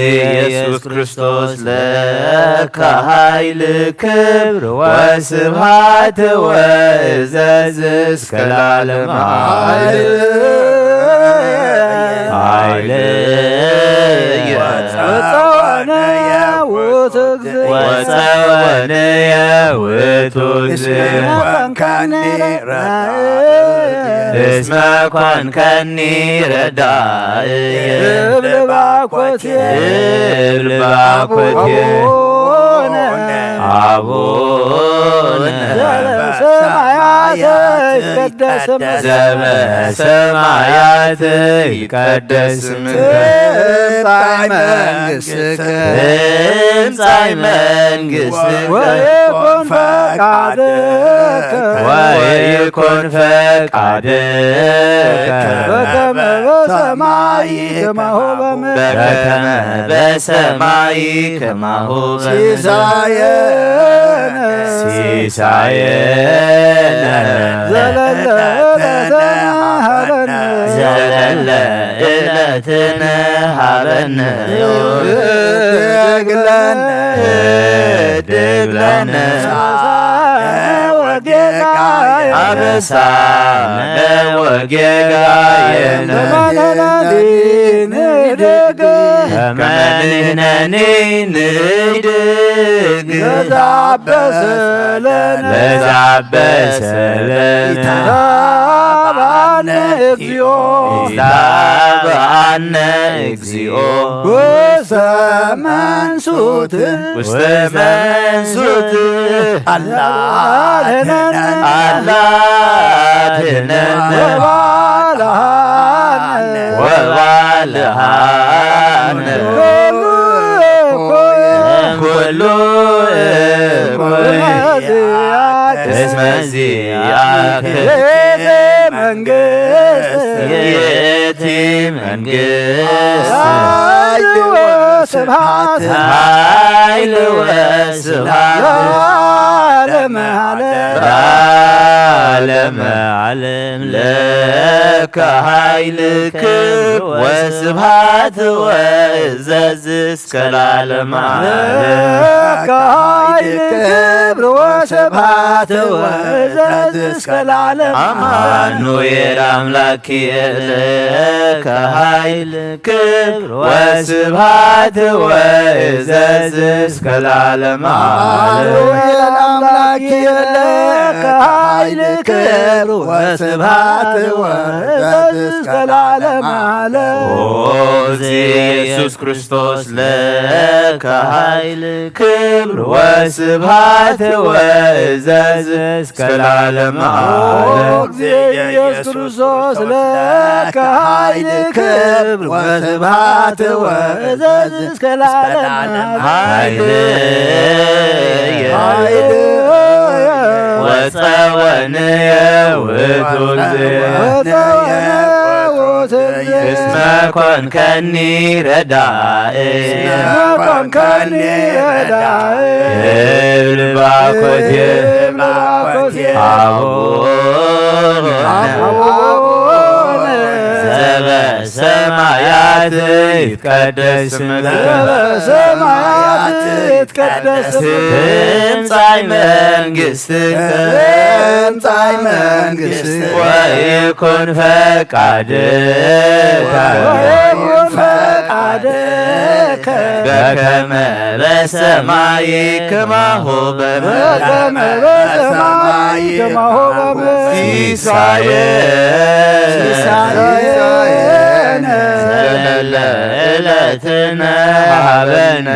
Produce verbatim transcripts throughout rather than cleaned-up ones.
ኢየሱስ ክርስቶስ ለከ ኃይል ክብር ወስብሐት ወእዘዝ እስከ ለዓለመ ዓለም። ኃይል ወጸወነ ውእቱ እግዚእ። ወጸወነ ውእቱ እስመ እግዚእ። ኮንከኒ ረዳእ። እስመ ኮንከኒ ረዳእ። እብል ባኮቴ። እብል ባኮቴ። አቡነ። አቡነ። ዘበሰማያት ይትቀደስ ስምከ። ዘበሰማያት ይትቀደስ ስምከ። ትምጻእ መንግሥትከ። ትምጻእ መንግሥትከ። ወይኩን ፈቃድከ። ወይኩን ፈቃድከ። በከመ በሰማይ ከማሁ በምድር። በከመ በሰማይ ከማሁ በምድር። ሲሳየነ። ሲሳየነ። ዘለለ ዕለትነ ሀበነ። ዘለለ ዕለትነ ሀበነ። ህድግ ለነ። ህድግ ለነ። አበሳነ ወጌጋየነ። አበሳነ ወጌጋየነ። ከመ ንሕነኒ ንህድግ። ከመ ንሕነኒ ንህድግ። ለዘአበሰ ለነ። ለዘአበሰ ለነ። ኢታብአነ እግዚኦ። ኢታብአነ እግዚኦ። ውስተ መንሱት። ውስተ መንሱት። አላ አድህነነ። አላ አድህነነ። ወባልሐነ። ወባልሐነ። ኩሉ እኩይ። እስመ ዚአከ። እስመ ዚአከ። ይእቲ መንግሥት። ይእቲ መንግሥት። ኃይል ወስብሐት። ኃይል ወስብሐት። ለዓለመ ዓለም። ለዓለመ ዓለም። ለከ ኃይል ክብር ወስብሐት ወእዘዝ እስከ ለዓለመ ዓለም። ለከ ኃይል ክብር ወስብሐት ወእዘዝ እስከ ለዓለመ ዓለም። አማኑኤል አምላክየ ለከ ኃይል ክብር ወስብሐት ወእዘዝ እስከ ለዓለመ ዓለም። አማኑኤል አምላክየ ለከ ኃይል ክብር ወስብሐት ወእዘዝ እስከ ለዓለመ ዓለም። ኦ እግዚእ ኢየሱስ ክርስቶስ ለከ ኃይል ክብር ወስብሐት ወእዘዝ እስከ ለዓለመ ዓለም። ኦ እግዚእ ኢየሱስ ክርስቶስ ለከ ኃይል ክብር ወስብሐት ወእዘዝ እስከ ለዓለመ ዓለም። ኃይል ኃይል ወጸወንየ ውእቱ እግዚእ። ወጸወንየ ውእቱ እግዚእ። እስመ ኮንከኒ ረዳኤ። እስመ ኮንከኒ ረዳኤ። እብል ባኮቴ። እብል ባኮቴ። አቡነ። አቡነ። ዘበሰማያት ይትቀደስ ስምከ። ዘበሰማያት ይትቀደስ ስምከ። ትምጻእ መንግሥትከ። ትምጻእ መንግሥትከ። ወይኩን ፈቃድከ። ወይኩን ፈቃድከ። በከመ በሰማይ ከማሁ በምድር። በከመ በሰማይ ከማሁ በምድር። ሲሳየ ሲሳየነ ዘለለ ዕለትነ ሀበነ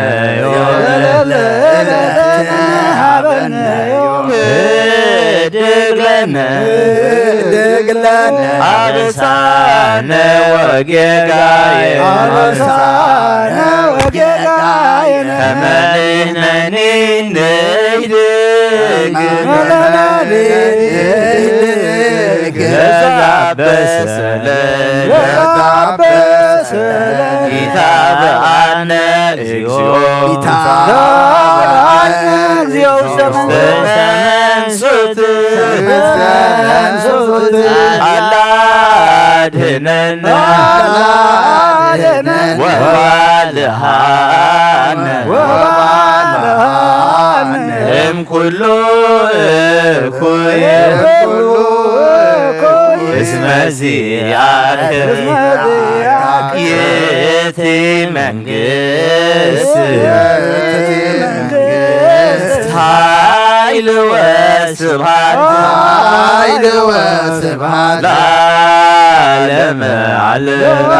ዮም። ዘለለ ዕለትነ ሀበነ ዮም። ህድግ ለነ ህድግ ለነ አበሳነ ወጌጋየነ። አበሳነ ወጌጋየነ። ከመ ንሕነኒ ንህድግ። ከመ ንሕነኒ ንህድግ። ለዘአበሰ ለነ። ለዘአበሰ ለነ። ኢታብአነ እግዚኦ። ኢታብአነ እግዚኦ ውስተ መንሱት። ውስተ መንሱት። አላ አድህነነ። አላ አድህነነ። ወባ ወባልሃነ እም ኩሉ እኩይ እስመ ዚአከ ይእቲ መንግስት ኃይል ወስብሐት ኃይል ወስብሐት ለዓለመ ዓለም።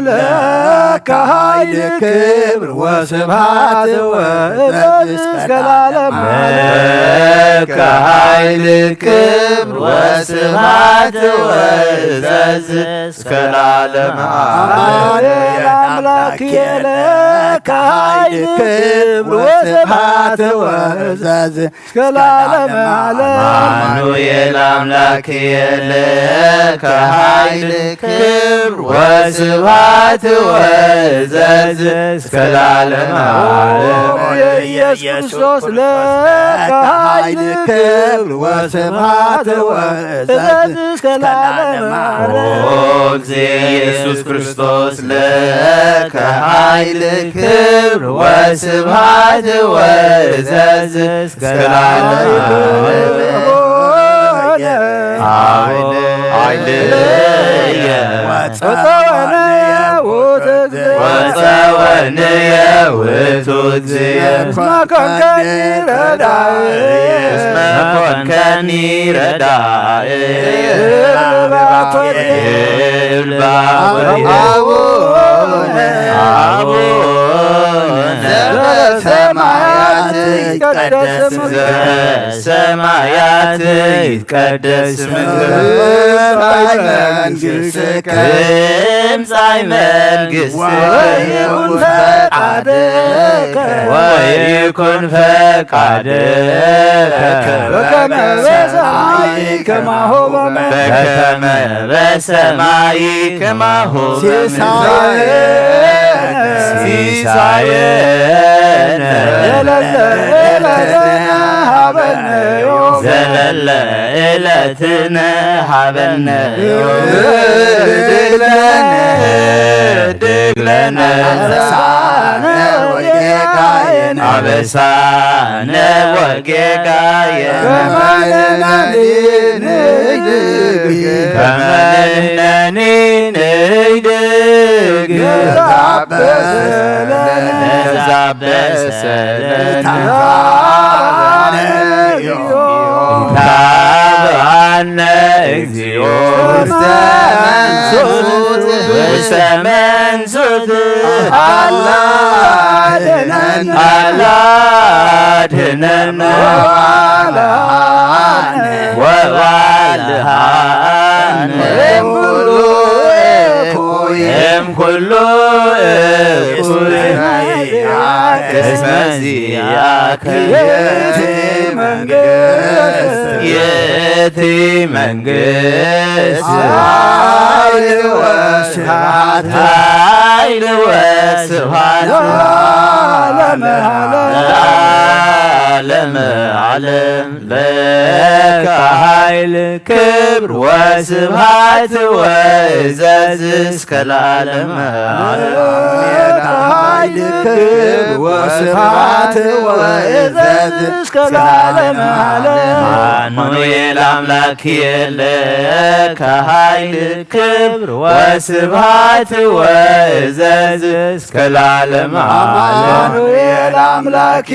ለከ ኃይል ክብር ወስብሐት ወእዘዝ እስከ ለዓለመ ዓለም። ለከ ኃይል ክብር ወስብሐት ወእዘዝ እስከ ለዓለመ ዓለም። አሜን። አምላክ ለከ ኃይል ክብር ወስብሐት ወእዘዝ እስከ ለዓለመ ዓለም። አማኑኤል አምላክ ለከ ኃይል ክብር ወስብሐት ወእዘዝ እስከ ለዓለመ ዓለም። ኢየሱስ ክርስቶስ ለከ ኃይል ክብር ወስብሐት ወእዘዝ እስከ ለዓለመ ዓለም። ኦ እግዚእ ኢየሱስ ክርስቶስ ለከ ኃይል ክብር ወስብሐት ወእዘዝ እስከ ለዓለመ ዓለም። አዎ፣ ኃይልየ ወጸወንየ ውእቱ እግዚእ። ወጸወንየ ውእቱ እግዚእ። እስመ ኮንከኒ ረዳኢ። እስመ ኮንከኒ ረዳኢ። እብል ባኮቴ። አቡነ አቡነ ዘበሰማያት ይትቀደስ ስምከ። ዘበሰማያት ይትቀደስ ስምከ። ትምጻእ መንግሥትከ። ትምጻእ መንግሥትከ። ወይኩን ፈቃድከ። ወይኩን ፈቃድከ። በከመ በሰማይ ከማሁ በምድር። በከመ በሰማይ ከማሁ በምድር። ሲሳየነ። ሲሳየነ። ዘለለ ዕለትነ ሀበነ ዮም። ዘለለ ዕለትነ ሀበነ ዮም። ህድግ ለነ። ህድግ ለነ። አበሳነ ወጌጋየነ። አበሳነ ወጌጋየነ። ከመ ንሕነኒ ንህድግ። ከመ ንሕነኒ ንህድግ። ንትሐበስ ለነ። ንትሐበስ ለነ። ኢታብአነ እግዚኦ። ኢታብአነ እግዚኦ። ውስተ መንሱት። ውስተ መንሱት። አላ አድነነ። አላ አድነነ። ወባልሃነ። ወባልሃነ። እምኩሉ እኩይ። እምኩሉ እኩይ። እስመ ዚአከ። ይእቲ መንግስት። ይእቲ መንግስት። ኃይል ወስብሐት። ኃይል ወስብሐት። ለዓለመ ዓለም። ለዓለመ ዓለም። ለከ ኃይል ክብር ወስብሐት ወእዘዝ እስከ ለዓለመ ዓለም። ለከ ኃይል ክብር ወስብሐት ወእዘዝ እስከ ለዓለመ ዓለም። አማኑኤል አምላክ ለከ ኃይል ክብር ወስብሐት ወእዘዝ እስከ ለዓለመ ዓለም። አማኑኤል አምላክ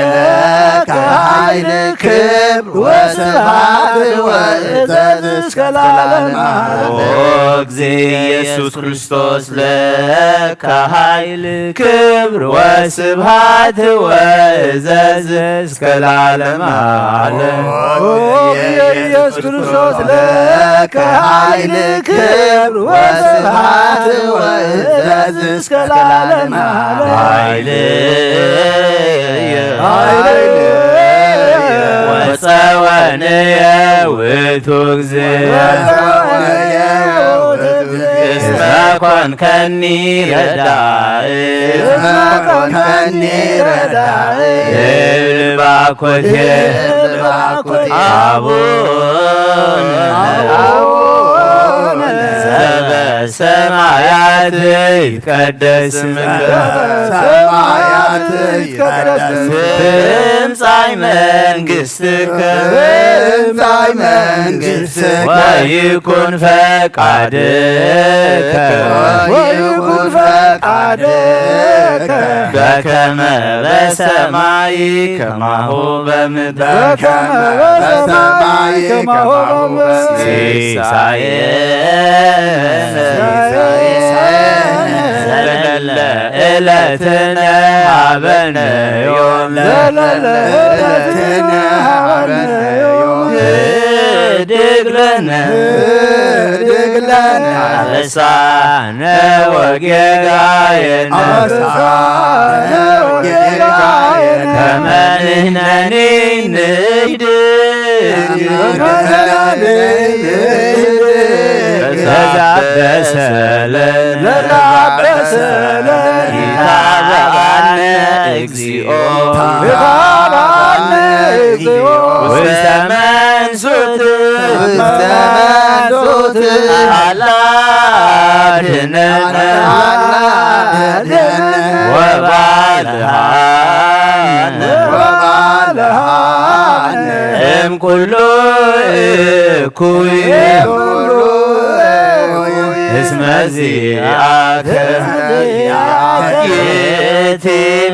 ለከ ኃይል ክብር ወስብሐት ወእዘዝ እስከ ለዓለመ ዓለም። ኦ እግዚእ ኢየሱስ ክርስቶስ ለከ ኃይል ክብር ወስብሐት ወእዘዝ እስከ ለዓለመ ዓለም። ኦ ኢየሱስ ክርስቶስ ለከ ኃይል ክብር ወስብሐት ወእዘዝ እስከ ለዓለመ ዓለም። ኃይልየ ኃይልየ ወጸወንየ ውእቱ እግዚእ። ወጸወንየ ውእቱ እግዚእ። እስመ ኮንከኒ ረዳኢ። እስመ ኮንከኒ ረዳኢ። እብል ባኮቴ። እብል ባኮቴ። አቡነ አቡነ ዘበሰማያት ይትቀደስ ስምከ። ዘበሰማያት ይትቀደስ ስምከ። ትምጻእ መንግስትከ። ትምጻእ መንግስትከ። ወይኩን ፈቃድከ። ወይኩን ፈቃድከ። በከመ በሰማይ ከማሁ በምድር። በከመ በሰማይ ከማሁ በምድር። ሲሳየነ ዘለለ ዕለትነ ሀበነ ዮም። ዘለለ ዕለትነ ሀበነ ዮም። ህድግ ለነ። ህድግ ለነ። አበሳነ ወጌጋየነ። አበሳነ ወጌጋየነ። ከመ ንሕነኒ ንህድግ። ከመ ንሕነኒ ንህድግ። ለዘአበሰ ለነ። ለዘአበሰ ለነ። ይትባአነ እግዚኦ። ይትባአነ እግዚኦ። ውስተ መንሱት። ውስተ መንሱት። አላ አድነነ። አላ አድነነ። ወባልሐነ። ወባልሐነ። እምኩሉ እኩይ። እምኩሉ እኩይ። እስመ ዚአከ ይእቲ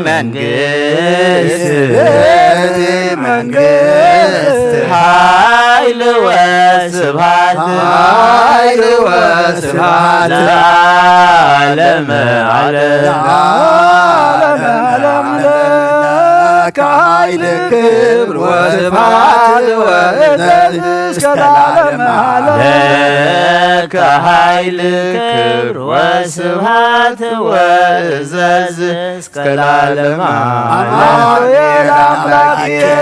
መንግስት። ይእቲ መንግስት። ኃይል ወስብሐት። ኃይል ወስብሐት። ለዓለመ ዓለም። ለዓለመ ዓለም። ለከ ኃይል ክብር ወስብሐት ወእዘዝ እስከ ለዓለመ ዓለም። ለከ ኃይል ክብር ወስብሐት ወእዘዝ እስከ ለዓለመ ዓለም። አሜን። ለአምላክ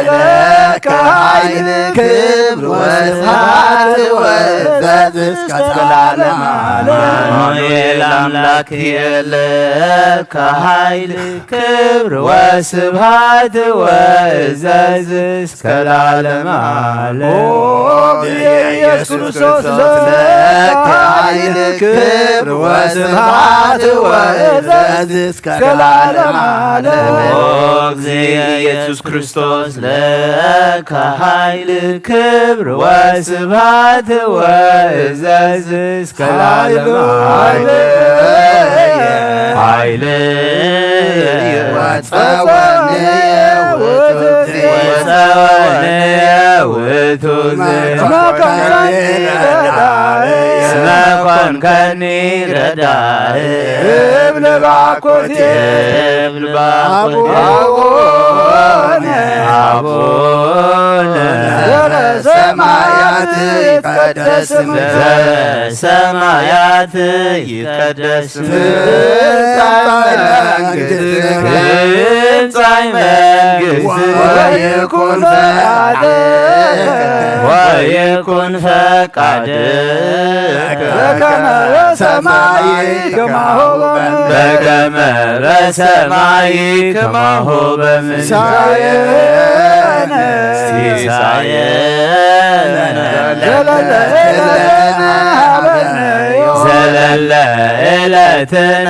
ለከ ኃይል ክብር ወስብሐት ወእዘዝ እስከ ለዓለመ ዓለም። አሜን። ለአምላክ ለከ ኃይል ክብር ወስብሐት ወእዘዝ እስከ ለዓለመ ዓለም። ኦ ኢየሱስ ክርስቶስ ለከ ኃይል ክብር ወስብሐት ወእዘዝ እስከ ለዓለመ ዓለም። ኦ ኢየሱስ ክርስቶስ ለከ ኃይል ክብር ወስብሐት ወእዘዝ እስከ ለዓለመ ዓለም። ኃይል ወጸወንየ ውእቱ። ወጸወንየ ውእቱ። እስመ ኮንከኒ ረዳኢ። እብል ባኮቴ። እብል ባኮቴ። አቡነ። አቡነ። ዘበሰማያት ይትቀደስ ስምከ። ዘበሰማያት ይትቀደስ ስምከ። ትምጻእ መንግስትከ። ትምጻእ መንግስትከ። ወይኩን ፈቃድከ። ወይኩን ፈቃድከ። በከመ በሰማይ ከማሁ በምድር። በከመ በሰማይ ከማሁ በምድር። ሲሳየነ። ሲሳየነ። ዘለለ ዕለትነ ሀበነ ዮም። ዘለለ ዕለትነ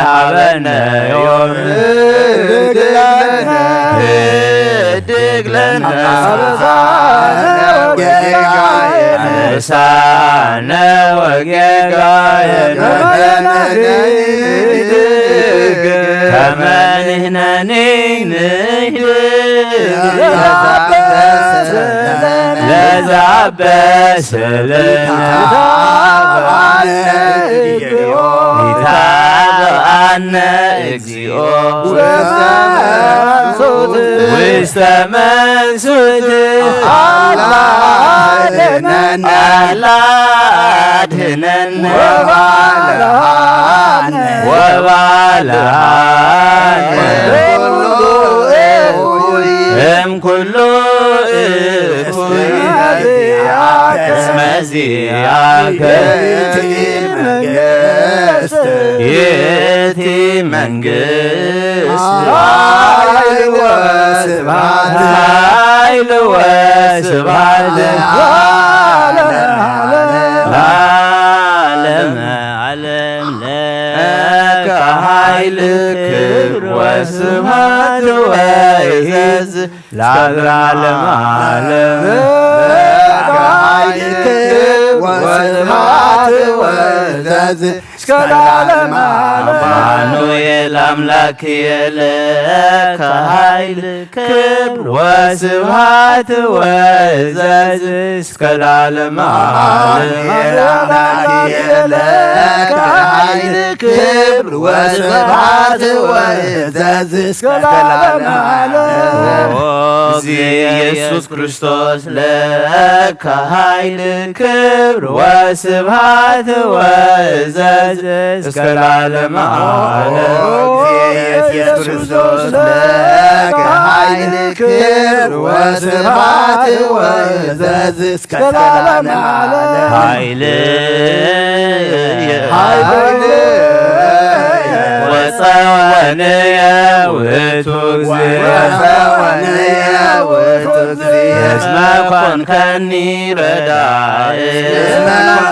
ሀበነ ዮም። ህድግ ለነ። ህድግ ለነ። አበሳነ ወጌጋየነ። አበሳነ ወጌጋየነ። ከመ ንሕነኒ ንህድግ። ከመ ንሕነኒ ንህድግ። ለዘአበሰ ለነ። ለዘአበሰ ለነ። ይትባአነ እግዚኦ። ይትባአነ እግዚኦ። ውስተ መንሱት። ውስተ መንሱት። አላ አድነነ። አላ አድነነ። ወባልሐነ። ወባልሐነ። እምኩሉ እኩይ። እምኩሉ እኩይ። እስመ ዚአከ። እስመ ዚአከ። ይእቲ መንግስት። ይእቲ መንግስት። ኃይል ወስብሐት። ኃይል ወስብሐት። ለዓለመ ዓለም። ኃይል ክብር ወስብሐት ወዕዘዝ እስከ ለዓለመ ዓለም። ለከ ኃይል ክብር ወስብሐት ወዕዘዝ እስከ ለዓለመ ዓለም። አማኑኤል አምላክየ ለከ ኃይል ክብር ወስብሐት ወዕዘዝ እስከ ለዓለመ ዓለም። አማኑኤል አምላክየ ለከ ኃይል ክብር ወስብሐት ወዕዘዝ እስከ ለዓለመ ዓለም። ኦ እግዚእ ኢየሱስ ክርስቶስ ለከ ኃይል ክብር ወስብሐት ወዕዘዝ እስከ ለዓለመ ዓለም። ኦ እግዚእ ኢየሱስ ክርስቶስ ለከ ኃይል ክብር ወስብሐት ወዕዘዝ እስከ ለዓለመ ዓለም። ኃይልየ ኃይልየ ወጸወንየ ውእቱ እግዚእ ወጸወንየ ውእቱ እግዚእ እስመ ኮንከኒ ረዳኢ እስመ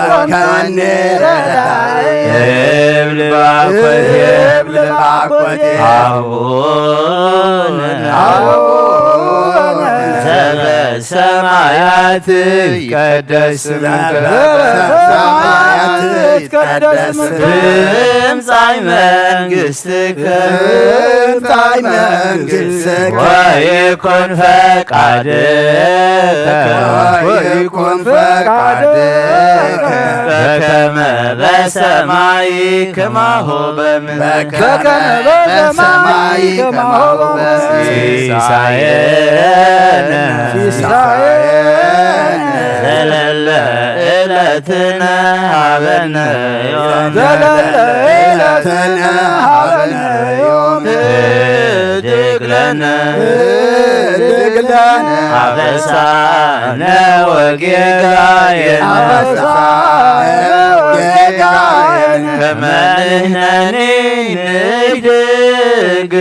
ኮንከኒ ረዳኢ እብል ባኮቴ እብል ባኮቴ አቡነ አቡነ ዘበሰማያት ይትቀደስ ስምከ ዘበሰማያት ይትቀደስ ስምከ ትምጻእ መንግስትከ ትምጻእ መንግስትከ ወይኩን ፈቃድከ ወይኩን ፈቃድከ በከመ በሰማይ ከማሁ በምድር በከመ በሰማይ ከማሁ በምድር ሲሳየነ ሲሳየነ ዘለለ ዕለትነ ሀበነ ዮም ዘለለ ዕለትነ ሀበነ ዮም ህድግ ለነ ህድግ ለነ አበሳነ ወጌጋየነ አበሳነ ወጌጋየነ ከመ ንሕነኒ ንህድግ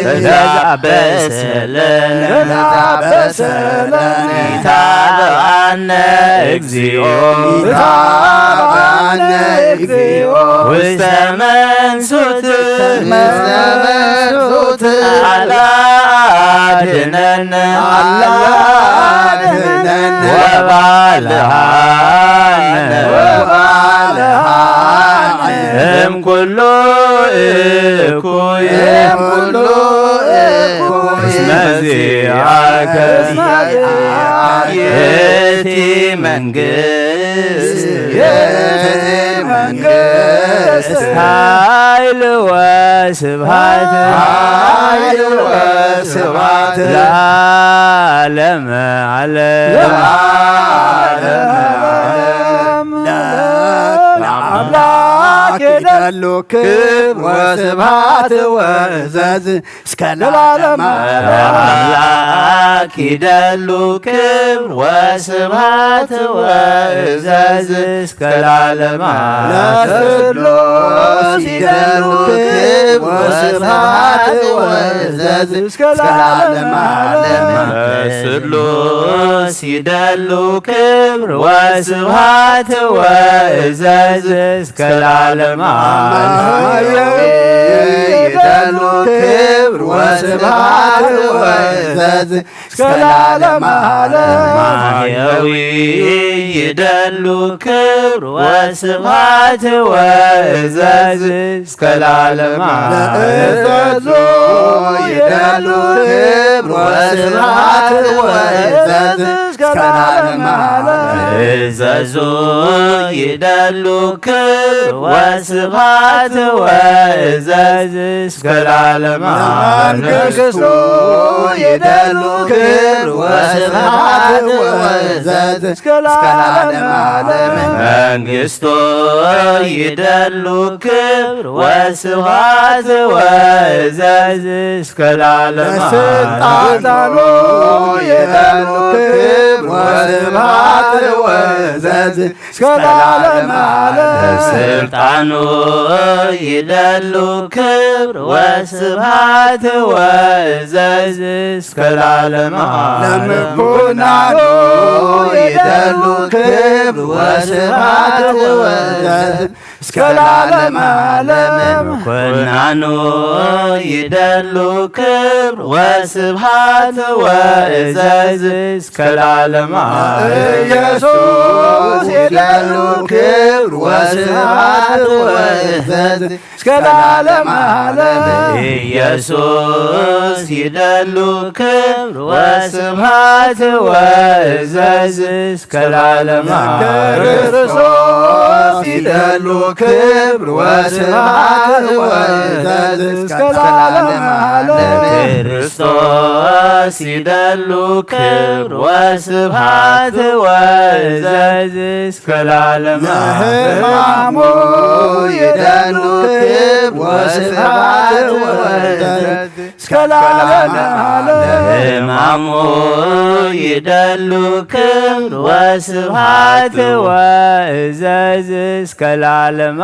ለዘአበሰ ለነ ለዘአበሰ ለነ ኢታብአነ እግዚኦ ኢታብአነ እግዚኦ ውስተ መንሱት ውስተ መንሱት አላ አድነነ አላ አድነነ ወባልዓነ ወባልዓነ እምኩሉ እኩይ እምኩሉ እኩይ እስመ ዚአከ እስመ ዚአከ ይእቲ መንግስት ይእቲ መንግስት ኃይል ወስብሐት ኃይል ወስብሐት ለዓለመ ዓለም። ለዓለመ ዓለም። ለአምላክ ይደሉ ክብር ወስብሐት ወዕዘዝ እስከ ለዓለመ ዓለም። ለአምላክ ይደሉ ክብር ወስብሐት ወዕዘዝ እስከ ለዓለመ ዓለም። ለስሉስ ይደሉ ክብር ወስብሐት ወዕዘዝ እስከ ለዓለመ ዓለም። ለስሉስ ይደሉ ክብር ወስብሐት ወዕዘዝ እስከ ለዓለመ ዓለም። ለማህየዊ ይደሉ ክብር ወስብሐት ወዕዘዝ እስከ ለዓለመ ዓለም። ለማህየዊ ይደሉ ክብር ወስብሐት ወዕዘዝ እስከ ለዓለመ ዓለም። ለእዘዙ ይደሉ ክብር ወስብሐት ወዕዘዝ እስከ ለዓለመ ዓለም። እዘዙ ይደሉ ክብር ወስብሐት ወዕዘዝ እስከ ለዓለመ ዓለም። ለመንግስቱ ይደሉ ክብር ወስብሐት ወዕዘዝ እስከ ለዓለመ ዓለም። መንግስቱ ይደሉ ክብር ወስብሐት ወዕዘዝ እስከ ለዓለመ ዓለም። ለስልጣኑ ይደሉ ክብር ወስብሐት ወዕዘዝ እስከ ለዓለመ ዓለም። ለስልጣኑ ይደሉ ክብር ወስብሐት ወዕዘዝ እስከ ለዓለመ ዓለም። ለምኩናኑ ይደሉ ክብር ወስብሐት ወዕዘዝ እስከ ለዓለመ ዓለም። ኩናኑ ይደሉ ክብር ወስብሐት ወእዘዝ እስከ ለዓለመ ዓለም። ኢየሱስ ይደሉ ክብር ወስብሐት ወእዘዝ እስከ ለዓለመ ዓለም። ኢየሱስ ይደሉ ክብር ወስብሐት ወእዘዝ እስከ ለዓለመ ዓለም። ክርስቶስ ይደሉ ክብር ወስብሐት ወእዘዝ እስከ ለዓለመ ዓለም። ክርስቶስ ይደሉ ክብር ወስብሐት ወእዘዝ እስከ ለዓለመ ዓለም። ሕማሙ ይደሉ ክብር ወስብሐት ወእዘዝ እስከ ለዓለመ ዓለም። ሕማሙ ይደሉ ክብር ወስብሐት ወእዘዝ እስከ ለዓለመ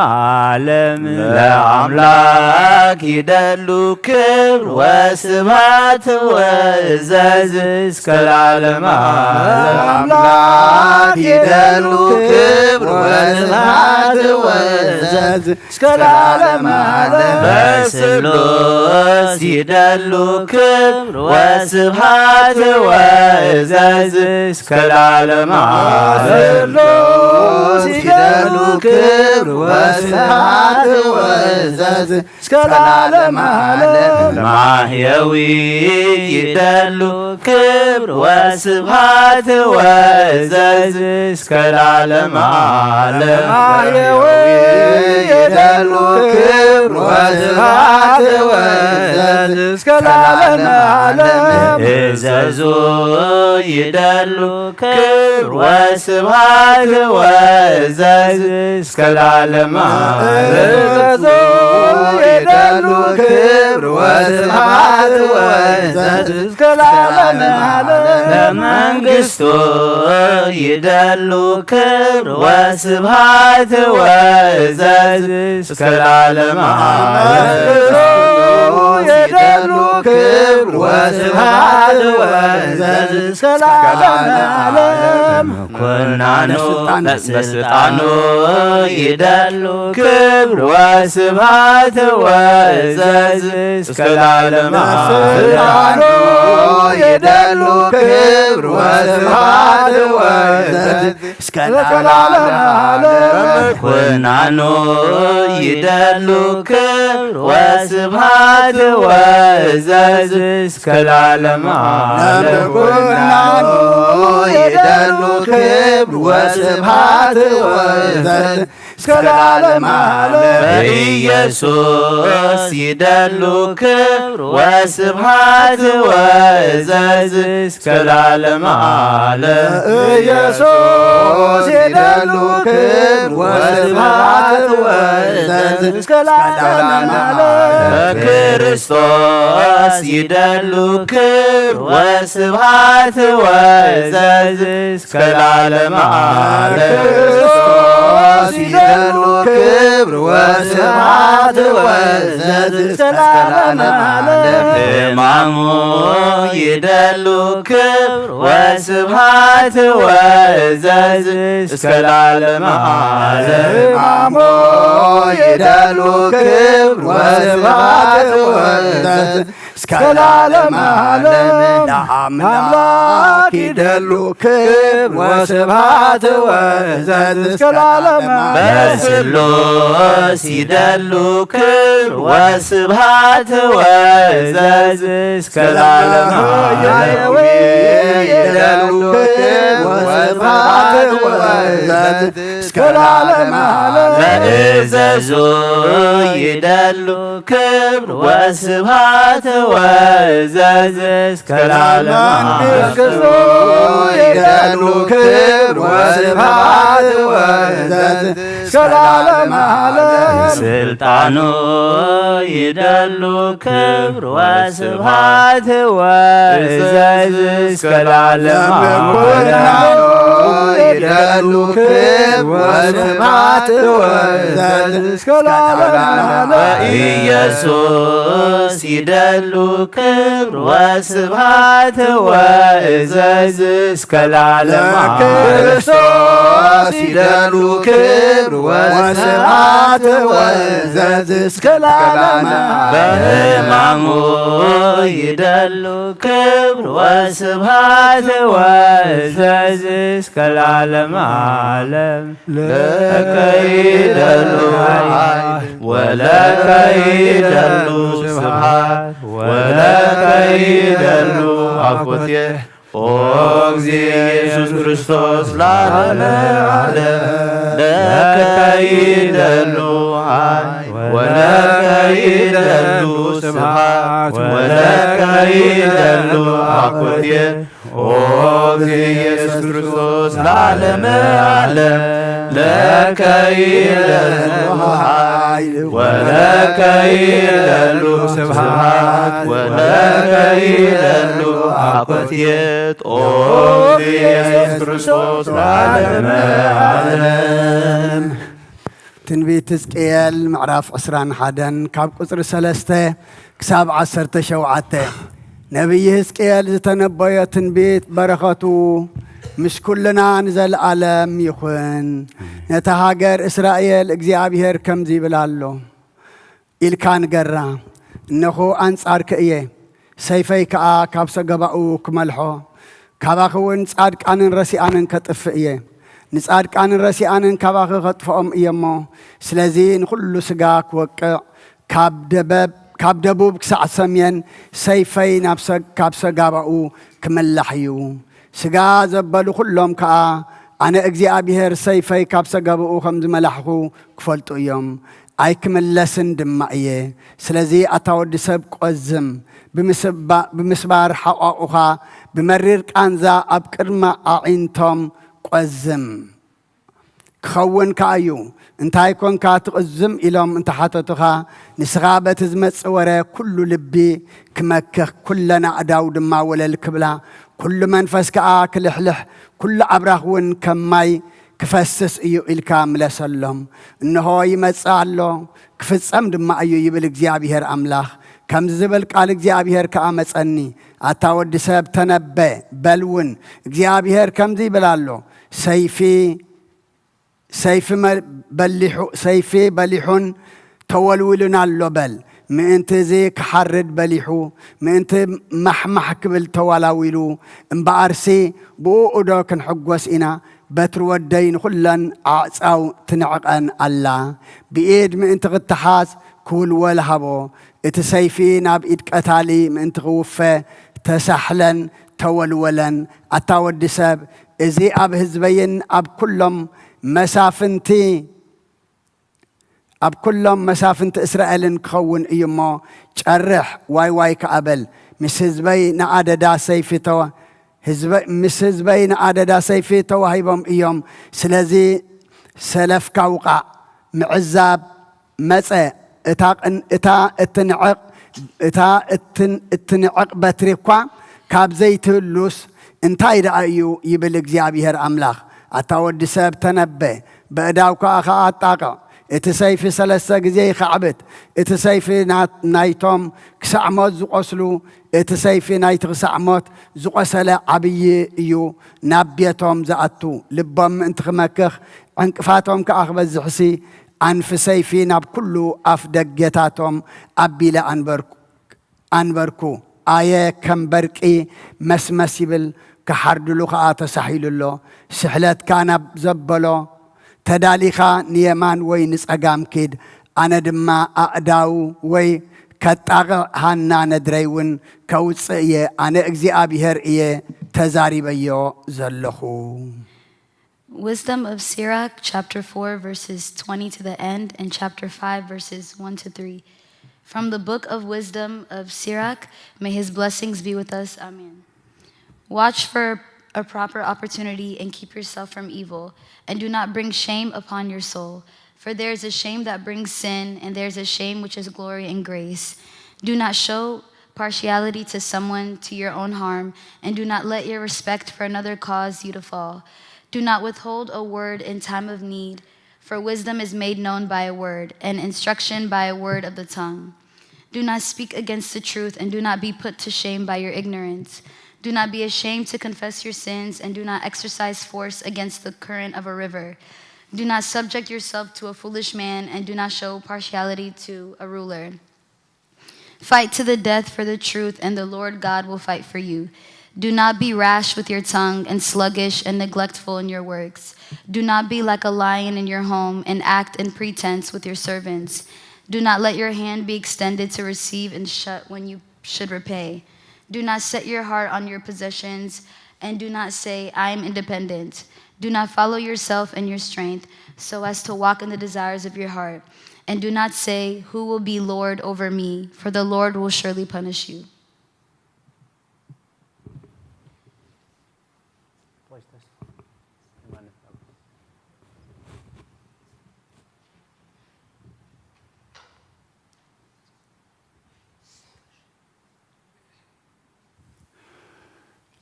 ዓለም። ለአምላክ ይደሉ ክብር ወስብሐት ወእዘዝ እስከ ለዓለመ ዓለም። ለአምላክ ይደሉ ክብር ወስብሐት ወእዘዝ እስከ ለዓለመ ዓለም። በስሉስ ይደሉ ክብር ወስብሐት ወእዘዝ እስከ ለዓለመ ዓለም። በስሉስ ይደሉ ክብር ወስብሐት ወእዘዝ እስከ ለዓለመ ዓለም። ማሕየዊ ይደሉ ክብር ወስብሐት ወእዘዝ እስከ ለዓለመ ዓለም። ማሕየዊ ይደሉ ክብር ወስብሐት ወእዘዝ እስከ ለዓለመ ዓለም። እዘዙ ይደሉ ክብር ወስብሐት ወእዘዝ እስከ ለዓለመ ዓለም። እዘዙ ይደሉ ክብር ወስብሐት ወእዘዝ እስከ ለዓለመ ዓለም። ለመንግስቱ ይደሉ ክብር ወስብሐት ወእዘዝ እስከ ለዓለመ ዓለም። ለመንግስቱ ይደሉ ክብር ወስብሐት ወእዘዝ እስከ ለዓለመ ዓለም። ኩናኑ ለስልጣኑ ይደሉ ክብር ወስብሐት ወእዘዝ እስከ ለዓለመ ዓለም። ለስልጣኑ ይደሉ ክብር ወስብሐት ወእዘዝ እስከ ለዓለመ ዓለም። ኩናኑ ይደሉ ክብር ወስብሐት ወእዘዝ እስከ ለዓለመ ዓለም። ኩናኑ ይደሉ ክብር ወስብሐት ወእዘዝ እስከ ለዓለመ ዓለም። በኢየሱስ ይደሉ ክብር ወስብሐት ወእዘዝ እስከ ለዓለመ ዓለም። ኢየሱስ ይደሉ ክብር ወስብሐት ወእዘዝ እስከ ለዓለመ ዓለም። በክርስቶስ ይደሉ ክብር ወስብሐት ወእዘዝ እስከ ለዓለመ ዓለም። በክርስቶስ ይደሉ ክብር ወስብሐት ወእዘዝ እስከ ለዓለመ ዓለም። ሕማሙ ይደሉ ክብር ወስብሐት ወእዘዝ እስከ ለዓለመ ዓለም። ሕማሙ ይደሉ ክብር ወስብሐት ወእዘዝ እስከ ለዓለመ ዓለም። ለአምላክ ይደሉ ክብር ወስብሐት ወእዘዝ እስከ ለዓለመ ዓለም። በስሉስ ይደሉ ክብር ወስብሐት ወእዘዝ እስከ ለዓለመ ዓለም። ይደሉ ክብር ወስብሐት ወእዘዝ እስከ ለዓለመ ዓለም። በእዘዙ ይደሉ ክብር ወስብሐት ወእዘዝ እስከ ለዓለመ ዓለም። በመንግስቱ ይደሉ ክብር ወስብሐት ወእዘዝ እስከ ለዓለመ ዓለም። ስልጣኑ ይደሉ ክብር ወስብሐት ወእዘዝ እስከ ለዓለመ ዓለም። ኩናኑ ይደሉ ክብር ወስብሐት ወእዘዝ እስከ ለዓለመ ዓለም። ኢየሱስ ይደሉ ክብር ወስብሐት ወእዘዝ እስከ ለዓለመ ዓለም። ለክርስቶስ ይደሉ ክብር ወስብሐት ወእዘዝ እስከ ለዓለመ ዓለም። በህማሙ ይደሉ ክብር ወስብሐት ወእዘዝ እስከ ለዓለመ ዓለም። ለከ ይደሉ ኃይል ወለከ ይደሉ ስብሐት ወለከ ይደሉ አኮቴት። ኦ እግዚእ ኢየሱስ ክርስቶስ ለዓለመ ዓለም። ለከ ይደሉ ኃይል ወለከ ይደሉ ስብሐት ወለከ ይደሉ አኮቴት። ኦ እግዚእ ኢየሱስ ክርስቶስ ለዓለመ ዓለም። ለከ ይደሉ ኃይል ወለከ ይደሉ ስብሐት ወለከ ይደሉ አኮቴት። ኦ እግዚእ ኢየሱስ ክርስቶስ ለዓለመ ዓለም። ትንቢት ሕዝቅኤል ምዕራፍ ዕስራን ሓደን ካብ ቁጽሪ ሰለስተ ክሳብ ዓሰርተ ሸውዓተ። ነብይ ሕዝቅኤል ዝተነበዮ ትንቢት በረኸቱ ምስ ኩልና ንዘለዓለም ይኹን። ነታ ሃገር እስራኤል እግዚኣብሔር ከምዚ ይብል ኣሎ። ኢልካ ንገራ፣ እነሆ ኣንጻርኪ እየ፣ ሰይፈይ ከኣ ካብ ሰገባኡ ክመልሖ፣ ካባኺ እውን ጻድቃንን ረሲኣንን ከጥፍእ እየ። ንጻድቃንን ረሲኣንን ካባኺ ከጥፍኦም እየ እሞ፣ ስለዚ ንኹሉ ስጋ ክወቅዕ፣ ካብ ደበብ-፣ ካብ ደቡብ ክሳዕ ሰሜን ሰይፈይ ናብ ሰ-፣ ካብ ሰጋባኡ ክምላሕ እዩ። ስጋ ዘበሉ ኩሎም ከኣ፣ ኣነ እግዚኣብሔር ሰይፈይ ካብ ሰገባኡ ከም ዝመላሕኹ ክፈልጡ እዮም። ኣይክምለስን ድማ እየ። ስለዚ ኣታ ወዲ ሰብ፣ ቆዝም፣ ብምስባ-፣ ብምስባር ሓቋቑኻ፣ ብመሪር ቃንዛ ኣብ ቅድሚ ኣዒንቶም ቆዝም። ክኸውን ከኣ እዩ፣ እንታይ ኮንካ ትቕዝም ኢሎም እንተሓተቱኻ፣ ንስኻ በቲ ዝመጽእ ወረ ኩሉ ልቢ ክመክኽ፣ ኩለን ኣእዳው ድማ ወለል ክብላ፣ ኩሉ መንፈስ ከኣ ክልሕልሕ፣ ኩሉ ኣብራኽ እውን ከም ማይ ክፈስስ እዩ ኢልካ ምለሰሎም። እንሆ ይመጽእ ኣሎ፣ ክፍጸም ድማ እዩ ይብል እግዚኣብሔር ኣምላኽ። ከምዚ ዝብል ቃል እግዚኣብሔር ከኣ መጸኒ፣ ኣታ ወዲ ሰብ፣ ተነበ፣ በል እውን፣ እግዚኣብሔር ከምዚ ይብል ኣሎ፣ ሰይፊ፣ ሰይፊ መ-፣ በሊሑ፣ ሰይፊ በሊሑን ተወልዊሉን ኣሎ በል። ምእንቲ እዚ ክሓርድ በሊሑ፣ ምእንቲ ማሕማሕ ክብል ተዋላዊሉ፣ እምበኣርሲ ብእኡ ዶ ክንሕጎስ ኢና? በትሪ ወደይ ንኹለን ኣዕጻው ትንዕቐን ኣላ። ብኢድ ምእንቲ ክትሓዝ ክውልወል ሃቦ። እቲ ሰይፊ ናብ ኢድ ቀታሊ ምእንቲ ክውፈ ተሳሕለን ተወልወለን። ኣታ ወዲ ሰብ፣ እዚ ኣብ ህዝበይን ኣብ ኩሎም መሳፍንቲ፣ ኣብ ኩሎም መሳፍንቲ እስራኤልን ክኸውን እዩ እሞ፣ ጨርሕ፣ ዋይ ዋይ ከኣ በል። ምስ ህዝበይ ንኣደዳ ሰይፊ ተዋ-፣ ህዝበ-፣ ምስ ህዝበይ ንኣደዳ ሰይፊ ተዋሂቦም እዮም። ስለዚ ሰለፍካ ውቓዕ። ምዕዛብ መጸ። እታ ቅን-፣ እታ እትንዕቕ፣ እታ እትን-፣ እትንዕቕ በትሪ እኳ ካብ ዘይትህሉስ እንታይ ደኣ እዩ? ይብል እግዚኣብሔር ኣምላኽ። ኣታ ወዲ ሰብ፣ ተነበ፣ በእዳውካ ኸኣ ኣጣቕዕ። እቲ ሰይፊ ሰለስተ ግዜ ይኻዕብት። እቲ ሰይፊ ና-፣ ናይቶም ክሳዕ ሞት ዝቖስሉ፣ እቲ ሰይፊ ናይቲ ክሳዕ ሞት ዝቖሰለ ዓብዪ እዩ። ናብ ቤቶም ዝኣቱ ልቦም ምእንቲ ክመክኽ፣ ዕንቅፋቶም ከኣ ክበዝሕሲ፣ ኣንፊ ሰይፊ ናብ ኩሉ ኣፍ ደገታቶም ኣቢለ ኣንበርኩ። ኣንበርኩ። ኣየ ከም በርቂ መስመስ ይብል፣ ክሓርድሉ ኸኣ ተሳሂሉ ኣሎ። ስሕለትካ ናብ ዘበሎ ተዳሊኻ ንየማን ወይ ንጸጋም ኪድ። ኣነ ድማ ኣእዳው ወይ ከጣቕዕ ሃና ነድረይ እውን ከውጽእ እየ። ኣነ እግዚኣብሄር እየ ተዛሪበዮ ዘለኹ። Wisdom of Sirach, chapter four, verses twenty to the end, and chapter five, verses one to three. From the book of wisdom of Sirach, may his blessings be with us. Amen. Watch for a proper opportunity and keep yourself from evil, and do not bring shame upon your soul, for there is a shame that brings sin, and there is a shame which is glory and grace. Do not show partiality to someone to your own harm, and do not let your respect for another cause you to fall. Do not withhold a word in time of need, for wisdom is made known by a word, and instruction by a word of the tongue. Do not speak against the truth, and do not be put to shame by your ignorance. Do not be ashamed to confess your sins, and do not exercise force against the current of a river. Do not subject yourself to a foolish man, and do not show partiality to a ruler. Fight to the death for the truth, and the Lord God will fight for you. Do not be rash with your tongue, and sluggish and neglectful in your works. Do not be like a lion in your home, and act in pretense with your servants. Do not let your hand be extended to receive and shut when you should repay. Do not set your heart on your possessions, and do not say, "I am independent." Do not follow yourself and your strength, so as to walk in the desires of your heart. And do not say, "Who will be Lord over me?" For the Lord will surely punish you.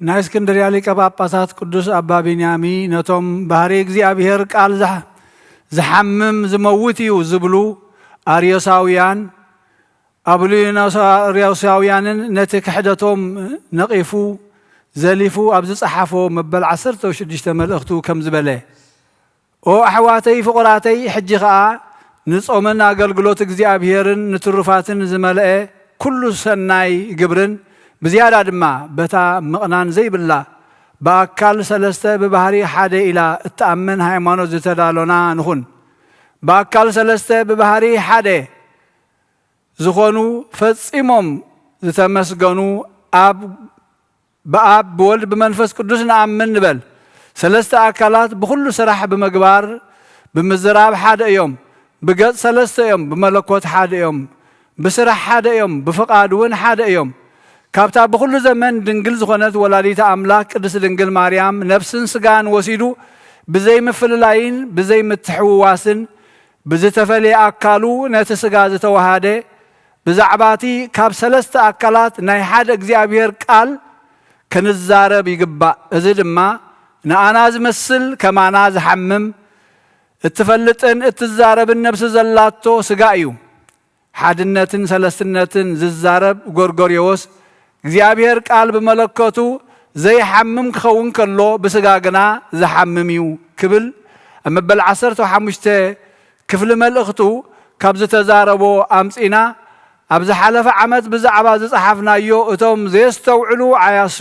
ናይ እስክንድርያ ሊቀ ጳጳሳት ቅዱስ ኣባ ቢንያሚ ነቶም ባህሪ እግዚኣብሔር ቃል ዝሓ-፣ ዝሓምም ዝመውት እዩ ዝብሉ ኣርዮሳውያን፣ ኣቡሊናርዮሳውያንን ነቲ ክሕደቶም ነቒፉ፣ ዘሊፉ ኣብ ዝጸሓፎ መበል ዓሰርተ ሽዱሽተ መልእኽቱ ከምዚ በለ። ኦ ኣሕዋተይ ፍቑራተይ፣ ሕጂ ኸኣ ንጾምን ኣገልግሎት እግዚኣብሔርን ንትሩፋትን ዝመልአ ኩሉ ሰናይ ግብርን ብዝያዳ ድማ በታ ምቕናን ዘይብላ ብኣካል ሰለስተ ብባህሪ ሓደ ኢላ እትኣምን ሃይማኖት ዝተዳሎና ንኹን። ብኣካል ሰለስተ ብባህሪ ሓደ ዝኾኑ ፈጺሞም ዝተመስገኑ ኣብ ብኣብ ብወልድ ብመንፈስ ቅዱስ ንኣምን ንበል። ሰለስተ ኣካላት ብኹሉ ስራሕ ብምግባር ብምዝራብ ሓደ እዮም። ብገጽ ሰለስተ እዮም፣ ብመለኮት ሓደ እዮም፣ ብስራሕ ሓደ እዮም፣ ብፍቓድ እውን ሓደ እዮም። ካብታ ብኹሉ ዘመን ድንግል ዝኾነት ወላዲተ ኣምላክ ቅድስት ድንግል ማርያም ነፍስን ስጋን ወሲዱ ብዘይምፍልላይን ብዘይምትሕውዋስን ብዝተፈልየ ኣካሉ ነቲ ስጋ ዝተዋሃደ፣ ብዛዕባ እቲ ካብ ሰለስተ ኣካላት ናይ ሓደ እግዚኣብሔር ቃል ክንዛረብ ይግባእ። እዚ ድማ ንኣና ዝመስል ከማና ዝሓምም፣ እትፈልጥን እትዛረብን ነብሲ ዘላቶ ስጋ እዩ። ሓድነትን ሰለስትነትን ዝዛረብ ጎርጎርዮስ፣ እግዚኣብሔር ቃል ብመለኮቱ ዘይሓምም ክኸውን ከሎ፣ ብስጋ ግና ዝሓምም እዩ ክብል ኣብ መበል ዓሰርተ ሓሙሽተ ክፍሊ መልእኽቱ ካብ ዝተዛረቦ ኣምጺእና፣ ኣብ ዝሓለፈ ዓመት ብዛዕባ ዝጸሓፍናዮ እቶም ዘየስተውዕሉ ዓያሱ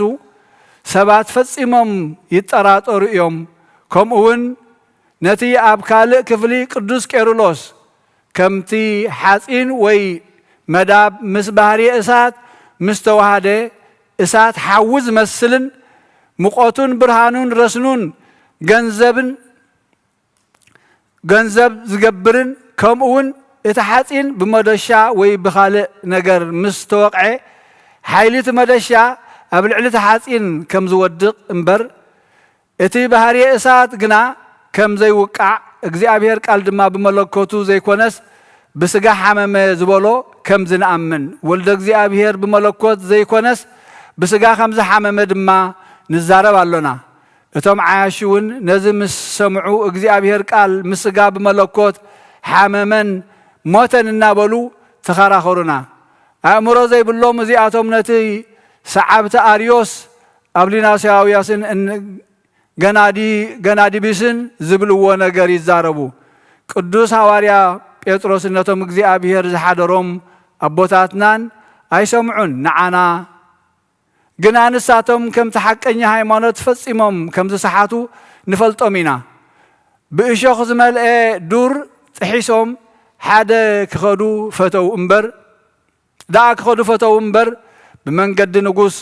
ሰባት ፈጺሞም ይጠራጠሩ እዮም። ከምኡ እውን ነቲ ኣብ ካልእ ክፍሊ ቅዱስ ቄርሎስ ከምቲ ሓጺን ወይ መዳብ ምስ ባህርየ እሳት ምስ ተዋህደ፣ እሳት ሓዊ ዝመስልን፣ ሙቐቱን ብርሃኑን ረስኑን ገንዘብን፣ ገንዘብ ዝገብርን፣ ከምኡውን እቲ ሓጺን ብመዶሻ ወይ ብኻልእ ነገር ምስ ተወቕዐ፣ ሓይሊ እቲ መዶሻ ኣብ ልዕሊ እቲ ሓጺን ከም ዝወድቕ እምበር፣ እቲ ባህርየ እሳት ግና ከም ዘይውቃዕ፣ እግዚኣብሔር ቃል ድማ ብመለኮቱ ዘይኮነስ ብስጋ ሓመመ ዝበሎ ከምዚ ንኣምን። ወልደ እግዚኣብሔር ብመለኮት ዘይኮነስ ብስጋ ከም ዝሓመመ ድማ ንዛረብ ኣሎና። እቶም ዓያሹ እውን ነዚ ምስ ሰምዑ፣ እግዚኣብሔር ቃል ምስ ስጋ ብመለኮት ሓመመን ሞተን እናበሉ ተኸራኸሩና። ኣእምሮ ዘይብሎም እዚኣቶም ነቲ ሰዓብቲ ኣርዮስ፣ ኣቡሊናርዮሳውያንን እን-፣ ገናዲ-፣ ገናዲቢስን ዝብልዎ ነገር ይዛረቡ። ቅዱስ ሃዋርያ ጴጥሮስ ነቶም እግዚኣብሔር ዝሓደሮም ኣቦታትናን ኣይሰምዑን፣ ንዓና ግና ንሳቶም ከምቲ ሓቀኛ ሃይማኖት ፈጺሞም ከም ዝሰሓቱ ንፈልጦም ኢና። ብእሾኽ ዝመልአ ዱር ጥሒሶም ሓደ ክኸዱ ፈተው እምበር፣ ደኣ ክኸዱ ፈተው እምበር፣ ብመንገዲ ንጉስ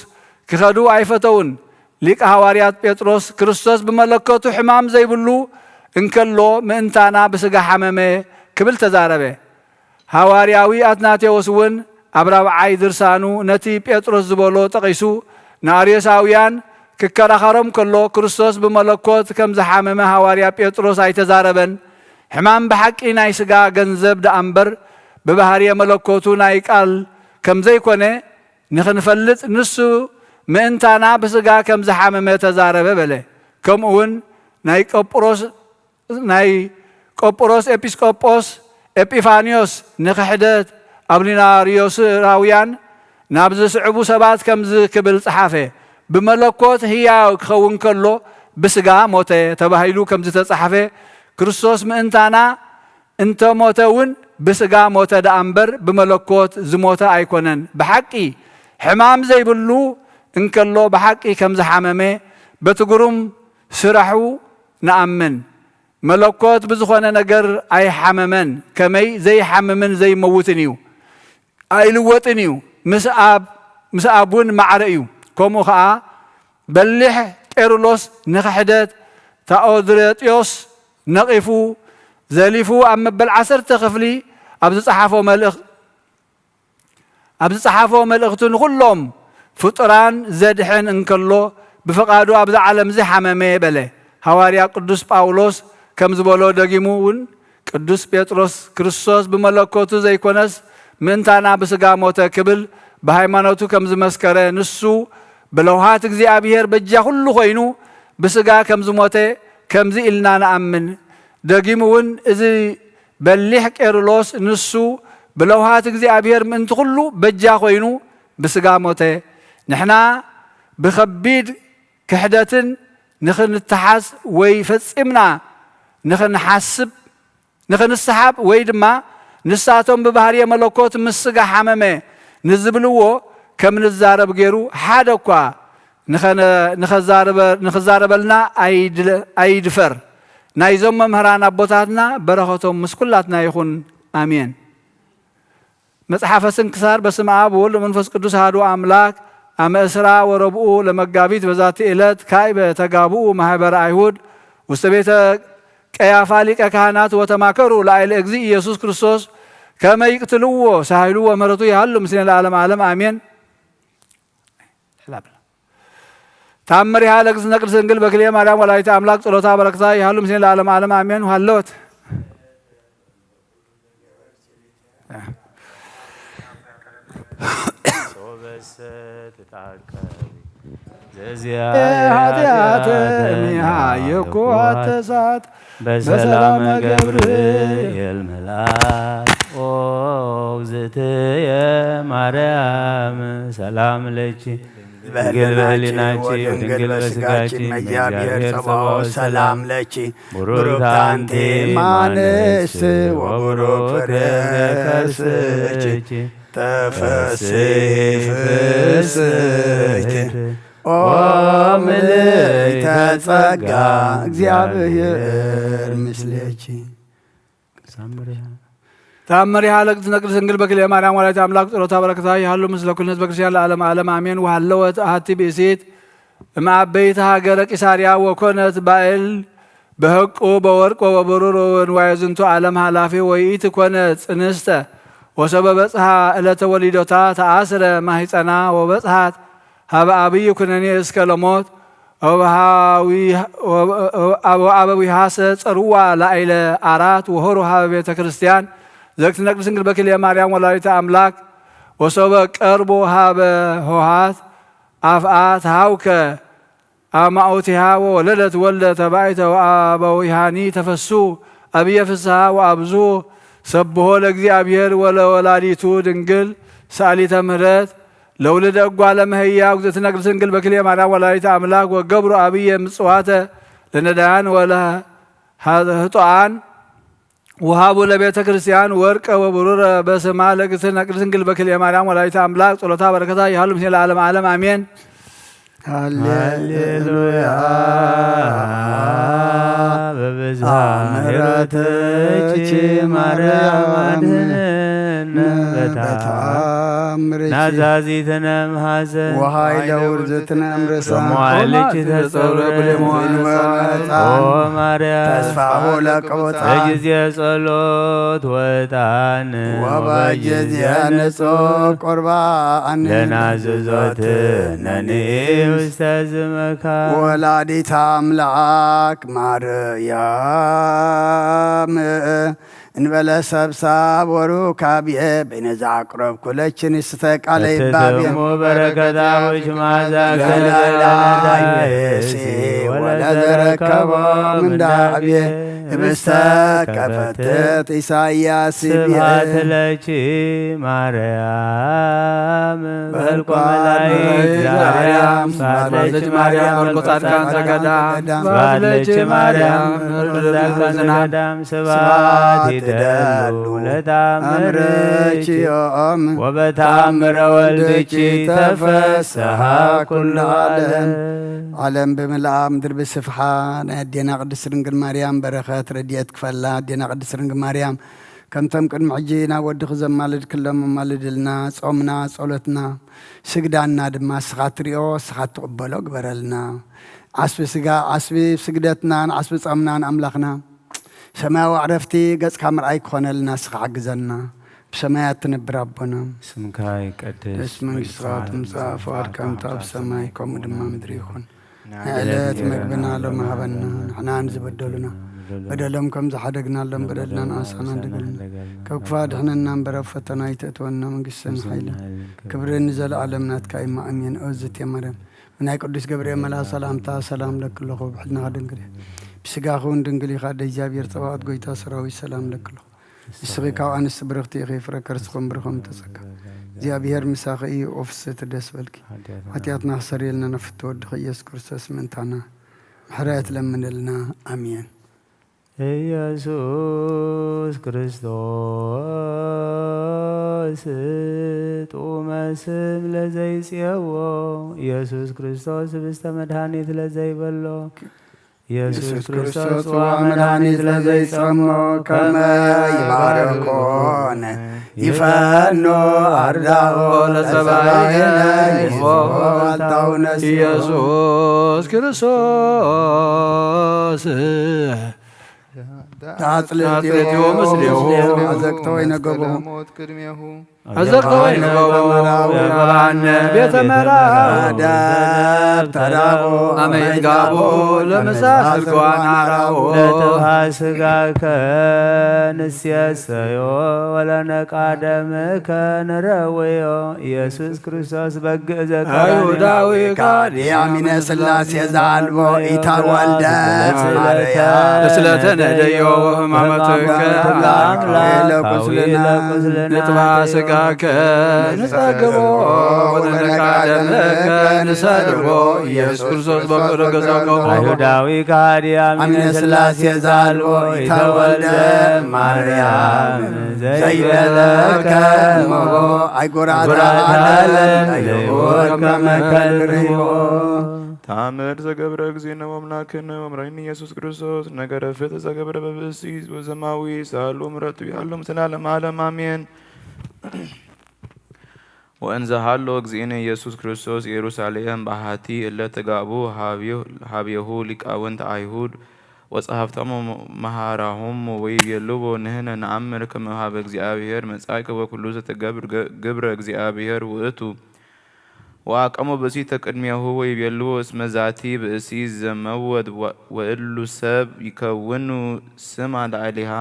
ክኸዱ ኣይፈተውን። ሊቀ ሃዋርያት ጴጥሮስ፣ ክርስቶስ ብመለኮቱ ሕማም ዘይብሉ እንከሎ፣ ምእንታና ብስጋ ሓመመ ክብል ተዛረበ። ሃዋርያዊ ኣትናቴዎስ እውን ኣብ ራብዓይ ድርሳኑ ነቲ ጴጥሮስ ዝበሎ ጠቒሱ፣ ንኣርዮሳውያን ክከራኸሮም ከሎ፣ ክርስቶስ ብመለኮት ከም ዝሓመመ ሃዋርያ ጴጥሮስ ኣይተዛረበን። ሕማም ብሓቂ ናይ ስጋ ገንዘብ ደኣ እምበር፣ ብባህርየ መለኮቱ ናይ ቃል ከም ዘይኮነ ንኽንፈልጥ፣ ንሱ ምእንታና ብስጋ ከም ዝሓመመ ተዛረበ በለ። ከምኡ እውን ናይ ቆጵሮስ ናይ ቆጵሮስ ኤጲስቆጶስ ኤጲፋንዮስ ንኽሕደት ኣቡሊናርዮሳውያን ናብ ዝስዕቡ ሰባት ከምዚ ክብል ጸሓፈ። ብመለኮት ህያው ክኸውን ከሎ ብስጋ ሞተ ተባሂሉ ከምዝተጻሕፈ፣ ክርስቶስ ምእንታና እንተ ሞተ እውን ብስጋ ሞተ ደኣ እምበር ብመለኮት ዝሞተ ኣይኮነን። ብሓቂ ሕማም ዘይብሉ እንከሎ ብሓቂ ከምዝሓመመ በቲ ግሩም ስራሑ ንኣምን። መለኮት ብዝኾነ ነገር ኣይሓመመን፣ ከመይ ዘይሓምምን ዘይመውትን እዩ። ኣይልወጥን እዩ። ምስ ኣብ፣ ምስ ኣብ እውን ማዕረ እዩ። ከምኡ ኸኣ በሊሕ ቄርሎስ ንኽሕደት ታኦድሮጥዮስ ነቒፉ፣ ዘሊፉ ኣብ መበል ዓሰርተ ክፍሊ ኣብ ዝጸሓፎ መልእኽ-፣ ኣብ ዝጸሓፎ መልእኽቱ ንኹሎም ፍጡራን ዘድሕን እንከሎ ብፍቓዱ ኣብዛ ዓለምዚ ሓመመ በለ። ሃዋርያ ቅዱስ ጳውሎስ ከም ዝበሎ ደጊሙ እውን ቅዱስ ጴጥሮስ ክርስቶስ ብመለኮቱ ዘይኮነስ ምእንታና ብስጋ ሞተ ክብል ብሃይማኖቱ ከም ዝመስከረ ንሱ ብለውሃት እግዚኣብሔር በጃ ኩሉ ኮይኑ ብስጋ ከም ዝሞተ ከምዚ ኢልና ንኣምን። ደጊሙ እውን እዚ በሊሕ ቄርሎስ ንሱ ብለውሃት እግዚኣብሔር ምእንቲ ኩሉ በጃ ኮይኑ ብስጋ ሞተ። ንሕና ብኸቢድ ክሕደትን ንኽንተሓዝ ወይ ፈጺምና ንኽንሓስብ፣ ንኽንሰሓብ ወይ ድማ ንሳቶም ብባህርየ መለኮት ምስ ስጋ ሓመመ ንዝብልዎ ከም ንዛረብ ገይሩ ሓደ እኳ ንኸነ-፣ ንኸዛረበ-፣ ንኽዛረበልና ኣይድለ-፣ ኣይድፈር። ናይዞም መምህራን ኣቦታትና በረኸቶም ምስ ኩላትና ይኹን። ኣሜን። መጽሓፈ ስንክሳር። በስመ አብ ወወልድ ወመንፈስ ቅዱስ አሐዱ አምላክ። አመ እስራ ወረብኡ ለመጋቢት በዛቲ ዕለት ካዕበ ተጋብኡ ማህበረ አይሁድ ውስተ ቤተ ቀያፋ ሊቀ ካህናት ወተማከሩ ላዕለ እግዚእ ኢየሱስ ክርስቶስ ከመ ይቅትልዎ ሳህሉ ወምህረቱ ያህሉ ምስሌነ ለዓለመ ዓለም አሜን። ተአምሪሃ ለእግዝእትነ ቅድስት ድንግል በክልኤ ማርያም ወላዲተ አምላክ ጸሎታ በረከታ ይሃሉ ምስሌነ ለዓለመ ዓለም አሜን። ሃለወት። ሶበሰ ትትአከብ ዘዚአ ኃጢአተ እምኔሃ የኩ አተሳት በሰላመ ገብርኤል መልአክ። ኦ እግዝእትየ ማርያም ሰላም ለኪ ድንግል በህሊናኪ ወድንግል በስጋኪ እመ እግዚአብሔር ጸባኦት ሰላም ለኪ። ብሩክት አንቲ እማንስት ወብሩክ ፍሬ ከርስኪ። ተፈሲ ፍስሕት ኦ ምልዕተ ጸጋ እግዚአብሔር ምስሌኪ። ተአምሪሃ ለእግዝእትነ ቅድስት ድንግል በክልኤ ማርያም ወላዲተ አምላክ ጸሎታ በረከታ ይሃሉ ምስለ ኩልነ ህዝበ ክርስቲያን ለዓለመ ዓለም አሜን። ወሃለወት አሐቲ ብእሲት እምአበይት ሀገረ ቂሳርያ ወኮነት ባእል በሐቁ በወርቅ ወበብሩር ወንዋየ ዝንቱ ዓለም ኃላፊ ወይእቲ ኮነ ጽንስተ። ወሶበ በጽሐ ዕለተ ወሊዶታ ተአስረ ማሕፀና ወበጽሐት ሀበ አብይ ኩነኔ እስከ ለሞት። ወአበዊሃሰ ጸርዋ ላዕለ አራት ወሆሩ ሀበ ቤተ ክርስቲያን ዘእግዝእትነ ቅድስት ድንግል በክልኤ ማርያም ወላዲተ አምላክ። ወሶበ ቀርቦ ሀበ ሆሃት አፍአ ተሃውከ አማኦቲሃ ወወለደት ወልደ ተባይተ ወአበዊሃኒ ተፈሱ አብየ ፍስሃ ወአብዙ ሰብሖ ለእግዚአብሔር ወለወላዲቱ ድንግል ሰአሊተ ምህረት ለውልደ እጓለ እመሕያው እግዝእትነ ቅድስት ድንግል በክልኤ ማርያም ወላዲተ አምላክ ወገብሩ አብየ ምጽዋተ ለነዳያን ወለህጡአን። ወሃቡ ለቤተ ክርስቲያን ወርቀ ወብሩረ በስማ ለእግዝእትነ ቅድስት ድንግል በክልኤ ማርያም ወላዲተ አምላክ ጸሎታ በረከታ ይሃሉ ምስሌነ ለዓለመ ዓለም አሜን። ሃሌሉያ። ሃሌሉያ። በብዝሃ ምሕረትኪ ማርያም አድህነነ በተአምርኪ ናዛዚትነ እምሐዘን ወኃይለ ውርዝትነ እምርሳ። በመዋዕልኪ ተጸውረ ኩሉ እምነ ጻድቃን ኦ ማርያም ተስፋሁ ለቅቡጻን በጊዜ ጸሎት ወዕጣን ወበጊዜ ንጹሕ ቁርባን ለናዝዞት ነኒ ውስተ ዝመካ ወላዲተ አምላክ ማርያም እንበለ ሰብሳብ ወሩካብየ፣ በይነ ዘአቅረብኩ ለኪ ንስተ ቃለ ይባብየ። እትትሙ በረከታ ወሽማዛ ለላይላይሲ ወለዘረከቦ ምንዳብየ፣ ህብስተ ከፈትት ኢሳይያስ ይብየ። ስብሐት ለኪ ማርያም በልቆ መላእክት ዘአርያም፣ ስብሐት ለኪ ማርያም በልቆ ጻድቃን ዘገዳም፣ ስብሐት ለኪ ማርያም በልቆ ጻድቃን ዘገዳም፣ ስብሐት ይደሉ ለተአምርኪ ዮም ወበተአምረ ወልድኪ ተፈስሐ ኩሉ ዓለም። ዓለም ብምልኣ ምድር ብስፍሓ። ናይ ኣዴና ቅድስት ድንግል ማርያም በረኸት ረድኤት ክፈላ። ኣዴና ቅድስት ድንግል ማርያም፣ ከምቶም ቅድሚ ሕጂ ናብ ወድኺ ዘማለድክሎም ኣማልድልና። ጾምና፣ ጸሎትና፣ ስግዳንና ድማ እስኻ ትሪኦ፣ እስኻ ትቕበሎ ግበረልና። ዓስቢ ስጋ፣ ዓስቢ ስግደትናን ዓስቢ ጾምናን ኣምላኽና፣ ሰማያዊ ዕረፍቲ ገጽካ ምርኣይ ክኾነልና እስኻ ሓግዘና። ብሰማያት ትነብር ኣቦና፣ ስምካ ይቀደስ፣ መንግስትካ ትምጻእ፣ ፈቃድካ ከምቲ ኣብ ሰማይ ከምኡ ድማ ምድሪ ይኹን። ናይ ዕለት መግብና ሎሚ ሃበና፣ ንሕና ንዝበደሉና በደሎም ከም ዝሓደግናሎም በደልና ንኣሳና ንደገልና፣ ካብ ክፉእ ኣድሕነና እምበር ኣብ ፈተና ኣይተእትወና፣ መንግስትን ሓይልን ክብርን ንዘለዓለም ናትካ እዩ፣ ኣሜን። ኦ ዝእቲ ማርያም፣ ብናይ ቅዱስ ገብርኤል መልኣክ ሰላምታ ሰላም እለኪ ኣለኹ፣ ብሕልናኺ ድንግል ኢኺ፣ ብስጋኺ እውን ድንግል ኢኺ፣ ኣደ እግዚኣብሔር ጸባኦት ጎይታ ሰራዊት ሰላም እለኪ ኣለኹ። ንስኺ ካብ ኣንስቲ ብርኽቲ ኢኺ፣ ፍረ ከርስኺ እውን ብሩኽ እዩ። ጸጋ እግዚኣብሔር ምሳኺ እዩ። ኦ ፍስሕቲ ደስ በልኪ፣ ሓጢኣትና ክሰርየልና ናብ ፍትው ወድኺ ኢየሱስ ክርስቶስ ምእንታና ምሕረት ለምንልና። ኣሜን። ኢየሱስ ክርስቶስ ጥዑመ ስም ለዘይጽየዎ፣ ኢየሱስ ክርስቶስ ህብስተ መድኃኒት ለዘይበሎ፣ ኢየሱስ ክርስቶስ ጽዋ መድኃኒት ለዘይጸሞ፣ ከመ ይባርኮነ ይፈኖ አርዳኦ ለጸባኢነ ይስቦ አልታውነስ። ኢየሱስ ክርስቶስ ታጽልልትዮ ምስሌሁ አዘቅተ ወይነ ገቦ። አዘቅተ ወይነ ገቦ የመራነ ቤተ መራነ ደብ ተራቦ አመ ይትጋቦ ለምሳ ስርጓን አራቦ። ለጥብሐ ስጋከ ንሴሰዮ ወለነቃ ደምከ ንረውዮ። ኢየሱስ ክርስቶስ በግዕ ዘከራንዮ። አይሁዳዊ ከሃዲ አሚነ ሥላሴ ዘአልቦ ኢተወልደ ማርያም። ለስለተ ነደዮ ወሕማመትከ አምላክ ለቁስልና ንጥባ ስጋከ ንጸግቦ ወለነቃ ደምከ ንሰልቦ። ኢየሱስ ክርስቶስ በፍቅር ገዛከ። አይሁዳዊ ከሃዲ አሚነ ሥላሴ ዘአልቦ ኢተወልደ ማርያም ዘይበለከ እሞ አይጎራታ አለም ለይወከመከ ልርህቦ። ተአምር ዘገብረ እግዚእነ ወአምላክነ ወመድኃኒነ ኢየሱስ ክርስቶስ ነገረ ፍትሕ ዘገብረ በብእሲ ወዘማዊ ሳሉ ምረቱ ያሉ ምስለ ዓለም ዓለም አሜን። ወእንዘ ሀሎ እግዚእነ ኢየሱስ ክርስቶስ ኢየሩሳሌም በአሐቲ እለ ትጋቡ ሀብዮ-፣ ሀብዮሁ ሊቃውንተ አይሁድ ወጸሐፍቶሙ መሐራሆሙ ወይቤልዎ ንሕነ ነአምር ከመ ሀበ እግዚአብሔር መጻእከ ወኩሉ ዘትገብር ገ-፣ ግብረ እግዚአብሔር ውእቱ። ወአቀሙ ብእሲተ ቅድሜሁ ወይቤልዎ እስመ ዛቲ ብእሲት ዘመወት ወ-፣ ወእሉ ሰብ ይከውኑ ስማ ላዕሌሃ።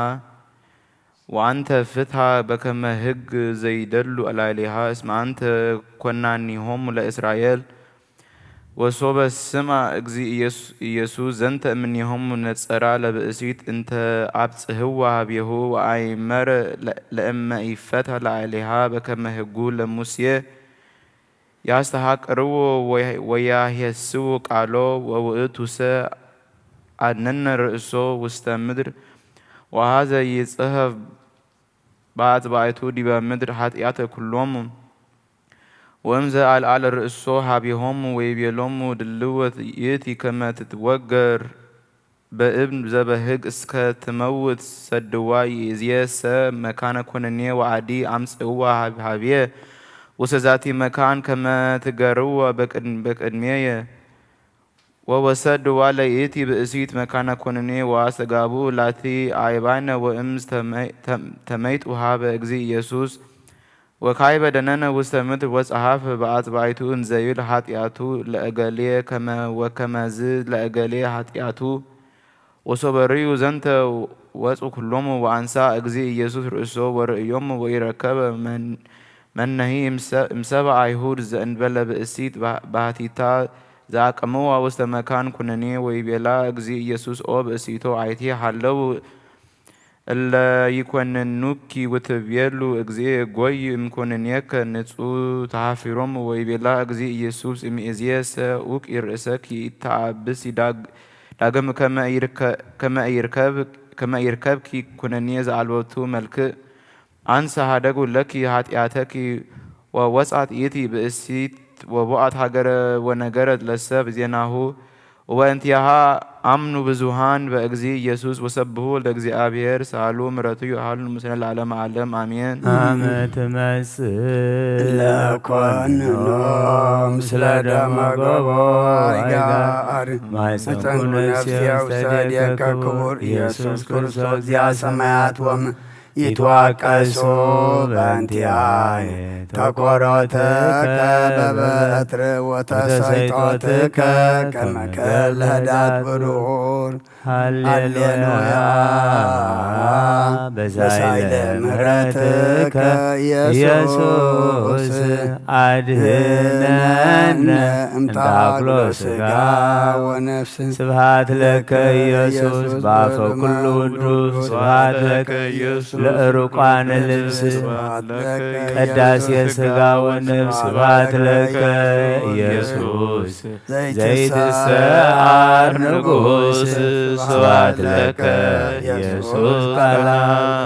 ወአንተ ፍትሐ በከመ ሕግ ዘይደሉ ላዕሌሃ እስመ አንተ ኮናኒሆሙ ለእስራኤል። ወሶበ ስማ እግዚ ኢየሱ-፣ ኢየሱስ ዘንተ እምኔሆሙ ነጸራ ለብእሲት እንተ አብጽሕዋ ሀቤሁ ወአይመረ ለ-፣ ለእመ ኢፈትሐ ላዕሌሃ በከመ ሕጉ ለሙሴ። ያስተሐቅርዎ ወ-፣ ወያሔስዎ ቃሎ ወውእቱሰ አነነ ርእሶ ውስተ ምድር ወሐዘ ይጽሐፍ በአጽባዕቱ ዲበ ምድር ኃጢአተ ኩሎሙ። ወእምዘ አልዓለ ርእሶ ሀቤሆሙ ወይቤሎሙ ድልወት ይእቲ ከመ ትትወገር በእብን ዘበሕግ እስከ ትመውት ሰድዋ ይእዜሰ መካነ ኵነኔ ወአዲ አምጽእዋ ሀብ-፣ ሀብየ ውስተ ዛቲ መካን ከመ ትገርዋ በቅድ-፣ በቅድሜየ። ወወሰድዋ ለይእቲ ብእሲት መካነ ኵነኔ ወአስተጋብኡ ላቲ አይባነ ወእምዝ ተመ-፣ ተም-፣ ተመይጡ ሀበ እግዚ ኢየሱስ። ወካይበ ደነነ ውስተ ምድር ወጸሐፈ በአጽባዕቱ እንዘ ይብል ኃጢአቱ ለእገሌ ከመ ወከመዝ ለእገሌ ኃጢአቱ። ወሶበርዩ ዘንተ ወጽኡ ኩሎሙ ወአንሳ እግዚእ ኢየሱስ ርእሶ ወርእዮም ወኢረከበ መን-፣ መነሂ እምሰ-፣ እምሰብአ አይሁድ ዘእንበለ ብእሲት ባ-፣ ባሕቲታ ዘአቀምዋ ውስተ መካን ኩነኔ ወይቤላ፣ እግዚእ ኢየሱስ ኦ ብእሲቶ አይቴ ሀለው እለ ይኮንኑኪ ወትቤሉ፣ እግዚእ ጎይ እምኮንኔከ ንጹ ተሃፊሮም። ወይቤላ እግዚእ ኢየሱስ፣ እምይእዜሰ ውቂ ርእሰኪ ኢተአብሲ ዳግ-፣ ዳግም ከመ ኢርከ-፣ ከመ ኢርከብ-፣ ከመ ኢርከብኪ ኩነኔ ዘአልቦቱ መልክእ። አንሰ ሀደጉ ለኪ ኃጢአተኪ ወወጽአት ይእቲ ብእሲት ወቦአት ሀገረ ወነገረት ለሰብ ዜናሁ ወእንቲአሃ አምኑ ብዙሃን በእግዚእ ኢየሱስ ወሰብሑ ለእግዚአብሔር ሳሉ ምሕረቱ ይሃሉ ምስለ ለዓለመ ዓለም አሜን። አመ ትመጽእ ለኮንኖ ምስለ ደመ ገቦ ወአይጋር ማይጸንኩ ነፍስየ ውስተ እዴከ ክቡር ኢየሱስ ክርስቶስ ዚአ ሰማያት ወም ይትዋቀሱ በእንቲአየ ተቆሮተከ በበትር ወተሰይጦትከ ከመ ክል ህዳት ብሩር። ሃሌሉያ። ሃሌሉያ። በሳይለ ምሕረትከ ኢየሱስ አድህነነ እምተአቅሎ ስጋ ወነፍስ። ስብሐት ለከ ኢየሱስ በአፈ ኩሉ ውዱስ። ስብሐት ለከ ኢየሱስ ለእሩቃነ ልብስ። ስብሐት ለከ ቅዳሴ ኢየሱስ ስጋ ወነፍስ። ስብሐት ለከ ኢየሱስ ዘይትሰዓር ንጉስ። ስብሐት ለከ ኢየሱስ ቃለ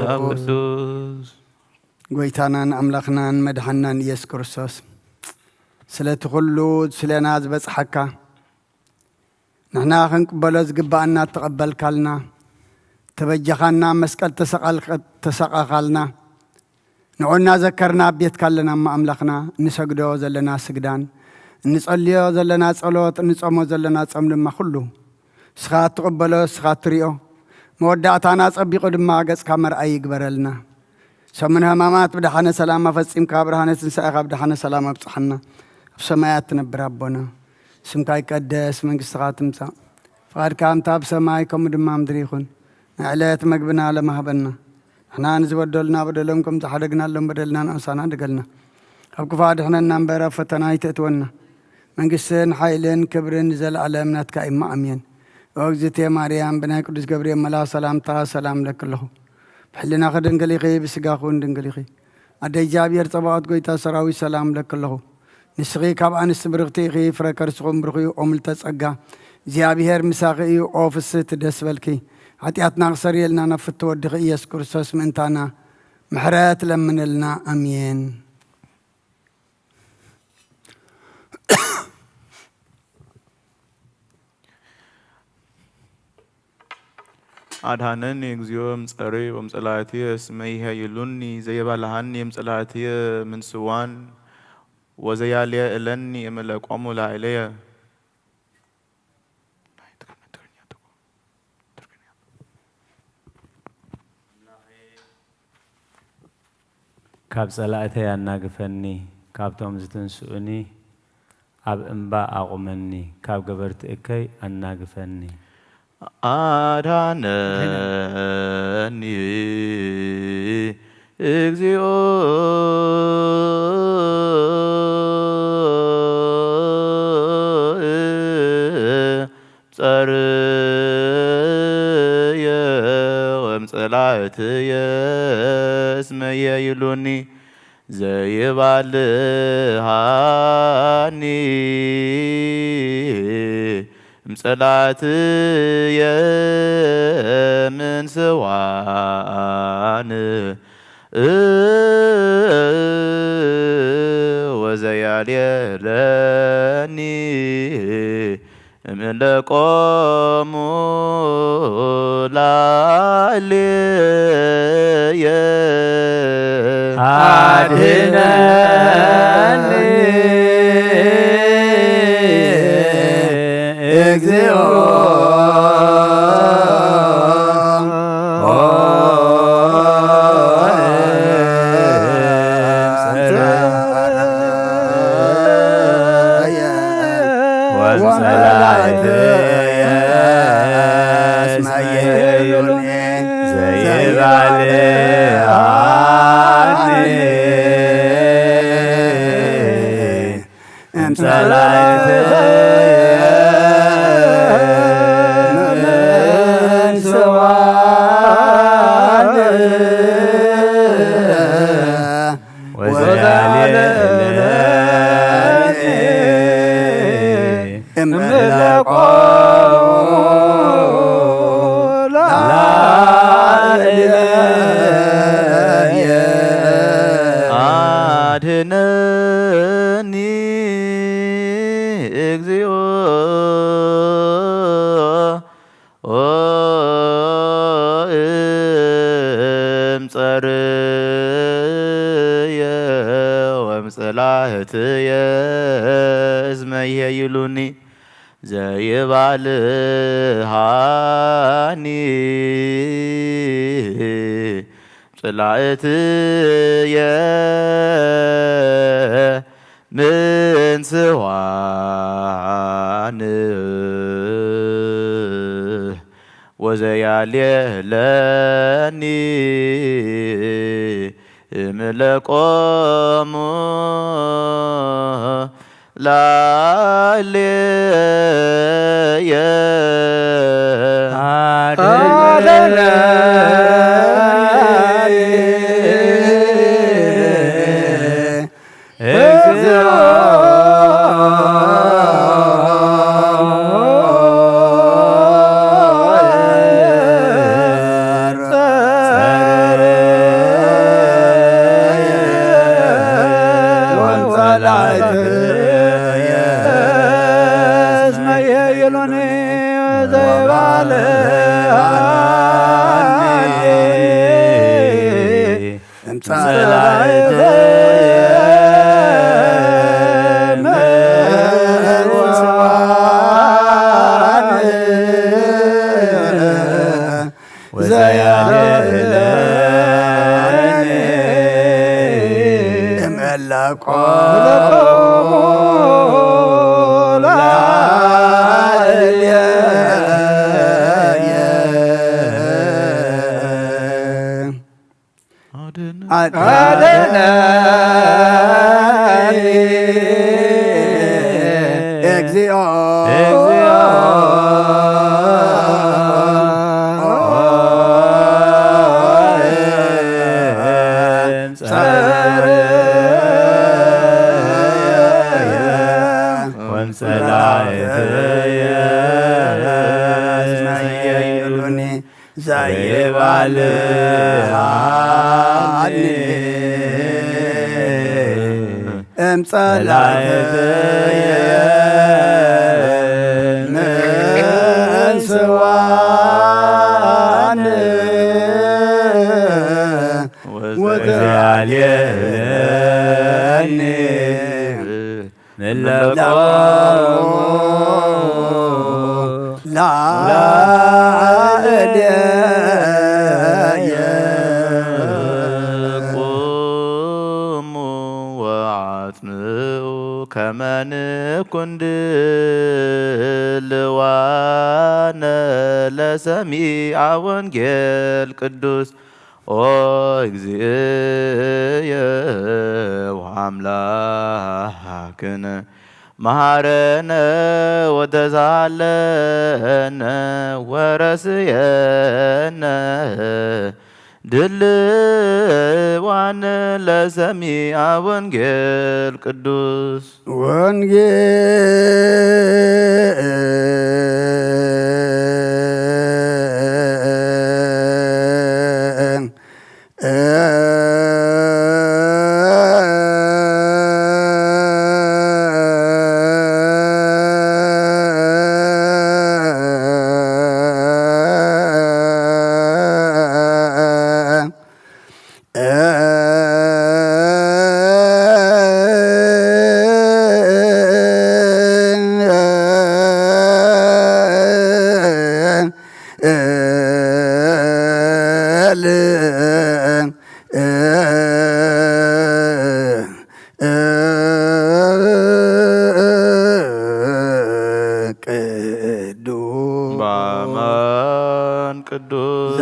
አብ ቅዱስ። ጎይታናን አምላኽናን መድሓናን ኢየሱስ ክርስቶስ፣ ስለቲ ኩሉ ስለና ዝበጽሓካ፣ ንሕና ክንቅበሎ ዝግባኣና እተቐበልካልና፣ ተበጃኻና፣ መስቀል ተሰቐልክ-፣ ተሰቐኻልና፣ ንዑ እናዘከርና ኣብ ቤትካ ኣለና እሞ ኣምላኽና፣ እንሰግዶ ዘለና ስግዳን፣ እንጸልዮ ዘለና ጸሎት፣ እንጾሞ ዘለና ጾም ድማ ኩሉ ንስኻ እትቕበሎ፣ ንስኻ እትሪኦ፣ መወዳእታና ጸቢቑ ድማ ገጽካ መርኣይ ይግበረልና። ሰሙነ ሕማማት ብደሓነ ሰላም ኣፈጺምካ፣ ብርሃነ ትንሳኤኻ ብደሓነ ሰላም ኣብጽሓና። ኣብ ሰማያት እትነብር ኣቦና፣ ስምካ ይቀደስ፣ መንግስትኻ ትምጻእ፣ ፍቓድካ ከምታ ኣብ ሰማይ ከምኡ ድማ ኣብ ምድሪ ይኹን። ንዕለት መግብና ሎሚ ሃበና። ንሕና ንዝበደሉና በደሎም ከም ዝሓደግናሎም በደልና ንኣምሳና ድገልና። ካብ ክፉእ ኣድሕነና እምበር ኣብ ፈተና ኣይተእትወና። መንግስትን ሓይልን ክብርን ንዘለኣለም ናትካ እዩ እሞ ኣሜን። ኦ እግዝእትየ ማርያም፣ ብናይ ቅዱስ ገብርኤል መልኣኽ ሰላምታ ሰላም እለኪ ኣለኹ። ብሕልናኺ ድንግል ኢኺ፣ ብስጋኺ እውን ድንግል ኢኺ። ኣደ እግዚኣብሔር ጸባኦት፣ ጎይታ ሰራዊት፣ ሰላም እለኪ ኣለኹ። ንስኺ ካብ ኣንስቲ ብርኽቲ ኢኺ፣ ፍረ ከርስኹም ብሩኽ እዩ። ኦ ምልዕተ ጸጋ፣ እግዚኣብሔር ምሳኺ እዩ። ኦ ፍስህቲ፣ ደስ በልኪ። ሓጢኣትና ክሰርየልና ናብ ፍትው ወድኺ ኢየሱስ ክርስቶስ ምእንታና ምሕረት ለምንልና። ኣሜን። አድኃነኒ እግዚኦ እምጸርየ ወእምጸላእትየ እስመ ይኄይሉኒ፣ ዘየባልሐኒ እምጸላእትየ ምንስዋን፣ ወዘያልየእለኒ እምለቆሙ ላዕሌየ። ካብ ጸላእተይ ኣናግፈኒ፣ ካብቶም ዝትንስኡኒ ኣብ እምባ ኣቑመኒ፣ ካብ ገበርቲ እከይ ኣናግፈኒ። አድኃነኒ እግዚኦ እምጸርየ ወእምጸላእትየ እስመ ይኄይሉኒ ዘይባልሐኒ እምጸላእትየ ምንስዋን ወዘያልየለኒ እምለቆሙ ላዕሌየ። አድነኒ እግዚኦ ወጸላእትየ እስመ ጸርየ ወምጸላእትየ እስመ ይሄይሉኒ ዘይባልዓኒ ጸላእትየ ምን ስዋን ወዘያልየለኒ እምለቆሙ ላዕሌየ አድነኒ እግዚኦ። ወንጸላእትየ እስመ ይሄይሉኒ ዘይባልዓኒ ጸላእትየ ምን ስዋን ወዘያልየለኒ እምለቆሙ ላዕሌየ። አድነኒ እግዚኦ። ወንጸላእትየ እስመ ይሄይሉኒ ዘይባልዓኒ እምጸላእትየ ምን ስዋን ወዘያልየለኒ እምለቆሙ ላዕሌየ። ቁሙ ወአጽምዑ ከመ ንኩን ድልዋነ ለሰሚዐ ወንጌል ቅዱስ። ኦ እግዚእየ ወአምላክነ መሐረነ ወተሳሃለነ ወረስየነ ድልዋነ ለሰሚዐ ወንጌል ቅዱስ። ወንጌል ቅዱስ በአማን ቅዱስ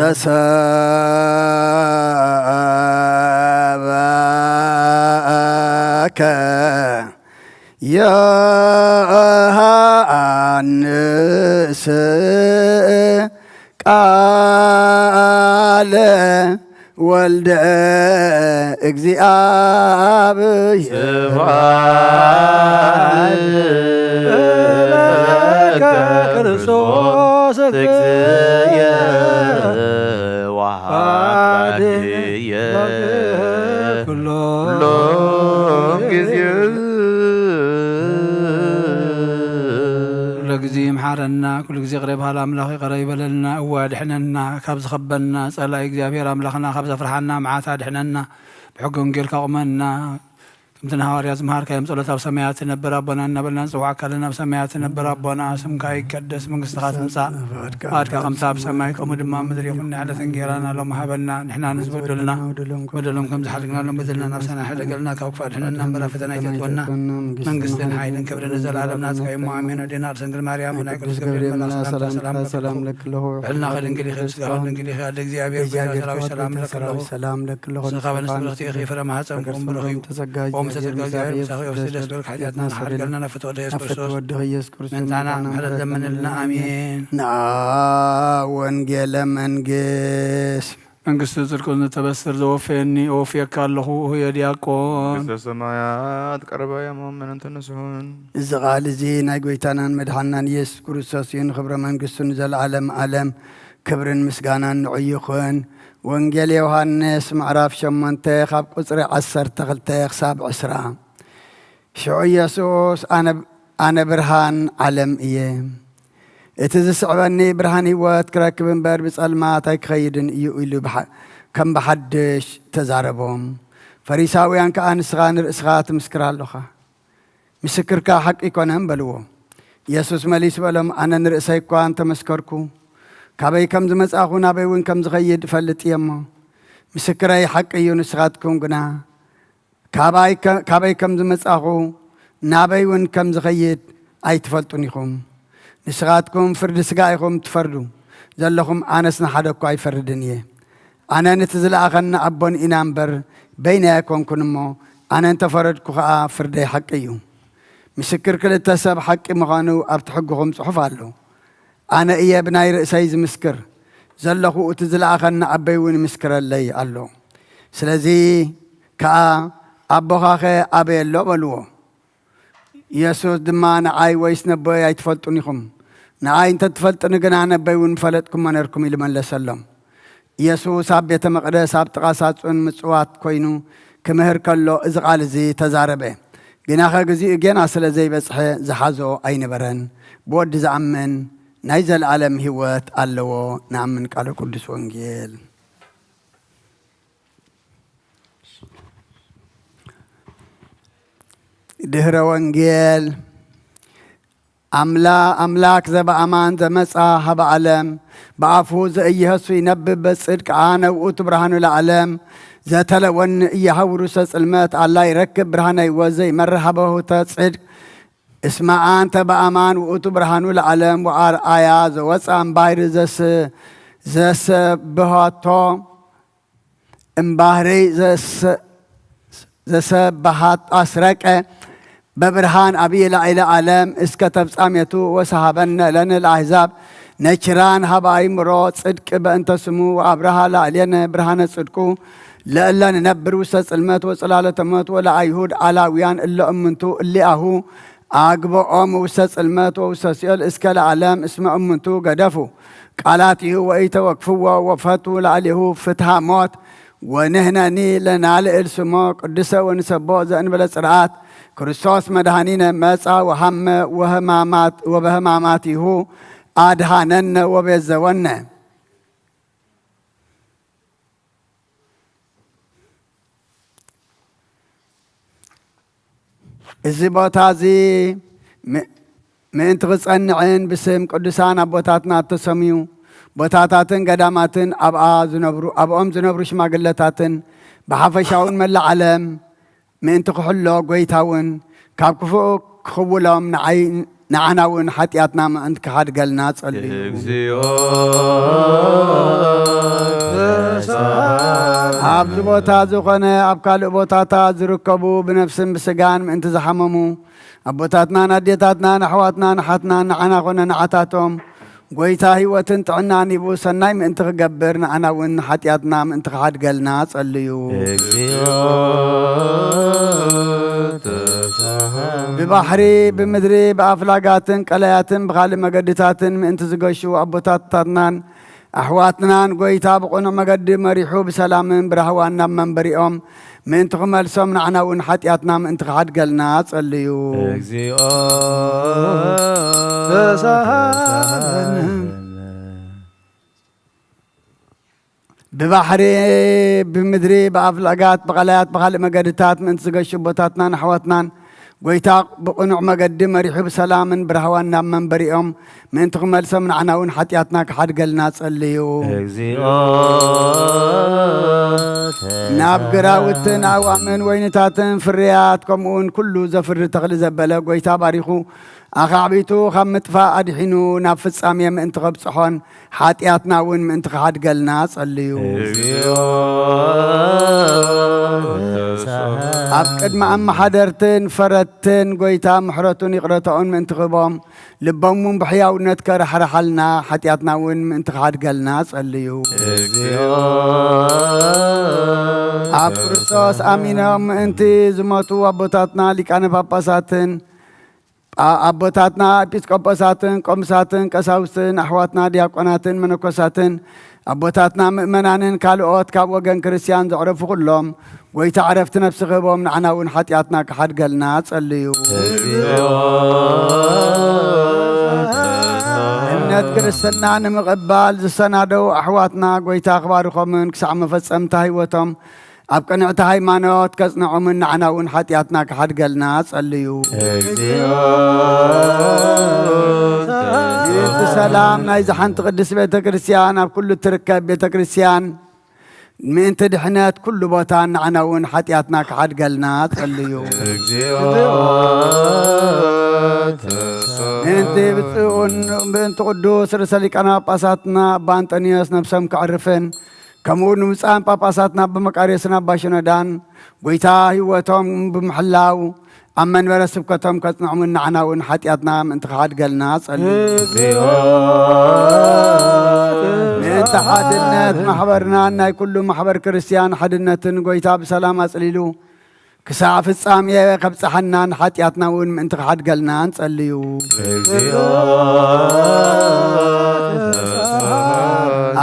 ዘሰብሐከ ዮሐንስ ቃለ ወልደ እግዚአብሔር። ስብሐት ለከ ክርስቶስ እግዚእየ ወሐዋርየ ኩሎ ጊዜ። ጊዜ ይምሓረና፣ ኩሉ ጊዜ ይቕረ በሃል ኣምላኽ ይቕረ ይበለልና፣ እወ ኣድሕነና፣ ካብ ዝኸበና ጸላኢ እግዚኣብሔር ኣምላኽና ካብ ዘፍርሓና መዓት ኣድሕነና፣ ብሕጊ ወንጌልካ ኣቑመና፣ ከምቲ ንሃዋርያት ዝመሃርካዮም ጸሎት፣ ኣብ ሰማያት ትነብር ኣቦና እናበልና ንጽውዓካ ኣለና። ኣብ ሰማያት ትነብር ኣቦና፣ ስምካ ይቀደስ፣ መንግስትኻ ትምጻእ፣ ፍቓድካ ከምቲ ኣብ ሰማይ ከምኡ ድማ ኣብ ምድሪ ይኹን። ንዕለት እንጌራና ሎም ሃበና፣ ንሕና ንዝበደሉና በደሎም ከም ዝሓደግናሎም በደልና ናብ ሰናይ ኣይሕደገልና፣ ካብ ክፉእ ኣድሕነና እምበር ኣብ ፈተና ኣይተእትወና። መንግስትን ሓይልን ክብርን ንዘለዓለም ናትካ እዩ እሞ፣ ኣሜን። ኣዴና ቅድስት ድንግል ማርያም፣ ናይ ቅዱስ ገብርኤል መልኣክ ሰላምታ ሰላም ለኪ ኣለኹ። ብሕልና ከድንግል ይኽእል፣ ስጋ ከድንግል ይኽእል። ኣደ እግዚኣብሔር፣ ጎይታ ሰራዊት፣ ሰላም ለኪ ኣለኹ። ሰላም ለኪ ኣለኹ። ንስኻ በንስቲ ብርኽቲ ኢኺ፣ ፍረ ማህፀን ኩም ብሩኽ እዩ። ተዘጋጅ ኦም ተዘጋጅ፣ እግዚኣብሔር ምሳኺ፣ ደስ በልኪ። ሓጢኣትና ሓጥኣትና ሓድገልና፣ ናብ ፍትወት ኢየሱስ ክርስቶስ ወድኺ ኢየሱስ ክርስቶስ ምእንታና ምሕረት ለምንልና። ኣሜን። ንኣ ወንጌለ መንግስት መንግስት ጽድቁን ዝተበስር ዘወፈየኒ እወፍየካ ኣለኹ። እሁየ ዲያቆን። መንግስተ ሰማያት ቀረባ እያ እሞ፣ ምእንተ ንስሑን። እዚ ቃል እዚ ናይ ጎይታናን መድሓናን ኢየሱስ ክርስቶስ እዩ። ንኽብረ መንግስቱ ንዘለዓለም ዓለም ክብርን ምስጋናን ንዑ ይኹን። ወንጌል ዮሃንስ ምዕራፍ ሸሞንተ ካብ ቁጽሪ ዓሰርተ ክልተ ክሳብ ዕስራ። ሽዑ ኢየሱስ፣ ኣነ፣ ኣነ ብርሃን ዓለም እየ። እቲ ዝስዕበኒ ብርሃን ህይወት ክረክብ እምበር ብጸልማት ኣይክኸይድን እዩ ኢሉ ብሓ-፣ ከም ብሓድሽ ተዛረቦም። ፈሪሳውያን ከኣ፣ ንስኻ ንርእስኻ ትምስክር ኣሎኻ፣ ምስክርካ ሓቂ ኣይኮነን በልዎ። ኢየሱስ መሊሱ በሎም፣ ኣነ ንርእሰይ እኳ እንተመስከርኩ፣ ካበይ ከም ዝመጻእኹ ናበይ እውን ከም ዝኸይድ እፈልጥ እየ እሞ፣ ምስክረይ ሓቂ እዩ። ንስኻትኩም ግና ካባይ ከ-፣ ካበይ ከም ዝመጻኹ ናበይ እውን ከም ዝኸይድ ኣይትፈልጡን ኢኹም። ንስኻትኩም ፍርዲ ስጋ ኢኹም ትፈርዱ ዘለኹም፣ ኣነስ ንሓደ እኳ ኣይፈርድን እየ። ኣነ ነቲ ዝለኣኸኒ ኣቦን ኢና እምበር በይነይ ኣይኮንኩን እሞ፣ ኣነ እንተፈረድኩ ኸኣ ፍርደይ ሓቂ እዩ። ምስክር ክልተ ሰብ ሓቂ ምዃኑ ኣብቲ ሕግኹም ጽሑፍ ኣሎ። ኣነ እየ ብናይ ርእሰይ ዝምስክር ዘለኹ፣ እቲ ዝለኣኸኒ ኣቦይ እውን ይምስክረለይ ኣሎ። ስለዚ ከኣ ኣቦኻኸ ኣበይ ኣሎ በልዎ። ኢየሱስ ድማ ንዓይ ወይስ ነቦይ ኣይትፈልጡን ኢኹም። ንዓይ እንተ ትፈልጡኒ ግና ነቦይ እውን ምፈለጥኩሞ ነርኩም ኢሉ መለሰሎም። ኢየሱስ ኣብ ቤተ መቕደስ ኣብ ጥቓ ሳጹን ምጽዋት ኮይኑ ክምህር ከሎ እዚ ቃል እዚ ተዛረበ። ግናኸ ግዚኡ ጌና ስለ ዘይበጽሐ ዝሓዞ ኣይነበረን። ብወዲ ዝኣምን ናይ ዘለዓለም ህይወት ኣለዎ። ንኣምን ቃለ ቅዱስ ወንጌል። ድህረ ወንጌል። ኣምላ-፣ ኣምላክ ዘበኣማን ዘመጻ ሀበ ዓለም፣ በኣፉ ዘእይሀሱ ይነብብ በጽድቅ፣ ኣነ ውእቱ ብርሃኑ ለዓለም፣ ዘተለወኒ እየሀው ርሰ ጽልመት፣ ኣላ ይረክብ ብርሃነ ሕይወት ዘይመርህ ሀበ ሆህተ ጽድቅ። እስመ ኣንተ በኣማን ውእቱ ብርሃኑ ለዓለም፣ ወኣርኣያ ዘወፅኣ እምባሕሪ ዘስ-፣ ዘሰብሀቶ እምባህርይ ዘሰ-፣ ዘሰባሃት ኣስረቀ በብርሃን ኣቢይ ላዕለ ዓለም እስከ ተፍጻሜቱ ወሰሃበነ ለነ ለአሕዛብ ነችራን ሀበ ኣይምሮ ጽድቅ በእንተ ስሙ ወአብርሃ ላዕሌነ ብርሃነ ጽድቁ ለእለ ንነብር ውስተ ጽልመት ወጽላለተ ሞት ወለአይሁድ አላውያን እለ እምንቱ እሊአሁ አግበኦም ውስተ ጽልመት ወውስተ ሲኦል እስከ ለዓለም እስመ እምንቱ ገደፉ ቃላቲሁ ወኢተወክፍዎ ወፈቱ ላዕሌሁ ፍትሃ ሞት። ወንሕነኒ ለናልዕል ስሞ ቅዱሰ ወንሰቦ ዘእንበለ ጽርዓት ክርስቶስ መድኃኒነ መጻ ወሃመ ወህማማት-፣ ወበህማማቲሁ አድኃነነ ወቤዘወነ። እዚ ቦታ እዚ ም-፣ ምእንቲ ክጸንዕን ብስም ቅዱሳን ኣቦታትና እተሰምዩ ቦታታትን ገዳማትን ኣብኣ ዝነብሩ፣ ኣብኦም ዝነብሩ ሽማግለታትን ብሓፈሻውን መላእ ዓለም ምእንቲ ክሕሎ፣ ጎይታ እውን ካብ ክፉእ ክኽውሎም ንዓይ፣ ንዓና እውን ሓጢኣትና ምእንቲ ክሓድገልና ጸልዩ። እግዚኦ ተሳሃል። ኣብዚ ቦታ ዝኾነ ኣብ ካልእ ቦታታት ዝርከቡ ብነፍስን ብስጋን ምእንቲ ዝሓመሙ ኣቦታትናን ኣዴታትናን ኣሕዋትናን ኣሓትናን ንዓና ኮነ ንዓታቶም ጎይታ ህይወትን ጥዕናን ሂቡ ሰናይ ምእንቲ ክገብር፣ ንኣና እውን ንሓጢኣትና ምእንቲ ክሓድገልና ጸልዩ። እግዚኦ ተሳሃል። ብባሕሪ፣ ብምድሪ፣ ብኣፍላጋትን ቀላያትን ብኻልእ መገድታትን ምእንቲ ዝገሹ ኣቦታትናን ኣሕዋትናን ጎይታ ብቕኑዕ መገዲ መሪሑ ብሰላምን ብራህዋን ናብ መንበሪኦም ምእንቲ ክመልሶም ንዓና እውን ሓጢኣትና ምእንቲ ክሓድገልና ጸልዩ። እግዚኦ ተሳሃለነ። ብባሕሪ፣ ብምድሪ፣ ብኣፍላጋት፣ ብቐላያት፣ ብኻልእ መገድታት ምእንቲ ዝገሹ ኣቦታትናን ኣሕዋትናን፣ ጎይታ ብቕኑዕ መገዲ መሪሑ ብሰላምን ብራህዋን ናብ መንበሪኦም ምእንቲ ክመልሶም ንዓና እውን ሓጢኣትና ክሓድገልና ጸልዩ። እግዚኦ ናብ ግራውትን ኣእዋምን ወይንታትን ፍርያት፣ ከምኡውን ኩሉ ዘፍሪ ተኽሊ ዘበለ ጎይታ ባሪኹ ኣኻዕቢቱ ካብ ምጥፋእ ኣድሒኑ ናብ ፍጻሜ ምእንቲ ከብጽሖን ሓጢኣትና እውን ምእንቲ ክሓድገልና ጸልዩ። ኣብ ቅድሚ ኣመሓደርትን ፈረድትን ጎይታ ምሕረቱን ይቕረታኡን ምእንቲ ክህቦም፣ ልቦም እውን ብሕያውነት ከራሕርሓልና፣ ሓጢኣትና እውን ምእንቲ ክሓድገልና ጸልዩ። ኣብ ክርስቶስ ኣሚኖም ምእንቲ ዝሞቱ ኣቦታትና ሊቃነ ጳጳሳትን ጳ-፣ ኣቦታትና ኤጲስቆጶሳትን፣ ቆምሳትን፣ ቀሳውስትን፣ ኣሕዋትና ዲያቆናትን፣ መነኮሳትን፣ ኣቦታትና ምእመናንን፣ ካልኦት ካብ ወገን ክርስቲያን ዘዕረፉ ኩሎም፣ ጎይታ ዕረፍቲ ነፍሲ ክህቦም፣ ንዓና እውን ሓጢኣትና ክሓድገልና ጸልዩ። እምነት ክርስትና ንምቕባል ዝሰናደው ኣሕዋትና፣ ጎይታ ክባርኾምን ክሳዕ መፈጸምታ ህይወቶም ኣብ ቅንዕቲ ሃይማኖት ከጽንዖምን ንዓና እውን ሓጢኣትና ክሓድገልና ጸልዩ። ምእንቲ ሰላም ናይዛ ሓንቲ ቅድስት ቤተ ክርስቲያን፣ ኣብ ኩሉ እትርከብ ቤተ ክርስቲያን፣ ምእንቲ ድሕነት ኩሉ ቦታን ንዓና እውን ሓጢኣትና ክሓድገልና ጸልዩ። ምእንቲ ብፁዕን ምእንቲ ቅዱስ ርእሰ ሊቃነ ጳጳሳትና ኣባ እንጠንዮስ ነብሶም ከዕርፍን፣ ከምኡ ንብፁዓን ጳጳሳትና ኣባ መቃርዮስን ኣባ ሽኖዳን፣ ጎይታ ህይወቶም ብምሕላው፣ ኣብ መንበረ ስብከቶም ከጽንዖምን ንዓና እውን ሓጢኣትና ምእንቲ ክሓድገልና ጸልዩ። ምእንቲ ሓድነት ማሕበርናን ናይ ኩሉ ማሕበር ክርስቲያን ሓድነትን ጎይታ ብሰላም ኣጽሊሉ ክሳዕ ፍጻሜ ከብጽሓናን ሓጢኣትና እውን ምእንቲ ክሓድገልና ንጸልዩ።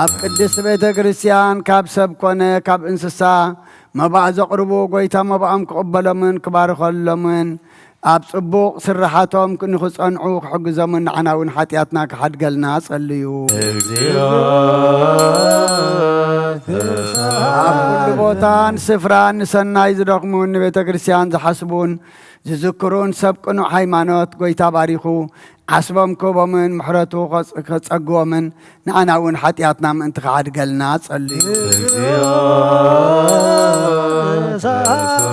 ኣብ ቅድስቲ ቤተ ክርስቲያን ካብ ሰብ ኮነ ካብ እንስሳ መባእ ዘቕርቡ፣ ጎይታ መባኦም ክቕበሎምን ክባርኸሎምን፣ ኣብ ጽቡቕ ስርሓቶም ንኽጸንዑ ክሕግዞምን ንዓና እውን ሓጢኣትና ክሓድገልና ጸልዩ። ኣብ ኩሉ ቦታን ስፍራን ንሰናይ ዝደኽሙን ንቤተ ክርስቲያን ዝሓስቡን ዝዝክሩን ሰብ ቅኑዕ ሃይማኖት ጎይታ ባሪኹ ዓስቦም ክህቦምን ምሕረቱ ከጸ-፣ ከጸግቦምን ንዓና እውን ሓጢኣትና ምእንቲ ክሓድገልና ጸልዩ።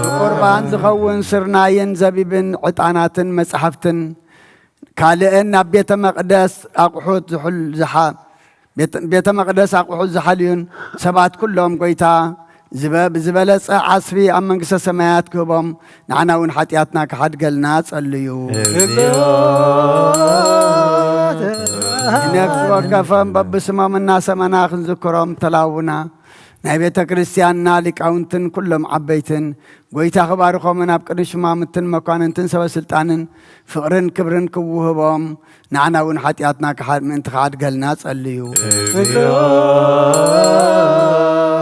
ንቁርባን ዝኸውን ስርናይን ዘቢብን ዕጣናትን መጻሕፍትን ካልእን ናብ ቤተ መቕደስ ኣቑሑት ዝሑል-፣ ዝሓ-፣ ቤተ፣ ቤተ መቕደስ ኣቑሑት ዝሓልዩን ሰባት ኩሎም፣ ጎይታ፣ ዝበ-፣ ዝበለጸ ዓስቢ ኣብ መንግስተ ሰማያት ክህቦም፣ ንዓና እውን ሓጢኣትና ክሓድገልና ጸልዩ። ንነፍሲ ወከፎም በብስሞም እናሰመና ክንዝክሮም ተላውና። ናይ ቤተ ክርስቲያንና ሊቃውንትን ኩሎም ዓበይትን፣ ጎይታ ክባርኾምን ኣብ ቅድሚ ሹማምንትን መኳንንትን ሰበ ስልጣንን ፍቕርን ክብርን ክውህቦም፣ ንዓና እውን ሓጢኣትና ክሓድ-፣ ምእንቲ ክሓድገልና ጸልዩ።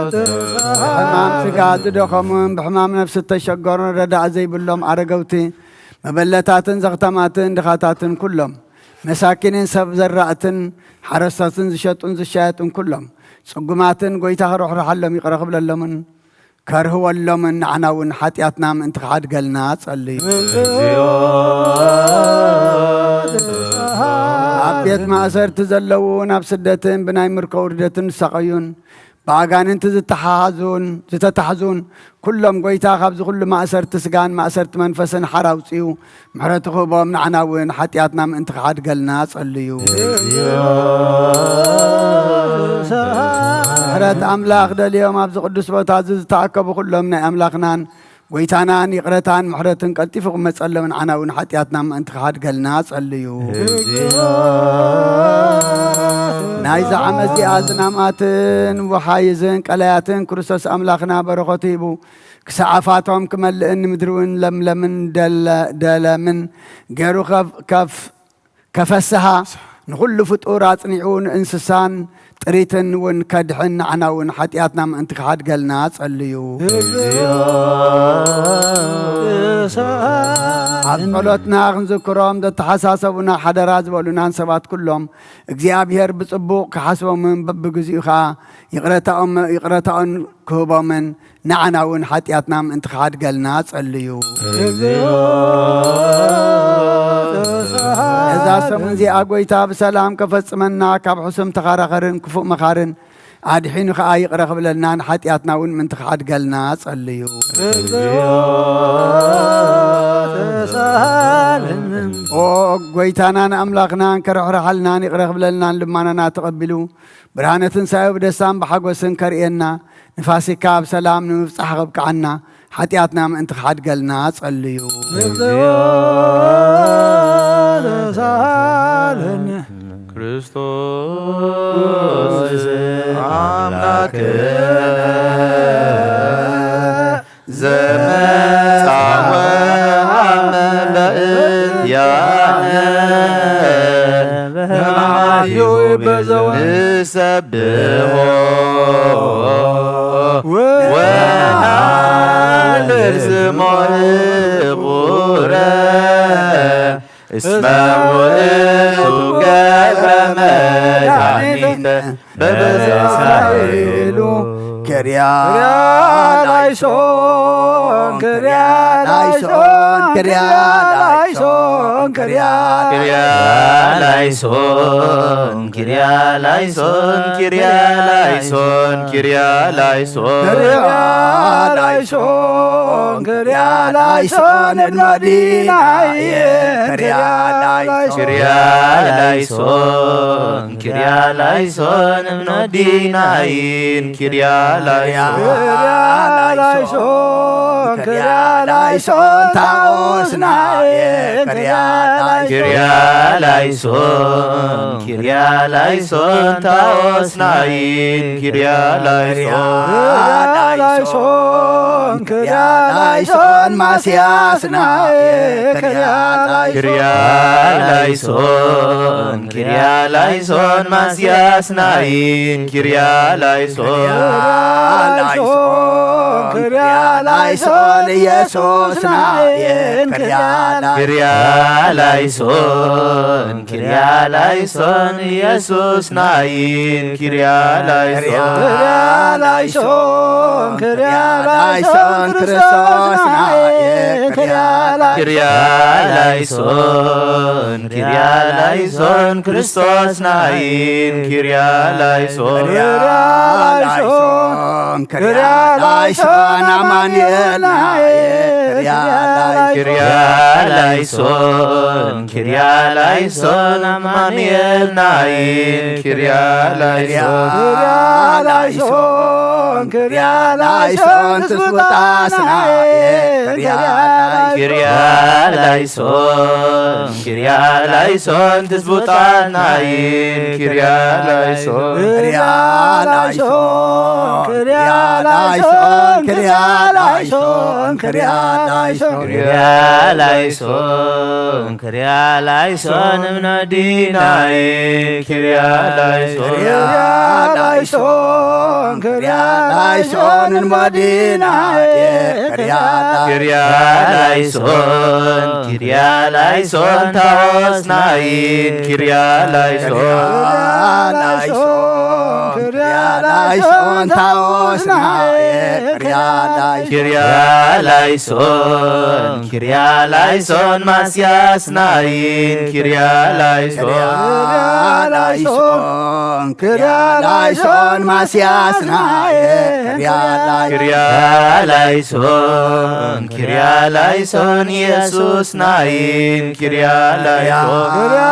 ብሕማም ስጋ ዝደኸሙን ብሕማም ነፍሲ እተሸገሩን ረዳእ ዘይብሎም ኣረገውቲ፣ መበለታትን ዘኽታማትን ድኻታትን ኩሎም፣ መሳኪንን ሰብ ዘራእትን ሓረስቶትን ዝሸጡን ዝሻየጡን ኩሎም፣ ጽጉማትን ጎይታ ክርሕርሓሎም ይቕረ ክብለሎምን ከርህወሎምን ንዓና እውን ሓጢኣትና ምእንቲ ክሓድገልና ጸልዩ። ኣብ ቤት ማእሰርቲ ዘለዉን ኣብ ስደትን ብናይ ምርኮ ውርደትን ዝሳቐዩን ብኣጋንንቲ ዝተሓዙን፣ ዝተታሕዙን ኩሎም፣ ጎይታ ካብዚ ኩሉ ማእሰርቲ ስጋን ማእሰርቲ መንፈስን ሓራ ኣውጽኡ ምሕረቱ ክህቦም፣ ንዓና እውን ሓጢኣትና ምእንቲ ክሓድገልና ጸልዩ። ምሕረት ኣምላኽ ደልዮም ኣብዚ ቅዱስ ቦታ እዚ ዝተኣከቡ ኩሎም ናይ ኣምላኽናን ጎይታናን ይቕረታን ምሕረትን ቀልጢፉ ክመጸሎም፣ ንዓና እውን ሓጢኣትና ምእንቲ ክሓድገልና ጸልዩ። ናይዛ ዓመት እዚኣ ዝናማትን ወሓይዝን ቀላያትን ክርስቶስ ኣምላኽና በረኸቱ ሂቡ ክሳዕ ኣፋቶም ክመልእን ንምድሪ እውን ለምለምን ደለ-፣ ደለምን ገይሩ ከፍ-፣ ከፍ-፣ ከፈስሃ፣ ንኹሉ ፍጡር ኣጽኒዑ፣ ንእንስሳን ጥሪትን እውን ከድሕን፣ ንዓና እውን ሓጢኣትና ምእንቲ ክሓድገልና ጸልዩ። ኣብ ጸሎትና ክንዝክሮም ዘተሓሳሰቡና ሓደራ ዝበሉናን ሰባት ኩሎም፣ እግዚኣብሔር ብጽቡቕ ክሓስቦምን በብግዚኡ ኸኣ ይቕረታኦም፣ ይቕረታኦን ክህቦምን፣ ንዓና እውን ሓጢኣትና ምእንቲ ክሓድገልና ጸልዩ። እዛ ሰሙን እዚኣ ጐይታ ብሰላም ከፈጽመና፣ ካብ ሕሱም ተኻራኸርን ክፉእ መኻርን ኣድሒኑ ኸኣ ይቕረ ክብለልናን ሓጢኣትና እውን ምእንቲ ክሓድገልና ጸልዩ። ኦ ጐይታናን ኣምላኽናን፣ ከርሕርሓልናን ይቕረ ክብለልናን ልማናና ተቐቢሉ፣ ብርሃነ ትንሳኤኡ ብደስታን ብሓጎስን ከርእየና፣ ንፋሲካ ብሰላም ንምብጻሕ ከብቅዓና፣ ሓጢኣትና ምእንቲ ክሓድገልና ጸልዩ። ክርስቶስ ኣምላክነ ዘመጻወ ሃመ በእንቲአነ በማዩ በዘወ ንሰብሖ ወነአልል ስሞ ህቡረ እስመ ውእቱ ገብረ መድኃኒተ በበሳይሉ። ኪርያ ላይሶን፣ ኪርያ ላይሶን፣ ኪርያ ላይሶን፣ ኪርያ ላይሶን፣ ኪርያ ላይሶን፣ ኪርያ ላይሶን፣ ኪርያ ላይሶን፣ ኪርያ ላይሶን፣ ኪርያ ላይሶን፣ እድመ ዲናዬ፣ ኪርያ ላይሶን፣ ኪርያ ላይሶን፣ ኪርያ ላይሶን፣ እምኖ ዲናይን፣ ኪርያ ላይሶን፣ ኪርያ ላይሶን፣ ኪርያ ላይሶን፣ ታኦስናዬ፣ ኪርያ ላይሶን፣ ኪርያ ላይሶን፣ ኪርያ ላይሶን፣ ታኦስናይን፣ ኪርያ ላይሶን፣ ኪርያ ላይሶን፣ ኪርያ ላይሶን፣ ማስያስናዬ፣ ኪርያ ላይሶን፣ ኪርያ ላይሶን፣ ኪርያ ላይሶን፣ ማስያስናይን፣ ኪርያ ላይሶን፣ ኪርያ ላይሶን፣ ኪርያ ላይሶን፣ ኢየሱስናይን፣ ኪርያ ላይሶን፣ ኪርያ ላይሶን፣ ኪርያ ላይሶን፣ ኢየሱስናይን፣ ኪርያ ላይሶን፣ ኪርያ ላይሶን፣ ኪርያ ላይሶን፣ ክርስቶስናይን፣ ኪርያ ላይሶን፣ ኪርያ ላይሶን፣ ኪርያ ላይሶን፣ ክርስቶስናይን፣ ኪርያ ላይሶን፣ ኪርያ ላይሶን፣ ኪርያ ላይሶን፣ አማኑኤልናይን፣ ኪርያ ላይሶን፣ ኪርያ ላይሶን፣ ኪርያ ላይሶን፣ አማኑኤልናይን፣ ኪርያ ላይሶን፣ ኪርያ ላይሶን፣ ኪርያ ላይሶን፣ ትስብእታስናይን፣ ኪርያ ላይሶን፣ ኪርያ ላይሶን፣ ኪርያ ላይሶን፣ ትስብእታናይን፣ ኪርያ ላይሶን፣ ኪርያ ላይሶን፣ ኪርያ ላይሶን፣ ኪርያ ላይሶን፣ ኪርያ ላይሶን፣ ኪርያ ላይሶን፣ ኪርያ ላይሶን፣ እምኖ ዲናይን፣ ኪርያ ላይሶን፣ ኪርያ ላይሶን፣ ኪርያ ላይሶን፣ እምኖ ዲናይን፣ ኪርያ ላይሶን፣ ኪርያ ላይሶን፣ ኪርያ ላይሶን፣ ታኦስናይን፣ ኪርያ ላይሶን፣ ኪርያ ላይሶን፣ ኪርያ ላይሶን፣ ታኦስናይን፣ ኪርያ ላይሶን፣ ኪርያ ላይሶን፣ ኪርያ ላይሶን፣ ማስያስናይን፣ ኪርያ ላይሶን፣ ኪርያ ላይሶን፣ ኪርያ ላይሶን፣ ማስያስናይን፣ ኪርያ ላይሶን፣ ኪርያ ላይሶን፣ ኪርያ ላይሶን፣ ኢየሱስናይን፣ ኪርያ ላይሶን፣ ኪርያ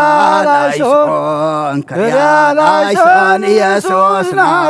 ላይሶን፣ ኪርያ ላይሶን፣ ኢየሱስናይን፣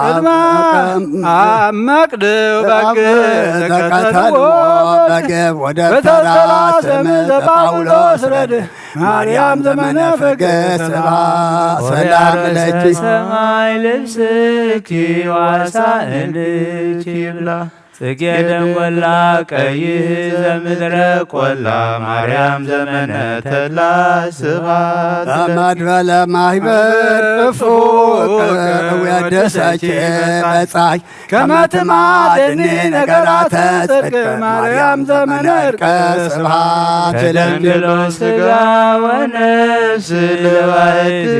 እድማ አመቅድ በግ ዘቀተልዎ በግ ወደ ተራ ስም ዘጳውሎስ ረድ ማርያም ዘመነ ፍግ ስብሐት ሰላም ለኪ። ሰማይ ልብስኪ ዋሳ እንድች ይብላ ጽጌ ደንጎላ ቀይ ዘምድረ ቆላ ማርያም ዘመነ ተላ ስብሐት ለኪ። በማድበለ ማህበር እፉቅ ወደሰኪ በጻይ ከመ ትማድኒ ነገራተ ጽድቅ ማርያም ዘመነ እርቅ ስብሐት ለኪ። ከደንግሎ ስጋ ወነፍስ ለባህት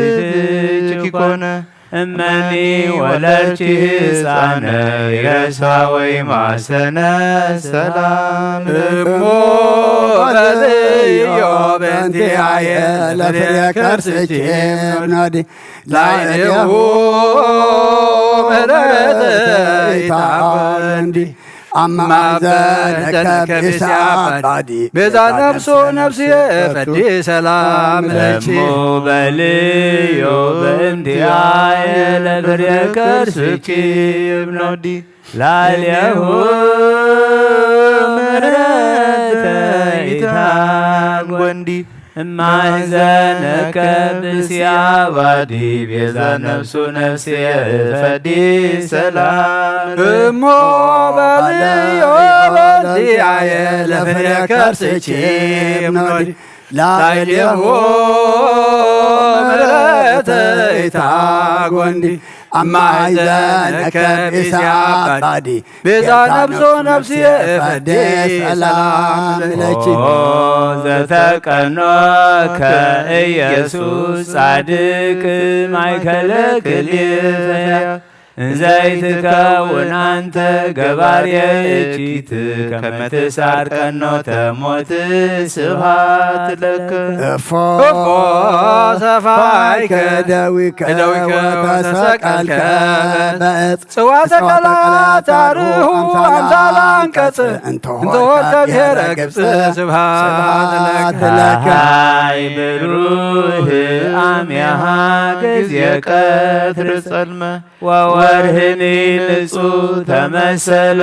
ኮነ እመኒ ወለድኪ ሕፃነ ይረሳ ወይ ማሰነ ሰላም እሞ በልዮ በእንቲአየ ለፍሬ ከርስኪ እብኖዲ ላዕሌሁ ምሕረተ ይታወንዲ አማዘነከ ቤዛ ባዲ ቤዛ ነፍሱ ነፍስየ ፈዲ ሰላም ለኪ። እሞ በልዮ በእንቲአየ ለፍሬ ከርስኪ እብኖዲ ላዕሌሁ ምሕረተ ይታወንዲ እማሕዘነከ ብስያ ባዲ ቤዛ ነፍሱ ነፍስየ ፈዲ ሰላም እሞ በልዮ በእንቲአየ ለፍሬ ከርስኪ እብኖዲ ላዕሌሁ ምሕረተ ይታወንዲ አማሕዘነከ ቤዛ ባዲ ቤዛ ነፍሱ ነፍስየ ፈዲ ሰላም ለኪ። ኦ ዘተቀኖከ ኢየሱስ ጻድቅ ማእከለ ክልኤ ፈያት እንዘ ኢትከውን አንተ ገባርየ እኪት ከመ ትስዓር ቀኖተ ሞት ስብሐት ለከ። እፎ እፎ ሰፋይከ እደዊከ እደዊከ ወተሰቀልከ በዕፅ ጽዋ ሰቀላት አርሁ አምሳለ አንቀጽ እንተ ኆርከ ብሔረ ግብጽ ስብሐት ለከ። ጸሓይ ብሩህ አምያሃ ጊዜ ቀትር ጸልመ ወወርህኒ ንጹህ ተመሰለ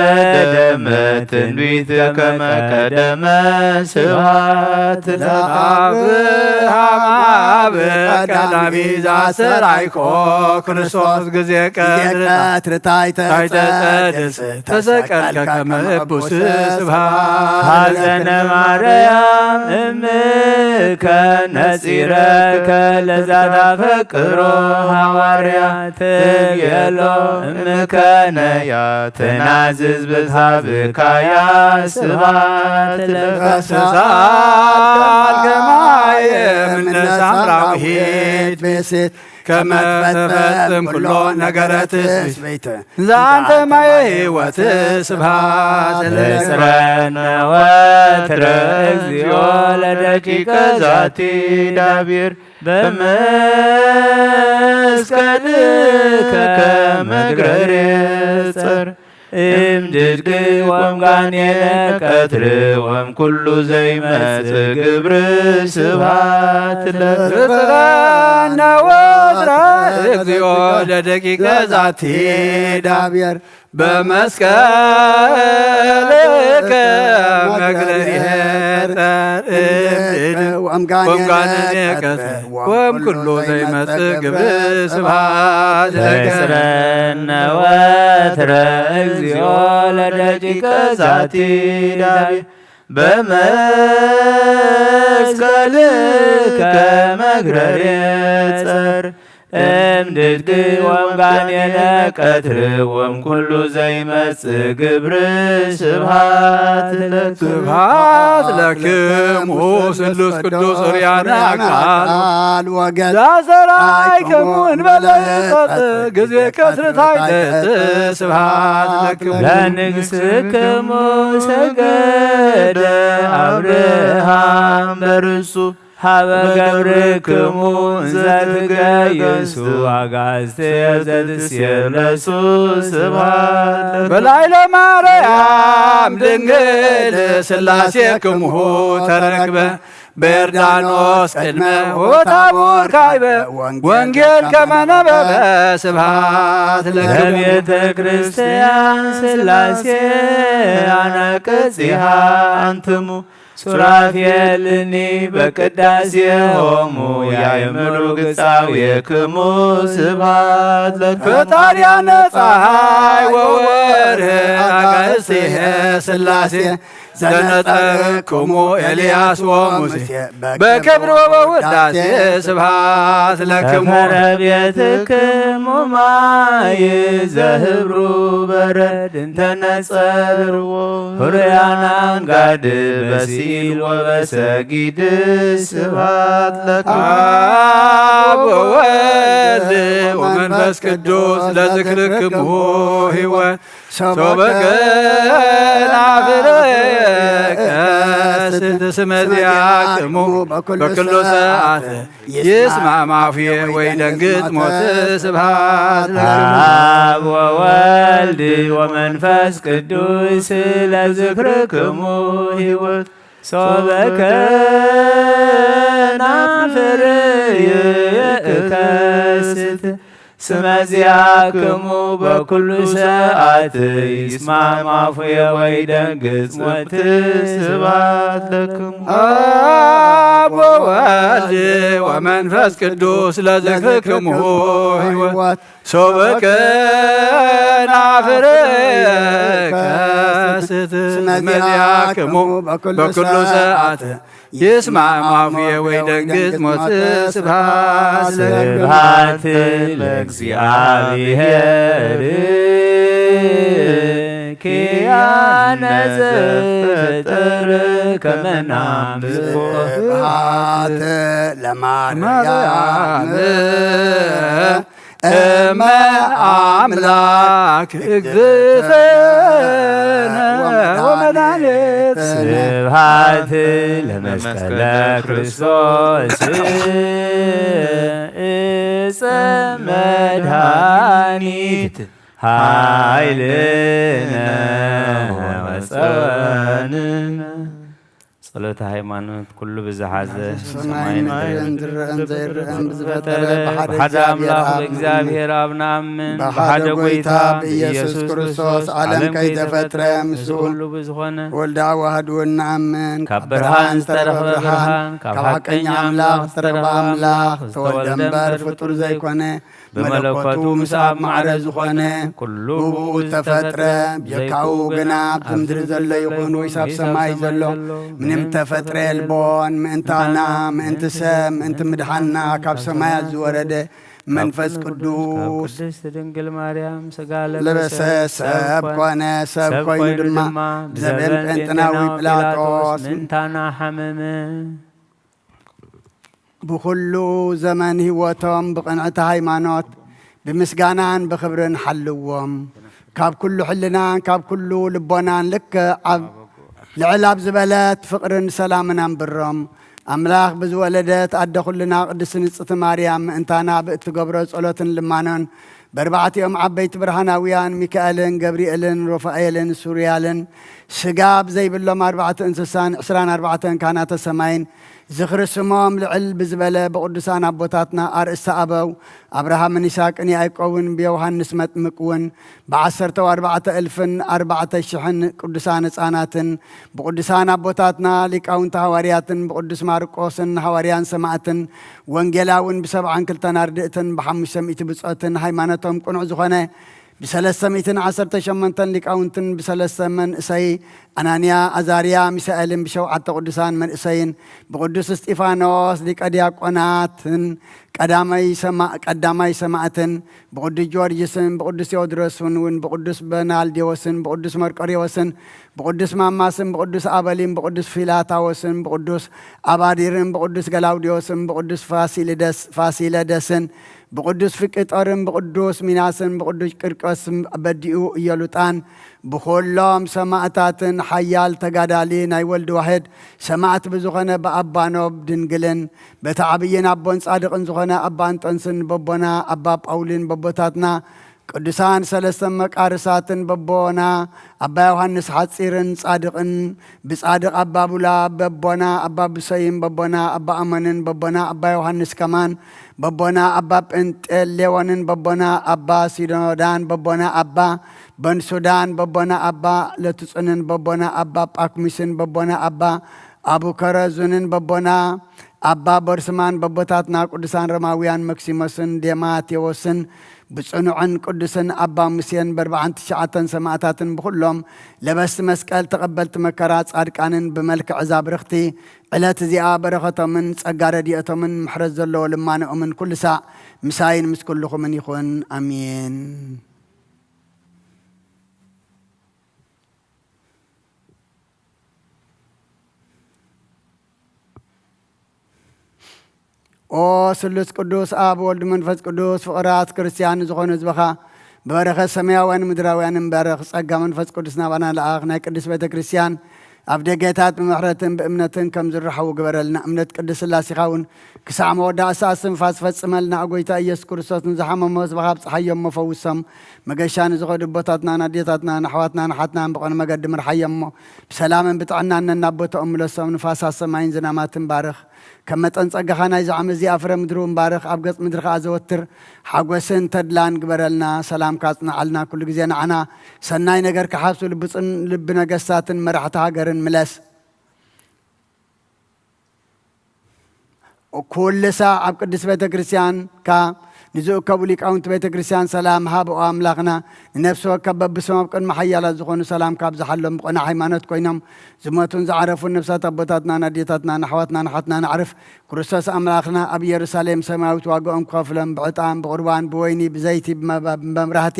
ደመ ትንቢት ከመ ቀደመ ስብሐት ለአብ። አብ ቀዳሚ ዘአስተርአይኮ ክርስቶስ ጊዜ ቀትር ታሕተ ጸድፍ ተሰቀልከ ከመ እቡስ ስብሐት። ሐዘነ ማርያም እምከ ነጺረከ ለዛታፈቅሮ ሐዋርያ ትቤሎ እምከ ነያ ትናዝዝ ብዝሃ ብካያ ስብሐት ለከ። ፈሰሳት ከማየ እምነ ሳምራዊት ቤሴት ከመ ትፈጽም ኩሎ ነገረ ትስብእት እንዘ አንተ ማየ ሕይወት ስብሐት ለከ። እጽረነ ወትረ እግዚኦ ለደቂቀ ዛቲ ዳቢር በመስቀልከ መግረሬ ጸር እምድድግ ወምጋኔነ ቀትር ወምኩሉ ዘይመጽእ ግብር ስብሐት ለከ። እጽረነ ወትረ እግዚኦ ለደቂቀ ዛቲ ዳቢር በመስቀልከ መግረሬ ጸር እምድድግ ወምጋኔነ ቀትር ወምኩሉ ዘይመጽእ ግብር ስብሐት ለከ። እጽረነ ወትረ እግዚኦ ለደቂቀ ዛቲ ዳቢር በመስቀልከ መግረሬ ጸር እምድድግ ወምጋኔነ ቀትር ወምኩሉ ዘይመጽእ ግብር ስብሐት ለክ። ስብሐት ለክሙ ስሉስ ቅዱስ ርያነ አካል ወገል ዛዘራይክሙ እንበለ ሕጸጽ ጊዜ ቀትር ታይተት ስብሐት ለክሙ። ለንግሥክሙ ሰገደ አብርሃም በርሱ ሀበ ገብርክሙ እንዘ ትገይሱ አግዓዝትየ ዘትሴለሱ ስብሐት ለክሙ። በላዕለ ማርያም ድንግል ሥላሴክሙ ተረክበ በዮርዳኖስ ቅድመ ወታቦር ካይበ ወንጌል ከመ ነበበ ስብሐት ለከ። ለቤተ ክርስቲያን ሥላሴ አናቅጽሃ አንትሙ ሱራፌልኒ በቅዳሴሆሙ ያእምሩ ግጻዌክሙ ስብሐት ለክሙ። ፈጣሪያነ ፀሐይ ወወርህ አጋእዝቲሃ ሥላሴ ዘነጠቅክሙ ኤልያስ ወሙሴ በክብር ወበውዳሴ ስብሐት ለክሙ። ከፈረ ቤትክሙ ማይ ዘህብሩ በረድ እንተነጸርዎ ሁርያናን ጋድ በሲል ወበሰጊድ ስብሐት ለክሙ። አብ ወወልድ ወመንፈስ ቅዱስ ለዝክርክሙ ሕይወት ሶበ ከናፍር ከስት ስመ ዚአክሙ በኩሉ ሰዓት ይስማዕ ማፉየ ወይደንግጽ ሞት ስብሐት ለክሙ። አብ ወወልድ ወመንፈስ ቅዱስ ለዝክርክሙ ሕይወት ሶበ ከናፍር ይከስት ስመ ዚአክሙ በኩሉ ሰዓት ይስማዕ ማፉየ ወይደንግጽ ሞት ስብሐት ለክሙ። አብ ወወልድ ወመንፈስ ቅዱስ ለዝክርክሙ ሕይወት ሶበ ከናፍር ከስት ስመ ዚአክሙ በኩሉ ሰዓት ይስማዕ ማፉየ ወይደንግጽ ሞት ስብሐት ለክሙ። ስብሐት ለእግዚአብሔር ኪያነ ዘፈጠረ ከመ ናምልኮ። ስብሐት ለማርያም እመ አምላክ እግዝእትነ ወመድኃኒትነ። ስብሐት ለመስቀለ ክርስቶስ እፀ መድኃኒት ኃይልነ ወፀወንነ። ጸሎተ ሃይማኖት ኩሉ ብዝሓዘ ሰማይን ሰማይን ምድርን ምድርን ዘይረኣን ዘይረኣን ብዝፈጠረ ብሓደ ኣምላኽ ብእግዚኣብሔር ኣብ ንኣምን፣ ብሓደ ጎይታ ብኢየሱስ ክርስቶስ ዓለም ከይተፈጥረ ምስኡ ኩሉ ብዝኾነ ወልደ ኣዋህድ እውን ንኣምን። ካብ ብርሃን ዝተረኽበ ብርሃን፣ ካብ ሓቀኛ ኣምላኽ ዝተረኽበ ኣምላኽ፣ ዝተወልደ እምበር ፍጡር ዘይኮነ፣ ብመለኮቱ ምስ ኣብ ማዕረ ዝኾነ ኩሉ ብኡ ዝተፈጥረ፣ ብጀካኡ ግና ኣብዚ ምድሪ ዘሎ ይኹን ወይስ ኣብ ሰማይ ዘሎ ምንም ተፈጥረ የልቦን። ምእንታና፣ ምእንቲ ሰብ፣ ምእንቲ ምድሓንና ካብ ሰማያት ዝወረደ መንፈስ ቅዱስ ቅድስት ድንግል ማርያም ሥጋ ለበሰ፣ ለበሰ፣ ሰብ ሰብ ኮነ። ኮነ። ሰብ ሰብ ኮይኑ ኮይኑ ድማ ድማ ብዘበን ብዘበን ጴንጤናዊ ጴንጤናዊ ጲላጦስ ጲላጦስ ምእንታና ሓመመ። ብኹሉ ዘመን ህይወቶም ብቕንዕቲ ሃይማኖት፣ ብምስጋናን ብኽብርን ሓልዎም። ካብ ኩሉ ሕልናን ካብ ኩሉ ልቦናን ልክዕ ኣብ፣ ልዕል ኣብ ዝበለት ፍቕርን ሰላምን ኣንብሮም። ኣምላኽ ብዝወለደት ኣደ ኩልና ቅድስት ንጽሕቲ ማርያም ምእንታና ብእትገብሮ ጸሎትን ልማኖን፣ በርባዕቲኦም ዓበይቲ ብርሃናውያን ሚካኤልን ገብርኤልን ሩፋኤልን ሱርያልን፣ ስጋ ብዘይብሎም ኣርባዕተ እንስሳን ዕስራን ኣርባዕተን ካህናተ ሰማይን፣ ዝኽሪ ስሞም ልዕል ብዝበለ ብቅዱሳን ኣቦታትና ኣርእስተ ኣበው ኣብርሃምን ይስሐቅን ያዕቆብን ብዮሃንስ መጥምቅ እውን ብዓሰርተው ኣርባዕተ እልፍን ኣርባዕተ ሽሕን ቅዱሳን ህፃናትን ብቅዱሳን ኣቦታትና ሊቃውንቲ ሃዋርያትን ብቅዱስ ማርቆስን ሃዋርያን ሰማዕትን ወንጌላውን ብሰብዓን ክልተን ኣርድእትን ብሓሙሽተ ሚእቲ ብጾትን ሃይማኖቶም ቅኑዕ ዝኾነ ብሰለስተ ሚእትን ዓሰርተ ሸሞንተን ሊቃውንትን ብሰለስተ መንእሰይ ኣናንያ፣ ኣዛርያ፣ ሚሳኤልን ብሸውዓተ ቅዱሳን መንእሰይን ብቅዱስ እስጢፋኖስ ሊቀ ዲያቆናትን ቀዳማይ ሰማ-፣ ቀዳማይ ሰማዕትን ብቅዱስ ጊዮርጊስን ብቅዱስ ቴዎድሮስን እውን ብቅዱስ በናልዴዎስን ብቅዱስ መርቆሬዎስን ብቅዱስ ማማስን ብቅዱስ ኣበሊን ብቅዱስ ፊላታዎስን ብቅዱስ ኣባዲርን ብቅዱስ ገላውዴዎስን ብቅዱስ ፋሲልደስ-፣ ፋሲለደስን ብቅዱስ ፊቅጦርን ብቅዱስ ሚናስን ብቅዱስ ቂርቆስን በዲኡ ኢየሉጣን ብኹሎም ሰማእታትን ሓያል ተጋዳሊ ናይ ወልድ ዋሕድ ሰማእት ብዝኾነ ብኣባ ኖብ ድንግልን በቲ ዓብይን ኣቦን ጻድቕን ዝኾነ ኣባ እንጦንስን በቦና ኣባ ጳውሊን በቦታትና ቅዱሳን ሰለስተ መቃርሳትን በቦና፣ አባ ዮሐንስ ሐጺርን ጻድቅን፣ ብጻድቅ አባ ቡላ በቦና፣ አባ ብሶይን በቦና፣ አባ አሞንን በቦና፣ አባ ዮሐንስ ከማን በቦና፣ አባ ጴንጤሌዎንን በቦና፣ አባ ሲኖዳን በቦና፣ አባ በንሱዳን በቦና፣ አባ ለትጹንን በቦና፣ አባ ጳኩሚስን በቦና፣ አባ አቡከረዙንን በቦና፣ አባ ቦርስማን በቦታትና ቅዱሳን ሮማውያን መክሲሞስን ዴማቴዎስን ብጽኑዕን ቅዱስን አባ ሙሴን በርባዓን ትሽዓተን ሰማእታትን ብኹሎም ለበስቲ መስቀል ተቐበልቲ መከራ ጻድቃንን ብመልክዕ እዛ ብርኽቲ ዕለት እዚኣ በረኸቶምን ጸጋ ረድኤቶምን ምሕረት ዘለዎ ልማኖኦምን ኩሉ ሳዕ ምሳይን ምስ ኩልኹምን ይኹን። ኣሜን። ኦ ስሉስ ቅዱስ ኣብ ወልድ መንፈስ ቅዱስ ፍቕራት ክርስቲያን ዝኾኑ ህዝብኻ ብበረኸት ሰማያውያን ምድራውያን ንባረኽ። ጸጋ መንፈስ ቅዱስ ናባና ለኣኽ። ናይ ቅድስት ቤተ ክርስቲያን ኣብ ደገታት ብምሕረትን ብእምነትን ከም ዝረሓዉ ግበረልና። እምነት ቅድስት ስላሴኻ እውን ክሳዕ መወዳእታ እስትንፋስ ፈጽመልና። ኦ ጎይታ ኢየሱስ ክርስቶስ ንዝሓመሙ ህዝብኻ ኣብጽሓዮም እሞ ፈውሶም። መገሻ ንዝኸዱ ኣቦታትናን ኣዴታትናን ኣሕዋትናን ኣሓትናን ብቐኑ መገዲ ምርሓዮም እሞ ብሰላምን ብጥዕናን ነናብ ቦታኦም ምለሶም። ንፋሳት ሰማይን ዝናማትን ባርኽ። ከም መጠን ጸጋኻ ናይዚ ዓመት እዚኣ ፍረ ምድሪ እውን ባርኽ። ኣብ ገጽ ምድሪ ኸኣ ዘወትር ሓጎስን ተድላን ግበረልና። ሰላምካ ኣጽንዓልና። ኩሉ ግዜ ንዓና ሰናይ ነገር ክሓፍሱ ልቢ ጽን-፣ ልቢ ነገስታትን መራሕቲ ሃገርን ምለስ። ኩሉ ሳዕ ኣብ ቅድስት ቤተ ክርስቲያንካ ንዝእከቡ ሊቃውንቲ ቤተ ክርስቲያን ሰላም ሃብ። ኦ ኣምላኽና፣ ንነፍሲ ወከፍ በብስሞም ኣብ ቅድሚ ሓያላት ዝኾኑ ሰላምካ ኣብዝሓሎም። ብቐና ሃይማኖት ኮይኖም ዝሞቱን ዝዓረፉን ነፍሳት ኣቦታትናን ኣዴታትናን ኣሕዋትናን ኣሓትናን ኣዕርፍ ክርስቶስ ኣምላኽና ኣብ ኢየሩሳሌም ሰማያዊት ዋጋኦም ክኸፍሎም ብዕጣን ብቑርባን ብወይኒ ብዘይቲ ብመባ-፣ ብመብራህቲ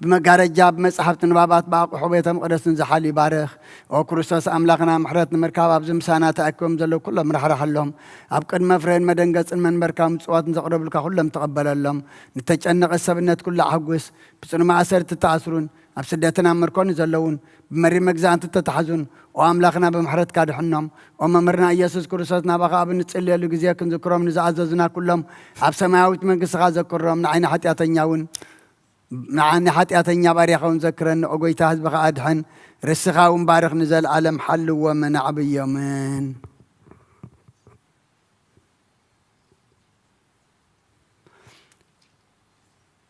ብመጋረጃ ብመጻሕፍቲ ንባባት ብኣቑሑ ቤተ መቕደስን ዝሓልዩ ባርኽ። ኦ ክርስቶስ ኣምላኽና፣ ምሕረት ንምርካብ ኣብዚ ምሳና ተኣኪቦም ዘለዉ ኩሎም ራሕርሓሎም። ኣብ ቅድመ ፍሬን መደንገጽን መንበርካ ምጽዋት ንዘቕረቡልካ ኩሎም ተቐበለሎም። ንተጨነቐ ሰብነት ኩሉ ኣሕጉስ። ብጽኑ ማእሰርቲ እተኣስሩን ኣብ ስደትን ኣብ ምርኮን ዘለዉን፣ ብመሪር መግዛእቲ እተታሕዙን፣ ኦ ኣምላኽና፣ ብምሕረትካ ድሕኖም። ኦ መምህርና ኢየሱስ ክርስቶስ፣ ናባኻ ኣብ እንጽልየሉ ግዜ ክንዝክሮም ንዝኣዘዙና ኩሎም ኣብ ሰማያዊት መንግስትኻ ዘክሮም። ንዓይና ሓጢኣተኛ እውን ንዓኒ ሓጢኣተኛ ባርያኻ እውን ዘክረኒ። ኦ ጎይታ፣ ህዝብኻ ኣድሕን፣ ርስኻ እውን ባርኽ፣ ንዘለኣለም ሓልዎምን ኣዕብዮምን።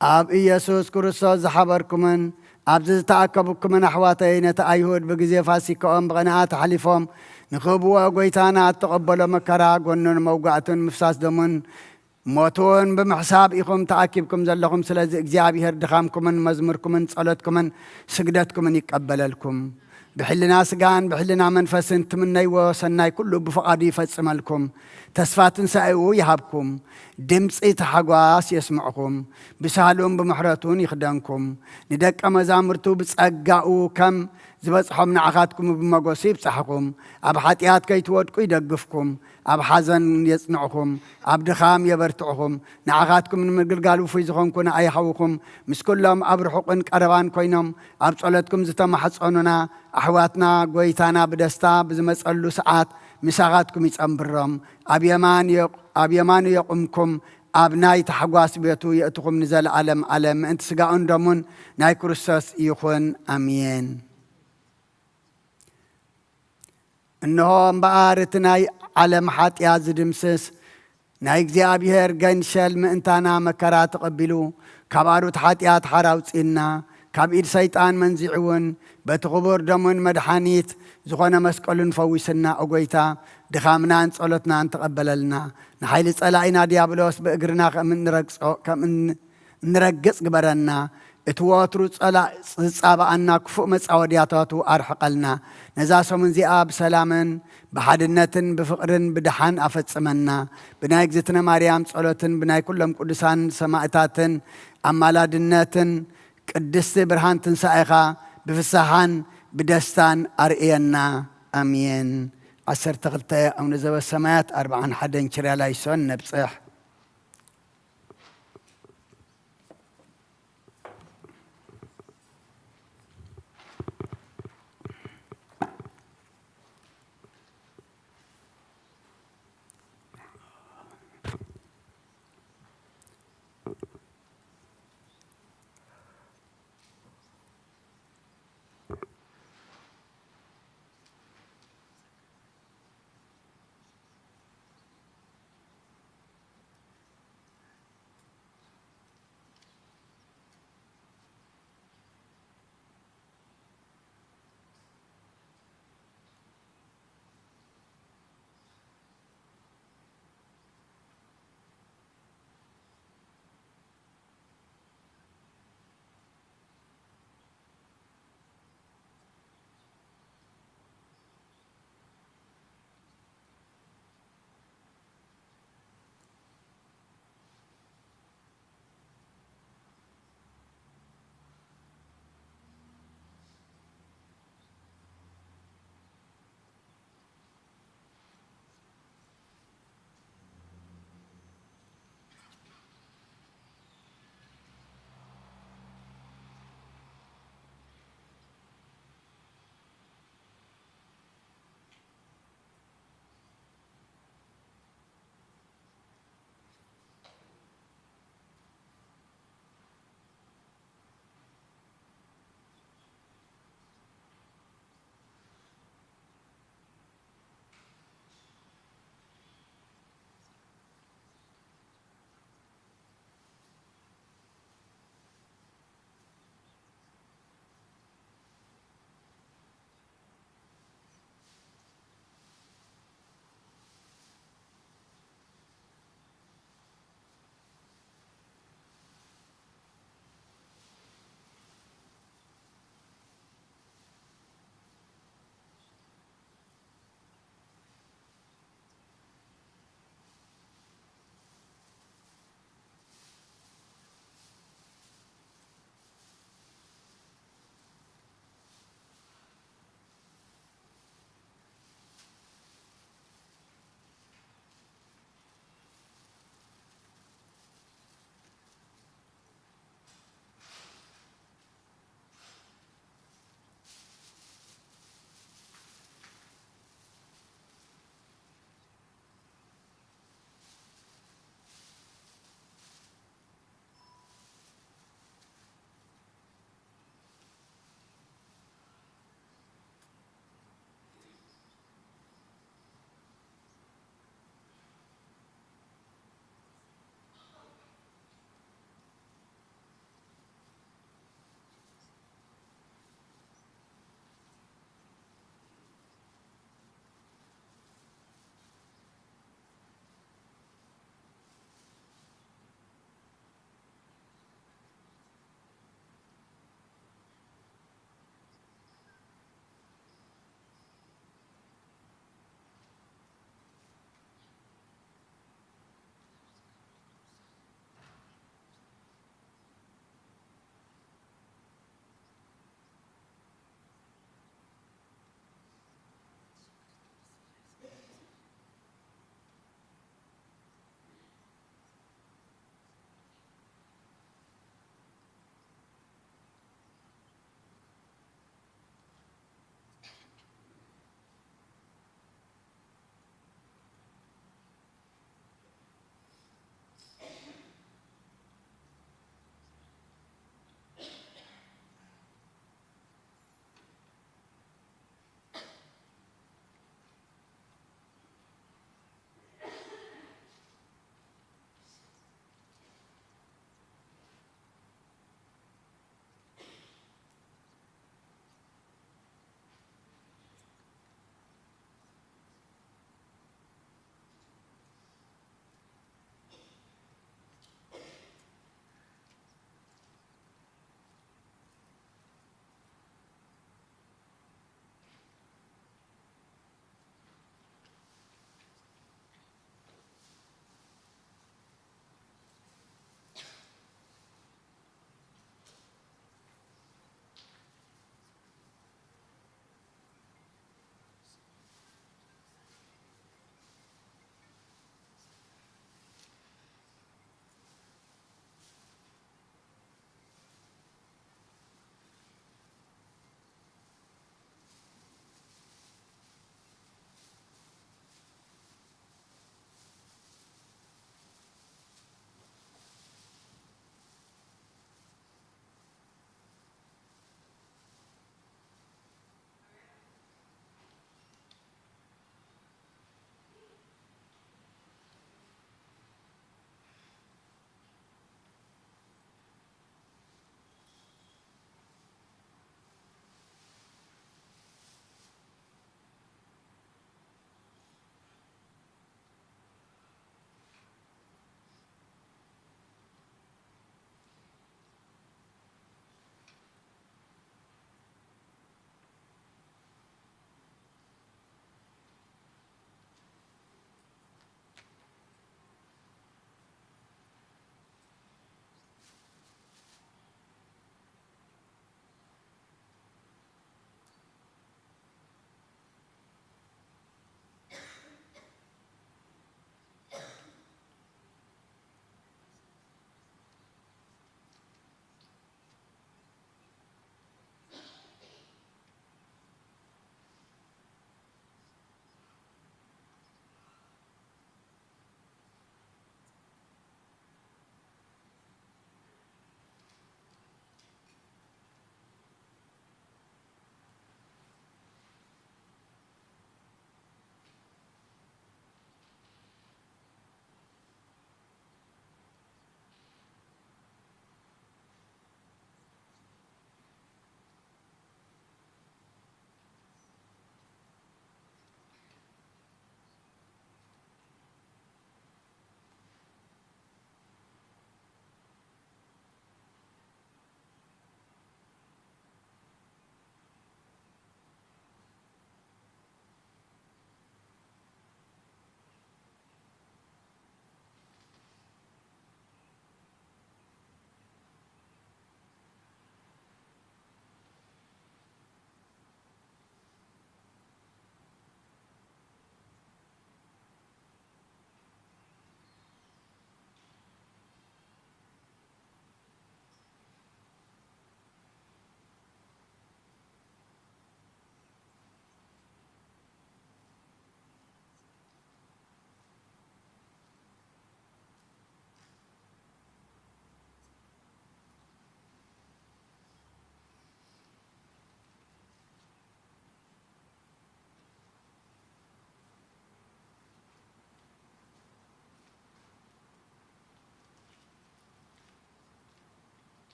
ኣብ ኢየሱስ ክርስቶስ ዝሓበርኩምን ኣብዚ ዝተኣከብኩምን ኣሕዋተይ፣ ነቲ ኣይሁድ ብግዜ ፋሲካኦም ብቕንኣት ኣሕሊፎም ንኽህብዎ፣ ጎይታና እተቐበሎ መከራ፣ ጎኑን መውጋእቱን ምፍሳስ ደሙን ሞቱን ብምሕሳብ ኢኹም ተኣኪብኩም ዘለኹም። ስለዚ እግዚኣብሔር ድኻምኩምን መዝሙርኩምን ጸሎትኩምን ስግደትኩምን ይቀበለልኩም። ብሕልና ስጋን ብሕልና መንፈስን ትምነይዎ ሰናይ ኩሉ ብፍቓዱ ይፈጽመልኩም። ተስፋ ትንሳኤኡ ይሃብኩም። ድምጺ ታሕጓስ የስምዕኹም። ብሳህሉን ብምሕረቱን ይኽደንኩም። ንደቀ መዛሙርቱ ብጸጋኡ ከም ዝበጽሖም ንዓኻትኩም ብመጎሱ ይብጻሕኹም። ኣብ ሓጢኣት ከይትወድቁ ይደግፍኩም። ኣብ ሓዘን የጽንዕኹም፣ ኣብ ድኻም የበርትዕኹም። ንዓኻትኩም ንምግልጋል ውፉይ ዝኾንኩ ንኣይ ሓውኹም ምስ ኩሎም ኣብ ርሑቕን ቀረባን ኮይኖም ኣብ ጸሎትኩም ዝተማሕጸኑና ኣሕዋትና፣ ጎይታና ብደስታ ብዝመጸሉ ሰዓት ምሳኻትኩም ይጸንብሮም። ኣብ የማን የ-፣ ኣብ የማኑ የቑምኩም፣ ኣብ ናይ ታሕጓስ ቤቱ የእትኹም ንዘለኣለም ዓለም። ምእንቲ ስጋኡን ደሙን ናይ ክርስቶስ ይኹን። ኣሜን። እንሆ እምበኣር፣ እቲ ናይ ዓለም ሓጢኣት ዝድምስስ ናይ እግዚኣብሔር ገንሸል ምእንታና መከራ ተቐቢሉ፣ ካብ ኣሩት ሓጢኣት ሓራ ኣውጺእና፣ ካብ ኢድ ሰይጣን መንዚዑ እውን፣ በቲ ክቡር ደሙን መድሓኒት ዝኾነ መስቀሉን ፈዊስና። ኦ ጎይታ፣ ድኻምናን ጸሎትናን ተቐበለልና። ንሓይሊ ጸላኢና ዲያብሎስ ብእግርና ከም እንረግጾ፣ ከም እን-፣ እንረግጽ ግበረና። እቲ ወትሩ ጸላእ ዝጻባኣና ክፉእ መጻወድያታቱ ኣርሕቐልና። ነዛ ሰሙን እዚኣ ብሰላምን ብሓድነትን ብፍቕርን ብደሓን ኣፈጽመና። ብናይ እግዝእትነ ማርያም ጸሎትን ብናይ ኩሎም ቅዱሳን ሰማእታትን ኣማላድነትን ቅድስቲ ብርሃን ትንሳኤኻ ብፍስሃን ብደስታን ኣርእየና። ኣሜን። ዓሰርተ ክልተ ኣቡነ ዘበሰማያት፣ ኣርብዓን ሓደን ኪርያላይሶን ነብጽሕ።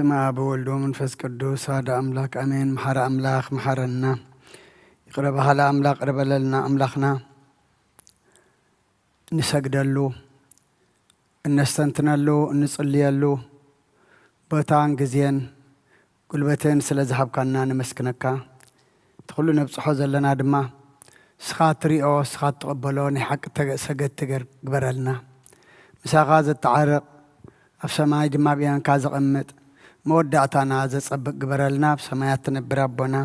በስመ አብ ወወልድ ወመንፈስ ቅዱስ አሐዱ አምላክ አሜን። መሐሪ አምላክ መሐረነ። ይቅረ በሀሊ አምላክ ይቅረ በለልና። አምላክና እንሰግደሉ፣ እነስተንትነሉ፣ እንጽልየሉ ቦታን ግዜን ጉልበትን ስለ ዝሃብካና ነመስግነካ። እቲ ኩሉ ነብጽሖ ዘለና ድማ ንስኻ ትሪኦ፣ ንስኻ ትቕበሎ ናይ ሓቂ ተገ-፣ ሰገድቲ ገር-፣ ግበረልና። ምሳኻ ዘተዓርቕ፣ ኣብ ሰማይ ድማ ብየማንካ ዘቐምጥ፣ መወዳእታና ዘጸብቕ ግበረልና። ኣብ ሰማያት ትነብር ኣቦና፣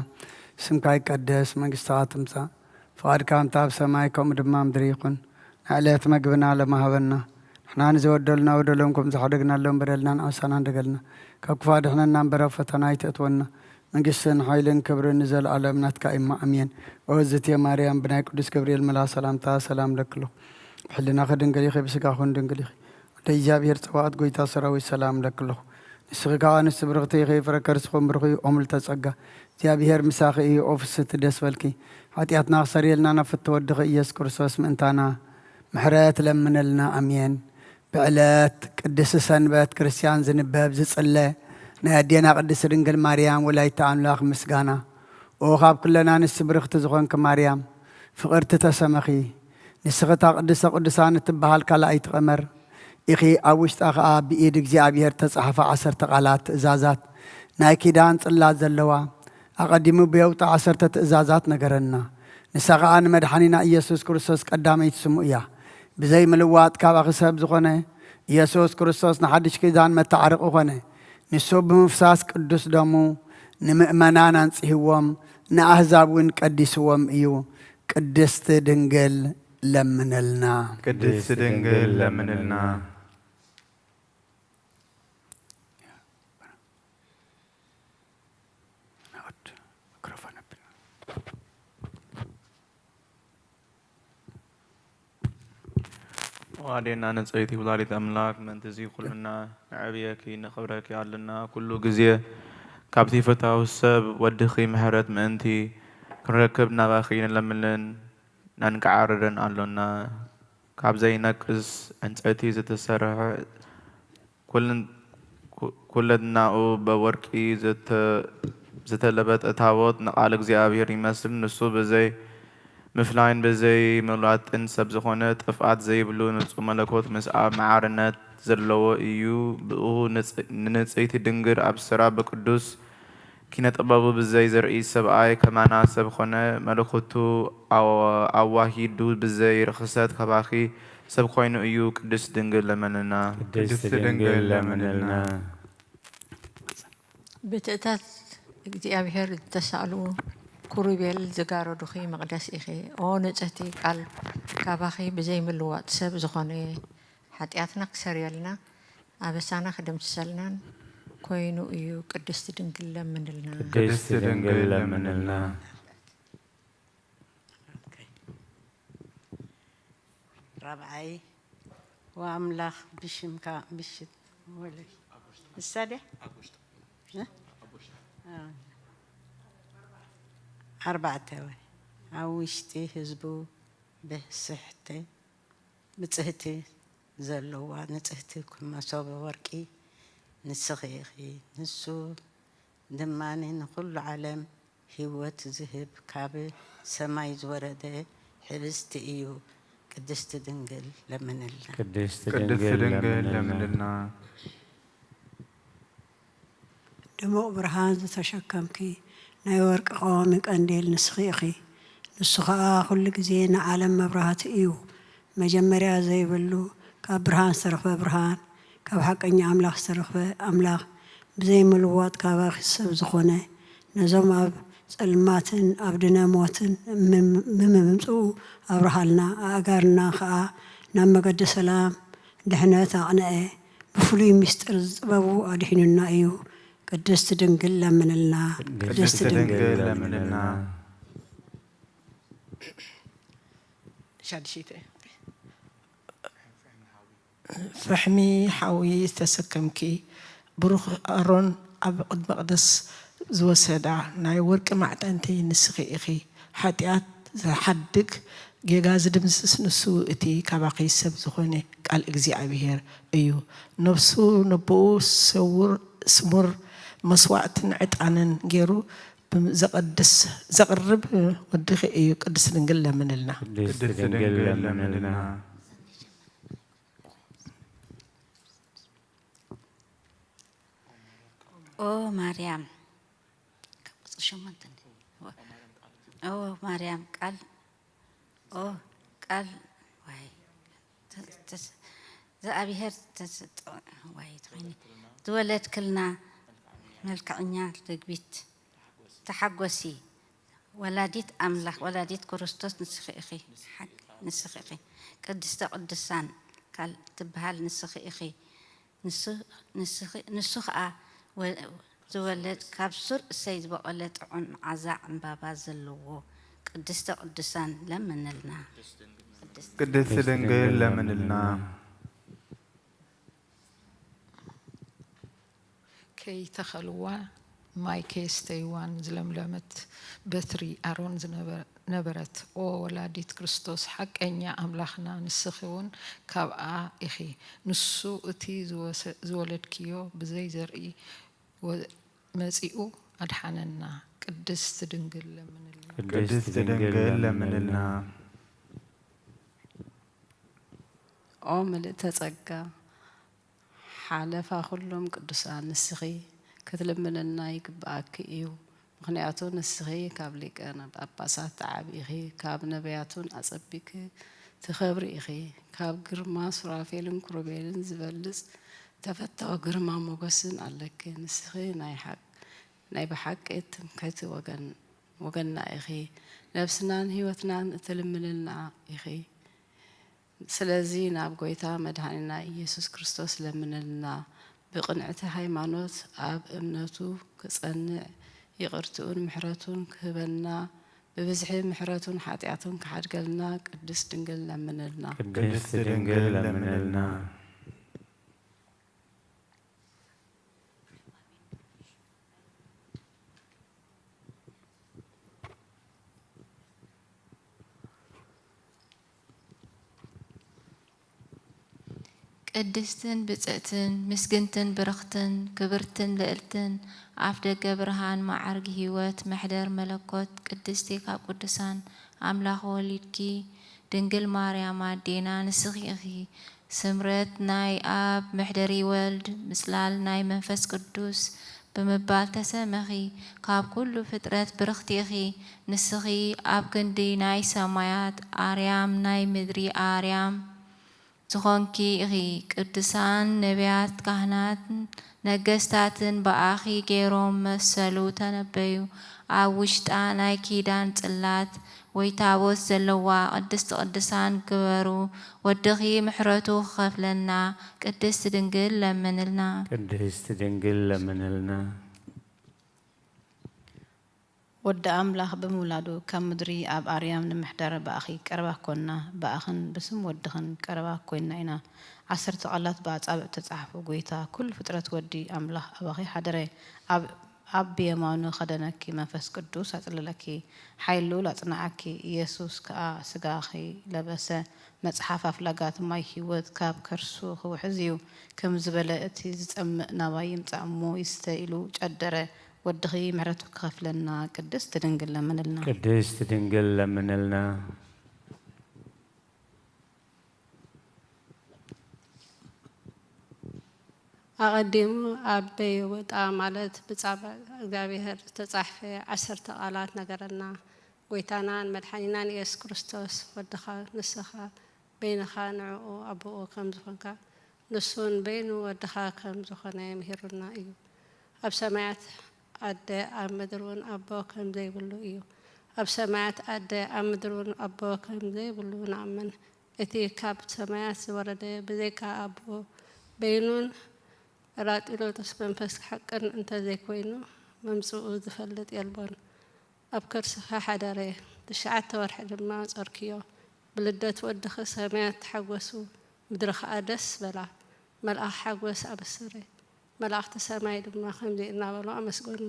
ስምካ ይቀደስ፣ መንግስትኻ ትምጻእ፣ ፍቓድካ ከምታ ኣብ ሰማይ ከምኡ ድማ ኣብ ምድሪ ይኹን። ንዕለት መግብና ሎም ሃበና። ንሕና ንዝበደሉና በደሎም ከም ዝሓደግናሎም በደልና ንኣሳና ንደገልና። ካብ ክፉእ ኣድሕነና እምበር ኣብ ፈተና ኣይተእትወና። መንግስትን ሓይልን ክብርን ንዘለኣለም ናትካ እማ፣ ኣሜን። ኦ እግዝእትየ ማርያም፣ ብናይ ቅዱስ ገብርኤል መልኣኽ ሰላምታ ሰላም እለኪ ኣለኹ። ብሕልናኺ ድንግል ኢኺ፣ ብስጋኽን ድንግል ኢኺ። ወደ እግዚኣብሔር ጸባኦት ጐይታ ሰራዊት ሰላም እለኪ ኣለኹ። ንስኺ ከኣ ንስቲ ብርኽቲ ኢኺ፣ ፍረ ከርስኽን ብሩኽ እዩ። ኦ ምልዕተ ጸጋ፣ እግዚኣብሔር ምሳኺ እዩ። ኦ ፍስሕቲ ደስ በልኪ፣ ሓጢኣትና ክሰርየልና ናብ ፍትወ ወድኺ ኢየሱስ ክርስቶስ ምእንታና ምሕረት ለምነልና። ኣሜን። ብዕለት ቅድስቲ ሰንበት ክርስትያን ዝንበብ ዝጽለ ናይ ኣዴና ቅድስቲ ድንግል ማርያም ወላዲተ ኣምላኽ ምስጋና። ኦ ካብ ኩለን ኣንስቲ ብርኽቲ ዝኾንኪ ማርያም፣ ፍቕርቲ ተሰመኺ። ንስኺ እታ ቅድስተ ቅዱሳን እትበሃል ካልኣይቲ ቀመር ኢኺ፣ ኣብ ውሽጣ ኸኣ ብኢድ እግዚኣብሔር እተጻሕፋ ዓሰርተ ቃላት ትእዛዛት ናይ ኪዳን ጽላት ዘለዋ። ኣቐዲሙ ብየውጣ ዓሰርተ ትእዛዛት ነገረና። ንሳ ኸኣ ንመድሓኒና ኢየሱስ ክርስቶስ ቀዳመይቲ ስሙ እያ። ብዘይ ምልዋጥ ካባኺ ሰብ ዝኾነ ኢየሱስ ክርስቶስ ንሓድሽ ኪዳን መተዓረቒ ኾነ። ንሱ ብምፍሳስ ቅዱስ ደሙ ንምእመናን ኣንጽህዎም፣ ንኣህዛብ እውን ቀዲስዎም እዩ። ቅድስቲ ድንግል ለምንልና። ቅድስቲ ድንግል ለምንልና። ኦ ኣዴና ንጽሕቲ ወላዲት ኣምላክ፣ ምእንቲ እዚ ኩልና ነዕብየኪ ነኽብረኪ ኣሎና። ኩሉ ግዜ ካብቲ ፍትዊ ሰብ ወድኺ ምሕረት ምእንቲ ክንረክብ ናባኺ ንለምንን ነንቃዕርርን ኣሎና። ካብ ዘይነቅዝ ዕንጸይቲ ዝተሰርሐ ኩልን-፣ ኩ-፣ ኩለንትናኡ በወርቂ ዘተ-፣ ዝተለበጠ ታቦት ንቃል እግዚኣብሔር ይመስል። ንሱ ብዘይ ምፍላይን ብዘይ ምልዋጥን ሰብ ዝኾነ ጥፍኣት ዘይብሉ ንጹህ መለኮት ምስ ኣብ መዓርነት ዘለዎ እዩ። ብእኡ ንጽ-፣ ንንጽሕቲ ድንግል ኣብ ስራ ብቅዱስ ኪነ ጥበቡ ብዘይ ዘርኢ ሰብኣይ ከማና ሰብ ኾነ፣ መለኮቱ ኣዋ-፣ ኣዋሂዱ ብዘይ ርኽሰት ካባኺ ሰብ ኮይኑ እዩ። ቅድስት ድንግል ለምንልና። ቅድስት ድንግል ለምንልና። ብትእታት እግዚኣብሔር ዝተሳእሉ ኩሩቤል ዝጋረዱኺ መቕደስ ኢኺ። ኦ ንጽሕቲ ቃል፣ ካባኺ ብዘይ ምልዋጥ ሰብ ዝኾነ ሓጢኣትና ክሰርየልና ኣበሳና ክድምስሰልናን ኮይኑ እዩ። ቅድስት ድንግል ለምንልና። ቅድስት ድንግል ለምንልና። ራብዓይ፣ ወአምላኽ ብሽምካ ምሽት ወለ-፣ እሳ ድያ? እ? አ። ኣርባዕተ፣ ወይ ኣብ ውሽጢ ህዝቡ ብስሕቲ ብጽህቲ ዘለዋ ንጽህቲ መሶበ ወርቂ ንስኺ ኢኺ። ንሱ ድማ ንኹሉ ዓለም ህይወት ዝህብ ካብ ሰማይ ዝወረደ ሕብስቲ እዩ። ቅድስቲ ድንግል ለምንልና። ቅድስት ድንግል ለምንልና። ድሙቕ ብርሃን ዝተሸከምኪ ናይ ወርቂ ቀዋሚ ቀንዴል ንስኺ ኢኺ። ንሱ ኸኣ ኩሉ ግዜ ንዓለም መብራህቲ እዩ። መጀመርያ ዘይብሉ፣ ካብ ብርሃን ዝተረኽበ ብርሃን፣ ካብ ሓቀኛ ኣምላኽ ዝተረኽበ ኣምላኽ፣ ብዘይ ምልዋጥ ካባኺ ሰብ ዝኾነ፣ ነዞም ኣብ ጸልማትን ኣብ ድነ ሞትን ምም-፣ ብምምጽኡ ኣብርሃልና፣ ኣእጋርና ኸኣ ናብ መገዲ ሰላም ድሕነት ኣቕንዐ። ብፍሉይ ምስጢር ዝጥበቡ ኣድሒኑና እዩ። ቅድስት ድንግል ለምንልና። ቅድስት ድንግል ለምንልና። ሻድሺተ። ፍሕሚ ሓዊ ዝተሰከምኪ፣ ብሩኽ ኣሮን ኣብ ቅድሚ መቕደስ ዝወሰዳ ናይ ወርቂ ማዕጠንቲ ንስኺ ኢኺ። ሓጢኣት ዝሓድግ፣ ጌጋ ዝድምስስ ንሱ እቲ ካባኺ ሰብ ዝኾነ ቃል እግዚኣብሔር እዩ። ነፍሱ ነቦኡ ሰውር-፣ ስሙር መስዋዕትን ዕጣንን ገይሩ ዘቅድስ፣ ዘቅርብ ወድኺ እዩ፣ ቅድስት ድንግል ለምንልና። ቅድስት ድንግል ለምንልና። ኦ ማርያም፣ ቁጽሪ ሸሞንተ እንዴ? ኦ ማርያም ቃል፣ ኦ ቃል፣ ዋይ፣ ተ-፣ ተስ-፣ ዘኣብሄር ተስ-፣ ዋይ፣ ትኾኒ፣ ዝወለድክልና መልክዕኛ ርግቢት፣ ተሓጎሲ፣ ወላዲት ኣምላኽ፣ ወላዲት ክርስቶስ ንስኺ ኢኺ፣ ሓቅ ንስኺ ኢኺ። ቅድስተ ቅዱሳን ካል ትበሃል ንስኺ ኢኺ። ንሱ፣ ንስኺ፣ ንሱ ኸኣ ወ-፣ ዝወለድ ካብ ሱር እሰይ ዝበቖለ ጥዑም መዓዛ ዕምባባ ዘለዎ ቅድስተ ቅዱሳን ለምንልና። ቅድስት ድንግል ለምንልና። ከይተኸልዋ ማይ ከየስተይዋን ዝለምለመት በትሪ ኣሮን ዝነበ-፣ ነበረት። ኦ ወላዲት ክርስቶስ፣ ሓቀኛ ኣምላኽና፣ ንስኺ እውን ካብኣ ኢኺ። ንሱ እቲ ዝወሰ-፣ ዝወለድክዮ ብዘይ ዘርኢ ወ-፣ መጺኡ ኣድሓነና። ቅድስት ድንግል ለምንልና። ቅድስት ድንግል ለምንልና። ኦ ምልእተ ጸጋ፣ ሓለፋ ኩሎም ቅዱሳን ንስኺ ክትልምንልና ይግብኣኪ እዩ። ምኽንያቱ ንስኺ ካብ ሊቃነ ጳጳሳት ትዓቢ ኢኺ፣ ካብ ነቢያቱን ኣጸቢቅኪ ትኸብሪ ኢኺ። ካብ ግርማ ሱራፌልን ክሩቤልን ዝበልጽ ተፈታዊ ግርማ ሞገስን ኣለኪ። ንስኺ ናይ ሓቅ፣ ናይ ብሓቂ ትምክሕቲ ወገን፣ ወገንና ኢኺ። ነብስናን ህይወትናን እትልምንልና ኢኺ። ስለዚ ናብ ጎይታ መድኃኒና ኢየሱስ ክርስቶስ ለምንልና። ብቅንዕቲ ሃይማኖት ኣብ እምነቱ ክጸንዕ፣ ይቅርትኡን ምሕረቱን ክህበና፣ ብብዝሒ ምሕረቱን ኃጢኣቱን ክሓድገልና ቅድስት ድንግል ለምንልና። ቅድስት ድንግል ለምንልና። ቅድስትን ብጽእትን ምስግንትን ብርኽትን ክብርትን ልእልትን ኣፍደገ ብርሃን መዓርግ ሕይወት መሕደር መለኮት ቅድስቲ ካብ ቅዱሳን ኣምላኽ ወሊድኪ ድንግል ማርያም ኣዴና ንስኺ ኢኺ። ስምረት ናይ ኣብ፣ መሕደሪ ወልድ፣ ምጽላል ናይ መንፈስ ቅዱስ ብምባል ተሰመኺ። ካብ ኩሉ ፍጥረት ብርኽቲ ኢኺ። ንስኺ ኣብ ክንዲ ናይ ሰማያት ኣርያም ናይ ምድሪ ኣርያም ዝኾንኪ ኢኺ። ቅዱሳን ነቢያት፣ ካህናትን ነገስታትን ብኣኺ ገይሮም መሰሉ ተነበዩ። ኣብ ውሽጣ ናይ ኪዳን ጽላት ወይ ታቦት ዘለዋ ቅድስት ቅዱሳን ግበሩ። ወድኺ ምሕረቱ ክኸፍለና ቅድስት ድንግል ለምንልና። ቅድስት ድንግል ለምንልና። ወዲ ኣምላኽ ብምውላዱ ካብ ምድሪ ኣብ ኣርያም ንምሕዳር ብኣኺ ቀረባ ኮና፣ ብኣኽን ብስም ወድኽን ቀረባ ኮይና ኢና። ዓሰርተ ቃላት ብኣጻብዕ ተጻሕፉ። ጎይታ፣ ኩሉ ፍጥረት ወዲ ኣምላኽ ኣባኺ ሓደረ። ኣብ፣ ኣብ ብየማኑ ከደነኪ፣ መንፈስ ቅዱስ ኣጽለለኪ፣ ሓይል ልኡል ኣጽንዓኪ። ኢየሱስ ከኣ ስጋኺ ለበሰ። መጽሓፍ ኣፍላጋት ማይ ህይወት ካብ ከርሱ ክውሕዝ እዩ፣ ከም ዝበለ፣ እቲ ዝጸምእ ናባይ ይምጻእ እሞ ይስተ ኢሉ ጨደረ። ወድኺ ምሕረቱ ክኸፍለና ቅድስት ድንግል ለምንልና። ቅድስት ድንግል ለምንልና። ኣቐዲሙ ኣብ በይወጣ ማለት ብጻብዕ እግዚኣብሔር ዝተጻሕፈ ዓሰርተ ቃላት ነገረና። ጎይታናን መድሓኒናን ኢየሱስ ክርስቶስ ወድኻ ንስኻ በይንኻ ንዕኡ ኣቦኡ ከም ዝኾንካ፣ ንሱን በይኑ ወድኻ ከም ዝኾነ ምሂሩና እዩ። ኣብ ሰማያት ኣደ፣ ኣብ ምድሪ እውን ኣቦ ከም ዘይብሉ እዩ። ኣብ ሰማያት ኣደ፣ ኣብ ምድሪ እውን ኣቦ ከም ዘይብሉ ንኣምን። እቲ ካብ ሰማያት ዝወረደ ብዘይካ ኣቦ በይኑን ራጢሎቶስ መንፈስ ሓቅን እንተዘይኮይኑ፣ መምጽኡ ዝፈልጥ የልቦን። ኣብ ከርስኻ ሓደረ፣ ትሽዓተ ወርሒ ድማ ጾርክዮ። ብልደት ወድኺ ሰማያት ተሓጎሱ፣ ምድሪ ኸኣ ደስ በላ። መልኣኽ ሓጎስ ኣበሰረ። መላእኽቲ ሰማይ ድማ ከምዚ እናበሉ ኣመስገኑ፣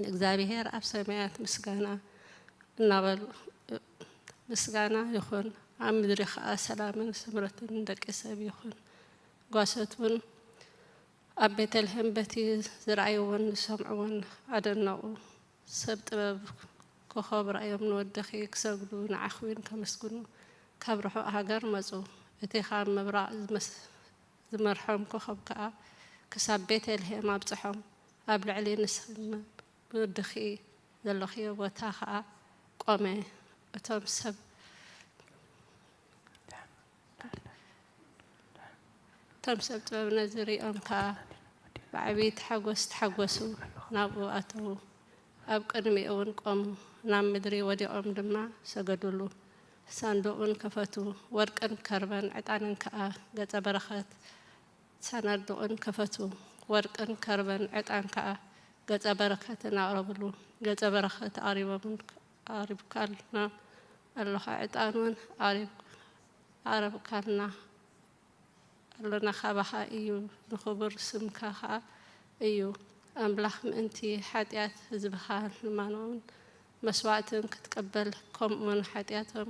ንእግዚኣብሔር ኣብ ሰማያት ምስጋና እናበሉ፣ ምስጋና ይኹን፣ ኣብ ምድሪ ኸኣ ሰላምን ስምረትን ንደቂ ሰብ ይኹን። ጓሶት እውን ኣብ ቤተልሔም በቲ ዝረኣይዎን ዝሰምዕዎን ኣደነቑ። ሰብ ጥበብ ኮኾብ ረኣዮም ንወድኺ ክሰግዱ ንዓኺ እውን ከመስግኑ ካብ ርሑቕ ሃገር መጹ። እቲ ካብ ምብራቕ ዝመስ-፣ ዝመርሖም ኮኾብ ከኣ ክሳብ ቤተልሔም ኣብጽሖም። ኣብ ልዕሊ ንስኺን ንወድኺ ዘለኽዮ ቦታ ከኣ ቆመ። እቶም ሰብ እቶም ሰብ ጥበብ ነዚ ሪኦም ከኣ ብዓቢ ሓጎስ ተሓጎሱ፣ ናብኡ ኣተዉ። ኣብ ቅድሚኡ እውን ቆሙ፣ ናብ ምድሪ ወዲቖም ድማ ሰገዱሉ። ሳንዱቕ እውን ከፈቱ፣ ወርቅን ከርበን ዕጣንን ከኣ ገጸ በረኸት። ሳንዱቕ እውን ከፈቱ፣ ወርቅን ከርበን ዕጣን ከኣ ገጸ በረኸትን ኣቕረቡሉ። ገጸ በረኸት ኣቕሪቦምን፣ ኣቕሪብካልና ኣለኻ፣ ዕጣን እውን ኣቕሪብ-፣ ኣቕረብካልና ኣሎና ካባኻ እዩ፣ ንኽቡር ስምካ ኸኣ እዩ። ኣምላኽ ምእንቲ ሓጢኣት ህዝብኻ ልማኖምን መስዋእትን ክትቅበል፣ ከምኡውን ሓጢኣቶም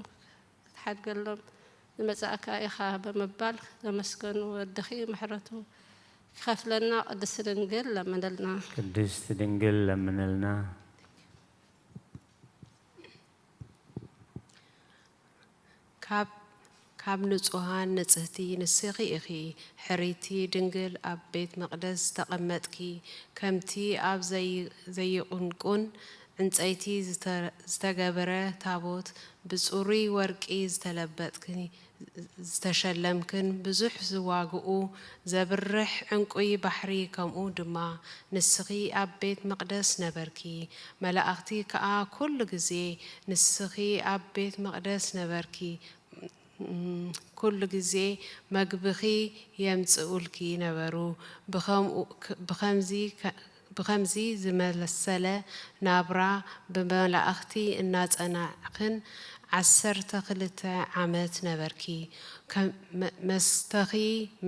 ክትሓድገሎም ዝመጻእካ ኢኻ ብምባል ዘመስገኑ ወድኺ ምሕረቱ ክኸፍለና ቅድስቲ ድንግል ለምንልና። ቅድስት ድንግል ለምንልና። ካብ፣ ካብ ንጹሃን ንጽህቲ ንስኺ ኢኺ። ሕርይቲ ድንግል ኣብ ቤት መቕደስ ዝተቐመጥኪ፣ ከምቲ ኣብ ዘይ-፣ ዘይቁንቁን ዕንጸይቲ ዝተ-፣ ዝተገብረ ታቦት ብጽሩይ ወርቂ ዝተለበጥኪ፣ ዝተሸለምክን ብዙሕ ዋግኡ ዘብርሕ ዕንቁይ ባሕሪ ከምኡ ድማ ንስኺ ኣብ ቤት መቕደስ ነበርኪ። መላእኽቲ ከኣ ኩሉ ግዜ ንስኺ ኣብ ቤት መቕደስ ነበርኪ፣ ኩሉ ግዜ መግብኺ የምጽኡልኪ ነበሩ። ብኸምኡ፣ ብኸምዚ ከ-፣ ብኸምዚ ዝመሰለ ናብራ ብመላእኽቲ እናጸናዕክን ዓሰርተ ክልተ ዓመት ነበርኪ። ከም መ-፣ መስተኺ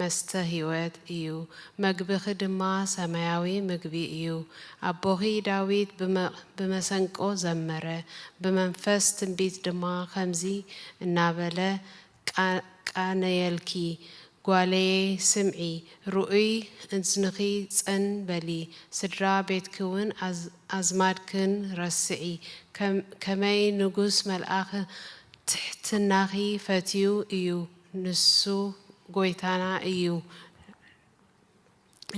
መስተ ህይወት እዩ፣ መግብኺ ድማ ሰማያዊ ምግቢ እዩ። ኣቦኺ ዳዊት ብመ-፣ ብመሰንቆ ዘመረ፣ ብመንፈስ ትንቢት ድማ ከምዚ እናበለ ቃ-፣ ቃነየልኪ፣ ጓለየ፣ ስምዒ፣ ርኡይ እዝንኺ ጽን በሊ፣ ስድራ ቤትኪውን ኣዝ-፣ ኣዝማድክን ረስዒ። ከም-፣ ከመይ ንጉስ መልኣኽ ትሕትናኺ ፈትዩ እዩ፣ ንሱ ጐይታና እዩ።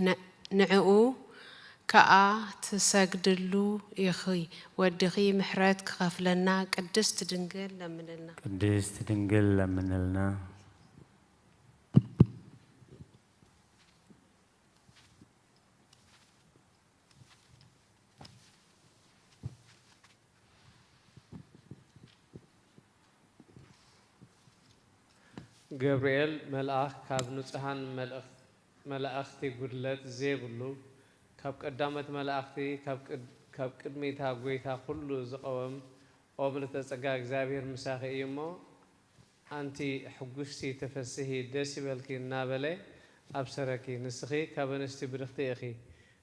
ን-፣ ንዕኡ ከኣ ትሰግድሉ ኢኺ። ወድኺ ምሕረት ክኸፍለና ቅድስት ድንግል ለምንልና። ቅድስት ድንግል ለምንልና። ገብርኤል መልኣኽ ካብ ንጹሃን መልእኽ-፣ መላእኽቲ ጉድለት ዘይብሉ፣ ካብ ቀዳሞት መላእኽቲ፣ ካብ ቅድ-፣ ካብ ቅድሚ እታ ጐይታ ኩሉ ዝቐወም፣ ኦ ምልእተ ጸጋ፣ እግዚኣብሔር ምሳኺ እዩ እሞ፣ ኣንቲ ሕጉስቲ ተፈስሂ፣ ደስ ይበልኪ እናበለ ኣብሰረኪ። ንስኺ ካብ ኣንስቲ ብርኽቲ ኢኺ፣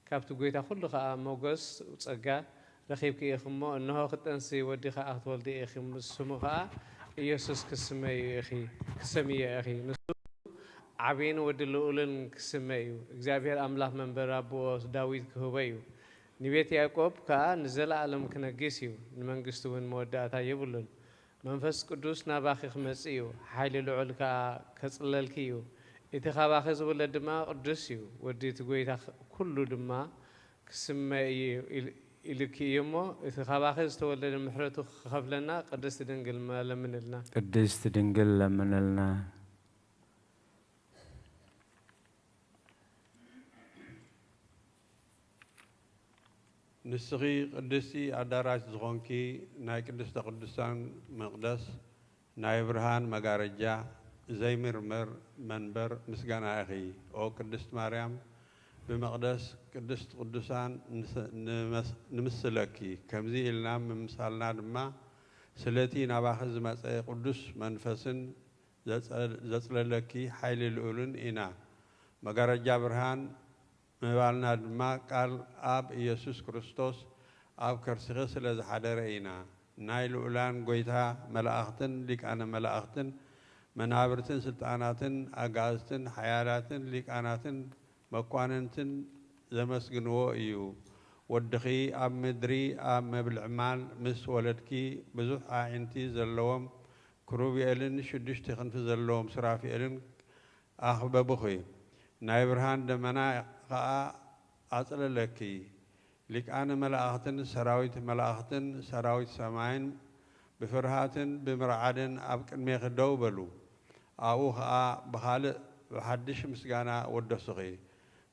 ካብቲ ጐይታ ኩሉ ኸኣ ሞገስ ጸጋ ረኺብኪ ኢኺ እሞ፣ እንሆ ክትጠንሲ ወዲ ኸኣ ክትወልዲ ኢኺ፣ ስሙ ኸኣ ኢየሱስ ክትስመዩ ኢኺ፣ ክትሰምዮ ኢኺ። ንሱ ዓቢይን ወዲ ልዑልን ክስመ እዩ። እግዚኣብሔር ኣምላኽ መንበር ኣቦኡ ዳዊት ክህቦ እዩ። ንቤት ያዕቆብ ከኣ ንዘለኣለም ክነግስ እዩ፣ ንመንግስቱ እውን መወዳእታ የብሉን። መንፈስ ቅዱስ ናባኺ ክመጽእ እዩ፣ ሓይሊ ልዑል ከኣ ከጽልለልኪ እዩ። እቲ ካባኺ ዝውለድ ድማ ቅዱስ እዩ፣ ወዲ እቲ ጐይታ ኩሉ ድማ ክስመ እዩ ኢል-፣ ኢልኪ እዩ እሞ፣ እቲ ካባኺ ዝተወለደ ምሕረቱ ክኸፍለና ቅድስት ድንግል ለምንልና። ቅድስት ድንግል ለምንልና። ንስኺ ቅድስቲ ኣዳራሽ ዝኾንኪ ናይ ቅድስተ ቅዱሳን መቕደስ ናይ ብርሃን መጋረጃ ዘይምርመር መንበር ምስጋና ኢኺ። ኦ ቅድስት ማርያም፣ ብመቕደስ ቅድስት ቅዱሳን ንስ-፣ ንመስ-፣ ንምስለኪ። ከምዚ ኢልና ምምሳልና ድማ ስለቲ ናባኺ ዝመጸ ቅዱስ መንፈስን ዘጸ-፣ ዘጽለለኪ ሓይሊ ልዑልን ኢና። መጋረጃ ብርሃን ምባልና ድማ ቃል ኣብ ኢየሱስ ክርስቶስ ኣብ ከርስኺ ስለ ዝሓደረ ኢና። ናይ ልዑላን ጐይታ መላእኽትን ሊቃነ መላእኽትን መናብርትን ስልጣናትን ኣጋእዝትን ሓያላትን ሊቃናትን መኳንንትን ዘመስግንዎ እዩ። ወድኺ ኣብ ምድሪ ኣብ መብል ዕማል ምስ ወለድኪ ብዙሕ ኣዒንቲ ዘለዎም ክሩቤልን ሽዱሽተ ክንፊ ዘለዎም ሱራፌልን ኣኽበቡኺ። ናይ ብርሃን ደመና ኸኣ ኣጽለለኪ። ሊቃነ መላእኽትን ሰራዊት መላእኽትን ሰራዊት ሰማይን ብፍርሃትን ብምርዓድን ኣብ ቅድሜኺ ደው በሉ። ኣብኡ ኸኣ ብኻልእ ብሓድሽ ምስጋና ወደሱኺ።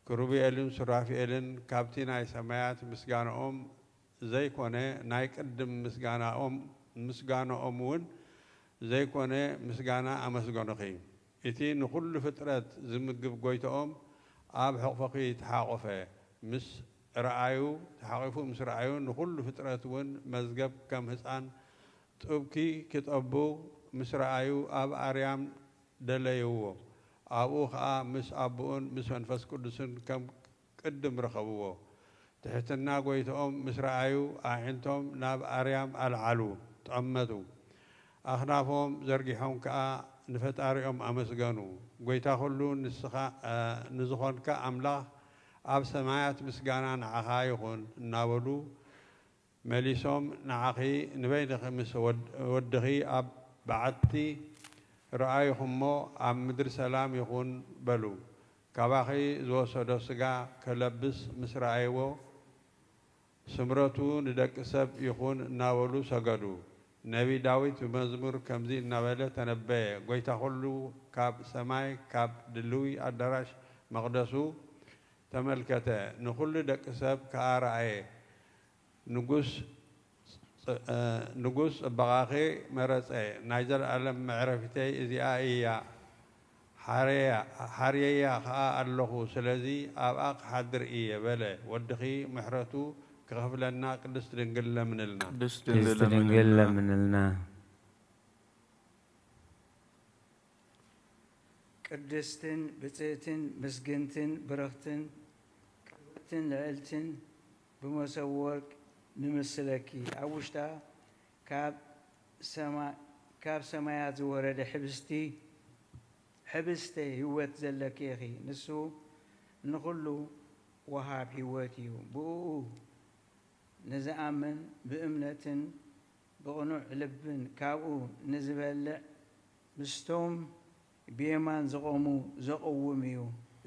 ክሩቤልን ሱራፌልን ካብቲ ናይ ሰማያት ምስጋናኦም ዘይኮነ፣ ናይ ቅድም ምስጋናኦም፣ ምስጋናኦም እውን ዘይኮነ ምስጋና ኣመስገኑኺ። እቲ ንኹሉ ፍጥረት ዝምግብ ጎይታኦም ኣብ ሕቕፎኺ ተሓቖፈ። ምስ ረኣዩ፣ ተሓቒፉ ምስ ረኣዩ፣ ንኹሉ ፍጥረት እውን መዝገብ ከም ህጻን ጡብኪ ክጠቡ ምስ ረኣዩ፣ ኣብ ኣርያም ደለይዎ። ኣብኡ ኸኣ ምስ ኣቦኡን ምስ መንፈስ ቅዱስን ከም ቅድም ረኸብዎ። ትሕትና ጎይታኦም ምስ ረኣዩ፣ ኣዒንቶም ናብ ኣርያም ኣልዓሉ፣ ጠመቱ። ኣኽናፎም ዘርጊሖም ከኣ ንፈጣሪኦም ኣመስገኑ። ጎይታ ኩሉ ንስኻ፣ እ፣ ንዝኾንካ ኣምላኽ ኣብ ሰማያት ምስጋና ንዓኻ ይኹን እናበሉ መሊሶም፣ ንዓኺ ንበይንኺ ምስ ወድ-፣ ወድኺ ኣብ በዓቲ ረኣይኹሞ፣ ኣብ ምድሪ ሰላም ይኹን በሉ። ካባኺ ዝወሰዶ ስጋ ከለብስ ምስ ረኣይዎ፣ ስምረቱ ንደቂ ሰብ ይኹን እናበሉ ሰገዱ። ነቢ ዳዊት ብመዝሙር ከምዚ እናበለ ተነበየ፣ ጎይታ ኩሉ ካብ ሰማይ፣ ካብ ድልዊ ኣዳራሽ መቕደሱ ተመልከተ፣ ንኹሉ ደቂ ሰብ ከኣ ረኣየ። ንጉስ፣ እ፣ ንጉስ ጽባቐኺ መረጸ፣ ናይ ዘለኣለም መዕረፊተይ እዚኣ እያ፣ ሓርየያ፣ ሓርየያ ኸኣ ኣለኹ፣ ስለዚ ኣብኣ ክሓድር እየ በለ። ወድኺ ምሕረቱ ክኸፍለና ቅድስት ድንግል ለምንልና። ቅድስት ድንግል ለምንልና። ቅድስትን ብጽእትን ምስግንትን ብርኽትን ክብርትን ልዕልትን ብመሶብ ወርቅ ንምስለኪ። ኣብ ውሽጣ ካብ ሰማ-፣ ካብ ሰማያት ዝወረደ ሕብስቲ፣ ሕብስተ ህይወት ዘለኪ ኢኺ። ንሱ ንኹሉ ወሃብ ህይወት እዩ። ብእኡ ንዝኣምን ብእምነትን ብቕኑዕ ልብን ካብኡ ንዝበልዕ ምስቶም ብየማን ዝቖሙ ዘቕውም እዩ፣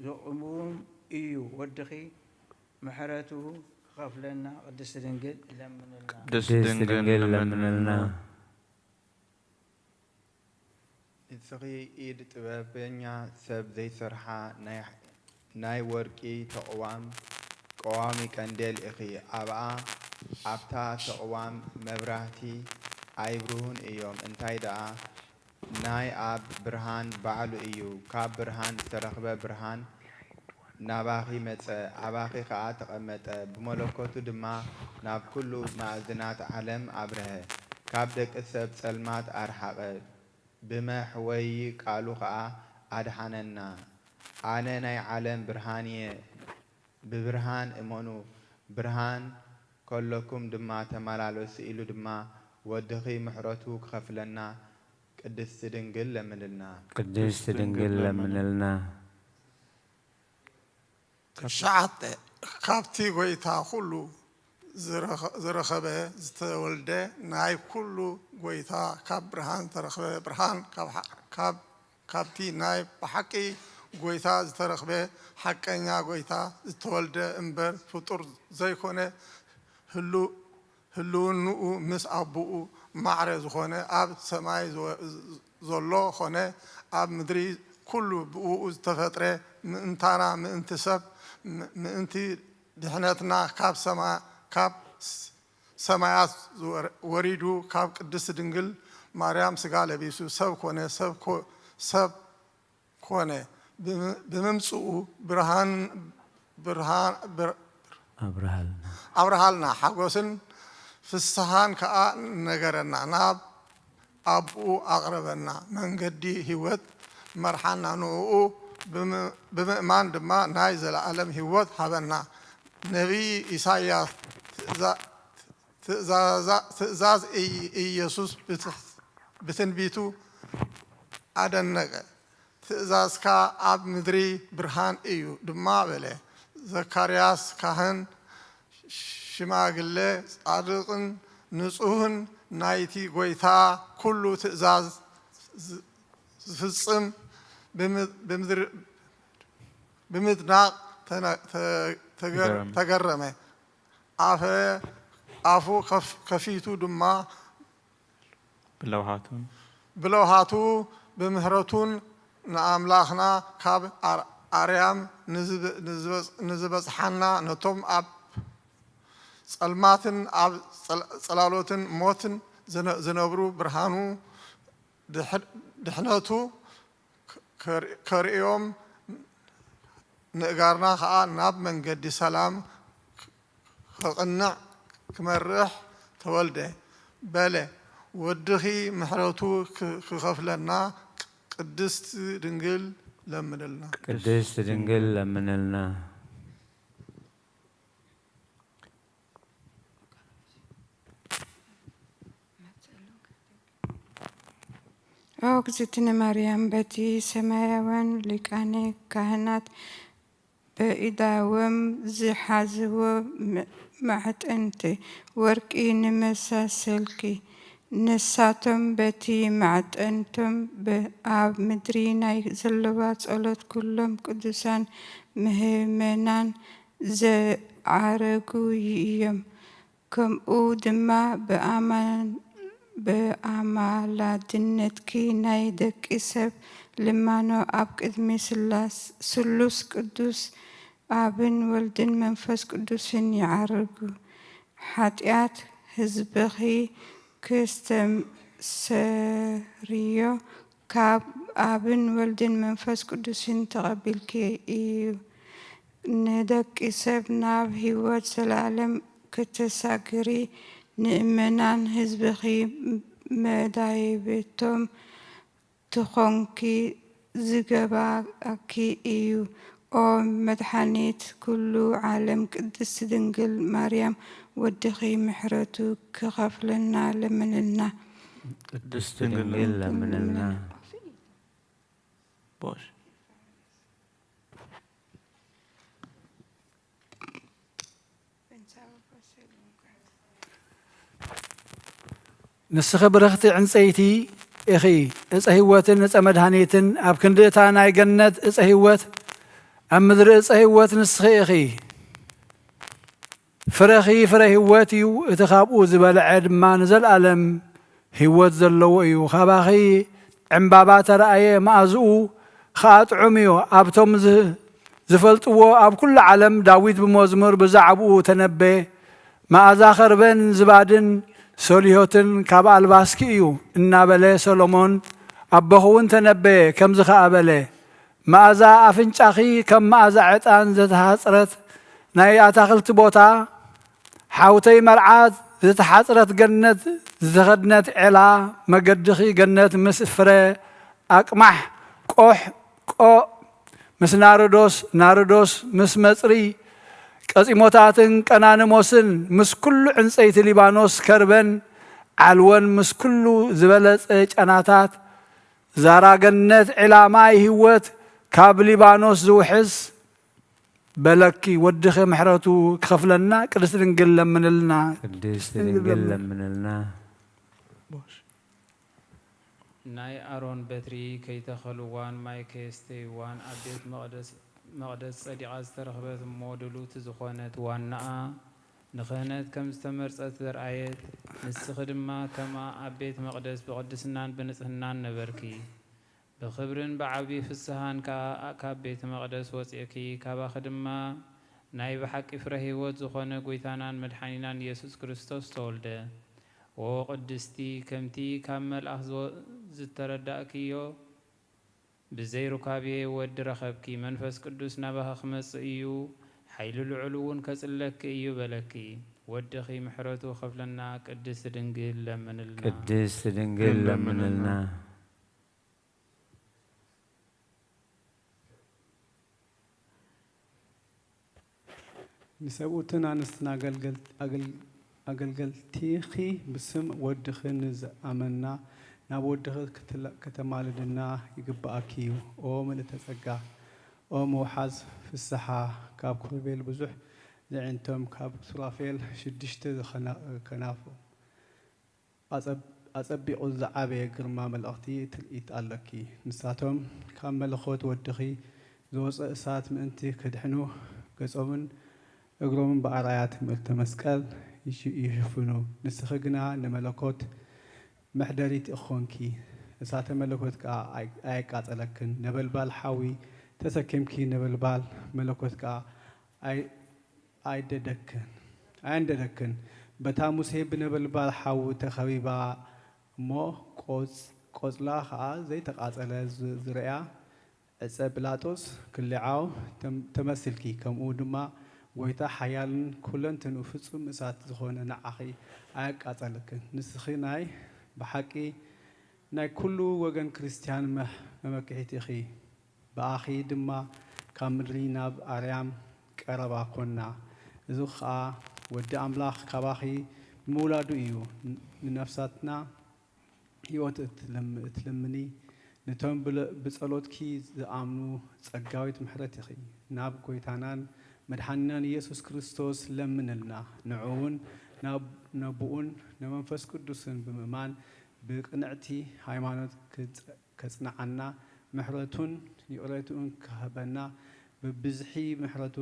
ዘቕውም እዩ። ወድኺ ምሕረቱ ክኸፍለና ቅድስት ድንግል ለምንልና። ቅድስት ድንግል ለምንልና። ንስኺ ኢድ ጥበበኛ ሰብ ዘይሰርሓ ናይ፣ ናይ ወርቂ ተቕዋም ቀዋሚ ቀንዴል ኢኺ። ኣብኣ፣ ኣብታ ተቕዋም መብራህቲ ኣይብርሁን እዮም። እንታይ ደኣ፣ ናይ ኣብ ብርሃን ባዕሉ እዩ። ካብ ብርሃን ዝተረኽበ ብርሃን ናባኺ መጸ፣ ኣባኺ ኸኣ ተቐመጠ፣ ብመለኮቱ ድማ ናብ ኩሉ ማእዝናት ዓለም ኣብርሀ። ካብ ደቂ ሰብ ጸልማት ኣርሓቐ፣ ብመሕወዪ ቃሉ ኸኣ ኣድሓነና። ኣነ ናይ ዓለም ብርሃን እየ፣ ብብርሃን እመኑ፣ ብርሃን ከለኩም ድማ ተመላለሱ ኢሉ ድማ ወድኺ ምሕረቱ ክኸፍለና ቅድስት ድንግል ለምንልና። ቅድስት ድንግል ለምንልና። ትሽዓተ፣ ካብቲ ጎይታ ኩሉ ዝረኸ-፣ ዝረኸበ ዝተወልደ ናይ ኩሉ ጎይታ ካብ ብርሃን ዝተረኽበ ብርሃን ካብ ሓ-፣ ካብ፣ ካብቲ ናይ ብሓቂ ጎይታ ዝተረኽበ ሓቀኛ ጎይታ ዝተወልደ እምበር ፍጡር ዘይኮነ ህሉ-፣ ህልውንኡ ምስ ኣቦኡ ማዕረ ዝኾነ ኣብ ሰማይ ዝወ-፣ ዘሎ ኾነ ኣብ ምድሪ ኩሉ ብእኡ ዝተፈጥረ ምእንታና ምእንቲ ሰብ ም-፣ ምእንቲ ድሕነትና ካብ ሰማ-፣ ካብ ስ-፣ ሰማያት ዝወረ-፣ ወሪዱ ካብ ቅድስት ድንግል ማርያም ስጋ ለቢሱ ሰብ ኮነ፣ ሰብ ኮ-፣ ሰብ ኮነ። ብም-፣ ብምምጽኡ ብርሃን፣ ብርሃን፣ ብር-፣ ኣብርሃልና። ኣብርሃልና፣ ሓጎስን ፍስሃን ከኣ ነገረና፣ ናብ ኣቦኡ ኣቕረበና። መንገዲ ህይወት መርሓና፣ ንእኡ ብም-፣ ብምእማን ድማ ናይ ዘለኣለም ህይወት ሃበና። ነቢይ ኢሳይያስ ትእዛ-፣ ትእዛዛ-፣ ትእዛዝ ኢይ-፣ ኢየሱስ ብት-፣ ብትንቢቱ ኣደነቀ። ትእዛዝካ ኣብ ምድሪ ብርሃን እዩ ድማ በለ። ዘካርያስ ካህን ሽማግሌ ጻድቅን ንጹህን ናይቲ ጎይታ ኩሉ ትእዛዝ ዝ-፣ ዝፍጽም ብምድ-፣ ብምድር-፣ ብምድናቅ ተነ-፣ ተ-፣ ተገር-፣ ተገረመ። ተገረመ። ኣፈ-፣ ኣፉ ከፍ-፣ ከፊቱ ድማ ብለውሃቱ ብለውሃቱ ብምህረቱን ንኣምላኽና ካብ ኣር-፣ ኣርያም ንዝብ-፣ ንዝበጽ-፣ ንዝበጽሓና ነቶም ኣብ ጸልማትን ኣብ ጸል-፣ ጸላሎትን ሞትን ዝነ-፣ ዝነብሩ ብርሃኑ ድሕ-፣ ድሕነቱ ከር-፣ ከርእዮም ንእጋርና ኸኣ ናብ መንገዲ ሰላም ከቕንዕ ክመርሕ ተወልደ። በለ ወድኺ ምሕረቱ ክ-፣ ክኸፍለና ቅድስት ድንግል ለምንልና። ቅድስት ድንግል ለምንልና። ኦ እግዝእትነ ማርያም፣ በቲ ሰማያውያን ሊቃነ ካህናት በኢዳዎም ዝሓዝዎ ም-፣ ማዕጠንት ወርቂ ንመሳሰልኪ፣ ንሳቶም በቲ ማዕጠንቶም ብ-፣ ኣብ ምድሪ ናይ ዘለዋ ጸሎት ኩሎም ቅዱሳን ምህመናን ዝዓረጉ እዮም። ከምኡ ድማ ብኣማን-፣ ብኣማላድነትኪ ናይ ደቂ ሰብ ልማኖ ኣብ ቅድሚ ስላስ-፣ ስሉስ ቅዱስ ኣብን ወልድን መንፈስ ቅዱስን ይዓርጉ። ሓጢኣት ህዝብኺ ክስተሰርዮ ካብ ኣብን ወልድን መንፈስ ቅዱስን ተቐቢልኪ እዩ። ንደቂ ሰብ ናብ ህይወት ዘላለም ክተሳግሪ፣ ንምእመናን ህዝብኺ መዳይብቶም ትኾንኪ ዝገባእኪ እዩ። ኦ መድሓኒት ኩሉ ዓለም፣ ቅድስት ድንግል ማርያም ወድኺ ምሕረቱ ክኸፍለና ለምንልና። ቅድስት ድንግል ለምንልና። ቦሽ። ንስኺ ብርኽቲ ዕንጸይቲ ኢኺ፣ ዕጸ ህይወትን ዕጸ መድሃኒትን፣ ኣብ ክንዲ እታ ናይ ገነት ዕጸ ህይወት፣ ኣብ ምድሪ ዕጸ ህይወት ንስኺ ኢኺ። ፍረኺ ፍረ ህይወት እዩ፣ እቲ ካብኡ ዝበልዐ ድማ ንዘለኣለም ህይወት ዘለዎ እዩ። ካባኺ ዕምባባ ተራእየ፣ መኣዝኡ ኸኣ ጥዑም እዩ። ኣብቶም ዝ-፣ ዝፈልጥዎ ኣብ ኩሉ ዓለም ዳዊት ብመዝሙር ብዛዕባኡ ተነበየ። መኣዛ ኸርበን ዝባድን ሰሊሆትን ካብ ኣልባስኪ እዩ እናበለ ሰሎሞን ኣቦኺ እውን ተነበየ፣ ከምዚ ኸኣ በለ። መኣዛ ኣፍንጫኺ ከም መኣዛ ዕጣን ዝተሓጽረት ናይ ኣታኽልቲ ቦታ፣ ሓውተይ መርዓት ዝተሓጽረት ገነት ዝተኸድነት ዔላ፣ መገድኺ ገነት ምስ ፍረ ኣቅማሕ፣ ቆሕ፣ ቆእ፣ ምስ ናርዶስ፣ ናርዶስ ምስ መጽሪ፣ ቀጺሞታትን ቀናንሞስን፣ ምስ ኩሉ ዕንጸይቲ ሊባኖስ ከርበን፣ ዓልወን ምስ ኩሉ ዝበለጸ ጨናታት፣ ዛራ ገነት ዒላ ማይ ህይወት ካብ ሊባኖስ ዝውሕዝ በለኪ፣ ወድኺ ምሕረቱ ክኸፍለና ቅድስት ድንግል ለምንልና። ቅድስት ድንግል ለምንልና። ናይ ኣሮን በትሪ ከይተኸልዋን ማይ ከየስተይዋን ኣብ ቤት መቕደስ፣ መቕደስ ጸዲቓ ዝተረኽበት እሞ ድልውቲ ዝኾነት ዋናኣ ንኽህነት ከም ዝተመርጸት ዘርኣየት፣ ንስኺ ድማ ከማ ኣብ ቤት መቕደስ ብቕድስናን ብንጽህናን ነበርኪ። ብኽብርን ብዓቢ ፍስሃን ከኣ ካብ ቤት መቕደስ ወጺእኪ፣ ካባኺ ድማ ናይ ብሓቂ ፍረ ህይወት ዝኾነ ጐይታናን መድሓኒናን ኢየሱስ ክርስቶስ ተወልደ። ኦ ቅድስቲ፣ ከምቲ ካብ መልኣኽ ዝወ-፣ ዝተረዳእክዮ፣ ብዘይ ሩካቤ ወዲ ረኸብኪ፣ መንፈስ ቅዱስ ናባኺ ክመጽእ እዩ፣ ሓይሊ ልዑል እውን ከጽለኪ እዩ በለኪ። ወድኺ ምሕረቱ ክኸፍለና ቅድስት ድንግል ለምንልና። ቅድስት ድንግል ለምንልና። ንሰብኡትን ኣንስትን ኣገልገል-፣ ኣገል-፣ ኣገልገልቲኺ ብስም ወድኺ ንዝኣመና ናብ ወድኺ ክትላ-፣ ከተማልድና ይግብኣኪ እዩ። ኦ ምልእተ ጸጋ፣ ኦ መውሓዝ ፍስሓ፣ ካብ ኪሩቤል ብዙሕ ዘዕንቶም፣ ካብ ሱራፌል ሽዱሽተ ዝኸና-፣ ከናፉ፣ ኣጸብ-፣ ኣጸቢቑ ዝዓበየ ግርማ መለኽቲ ትርኢት ኣለኪ። ንሳቶም ካብ መለኮት ወድኺ ዝወጸ እሳት ምእንቲ ክድሕኑ፣ ገጾምን እግሮምን ብኣርኣያ ትእምርተ መስቀል ይሽ-፣ ይሽፍኑ። ንስኺ ግና ንመለኮት መሕደሪት ኢኾንኪ፣ እሳተ መለኮት ከኣ ኣይ-፣ ኣየቃጸለክን። ነበልባል ሓዊ ተሰኪምኪ፣ ነበልባል መለኮት ከኣ ኣይ-፣ ኣይደደክን፣ ኣየንደደክን። በታ ሙሴ ብነበልባል ሓዊ ተኸቢባ እሞ ቆጽ-፣ ቆጽላ ኸኣ ዘይተቃጸለ ዝ-፣ ዝርእያ ዕጸ ጲላጦስ ክልዓው ተም-፣ ተመሲልኪ፣ ከምኡ ድማ ጎይታ ሓያልን ኩለንትንኡ ፍጹም እሳት ዝኾነ ንዓኺ ኣየቃጸለክን። ንስኺ ናይ ብሓቂ ናይ ኩሉ ወገን ክርስትያን መ-፣ መመክሒት ኢኺ። ብኣኺ ድማ ካብ ምድሪ ናብ ኣርያም ቀረባ ኮና። እዚ ኸኣ ወዲ ኣምላኽ ካባኺ ብምውላዱ እዩ። ን-፣ ንነፍሳትና ህይወት እትልም-፣ እትልምኒ፣ ነቶም ብለ-፣ ብጸሎትኪ ዝኣምኑ ጸጋዊት ምሕረት ኢኺ። ናብ ጐይታናን መድሓኒናን ኢየሱስ ክርስቶስ ለምንልና። ንዑውን ናብ፣ ነቦኡን ንመንፈስ ቅዱስን ብምእማን ብቅንዕቲ ሃይማኖት ክጸ-፣ ከጽንዓና፣ ምሕረቱን ይቕሬትኡን ክህበና፣ ብብዝሒ ምሕረቱ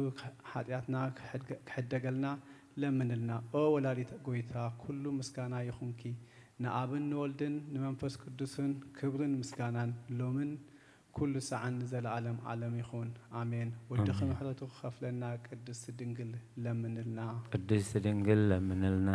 ሓጢኣትና ክሕድገ-፣ ክሕደገልና ለምንልና። ኦ ወላዲት ጐይታ፣ ኩሉ ምስጋና ይኹንኪ፣ ንኣብን ንወልድን ንመንፈስ ቅዱስን ክብርን ምስጋናን ሎምን ኩሉ ሰዓን ንዘለዓለም ዓለም ይኹን፣ ኣሜን። ወድኺ ኣሜን። ምሕረቱ ክኸፍለና፣ ቅድስት ድንግል ለምንልና። ቅድስት ድንግል ለምንልና።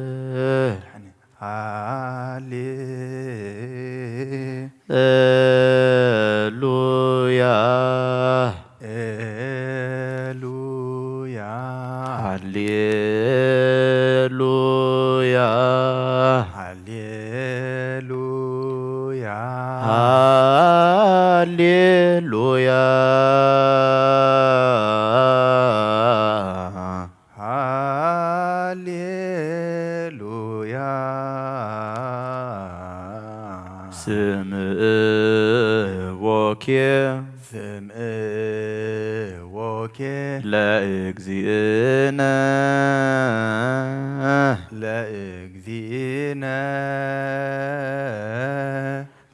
ሃሌ-፣ ሃሌ-፣ ሉያ፣ ኤሉያ፣ ሃሌሉያ፣ ሃሌ- ሉያ፣ ሃሌሉያ፣ ሃሌሉያ። ስምዕዎኬ፣ ስምዕዎኬ፣ ለእግዚእነ፣ ለእግዚእነ፣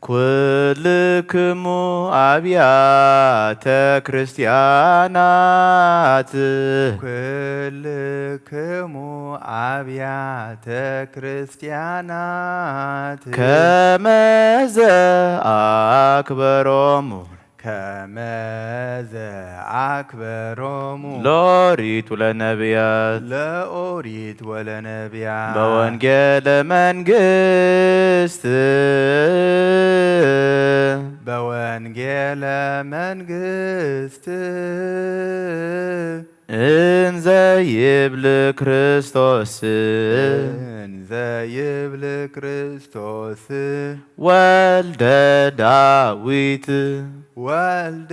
ኩልክሙ አብያተ ክርስቲያናት፣ ኩልክሙ አብያተ ክርስቲያናት፣ ከመዘ አክበሮሙ፣ ከመዘ አክበሮሙ፣ ለኦሪት ወለነቢያት፣ ለኦሪት ወለነቢያት፣ በወንጌለ መንግስት፣ በወንጌለ መንግስት፣ እንዘ ይብል ክርስቶስ፣ እንዘ ይብል ክርስቶስ፣ ወልደ ዳዊት፣ ወልደ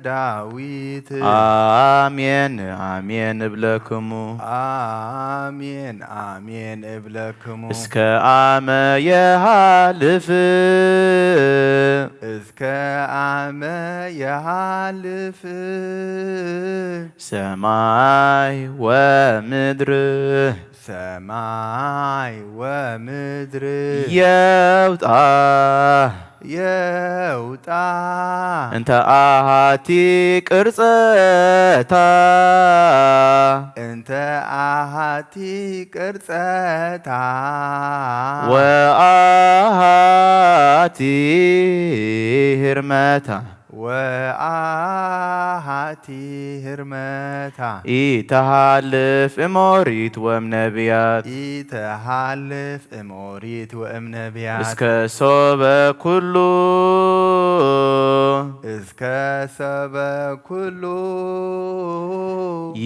ዳዊት። አሜን አሜን እብለክሙ፣ አሜን አሜን እብለክሙ፣ እስከ አመ የሃልፍ፣ እስከ አመ የሃልፍ፣ ሰማይ ወምድር፣ ሰማይ ወምድር፣ የውጣ፣ የውጣ፣ እንተ አሃቲ ቅርጸታ፣ እንተ አሃቲ ቅርጸታ፣ ወአሃቲ ህርመታ፣ ወአሐቲ ህርመታ። ኢተሐልፍ እም ኦሪት ወእም ነቢያት። ኢተሐልፍ እም ኦሪት ወእም ነቢያት። እስከ ሶበ ኩሉ። እስከ ሶበ ኩሉ።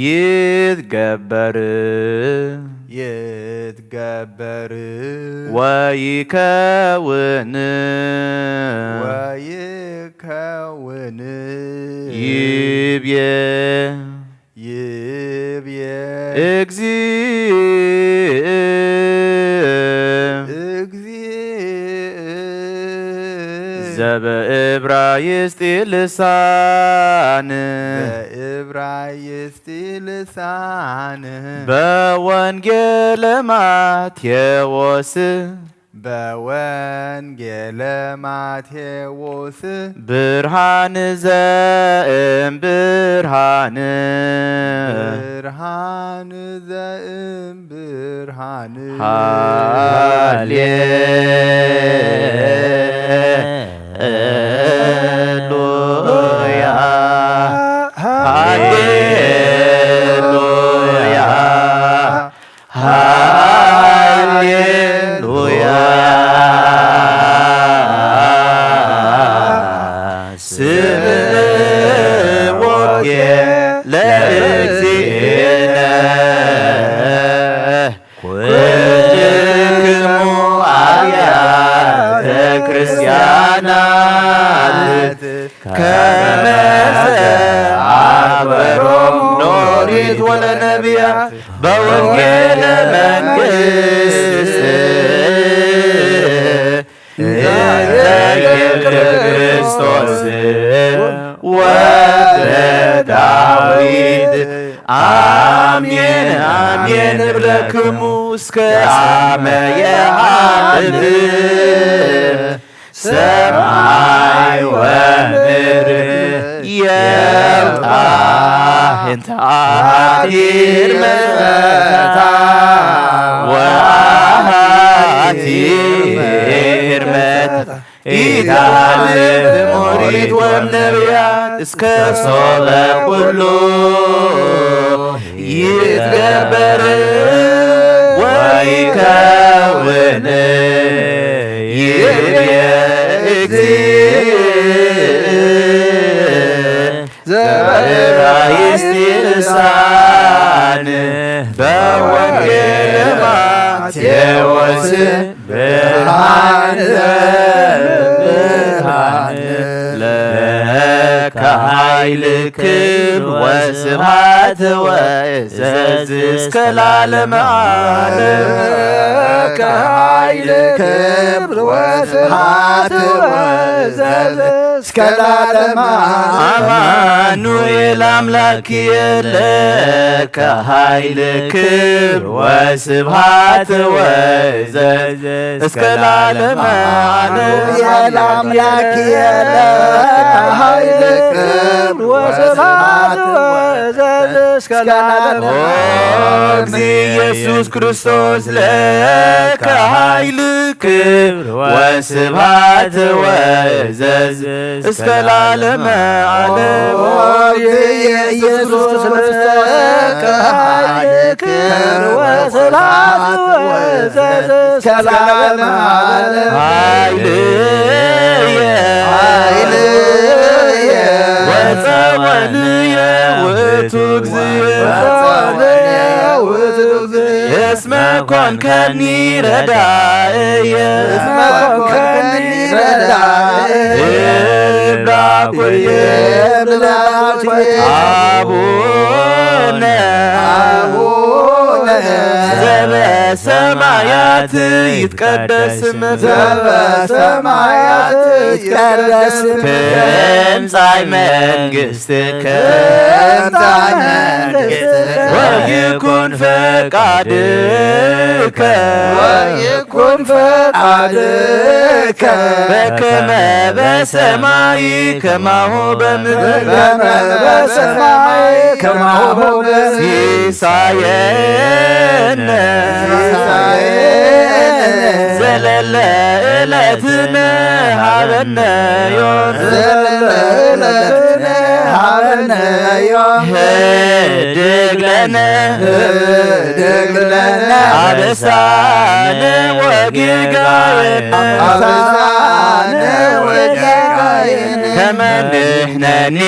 ይትገበር። ይትገበር። ወይከውን። ወይከውን። ይብዬ። ይብዬ። እግዚእ። እግዚእ። ዘበእብራይስጢ ልሳን። ዘእብራይስጢ ልሳን። በወንጌለ ማቴዎስ። በወንጌለ ማቴዎስ። ብርሃን ዘእም ብርሃን። ብርሃን ዘእም ብርሃን። ሃሌሉያ። ሃሌሉያ። ሃሌሉያ። ስብሐት ለእግዚእነ። ኩልክሙ አብያተ ክርስቲያናት ከመ አክበሮሙ ለኦሪት ወለነቢያት በወንጌለ መንግስት እምእግዚእነ ክርስቶስ ወበዳዊት። አሜን አሜን እብለክሙ እስከ አመ የሀልፍ ሰማይ ወምድር የውጣ እንተ አሐቲ ህርመታ ወአሐቲ ህርመታ ኢትሐልፍ እም ኦሪት ወእም ነቢያት እስከ ሶበ ኩሉ ይትገበር ወይከውን ይቤ እግዚእ ዘበእብራይስጥ ልሳን በወንጌል ማቴዎስ ብርሃን ለብርሃን ለከ ኃይል ክብር ወስብሐት ወእዘዝ እስከ ለዓለመ ዓለም። ለከ ኃይል ክብር ወስብሐት ወእዘዝ እስከ ለዓለመ ዓለም። አማኑኤል አምላክ የለ ከኃይል ክብር ወስብሐት ወእዘዝ እስከ ለዓለመ ዓለም። አማኑኤል አምላክ የለ ከኃይል ክብር ወስብሐት ወእዘዝ እስከ ለዓለመ ዓለም። ኦ እግዚእ ኢየሱስ ክርስቶስ ለከ ኃይል ክብር ወስብሐት ወእዘዝ እስከ ለዓለመ ዓለም። ኦ እግዚእ ኢየሱስ ክርስቶስ ለከ ኃይል ክብር ወስብሐት ወእዘዝ እስከ ለዓለመ ዓለም። ኃይልየ ኃይልየ ወጸወንየ ውእቱ እግዚእ ወጸወንየ ውእቱ እስመ ኮንከኒ ረዳእየ። እስመ ኮንከኒ ረዳእየ። እብላኩየ እብላኩየ አቡነ አቡነ ዘበሰማያት ይትቀደስ ስምከ። ዘበሰማያት ይትቀደስ ስምከ። ትምጻእ መንግስት ትምጻእ መንግስትከ ወይኩን ፈቃድከ ወይኩን ፈቃድከ በከመ በሰማይ ከማሁ በምድር በከመ በሰማይ ከማሁ በምድር ሲሳየነ ሲሳየነ ዘለለ ዕለትነ ሀበነ ዮም ዘለለ ለነ ሀበነ ዮም ህድግ ለነ ህድግ ለነ አበሳነ ወጌጋየነ አበሳነ ወጌጋየነ ከመ ንሕነኒ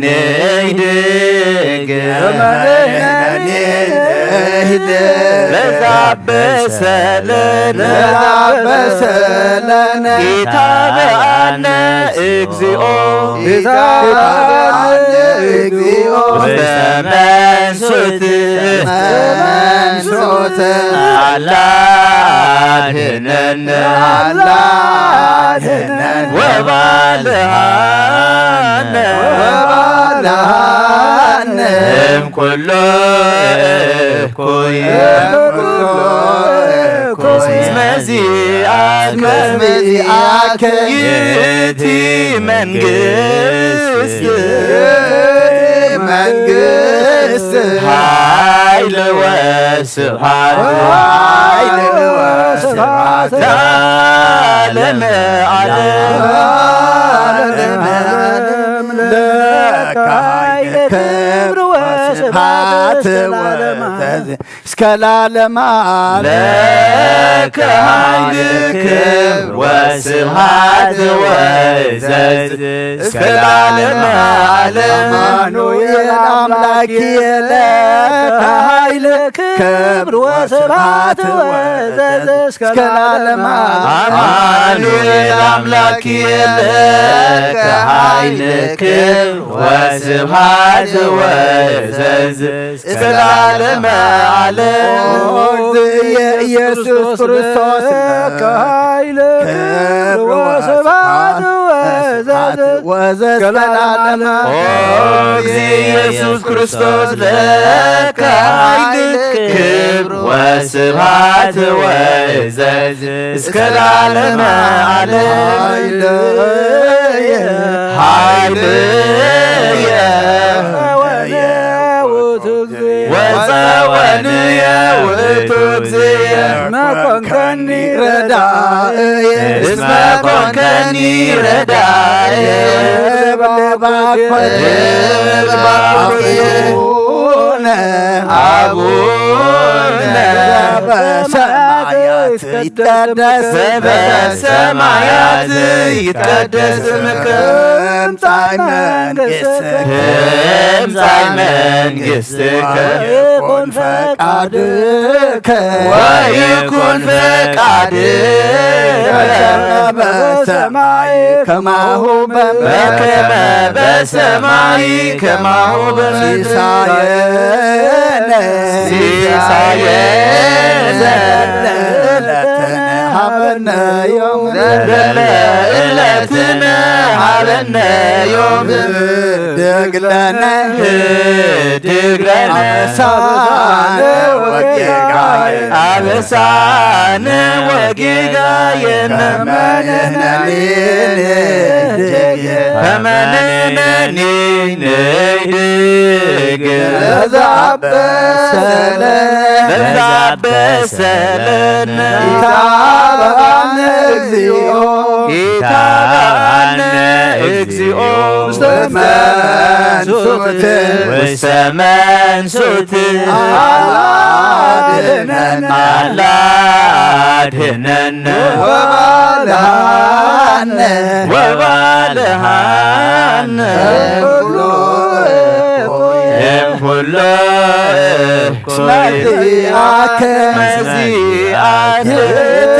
ንህድግ ከመ ንሕነኒ ንህድግ ለዘአበሰ ለነ ለዘአበሰ ለነ ኢታብአነ እግዚኦ ኢታብአነ እግዚኦ ውስተ መንሱት ውስተ መንሱት አላ አድህነነ አላ አድህነነ ወባልዓነ ወባልዓነ እምኩሎ እኩይ እምኩሎ እኩይ እስመ ዚአከ እስመ ዚአከ ይእቲ መንግስት ይእቲ መንግስት ኃይል ወስብሐት ኃይል ወስብሐት ለዓለመ ዓለም ለዓለመ ዓለም ለከ ኃይል ክብር ወስብሐት ወዘዝ እስከ ለዓለመ ዓለም ለከ ኃይል ክብር ወስብሐት ወዘዝ እስከ ለዓለመ ዓለም አማኑኤል አምላክ ለከ ኃይል ክብር ወስብሐት ወዘዝ እስከ ለዓለመ ዓለም አማኑኤል አምላክ ለከ ኃይል ክብር ወስብሐት ወዘዝ እስከ ለዓለመ ዓለም። ኦ እግዚእ ኢየሱስ ክርስቶስ ለከ ኃይል ክብር ወስብሐት ወዘዝ ወዘዝ እስከ ለዓለመ። ኦ እግዚእ ኢየሱስ ክርስቶስ ለከ ኃይል ክብር ወስብሐት ወዘዝ እስከ ለዓለመ ዓለም። ኃይልየ ኃይልየ ወጸወንየ ውእቱ እግዚእየ። እስመ ኮንከኒ ረዳእየ እስመ ኮንከኒ ረዳእየ እብል ባኮ እብል ባኮ አቡነ አቡነ ዘበሰማያት ይትቀደስ ዘበሰማያት ይትቀደስ ስምከ ትምጻእ መንግሥትከ ትምጻእ መንግሥትከ ወይኩን ፈቃድከ ወይኩን ፈቃድከ በከመ በሰማይ ከማሁ በምድር በከመ በሰማይ ከማሁ በምድር ሲሳየነ ሲሳየነ ዘለለዕለትነ ሀበነ ዮም ዘለለዕለትነ ሀበነ ዮም ህድግ ለነ ህድግ ለነ አበሳነ ወጌጋየነ አበሳነ ወጌጋየነ ከመ ንሕነኒ ንህድግ ከመ ንሕነኒ ንህድግ ለዘአበሰ ለነ ለዘአበሰ ለነ ኢታብአነ እግዚኦ ኢታብአነ እግዚኦ ውስተ መንሱት ውስተ መንሱት አላ አድህነነ አላ አድህነነ ወባልዓነ ወባልዓነ እምኩሉ እኩይ እምኩሉ እኩይ እስመ ዚአከ እስመ ዚአከ ይእቲ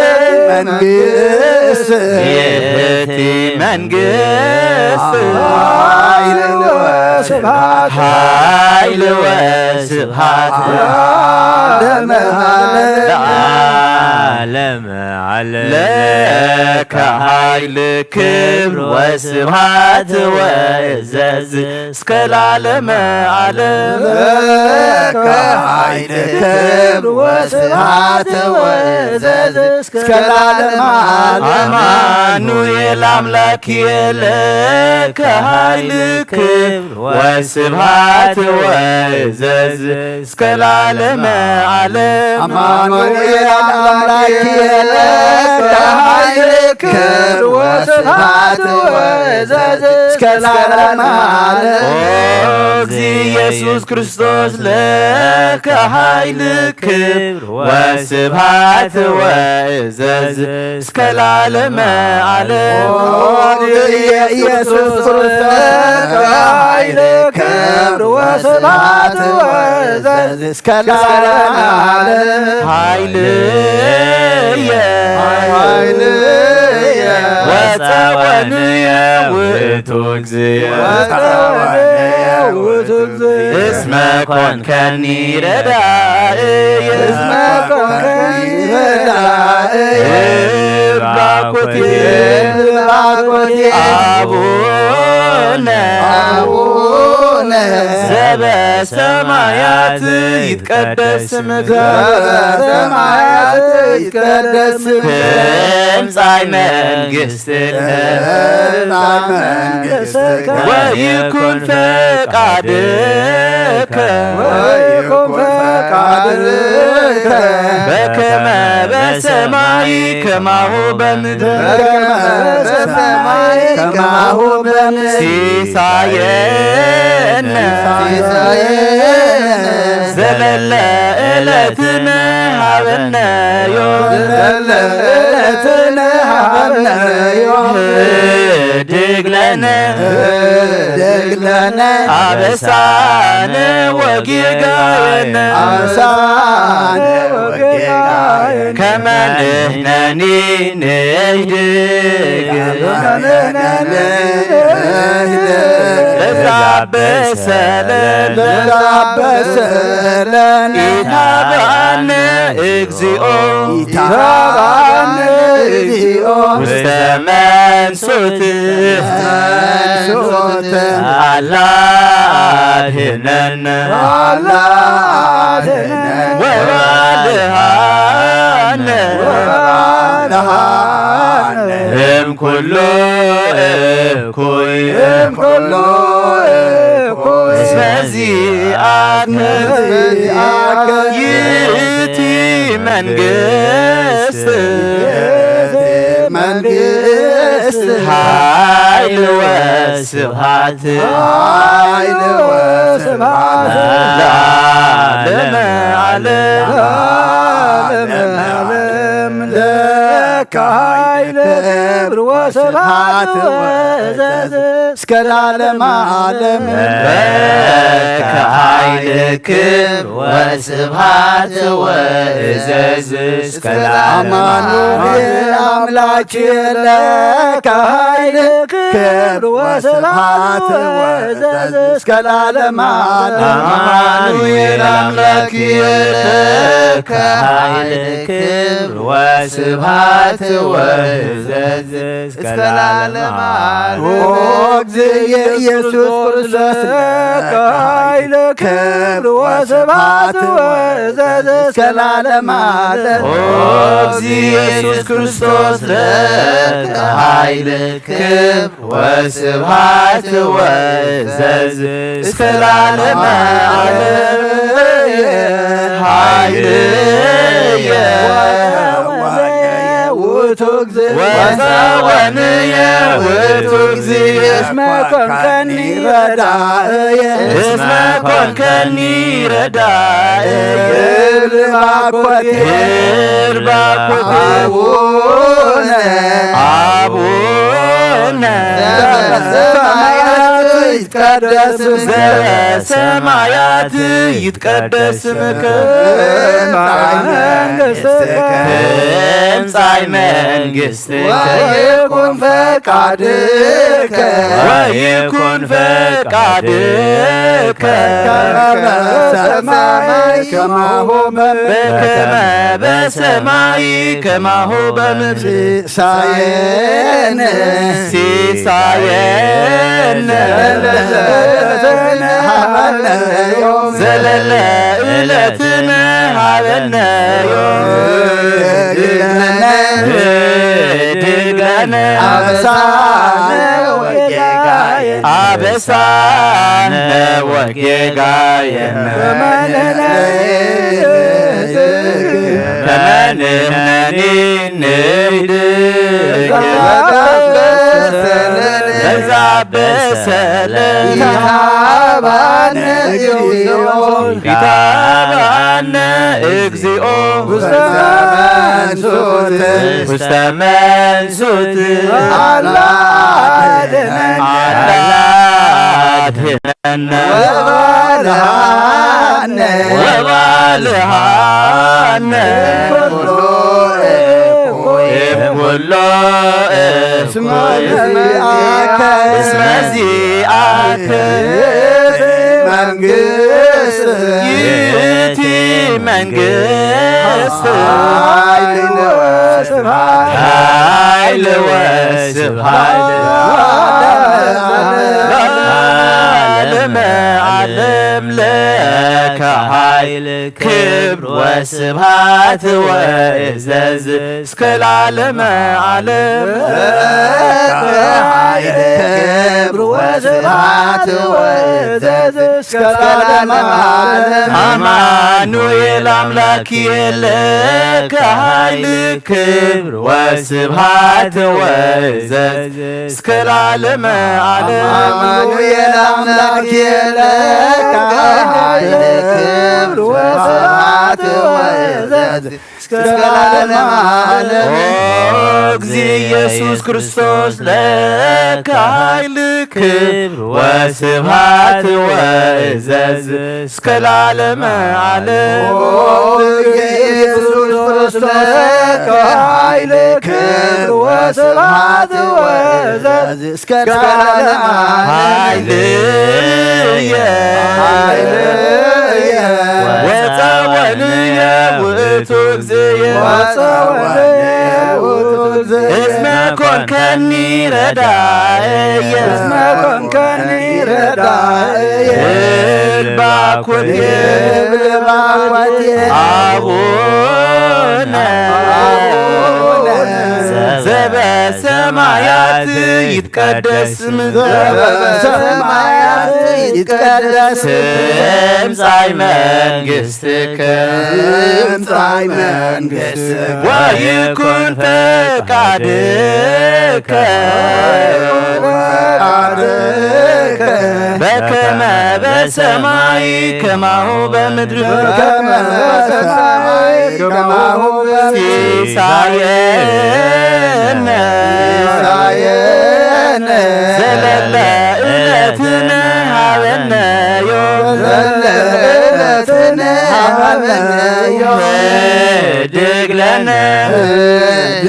መንግሥት ይእቲ መንግሥት ኃይል ወስብሐት ኃይል ወስብሐት ለዓለመ ዓለም ለዓለመ ዓለም ለከ ኃይል ክብር ወስብሐት ወእዘዝ እስከ ለዓለመ ዓለም። ለከ ኃይል ክብር ወስብሐት ወእዘዝ እስከ ለዓለመ ዓለም። አማኑኤል አምላክየ ለከ ኃይል ክብር ወስብሐት ወእዘዝ እስከ ለዓለመ ዓለም። አማኑኤል አምላክየ ለከ ኃይል ክብር ወስብሐት ወእዘዝ እስከ ለዓለመ ዓለም። ኦ እግዚእ ኢየሱስ ክርስቶስ ለከ ኃይል ክብር ወስብሐት ወእዘዝ እስከ ለዓለመ ዓለም። ኦ ኢየሱስ ክርስቶስ ለከ ኃይል ክብር ወስብሐት ወእዘዝ እስከ ለዓለመ ዓለም። ኃይልየ ኃይልየ ወጸወንየ ውእቱ እግዚእ። ወጸወንየ ውእቱ እስመ ኮንከኒ ረዳእየ። እስመ ኮንከኒ ረዳእየ። እብ ባርኮትየ። እብ ባርኮትየ። አቡነ። አቡነ። ዘበሰማያት ይትቀደስ ስምከ። ዘበሰማያት ይትቀደስ ስምከ። ትምጻእ መንግስት ትምጻእ መንግስትከ። ወይኩን ፈቃድከ። ወይኩን ፈቃድከ። በከመ በሰማይ ከማሁ በምድር። በከመ በሰማይ ከማሁ በምድር። ሲሳየነ። ሲሳየነ። ዘለለ ዕለትነ ሀበነ ዮም። ዘለለ ዕለትነ ሀበነ ዮም። ህድግ ለነ። ህድግ ለነ። አበሳነ ወጌጋየነ። አበሳነ ወጌጋየነ። ከመ ንሕነኒ ንህድግ። ከመ ንሕነኒ ንህድግ። ለዘአበሰ ለነ። ለዘአበሰ ለነ። ኢታብአነ እግዚኦ። ኢታብአነ እግዚኦ። ውስተ መንሱት። መንሱት። አላ አድህነነ። አላ አድህነነ። ወባልሃነ። ወባልሃነ። እምኩሉ እኩይ። እምኩሉ እኩይ። እስመ ዚአከ። እስመ ዚአከ። ይእቲ መንግስት። ይእቲ መንግስት። ኃይል ወስብሐት። ኃይል ወስብሐት። ለዓለመ ዓለም። ለዓለመ ዓለም። ለከ ኃይል ክብር ወስብሐት ወእዘዝ እስከ ለዓለመ ዓለም። ለከ ኃይል ክብር ወስብሐት ወእዘዝ እስከ ለዓለመ ዓለም። አማኑኤል አምላክ ለከ ኃይል ክብር ወስብሐት ወእዘዝ እስከ ለዓለመ ዓለም። አማኑኤል አምላክ ለከ ኃይል ክብር ወስብሐት ወእዘዝ እስከ ለዓለመ ዓለም። ኦ እግዚእ ኢየሱስ ክርስቶስ ለከ ኃይል ክብር ወስብሐት ወእዘዝ እስከ ለዓለመ ዓለም። ኦ እግዚእ ኢየሱስ ክርስቶስ ለከ ኃይል ክብር ወስብሐት ወእዘዝ እስከ ለዓለመ ዓለም። ኃይልየ ወጸወንየ ውእቱ እግዚእ። ወጸወንየ ውእቱ እግዚእ። እስመ ኮንከኒ ረዳእየ። እስመ ኮንከኒ ረዳእየ። እብል ባኮቴ። እብል ባኮቴ። አቡነ። አቡነ። ዘበሰማያት ይትቀደስ ስምከ። ዘበሰማያት ይትቀደስ ስምከ። ትምጻእ መንግስትከ። ትምጻእ መንግስትከ። ወይኩን ፈቃድከ። ወይኩን ፈቃድከ። በከመ በሰማይ ከማሁ በምድር። በከመ በሰማይ ከማሁ በምድር። ሲሳየነ። ሲሳየነ። ዘለለ ዕለትነ ሀበነ ዮም። ዘለለ ዕለትነ ሀበነ ዮም። ህድግ ለነ። ህድግ ለነ። አበሳነ ወጌጋየነ። አበሳነ ወጌጋየነ። ከመንህነኒ ንይድግ። ለዘአበሰለነ። ኢታብአነ እግዚኦ። ኢታብአነ እግዚኦ። ውስተ መንሱት። ውስተ መንሱት። አላ አድህነነ። አላ አድህነነ። ወባልሐነ። ወባልሐነ። እምኩሉ እኩይ። እምኩሉ እኩይ። እስመ ዚአከ። እስመ ዚአከ። መንግስት። ይእቲ መንግስት። ኃይል ወስብሐት። ኃይል ወስብሐት። ለዓለመ ዓለም ለከ ኃይል ክብር ወስብሐት ወእዘዝ እስከ ለዓለመ ዓለም። ለከ ኃይል ክብር ወስብሐት ወእዘዝ እስከ ለዓለመ ዓለም። አማኑኤል አምላክ የለ ከኃይል ክብር ወስብሐት ወእዘዝ እስከ ለዓለመ ዓለም። አማኑኤል አምላክ የለ ከኃይል ክብር ወስብሐት ወእዘዝ እስከ ለዓለመ ዓለም። ኦ እግዚእ ኢየሱስ ክርስቶስ ለከ ኃይል ክብር ወስብሐት ወእዘዝ እስከ ለዓለመ ዓለም። ኦ እግዚእ ኢየሱስ ክርስቶስ ለከ ኃይል ክብር ወስብሐት ወእዘዝ እስከ ለዓለመ ዓለም። ኃይልየ ኃይልየ ወጸወንየ ውእቱ እግዚእየ። ወጸወንየ ውእቱ እግዚእየ። እስመ ኮንከኒ ረዳእየ። እስመ ኮንከኒ ረዳእየ። እብል ባኮቴ። እብል ባኮቴ። አቡነ አቡነ ዘበሰማያት ይትቀደስ ስምከ። ዘበሰማያት ይትቀደስ። ትምጻእ መንግስትከ። ትምጻእ መንግስትከ። ወይኩን ፈቃድከ። ፈቃድከ። በከመ በሰማይ ከማሁ በምድር። በከመ በሰማይ ከማሁ በምድር። ሲሳየነ ሲሳየነ ዘለለ ዕለትነ ሀበነ ዮም። ዘለለ ዕለትነ ሀበነ ዮም። ህድግ ለነ ህድግ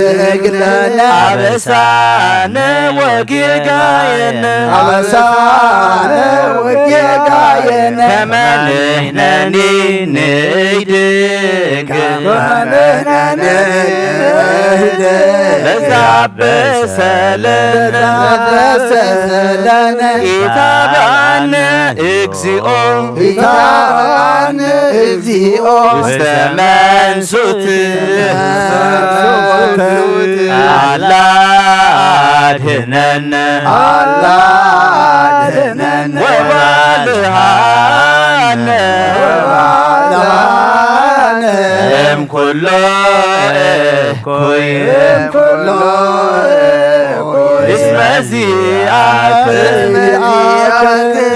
ለነ አበሳነ ወጌጋየነ። አበሳነ ወጌጋየነ። ከመ ንሕነኒ ንህድግ። ከመ ንሕነኒ ንህድግ። ለዘአበሰለነ። ለዘአበሰለነ። ኢታብአነ እግዚኦ። ኢታብአነ እግዚኦ። ውስተ መንሱት። አላ አድህነነ። አላ አድህነነ። ወባልሐነ። ወባልሐነ። እምኩሎ እኩይ። እምኩሎ እኩይ። እስመ ዚአከ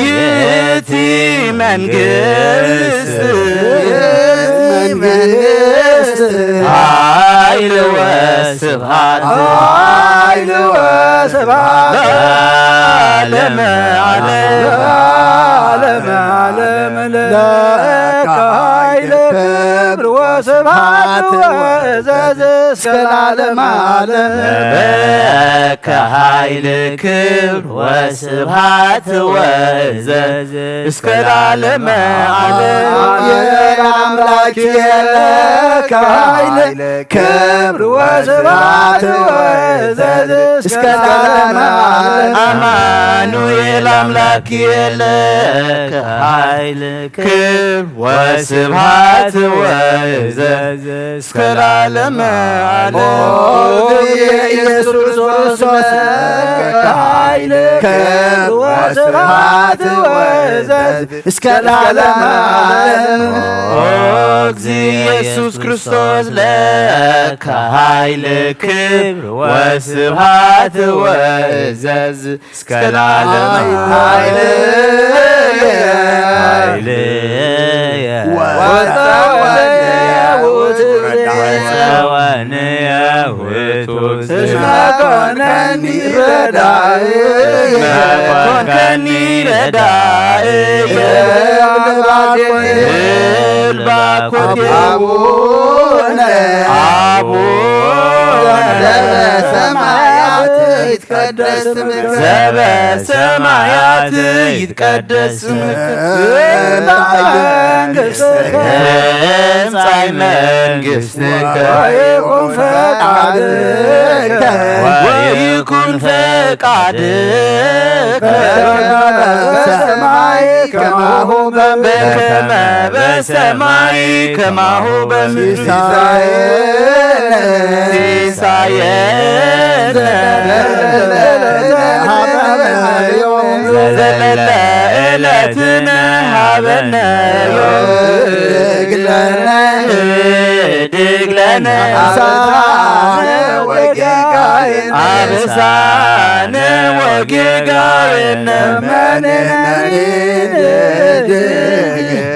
ይእቲ መንግስት። መንግስት። ኃይል ወስብሐት። ኃይል ወስብሐት። ለዓለመ ዓለም። ለዓለመ ዓለም ለከ ኃይል ክብር ወስብሐት ወእዘዝ እስከ ለዓለመ ዓለም። ለከ ኃይል ክብር ወስብሐት ወእዘዝ እስከ ለዓለመ ዓለም። አሜን። አምላክ ለከ ኃይል ክብር ወስብሐት ወእዘዝ እስከ ለዓለመ ዓለም። አማኑኤል አምላክ ለከ ሀይል ክብር ወስብሐት ወእዘዝ እስከ ለዓለመ ዓለም። ኦ ኢየሱስ ክርስቶስ ለከ ሀይል ክብር ወስብሐት ወእዘዝ እስከ ለዓለመ ዓለም። ኦ እግዚእ ኢየሱስ ክርስቶስ ለከ ሀይል ክብር ወስብሐት ወእዘዝ እስከ ለዓለመ ዓለም። ኃይልየ ወጸወንየ ውእቱ ረዳኢ። ወጸወንየ ውእቱ እስመ ኮንከኒ ረዳእየ። እስመ ኮንከኒ ረዳእየ። እብል ባኮቴ አቡነ አቡነ ዘበሰማያት ይትቀደስ ስምከ። ዘበሰማያት ይትቀደስ ስምከ። ትምጻእ መንግሥትከ። ትምጻእ መንግሥትከ። ወይኩን ፈቃድከ። ወይኩን ፈቃድከ። በከመ በሰማይ ከማሁ በምድር። በከመ በሰማይ ከማሁ በምድር። ሲሳየነ ሲሳየነ ዘለለ ሀበነ ዮም። ዘለለ ዕለትነ ሀበነ ዮም። ህድግ ለነ ህድግ ለነ አበሳነ ወጌጋየነ። አበሳነ ወጌጋየነ። ከመ ንሕነኒ ንህድግ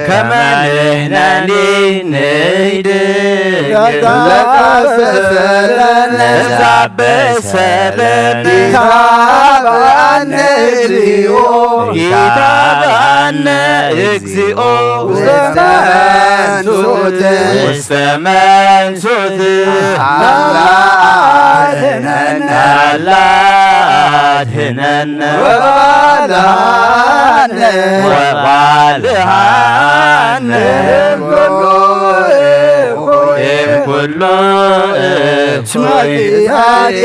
ከመ ንሕነኒ ንህድግ ለዘአበሰ ለነ። ለዘአበሰ ለነ። ኢታብአነ እግዚኦ። ኢታብአነ እግዚኦ። ውስተ መንሱት። ውስተ መንሱት። አላ አድኅነነ። አላ አድኅነነ። ወባልሐነ። ወባልሐነ። እምኩሉ እኩይ። እምኩሉ እኩይ። እስመ ዚአከ።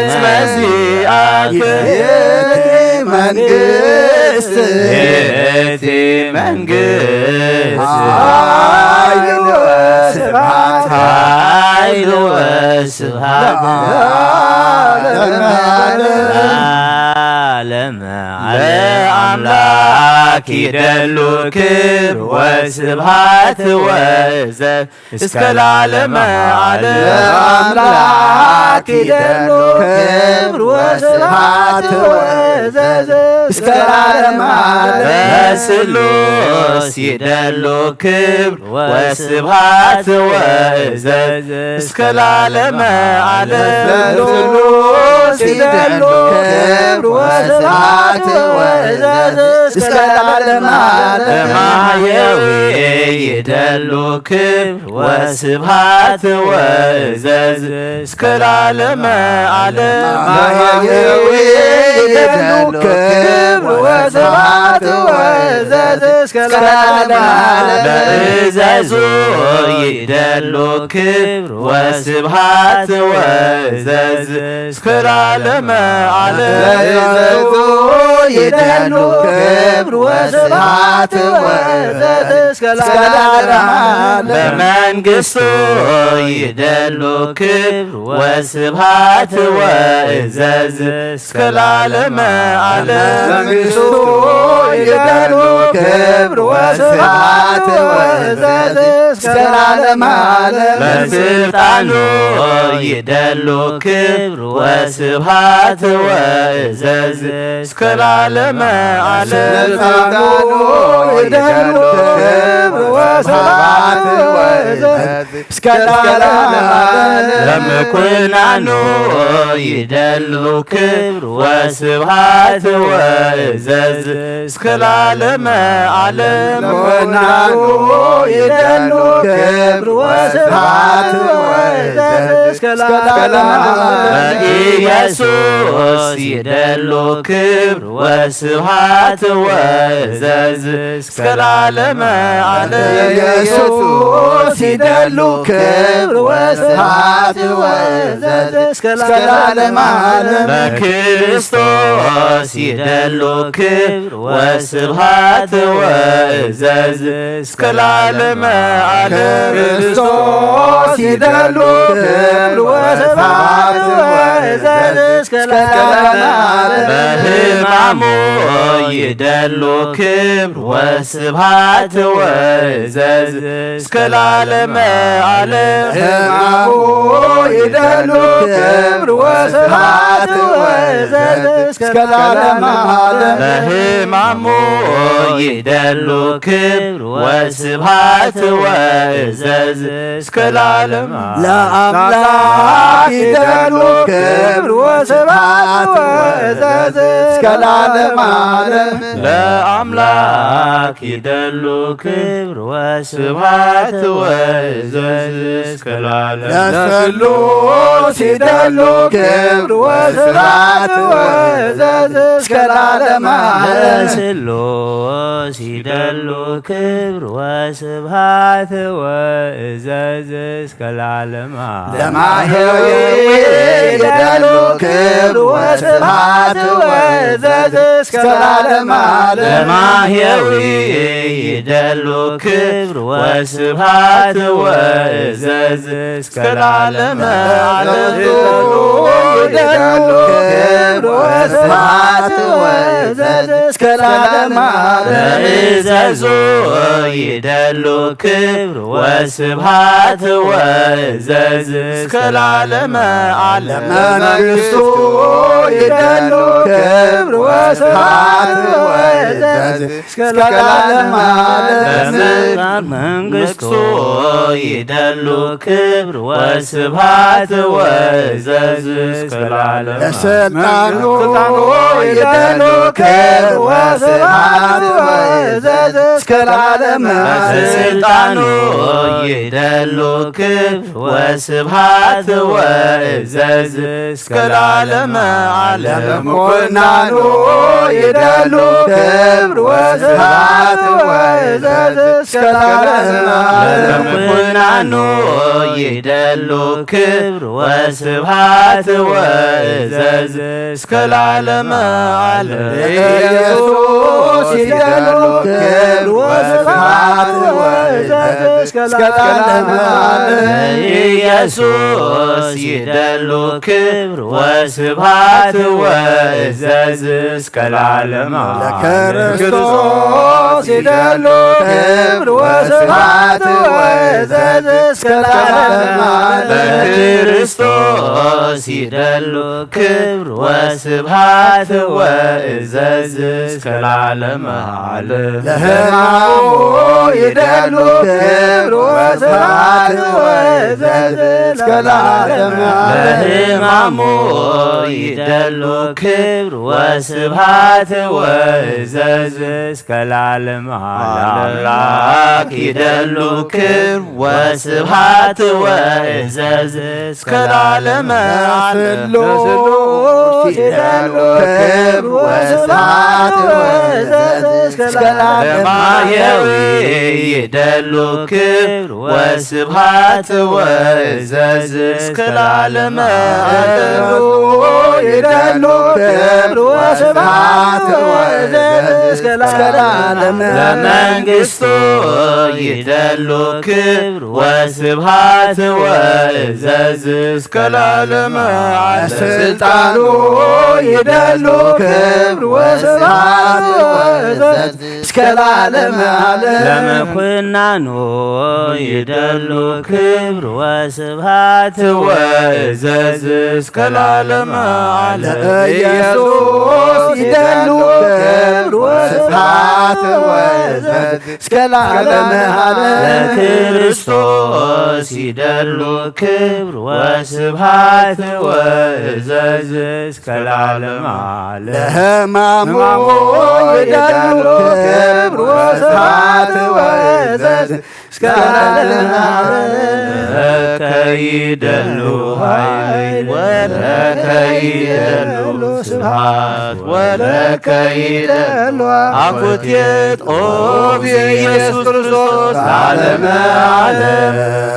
እስመ ዚአከ። ይእቲ መንግሥት። ይእቲ መንግሥት። ኃይል ወስብሐት። ኃይል ወስብሐት። ለዓለመ ዓለም። ለዓለመ ዓለም። ለአምላክ ይደሉ ክብር ወስብሐት ወእዘዝ እስከ ለዓለመ ዓለም። ለአምላክ ይደሉ ክብር ወስብሐት ወእዘዝ እስከ ለዓለመ ዓለም። ለስሉስ ይደሉ ክብር ወስብሐት ወእዘዝ እስከ ለዓለመ ዓለም። ለስሉስ ይደሉ ክብር ወስብሐት ወእዘዝ እስከ ለዓለመ ዓለም። ለማሕየዊ ይደሉ ክብር ወስብሐት ወእዘዝ እስከ ለዓለመ ዓለም። ለማሕየዊ ይደሉ ክብር ወስብሐት ወእዘዝ እስከ ለዓለመ ዓለም። ለእዘዙ ይደሉ ክብር ወስብሐት ወእዘዝ እስከ ለዓለመ ዓለም። ለእዘዙ ይደሉ ክብር ወስብሐት ወእዘዝ እስከ ለዓለመ ዓለም። ለመንግሥቱ ይደሉ ክብር ወስብሐት ወእዘዝ እስከ ለዓለመ ዓለም። ለመንግሥቱ ይደሉ ክብር ወስብሐት ወእዘዝ እስከ ለዓለመ ዓለም። ለስልጣኑ ይደሉ ክብር ወስብሐት ወእዘዝ እስከ ለዓለመ ዓለም። ለስልጣኑ ይደሉ ክብር ወስብሐት ወእዘዝ እስከ ለዓለመ ዓለም። ለምኩናኑ ይደሉ ክብር ወስብሐት ወእዘዝ እስከ ለዓለመ ዓለም። ለምኩናኑ ይደሉ ክብር ወስብሐት ወእዘዝ እስከ ለዓለመ ዓለም። ለኢየሱስ ይደሉ ክብር ስብሐት ወእዘዝ እስከ ለዓለመ ዓለም። ኢየሱስ ይደሉ ክብር ወስብሐት ወእዘዝ እስከ ለዓለመ ዓለም። ለክርስቶስ ይደሉ ክብር ወስብሐት ወእዘዝ እስከ ለዓለመ ዓለም። ክርስቶስ ይደሉ ክብር ወስብሐት ወእዘዝ እስከ ለዓለመ ዓለም። በሕማሙ ይደሉ ክብር ወስብሐት ወእዘዝ እስከ ለዓለመ ዓለም። ሕማሙ ይደሉ ክብር ወስብሐት ወእዘዝ እስከ ለዓለመ ዓለም። በሕማሙ ይደሉ ክብር ወስብሐት ወእዘዝ እስከ ለዓለመ ዓለም። ለአምላክ ይደሉ ክብር ወስብሐት ወእዘዝ እስከ ለዓለመ ዓለም። ለአምላክ ይደሉ ክብር ወስብሐት ወእዘዝ እስከ ለዓለም። ለስሉስ ይደሉ ክብር ወስብሐት ወእዘዝ እስከ ለዓለመ ዓለም። ለስሉስ ይደሉ ክብር ወስብሐት ወእዘዝ እስከ ለዓለመ ዓለም። ለማህየዊ ይደሉ ክብር ወስብሐት ወእዘዝ እስከ ለዓለመ ዓለም። ለማህየዊ ይደሉ ክብር ወስብሐት ወእዘዝ እስከ ለዓለመ ዓለም። ይደሉ ክብር ወስብሐት ወእዘዝ እስከ ለዓለመ ዓለም። ለእዘዙ ይደሉ ክብር ወስብሐት ወእዘዝ እስከ ለዓለመ ዓለም። ለመንግስቱ ይደሉ ክብር ወስብሐት ወእዘዝ እስከ ለዓለመ ዓለም። ለስልጣን መንግስቱ ይደሉ ክብር ወስብሐት ወእዘዝ እስከ ለዓለመ። ለስልጣኑ ይደሉ ክብር ወስብሐት ወእዘዝ እስከ ለዓለመ። ለስልጣኑ ይደሉ ክብር ወስብሐት ወእዘዝ እስከ ለዓለመ ዓለም። ለምኩናኑ ይደሉ ክብር ወስብሐት ወእዘዝ እስከ ለዓለመ ዓለም። ለምኩናኑ ይደሉ ክብር ወስብሐት ወእዘዝ እስከ ለዓለመ ዓለም። ኢየሱስ ይደሉ ክብር ወስብሐት ወእዘዝ እስከ ለዓለመ ዓለም። ኢየሱስ ይደሉ ክብር ወስብሐት ወእዘዝ እስከ ለዓለመ ዓለም። ለክርስቶስ ይደሉ ክብር ወስብሐት ወእዘዝ እስከ ለዓለመ ዓለም። ለክርስቶስ ይደሉ ክብር ወስብሐት ወእዘዝ እስከ ለዓለመ ዓለም። ለሕማሙ ይደሉ ክብር ወስብሐት ወእዘዝ እስከ ለዓለመ ዓለም። ለሕማሙ ይደሉ ክብር ወስብሐት ወእዘዝ እስከ ለዓለመ ዓለም። ለአምላክ ይደሉ ክብር ወስብሐት ወእዘዝ እስከ ለዓለመ ዓለም። ለስሉስ ይደሉ ክብር ወስብሐት ወእዘዝ እስከ ለዓለመ ዓለም። ለማህየዊ ይደሉ ክብር ወስብሐት ወእዘዝ እስከ ለዓለመ ዓለም። ይደሉ ክብር ወስብሐት ወእዘዝ እስከ ለዓለመ ዓለም። ለመንግስቱ ይደሉ ክብር ወስብሐት ወእዘዝ እስከ ለዓለመ ዓለም። ለስልጣኑ ይደሉ ክብር ወስብሐት ወእዘዝ እስከ ለዓለመ ዓለም። ለምኩናኑ ይደሉ ክብር ወስብሐት ወእዘዝ እስከ ለዓለመ ዓለም። ለኢየሱስ ይደሉ ክብር ወስብሐት ወእዘዝ እስከ ለዓለመ ዓለም። ለክርስቶስ ይደሉ ክብር ወስብሐት ወእዘዝ እስከ ለዓለመ ዓለም። ለሕማሙ ይደሉ ክብር ወስብሐት ወእዘዝ ለከ ይደሉ ኃይል ወለከ ይደሉ ስብሐት ወለከ ይደሉ አኮቴት ኦ ኢየሱስ ክርስቶስ ለዓለመ ዓለም።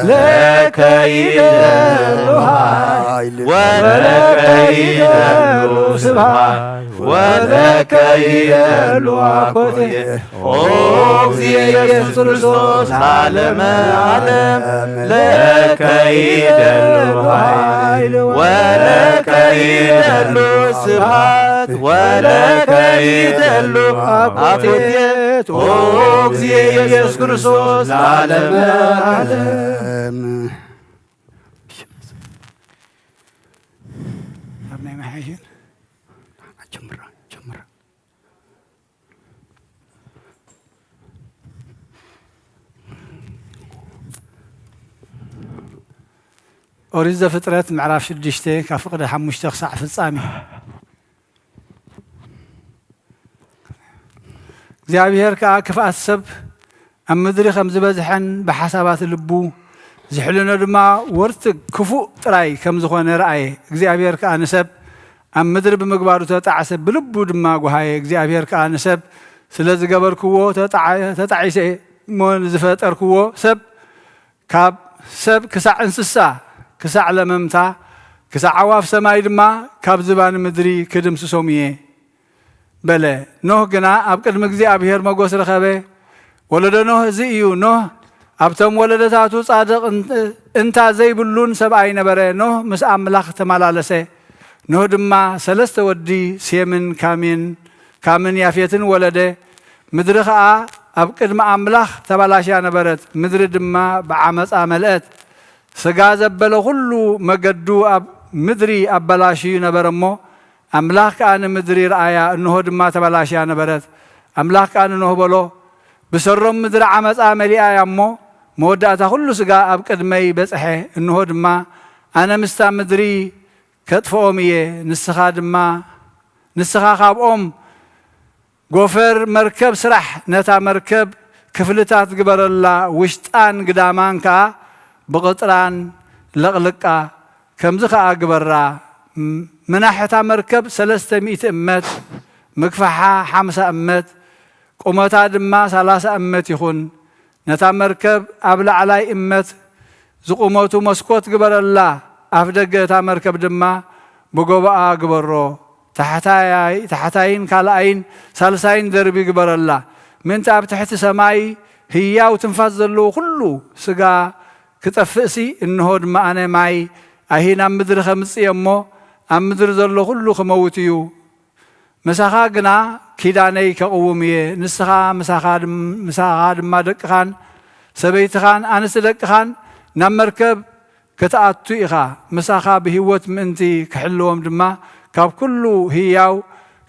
ለከ ይደሉ ኃይል ወለከ ይደሉ ስብሐት ወለከ ይደሉ አኮቴት ኦ ኢየሱስ ክርስቶስ ለዓለመ ዓለም። ለከ ይደሉ ኃይል ወለከ ይደሉ ስብሐት ወለከ ይደሉ አኮቴት ኦ ኢየሱስ ክርስቶስ ለዓለመ ዓለም። ኦሪት ዘፍጥረት ምዕራፍ ሽዱሽተ ካብ ፍቅደ ሓሙሽተ ክሳዕ ፍጻሜ። እግዚኣብሔር ከኣ ክፍኣት ሰብ ኣብ ምድሪ ከም ዝበዝሐን ብሓሳባት ልቡ ዝሕልኖ ድማ ወርትግ ክፉእ ጥራይ ከም ዝኾነ ረኣየ። እግዚኣብሔር ከኣ ንሰብ ኣብ ምድሪ ብምግባሩ ተጣዕሰ፣ ብልቡ ድማ ጓሃየ። እግዚኣብሔር ከኣ ንሰብ ስለ ዝገበርክዎ ተጣዕ-፣ ተጣዒሰ እሞ ንዝፈጠርክዎ ሰብ ካብ ሰብ ክሳዕ እንስሳ፣ ክሳዕ ለመምታ፣ ክሳዕ ኣዕዋፍ ሰማይ ድማ ካብ ዝባን ምድሪ ክድምስሶም እየ በለ። ኖህ ግና ኣብ ቅድሚ እግዚኣብሔር መጎስ ረኸበ። ወለዶ ኖህ እዚ እዩ። ኖህ ኣብቶም ወለዶታቱ ጻድቕ እን-፣ እንታ ዘይብሉን ሰብኣይ ነበረ። ኖህ ምስ ኣምላኽ ተመላለሰ። ኖህ ድማ ሰለስተ ወዲ ሴምን ካሚን፣ ካምን ያፌትን ወለደ። ምድሪ ኸኣ ኣብ ቅድሚ ኣምላኽ ተባላሽያ ነበረት፣ ምድሪ ድማ ብዓመጻ መልአት። ስጋ ዘበለ ኹሉ መገዱ ኣብ ምድሪ ኣበላሽዩ ነበረ እሞ፣ ኣምላኽ ከኣ ንምድሪ ረኣያ፣ እንሆ ድማ ተባላሽያ ነበረት። ኣምላኽ ከኣ ንኖህ በሎ፣ ብሰሮም ምድሪ ዓመጻ መሊኣ እያ እሞ፣ መወዳእታ ኹሉ ስጋ ኣብ ቅድመይ በጽሐ። እንሆ ድማ ኣነ ምስታ ምድሪ ከጥፍኦም እየ። ንስኻ ድማ፣ ንስኻ ካብኦም ጎፈር መርከብ ስራሕ፣ ነታ መርከብ ክፍልታት ግበረላ፣ ውሽጣን ግዳማን ከኣ ብቕጥራን ለቕልቃ። ከምዚ ከኣ ግበራ፣ ም-፣ ምናሕ እታ መርከብ ሰለስተ ሚእቲ እመት፣ ምግፋሓ ሓምሳ እመት፣ ቁመታ ድማ ሰላሳ እመት ይኹን። ነታ መርከብ ኣብ ላዕላይ እመት ዝቁመቱ መስኮት ግበረላ፣ ኣፍደገ እታ መርከብ ድማ ብጎቦኣ ግበሮ። ታሕታይ-፣ ታሕታይን ካልኣይን ሳልሳይን ደርቢ ግበረላ። ምእንቲ ኣብ ትሕቲ ሰማይ ህያው ትንፋስ ዘለዎ ኩሉ ስጋ ክጠፍእሲ፣ እንሆ ድማ ኣነ ማይ ኣይሂ ናብ ምድሪ ከምጽእ እየ እሞ፣ ኣብ ምድሪ ዘሎ ኩሉ ክመውት እዩ። ምሳኻ ግና ኪዳነይ ከቕውም እየ። ንስኻ ምሳኻ ድም-፣ ምሳኻ ድማ ደቅኻን ሰበይትኻን ኣንስቲ ደቅኻን ናብ መርከብ ክትኣቱ ኢኻ። ምሳኻ ብህይወት ምእንቲ ክሕልዎም ድማ ካብ ኩሉ ህያው፣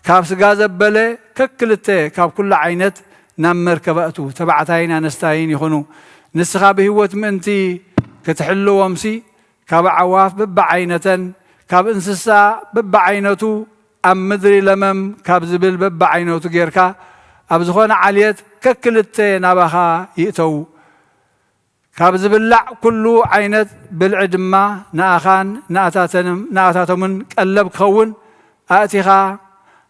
ካብ ስጋ ዘበለ ከክልተ፣ ካብ ኩሉ ዓይነት ናብ መርከብ ኣእቱ። ተባዕታይን ኣነስታይን ይኹኑ። ንስኻ ብህይወት ምእንቲ ክትሕልዎምሲ ካብ ኣዕዋፍ በብዓይነተን፣ ካብ እንስሳ በብዓይነቱ፣ ኣብ ምድሪ ለመም ካብ ዝብል በብዓይነቱ ጌርካ፣ ኣብ ዝኾነ ዓልየት ከክልተ ናባኻ ይእተው። ካብ ዝብላዕ ኩሉ ዓይነት ብልዒ ድማ ንኣኻን ንኣታተን-፣ ንኣታቶምን ቀለብ ክኸውን ኣእቲኻ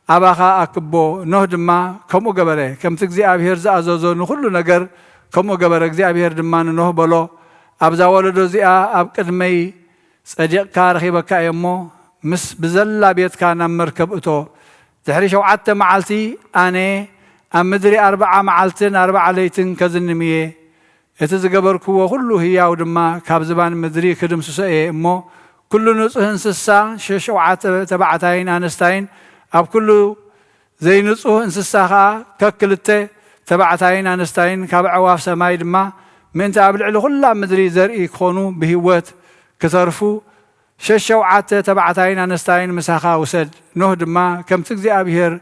ኣባኻ ኣክቦ። ኖህ ድማ ከምኡ ገበረ። ከምቲ እግዚኣብሄር ዝኣዘዞ ንኹሉ ነገር ከምኡ ገበረ። እግዚኣብሄር ድማ ንኖህ በሎ፣ ኣብዛ ወለዶ እዚኣ ኣብ ቅድመይ ጸዲቕካ ረኺበካ እየ እሞ፣ ምስ ብዘላ ቤትካ ናብ መርከብ እቶ። ድሕሪ ሸውዓተ መዓልቲ ኣነ ኣብ ምድሪ ኣርብዓ መዓልትን ኣርብዓ ለይትን ከዝንም እየ። እቲ ዝገበርክዎ ኩሉ ህያው ድማ ካብ ዝባን ምድሪ ክድምስሶ እየ እሞ፣ ኩሉ ንጹህ እንስሳ፣ ሸሸውዓተ ተባዕታይን ኣነስታይን፣ ኣብ ኩሉ ዘይንጹህ እንስሳ ኸኣ ከክልተ ተባዕታይን ኣነስታይን፣ ካብ ኣዕዋፍ ሰማይ ድማ፣ ምእንቲ ኣብ ልዕሊ ኩላ ምድሪ ዘርኢ ክኾኑ ብህይወት ክተርፉ፣ ሸሸውዓተ ተባዕታይን ኣነስታይን ምሳኻ ውሰድ። ኖህ ድማ ከምቲ እግዚኣብሄር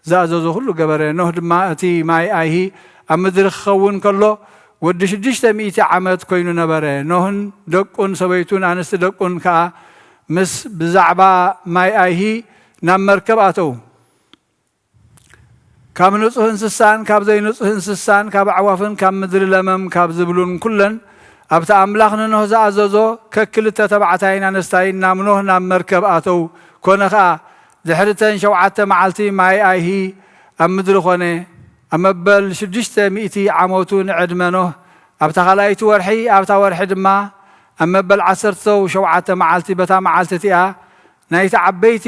ዝኣዘዞ ኩሉ ገበረ። ኖህ ድማ እቲ ማይ ኣይሂ ኣብ ምድሪ ክኸውን ከሎ ወዲ ሽዱሽተ ሚእቲ ዓመት ኮይኑ ነበረ። ኖህን ደቁን ሰበይቱን ኣንስቲ ደቁን ከኣ ምስ ብዛዕባ ማይ ኣይሂ ናብ መርከብ ኣተው። ካብ ንጹህ እንስሳን ካብ ዘይንጹህ እንስሳን፣ ካብ ኣዕዋፍን ካብ ምድሪ ለመም ካብ ዝብሉን ኩለን፣ ኣብቲ ኣምላኽ ንኖህ ዝኣዘዞ፣ ከክልተ ተባዕታይን ኣነስታይን ናብ ኖህ ናብ መርከብ ኣተው። ኮነ ኸኣ፣ ድሕሪ እተን ሸውዓተ መዓልቲ ማይ ኣይሂ ኣብ ምድሪ ኾነ። ኣብ መበል ሽዱሽተ ሚእቲ ዓመቱ ንዕድመ ኖህ፣ ኣብታ ካልኣይቲ ወርሒ፣ ኣብታ ወርሒ ድማ ኣብ መበል ዓሰርተው ሸውዓተ መዓልቲ፣ በታ መዓልቲ እቲኣ ናይቲ ዓበይቲ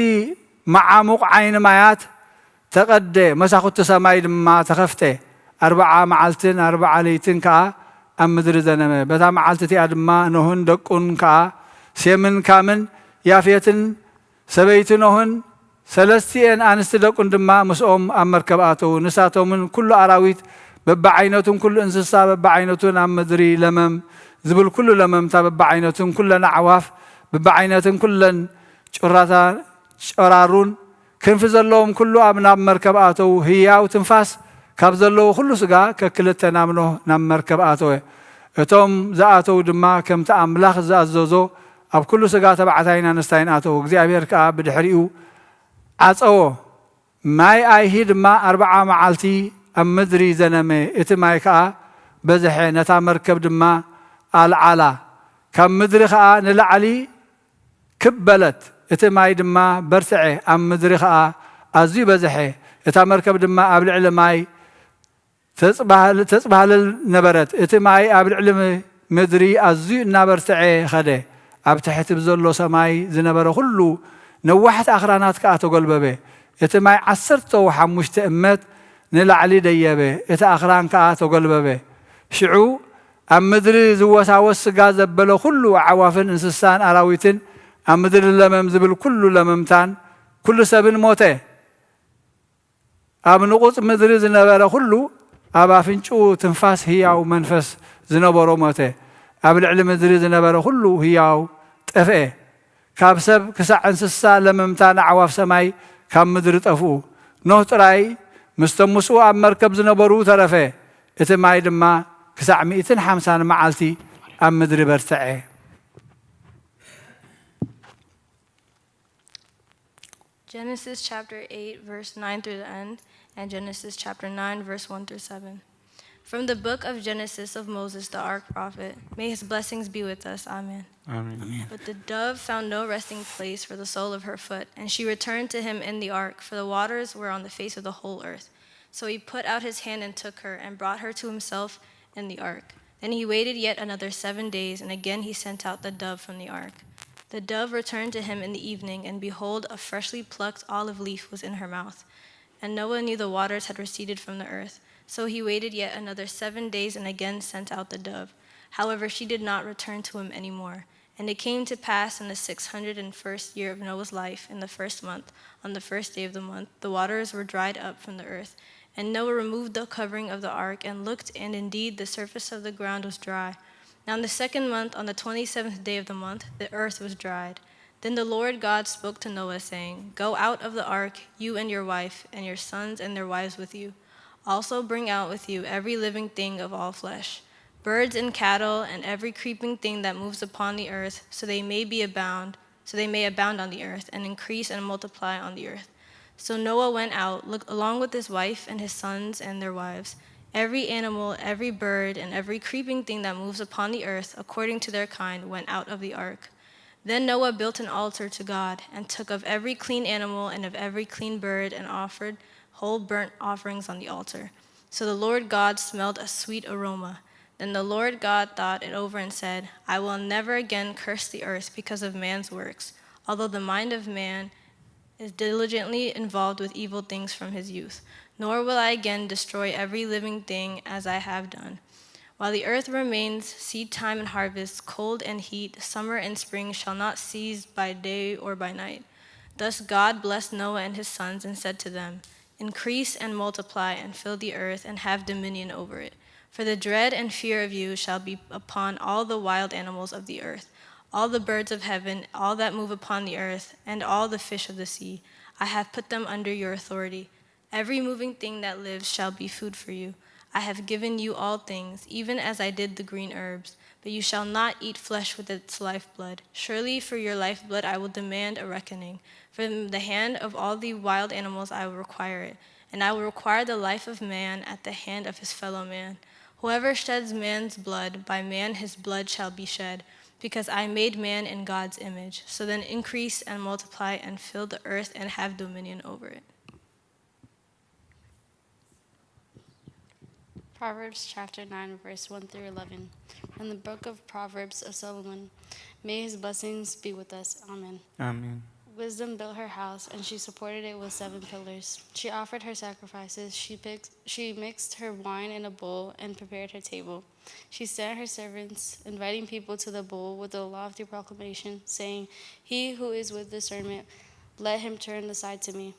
መዓሙቕ ዓይኒ ማያት ተቐደ፣ መሳኹቲ ሰማይ ድማ ተኸፍተ። ኣርብዓ መዓልትን ኣርብዓ ለይትን ከኣ ኣብ ምድሪ ዘነመ። በታ መዓልቲ እቲኣ ድማ ኖህን ደቁን ከኣ፣ ሴምን ካምን ያፌትን ሰበይቲ ኖህን ሰለስቲኤን ኣንስቲ ደቁን ድማ ምስኦም ኣብ መርከብ ኣተዉ። ንሳቶምን ኩሉ ኣራዊት በብዓይነቱን ኩሉ እንስሳ በብዓይነቱን ኣብ ምድሪ ለመም ዝብል ኩሉ ለመምታ በብዓይነቱን ኩለን ኣዕዋፍ በብዓይነትን ኩለን ጩራታ ጨራሩን ክንፊ ዘለዎም ኩሉ ኣብ ናብ መርከብ ኣተዉ። ህያው ትንፋስ ካብ ዘለዎ ኩሉ ስጋ ከክልተ ናብ ኖህ ናብ መርከብ ኣተወ። እቶም ዝኣተዉ ድማ ከምቲ ኣምላኽ ዝኣዘዞ ኣብ ኩሉ ስጋ ተባዕታይን ኣንስታይን ኣተዉ። እግዚኣብሔር ከኣ ብድሕሪኡ ዓጸዎ። ማይ ኣይሂ ድማ ኣርብዓ መዓልቲ ኣብ ምድሪ ዘነመ። እቲ ማይ ከኣ በዝሐ፣ ነታ መርከብ ድማ ኣልዓላ። ካብ ምድሪ ከኣ ንላዕሊ ክብ በለት፣ እቲ ማይ ድማ በርትዐ፣ ኣብ ምድሪ ኸኣ ኣዝዩ በዝሐ። እታ መርከብ ድማ ኣብ ልዕሊ ማይ ተጽባህል-፣ ተጽባህልል ነበረት። እቲ ማይ ኣብ ልዕሊ ም-፣ ምድሪ ኣዝዩ እናበርትዐ ኸደ። ኣብ ትሕቲ ብዘሎ ሰማይ ዝነበረ ኹሉ ነዋሕቲ ኣኽራናት ከኣ ተጎልበበ። እቲ ማይ ዓሰርተው ሓሙሽተ እመት ንላዕሊ ደየበ፣ እቲ ኣኽራን ከኣ ተጎልበበ። ሽዑ ኣብ ምድሪ ዝወሳወስ ስጋ ዘበለ ኩሉ ኣዕዋፍን እንስሳን ኣራዊትን ኣብ ምድሪ ለመም ዝብል ኩሉ ለመምታን ኩሉ ሰብን ሞተ። ኣብ ንቑጽ ምድሪ ዝነበረ ኩሉ ኣብ ኣፍንጭኡ ትንፋስ ህያው መንፈስ ዝነበሮ ሞተ። ኣብ ልዕሊ ምድሪ ዝነበረ ኩሉ ህያው ጠፍኤ። ካብ ሰብ ክሳዕ እንስሳ ለመምታን ኣዕዋፍ ሰማይ ካብ ምድሪ ጠፍኡ። ኖህ ጥራይ ምስቶም ምስኡ ኣብ መርከብ ዝነበሩ ተረፈ። እቲ ማይ ድማ ክሳዕ ሚእትን ሓምሳን መዓልቲ ኣብ ምድሪ በርትዐ። Genesis chapter eight, verse nine through the end, and Genesis chapter nine, verse one through seven. From the book of Genesis of Moses, the ark prophet. May his blessings be with us. Amen. Amen. Amen. But the dove found no resting place for the sole of her foot, and she returned to him in the ark, for the waters were on the face of the whole earth. So he put out his hand and took her, and brought her to himself in the ark. Then he waited yet another seven days, and again he sent out the dove from the ark. The dove returned to him in the evening, and behold, a freshly plucked olive leaf was in her mouth. And Noah knew the waters had receded from the earth. So he waited yet another seven days and again sent out the dove. However, she did not return to him any more. And it came to pass in the six hundred and first year of Noah's life, in the first month, on the first day of the month, the waters were dried up from the earth. And Noah removed the covering of the ark, and looked, and indeed the surface of the ground was dry. Now in the second month, on the twenty-seventh day of the month, the earth was dried. Then the Lord God spoke to Noah, saying, Go out of the ark, you and your wife, and your sons and their wives with you. Also bring out with you every living thing of all flesh, birds and cattle, and every creeping thing that moves upon the earth, so they may be abound, so they may abound on the earth, and increase and multiply on the earth. So Noah went out, look, along with his wife and his sons and their wives. Every animal, every bird, and every creeping thing that moves upon the earth, according to their kind, went out of the ark. Then Noah built an altar to God, and took of every clean animal and of every clean bird, and offered whole burnt offerings on the altar. So the Lord God smelled a sweet aroma. Then the Lord God thought it over and said, I will never again curse the earth because of man's works, although the mind of man is diligently involved with evil things from his youth, nor will I again destroy every living thing as I have done. While the earth remains, seed time and harvest, cold and heat, summer and spring shall not cease by day or by night. Thus God blessed Noah and his sons and said to them, Increase and multiply and fill the earth and have dominion over it. For the dread and fear of you shall be upon all the wild animals of the earth, all the birds of heaven, all that move upon the earth, and all the fish of the sea. I have put them under your authority. Every moving thing that lives shall be food for you. I have given you all things, even as I did the green herbs, but you shall not eat flesh with its lifeblood. Surely for your lifeblood I will demand a reckoning. From the hand of all the wild animals I will require it, and I will require the life of man at the hand of his fellow man. Whoever sheds man's blood, by man his blood shall be shed, because I made man in God's image. So then increase and multiply and fill the earth and have dominion over it. Proverbs chapter nine, verse one through eleven. From the book of Proverbs of Solomon. May his blessings be with us. Amen. Amen. Wisdom built her house, and she supported it with seven pillars. She offered her sacrifices. She picked, she mixed her wine in a bowl and prepared her table. She sent her servants, inviting people to the bowl with a lofty proclamation, saying, "He who is with discernment, let him turn aside to me."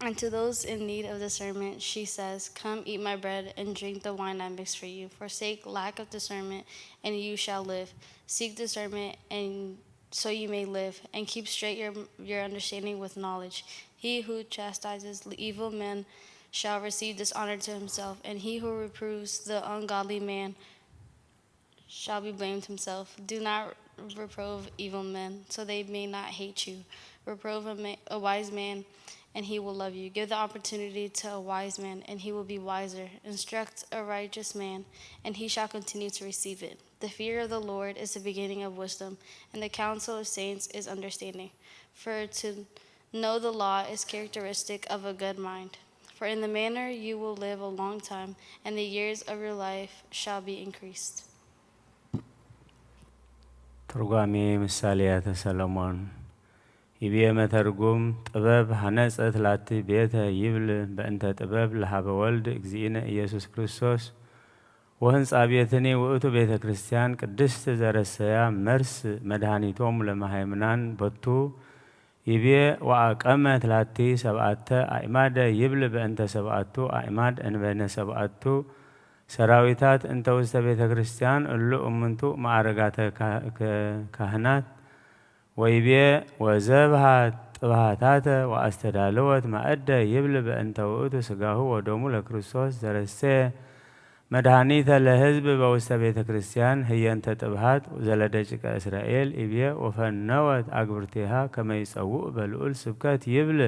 And to those in need of discernment, she says, "Come eat my bread and drink the wine I mixed for you. Forsake lack of discernment, and you shall live. Seek discernment, and so you may live, and keep straight your, your understanding with knowledge. He who chastises evil men shall receive dishonor to himself, and he who reproves the ungodly man shall be blamed himself. Do not reprove evil men, so they may not hate you. Reprove a, ma- a wise man, and he will love you. Give the opportunity to a wise man, and he will be wiser. Instruct a righteous man, and he shall continue to receive it. The fear of the Lord is the beginning of wisdom, and the counsel of saints is understanding. For to know the law is characteristic of a good mind. For in the manner you will live a long time, and the years of your life shall be increased." ትርጓሜ ምሳሌያተ ሰሎሞን። ይቤ መተርጉም፣ ጥበብ ሐነጸት ላቲ ቤተ ይብል፣ በእንተ ጥበብ ለሀበ ወልድ እግዚእነ ኢየሱስ ክርስቶስ፣ ወህንጻ ቤትኒ ውእቱ ቤተ ክርስቲያን ቅድስት ዘረሰያ መርስ መድኃኒቶሙ ለመሃይምናን ቦቱ፣ ይቤ ወአቀመት ላቲ ሰብአተ አዕማደ ይብል በእንተ ሰብአቱ አዕማድ እንበይነ ሰብአቱ ሰራዊታት እንተ ውስተ ቤተ ክርስቲያን እሉ እምንቱ ማዕርጋተ ካ-፣ ከ-፣ ካህናት ወይቤ ወዘብሃት ጥብሃታተ ወአስተዳለወት ማእደ ይብል በእንተ ውእቱ ስጋሁ ወደሙ ለክርስቶስ ዘረሰየ መድኃኒተ ለሕዝብ በውስተ ቤተ ክርስቲያን ህየንተ ጥብሃት ዘለደቂቀ እስራኤል ይቤ ወፈነወት አግብርቲሃ ከመ ይጸውዕ በልዑል ስብከት ይብል።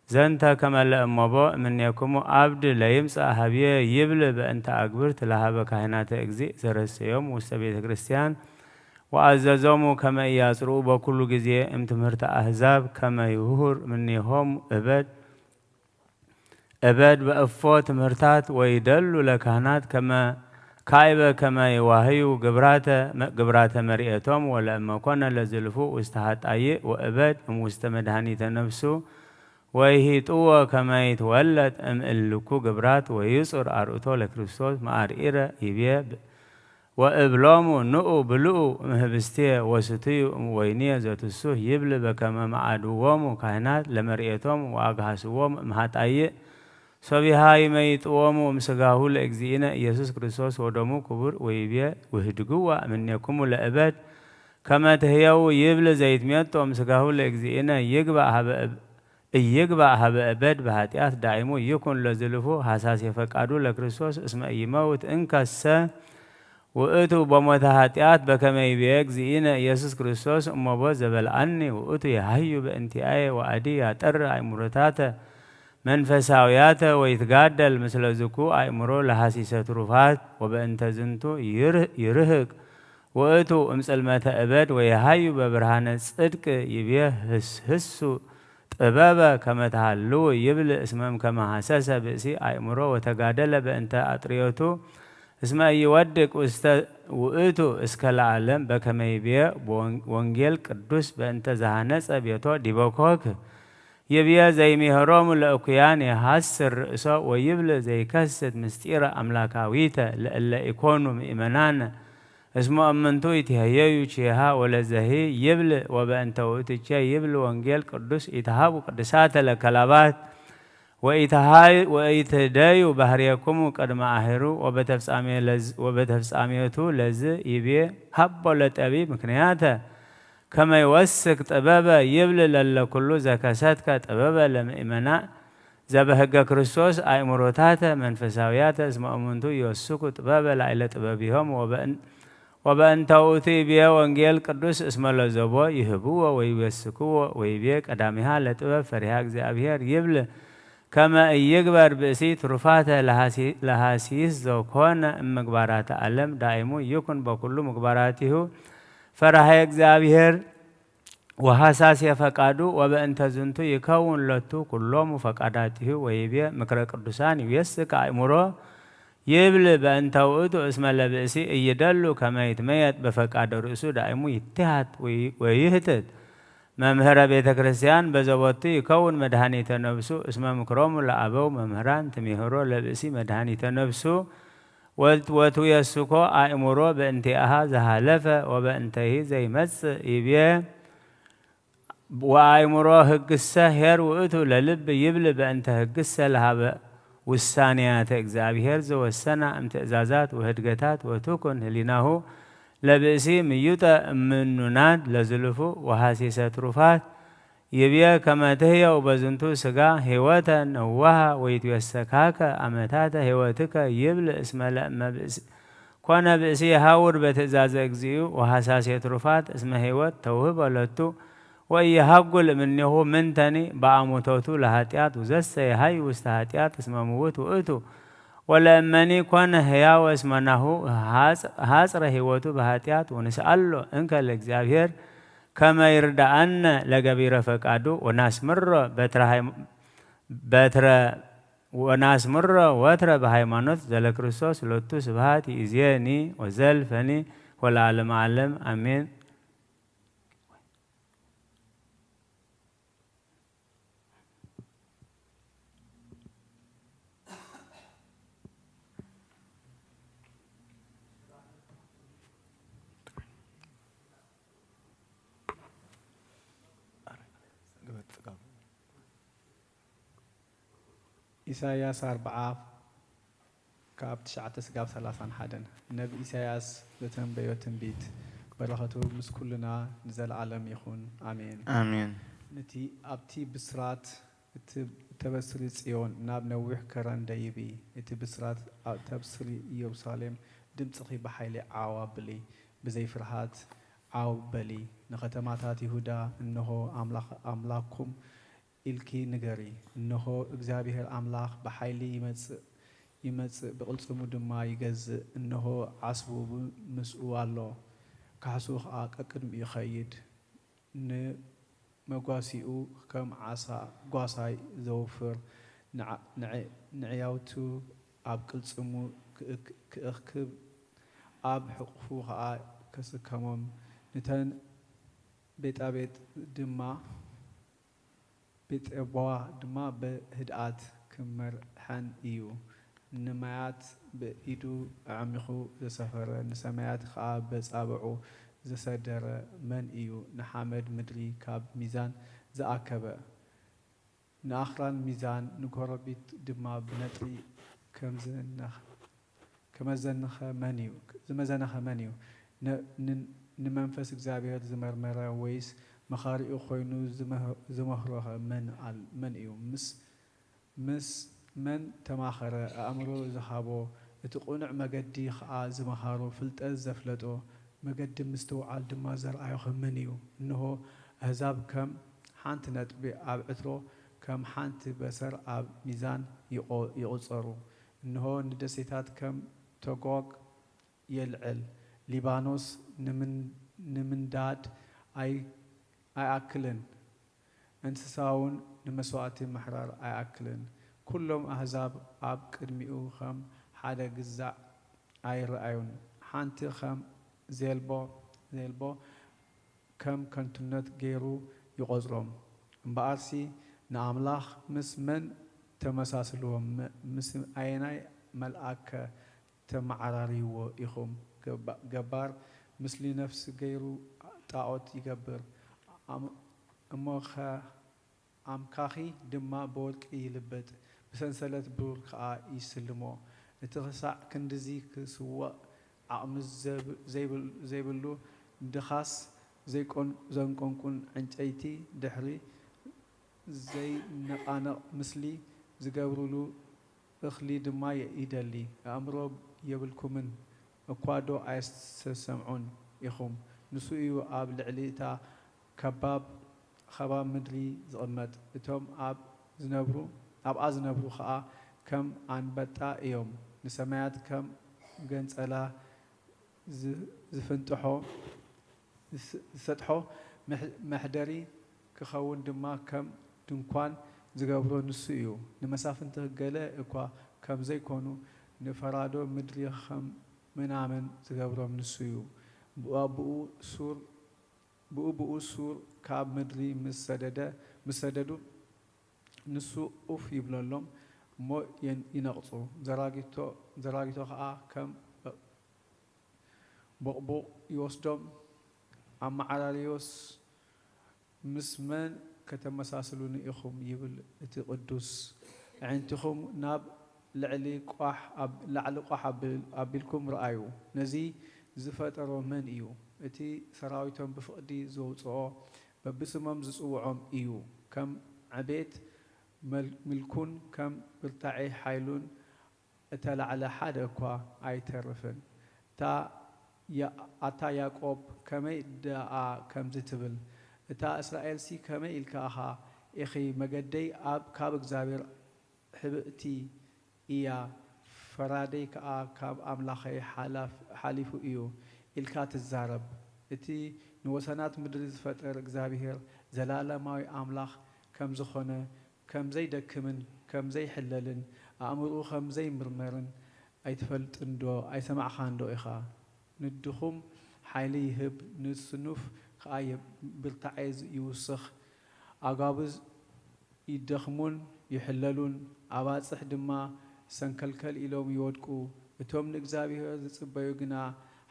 ዘንተ ከመ ለእመቦ እምኔክሙ አብድ ለይምጻእ ሀብየ ይብል በእንተ አግብርት ለሀበ ካህናተ እግዚእ ዘረሰዮም ውስተ ቤተ ክርስቲያን ወአዘዞሙ ከመ ኢያጽርኡ በኩሉ ጊዜ እምትምህርተ አሕዛብ ከመ ይሁር እምኔሆሙ እበድ እበድ በእፎ ትምህርታት ወይደሉ ለካህናት ከመ ካይበ ከመ ይዋህዩ ግብራተ መ-፣ ግብራተ መርኤቶም ወለእመኮነ ለዝልፉ ውስተ ሀጣይእ ወእበድ እምውስተ መድኃኒተ ነፍሱ ወይሂጥዎ ከመ ይትወለጥ እምእልኩ ግብራት ወይጹር አርዑቶ ለክርስቶስ መአርኢረ ይቤ ብ-፣ ወእብሎሙ ንኡ ብልኡ እምህብስቴ ወስትዩ እምወይንየ ዘትሱህ ይብል በከመ መዓድዎሙ ካህናት ለመርኤቶም ወአግሃስዎሙ እምሃጣይእ ሶቢሃ ይመይጥዎሙ እምስጋሁ ለእግዚእነ ኢየሱስ ክርስቶስ ወደሙ ክቡር ወይቤ ውህድግዋ እምኔኩሙ ለእበድ ከመ ትህየው ይብል ዘይትሜጦ እምስጋሁ ለእግዚእነ ይግባእ ሀበ እብ-፣ ኢይግባእ ሀበ እበድ በኃጢአት ዳይሙ ይኩን ለዝልፉ ሐሳሴ ፈቃዱ ለክርስቶስ እስመ ኢይመውት እንከሰ ውእቱ በሞተ ኃጢአት በከመ ይቤ እግዚእነ ኢየሱስ ክርስቶስ እመቦ ዘበልዓኒ ውእቱ የሐዩ በእንቲአየ ወአዲ ያጠር አእምሮታተ መንፈሳውያተ ወይትጋደል ምስለ ዝኩ አእምሮ ለሐሲሰ ትሩፋት ወበእንተ ዝንቱ ይርህ-፣ ይርህቅ ውእቱ እምጽልመተ እበድ ወየሐዩ በብርሃነ ጽድቅ ይቤ ህስ-፣ ህሱ ጥበበ ከመ ተሃልው ይብል እስመም ከመ ሐሰሰ ብእሲ አእምሮ ወተጋደለ በእንተ አጥርዮቱ እስመ ኢይወድቅ ውስተ ውእቱ እስከ ለዓለም በከመ ይቤ ወንጌል ቅዱስ በእንተ ዘሐነጸ ቤቶ ዲበ ኮክ ይብየ ዘይሚሀሮሙ ለእኩያን የሐስር ርእሶ ወይብል ዘይከስት ምስጢረ አምላካዊተ ለእለ ኢኮኑ ምእመናነ እስመ እምንቱ ኢትሄየዩ ቼሃ ወለዘሂ ይብል ወበእንተ ውእትቼ ይብል ወንጌል ቅዱስ ኢትሃቡ ቅድሳተ ለከላባት ወኢትሃይ-፣ ወኢትህደዩ ባህርየኩሙ ቅድመ አህሩ ወበተፍጻሜ ለዝ-፣ ወበተፍጻሜቱ ለዝ ይቤ ሀቦ ለጠቢብ ምክንያተ ከመ ይወስክ ጥበበ ይብል ለለ ኩሉ ዘከሰትከ ጥበበ ለምእመናእ ዘበህገ ክርስቶስ አእምሮታተ መንፈሳውያተ እስመ እሙንቱ ይወስኩ ጥበበ ላዕለ ጥበቢሆም ወበእን-፣ ወበእንተ ውእቱ ይቤ ወንጌል ቅዱስ እስመ ለዘቦ ይህብዎ ወይወስክዎ ወይቤ ቀዳሚሃ ለጥበብ ፈሪሃ እግዚአብሔር ይብል ከመ ኢይግበር ብእሲ ትሩፋተ ለሐሲ-፣ ለሐሲስ ዘኮነ እምግባራተ ዓለም ዳእሙ ይኩን በኩሉ ምግባራቲሁ ፈራሀ እግዚአብሔር ወሐሳሴ ፈቃዱ ወበእንተ ዝንቱ ይከውን ሎቱ ኩሎሙ ፈቃዳቲሁ ወይቤ ምክረ ቅዱሳን ይዌስክ አእምሮ ይብል በእንተ ውእቱ እስመ ለብእሲ እይደሉ ከመ ይትመየጥ በፈቃደ ርእሱ ዳእሙ ይትሃት ወይ-፣ ወይህትት መምህረ ቤተ ክርስቲያን በዘቦቱ ይከውን መድኃኒተ ነፍሱ እስመ ምክሮሙ ለአበው መምህራን ትምህሮ ለብእሲ መድኃኒተ ነፍሱ ወት-፣ ወትውየስኮ አእምሮ በእንቲአሃ ዘሃለፈ ወበእንተሂ ዘይመጽእ ይቤ ወአእምሮ ህግሰ ኄር ውእቱ ለልብ ይብል በእንተ ህግሰ ለሀበ ውሳኔያተ እግዚአብሔር ዘወሰና እምትእዛዛት ወህድገታት ወትኩን ህሊናሁ ለብእሲ ምዩጠ እምኑናት ለዝልፉ ወሐሲሰ ትሩፋት ይብየ ከመ ትህየው በዝንቱ ስጋ ህይወተ ነዋሃ ወይትዌሰካከ አመታተ ህይወትከ ይብል እስመ ለእመ ብእሲ ኮነ ብእሲ የሐውር በትእዛዘ እግዚኡ ወሐሳሴ ትሩፋት እስመ ህይወት ተውህበ ሎቱ ወኢየሐጉል እምኔሁ ምንተኒ በአሙቶቱ ለኃጢአት ውዘሰ የሐይ ውስተ ኃጢአት እስመ ምውት ውእቱ ወለእመኒ ኮነ ህያወ እስመ ናሁ ሐጽ-፣ ሐጽረ ህይወቱ በኃጢአት ወንስአሎ እንከ ለእግዚአብሔር ከመ ይርዳአነ ለገቢረ ፈቃዱ ወናስምሮ በትረ ሃይማ-፣ በትረ ወናስምሮ ወትረ በሃይማኖት ዘለክርስቶስ ሎቱ ስብሐት ይእዜኒ ወዘልፈኒ ወለዓለመ ዓለም አሜን። ኢሳይያስ አርብዓ ካብ ትሽዓተ ስጋብ ሰላሳን ሓደን። ነቢ ኢሳይያስ ዘተንበዮ ትንቢት በረኸቱ ምስ ኩልና ንዘለዓለም ይኹን። ኣሜን። ኣሜን። ነቲ ኣብቲ ብስራት እት-፣ እተበስሪ ጽዮን ናብ ነዊሕ ከረን ደይቢ፣ እቲ ብስራት ኣብ-፣ እተብስሪ ኢየሩሳሌም ድምጽኺ ብሓይሊ ዓው ኣብሊ፣ ብዘይ ፍርሃት ዓው በሊ። ንኸተማታት ይሁዳ እንሆ ኣምላኽ-፣ ኣምላኽኩም ኢልኪ ንገሪ። እንሆ፣ እግዚኣብሔር ኣምላኽ ብሓይሊ ይመጽእ፣ ይመጽእ፣ ብቕልጽሙ ድማ ይገዝእ። እንሆ፣ ዓስቡ ብ-፣ ምስኡ ኣሎ፣ ካሕሱ ኸኣ ቀቅድሚኡ ይኸይድ። ንመጓሲኡ ከም ዓሳ ጓሳይ ዘውፍር፣ ንዓ-፣ ንዕ-፣ ንዕያውቱ ኣብ ቅልጽሙ ክእክ-፣ ክእክብ፣ ኣብ ሕቑፉ ኸኣ ከስከሞም። ንተን ቤጣቤጥ ድማ ቤጠቧ ድማ ብህድኣት ክመርሐን እዩ። ንማያት ብኢዱ ኣዕሚኹ ዘሰፈረ፣ ንሰማያት ኸኣ በጻብዑ ዘሰደረ መን እዩ? ንሓመድ ምድሪ ካብ ሚዛን ዝኣከበ፣ ንኣኽራን ሚዛን፣ ንጎረቢት ድማ ብነጥሪ ከምዝነኽ-፣ ከመዘንኸ መን እዩ? ዝመዘነኸ መን እዩ? ን-፣ ን-፣ ንመንፈስ እግዚኣብሔር ዝመርመረ ወይስ መኻሪኡ ኮይኑ ዝመህ-፣ ዝመኽሮኸ መን ኣል-፣ መን እዩ? ምስ-፣ ምስ መን ተማኸረ? ኣእምሮ ዝሃቦ፣ እቲ ቅኑዕ መገዲ ኸኣ ዝመሃሮ፣ ፍልጠት ዘፍለጦ፣ መገዲ ምስትውዓል ድማ ዘርኣዮኸ መን እዩ? እንሆ፣ ኣህዛብ ከም ሓንቲ ነጥቢ ኣብ ዕትሮ፣ ከም ሓንቲ በሰር ኣብ ሚዛን ይቖ-፣ ይቑጸሩ። እንሆ፣ ንደሴታት ከም ተጓግ የልዕል፣ ሊባኖስ ንምን-፣ ንምንዳድ ኣይ-፣ ኣይኣክልን፣ እንስሳውን ንመስዋእቲ ምሕራር ኣይኣክልን። ኩሎም ኣህዛብ ኣብ ቅድሚኡ ኸም ሓደ ግዛዕ ኣይረኣዩን፣ ሓንቲ ኸም ዜልቦ፣ ዜልቦ ከም ከንቱነት ገይሩ ይቖጽሮም። እምበኣርሲ ንኣምላኽ ምስ መን ተመሳስልዎ? ም-፣ ምስ ኣየናይ መልኣከ ተመዓራርይዎ ኢኹም? ገባ-፣ ገባር ምስሊ ነፍሲ ገይሩ ጣዖት ይገብር። ኣም-፣ እሞኸ ኣምካኺ ድማ ብወርቂ ይልብጥ፣ ብሰንሰለት ብሩር ከኣ ይስልሞ። እቲ ኽሳዕ ክንድዚ ክስወእ ዓቕሚ ዘብ-፣ ዘይብል-፣ ዘይብሉ፣ ንድኻስ ዘይቆን-፣ ዘንቆንቁን ዕንጨይቲ፣ ድሕሪ ዘይነቓነቕ ምስሊ ዝገብሩሉ እኽሊ ድማ ይ-፣ ይደሊ። ኣእምሮ የብልኩምን፣ እኳዶ ኣይትሰምዑን ኢኹም። ንሱ እዩ ኣብ ልዕሊ እታ ከባብ፣ ኸባብ ምድሪ ዝቕመጥ። እቶም ኣብ ዝነብሩ ኣብኣ ዝነብሩ ኸኣ ከም ኣንበጣ እዮም። ንሰማያት ከም ገንጸላ ዝ-፣ ዝፍንጥሖ፣ ዝስ-፣ ዝሰጥሖ መሕ-፣ መሕደሪ ክኸውን ድማ ከም ድንኳን ዝገብሮ ንሱ እዩ። ንመሳፍንቲ ገለ እኳ ከም ዘይኮኑ፣ ንፈራዶ ምድሪ ከም ምናምን ዝገብሮም ንሱ እዩ። ብኡ-፣ ብኡ ሱር፣ ብኡ-፣ ብኡ ሱር ካብ ምድሪ ምስ ሰደደ፣ ምስ ሰደዱ፣ ንሱ ኡፍ ይብለሎም እሞ የን-፣ ይነቕጹ። ዘራጊቶ-፣ ዘራጊቶ ኸኣ ከም በ-፣ ቦቕቡቕ ይወስዶም። ኣመዓራርዮስ፣ ምስ መን ከተመሳስሉኒ ኢኹም ይብል እቲ ቅዱስ። ኣዒንትኹም ናብ ልዕሊ ቋሕ ኣብ-፣ ላዕሊ ቋሕ ኣብል-፣ ኣቢልኩም ረኣዩ። ነዚ ዝፈጠሮ መን እዩ? እቲ ሰራዊቶም ብፍቕዲ ዘውጽኦ፣ በብስሞም ዝጽውዖም እዩ። ከም ዕቤት መል-፣ ምልኩን ከም ብርታዔ ሓይሉን እተላዕለ ሓደ እኳ ኣይተርፍን። እታ ያ-፣ ኣታ ያዕቆብ፣ ከመይ ደኣ ከምዚ ትብል? እታ እስራኤልሲ፣ ከመይ ኢልካ ኢኻ፣ ኢኺ፣ መገደይ ኣብ፣ ካብ እግዚኣብሔር ሕብእቲ እያ፣ ፈራደይ ከኣ ካብ ኣምላኸይ ሓላፍ-፣ ሓሊፉ እዩ ኢልካ ትዛረብ? እቲ ንወሰናት ምድሪ ዝፈጠረ እግዚኣብሔር ዘላለማዊ ኣምላኽ ከም ዝኾነ፣ ከም ዘይደክምን ከም ዘይሕለልን፣ ኣእምሮኡ ከም ዘይምርመርን ኣይትፈልጥንዶ? ኣይሰማዕኻንዶ ኢኻ? ንድኹም ሓይሊ ይህብ፣ ንስኑፍ ከኣ የ-፣ ብርታዔ ዝ-፣ ይውስኽ። ኣጋብዝ ይደኽሙን ይሕለሉን፣ ኣባጽሕ ድማ ሰንከልከል ኢሎም ይወድቁ። እቶም ንእግዚኣብሔር ዝጽበዩ ግና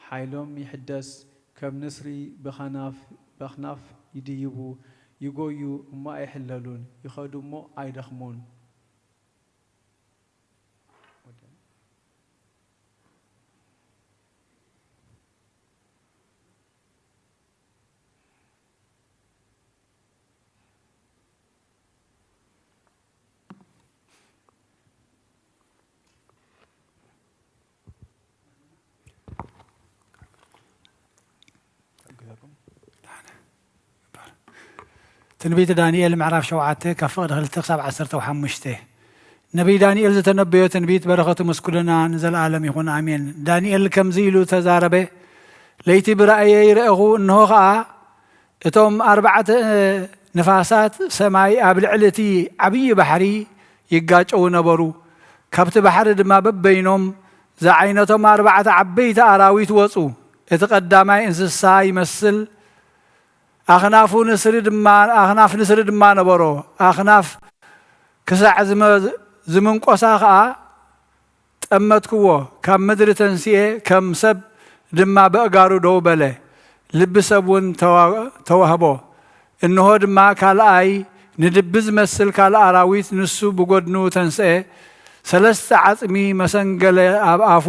ሓይሎም ይሕደስ፣ ከም ንስሪ ብኸናፍ-፣ በኽናፍ ይድይቡ፣ ይጎዩ እሞ ኣይሕለሉን፣ ይኸዱ እሞ ኣይደኽሙን። ትንቢት ዳንኤል ምዕራፍ ሸውዓተ ካብ ፍቕዲ ክልተ ክሳብ ዓሰርተ ወሓሙሽተ። ነቢይ ዳንኤል ዝተነበዮ ትንቢት በረኸቱ ምስ ኩልና ንዘለኣለም ይኹን፣ ኣሜን። ዳንኤል ከምዚ ኢሉ ተዛረበ፣ ለይቲ ብራእየይ ረኤኹ፣ እንሆ ኸኣ እቶም ኣርባዕተ ንፋሳት ሰማይ ኣብ ልዕሊ እቲ ዓብዪ ባሕሪ ይጋጨዉ ነበሩ። ካብቲ ባሕሪ ድማ በበይኖም ዝዓይነቶም ኣርባዕተ ዓበይቲ ኣራዊት ወጹ። እቲ ቀዳማይ እንስሳ ይመስል፣ ኣኽናፉ ንስሪ ድማ፣ ኣኽናፍ ንስሪ ድማ ነበሮ። ኣኽናፍ ክሳዕ ዝመ-፣ ዝምንቆሳ ኸኣ ጠመትክዎ፣ ካብ ምድሪ ተንሲኤ፣ ከም ሰብ ድማ በእጋሩ ደው በለ። ልቢ ሰብ እውን ተዋ-፣ ተዋህቦ። እንሆ ድማ ካልኣይ ንድቢ ዝመስል ካልእ ኣራዊት፣ ንሱ ብጎድኑ ተንስኤ፣ ሰለስተ ዓጽሚ መሰንገለ ኣብ ኣፉ፣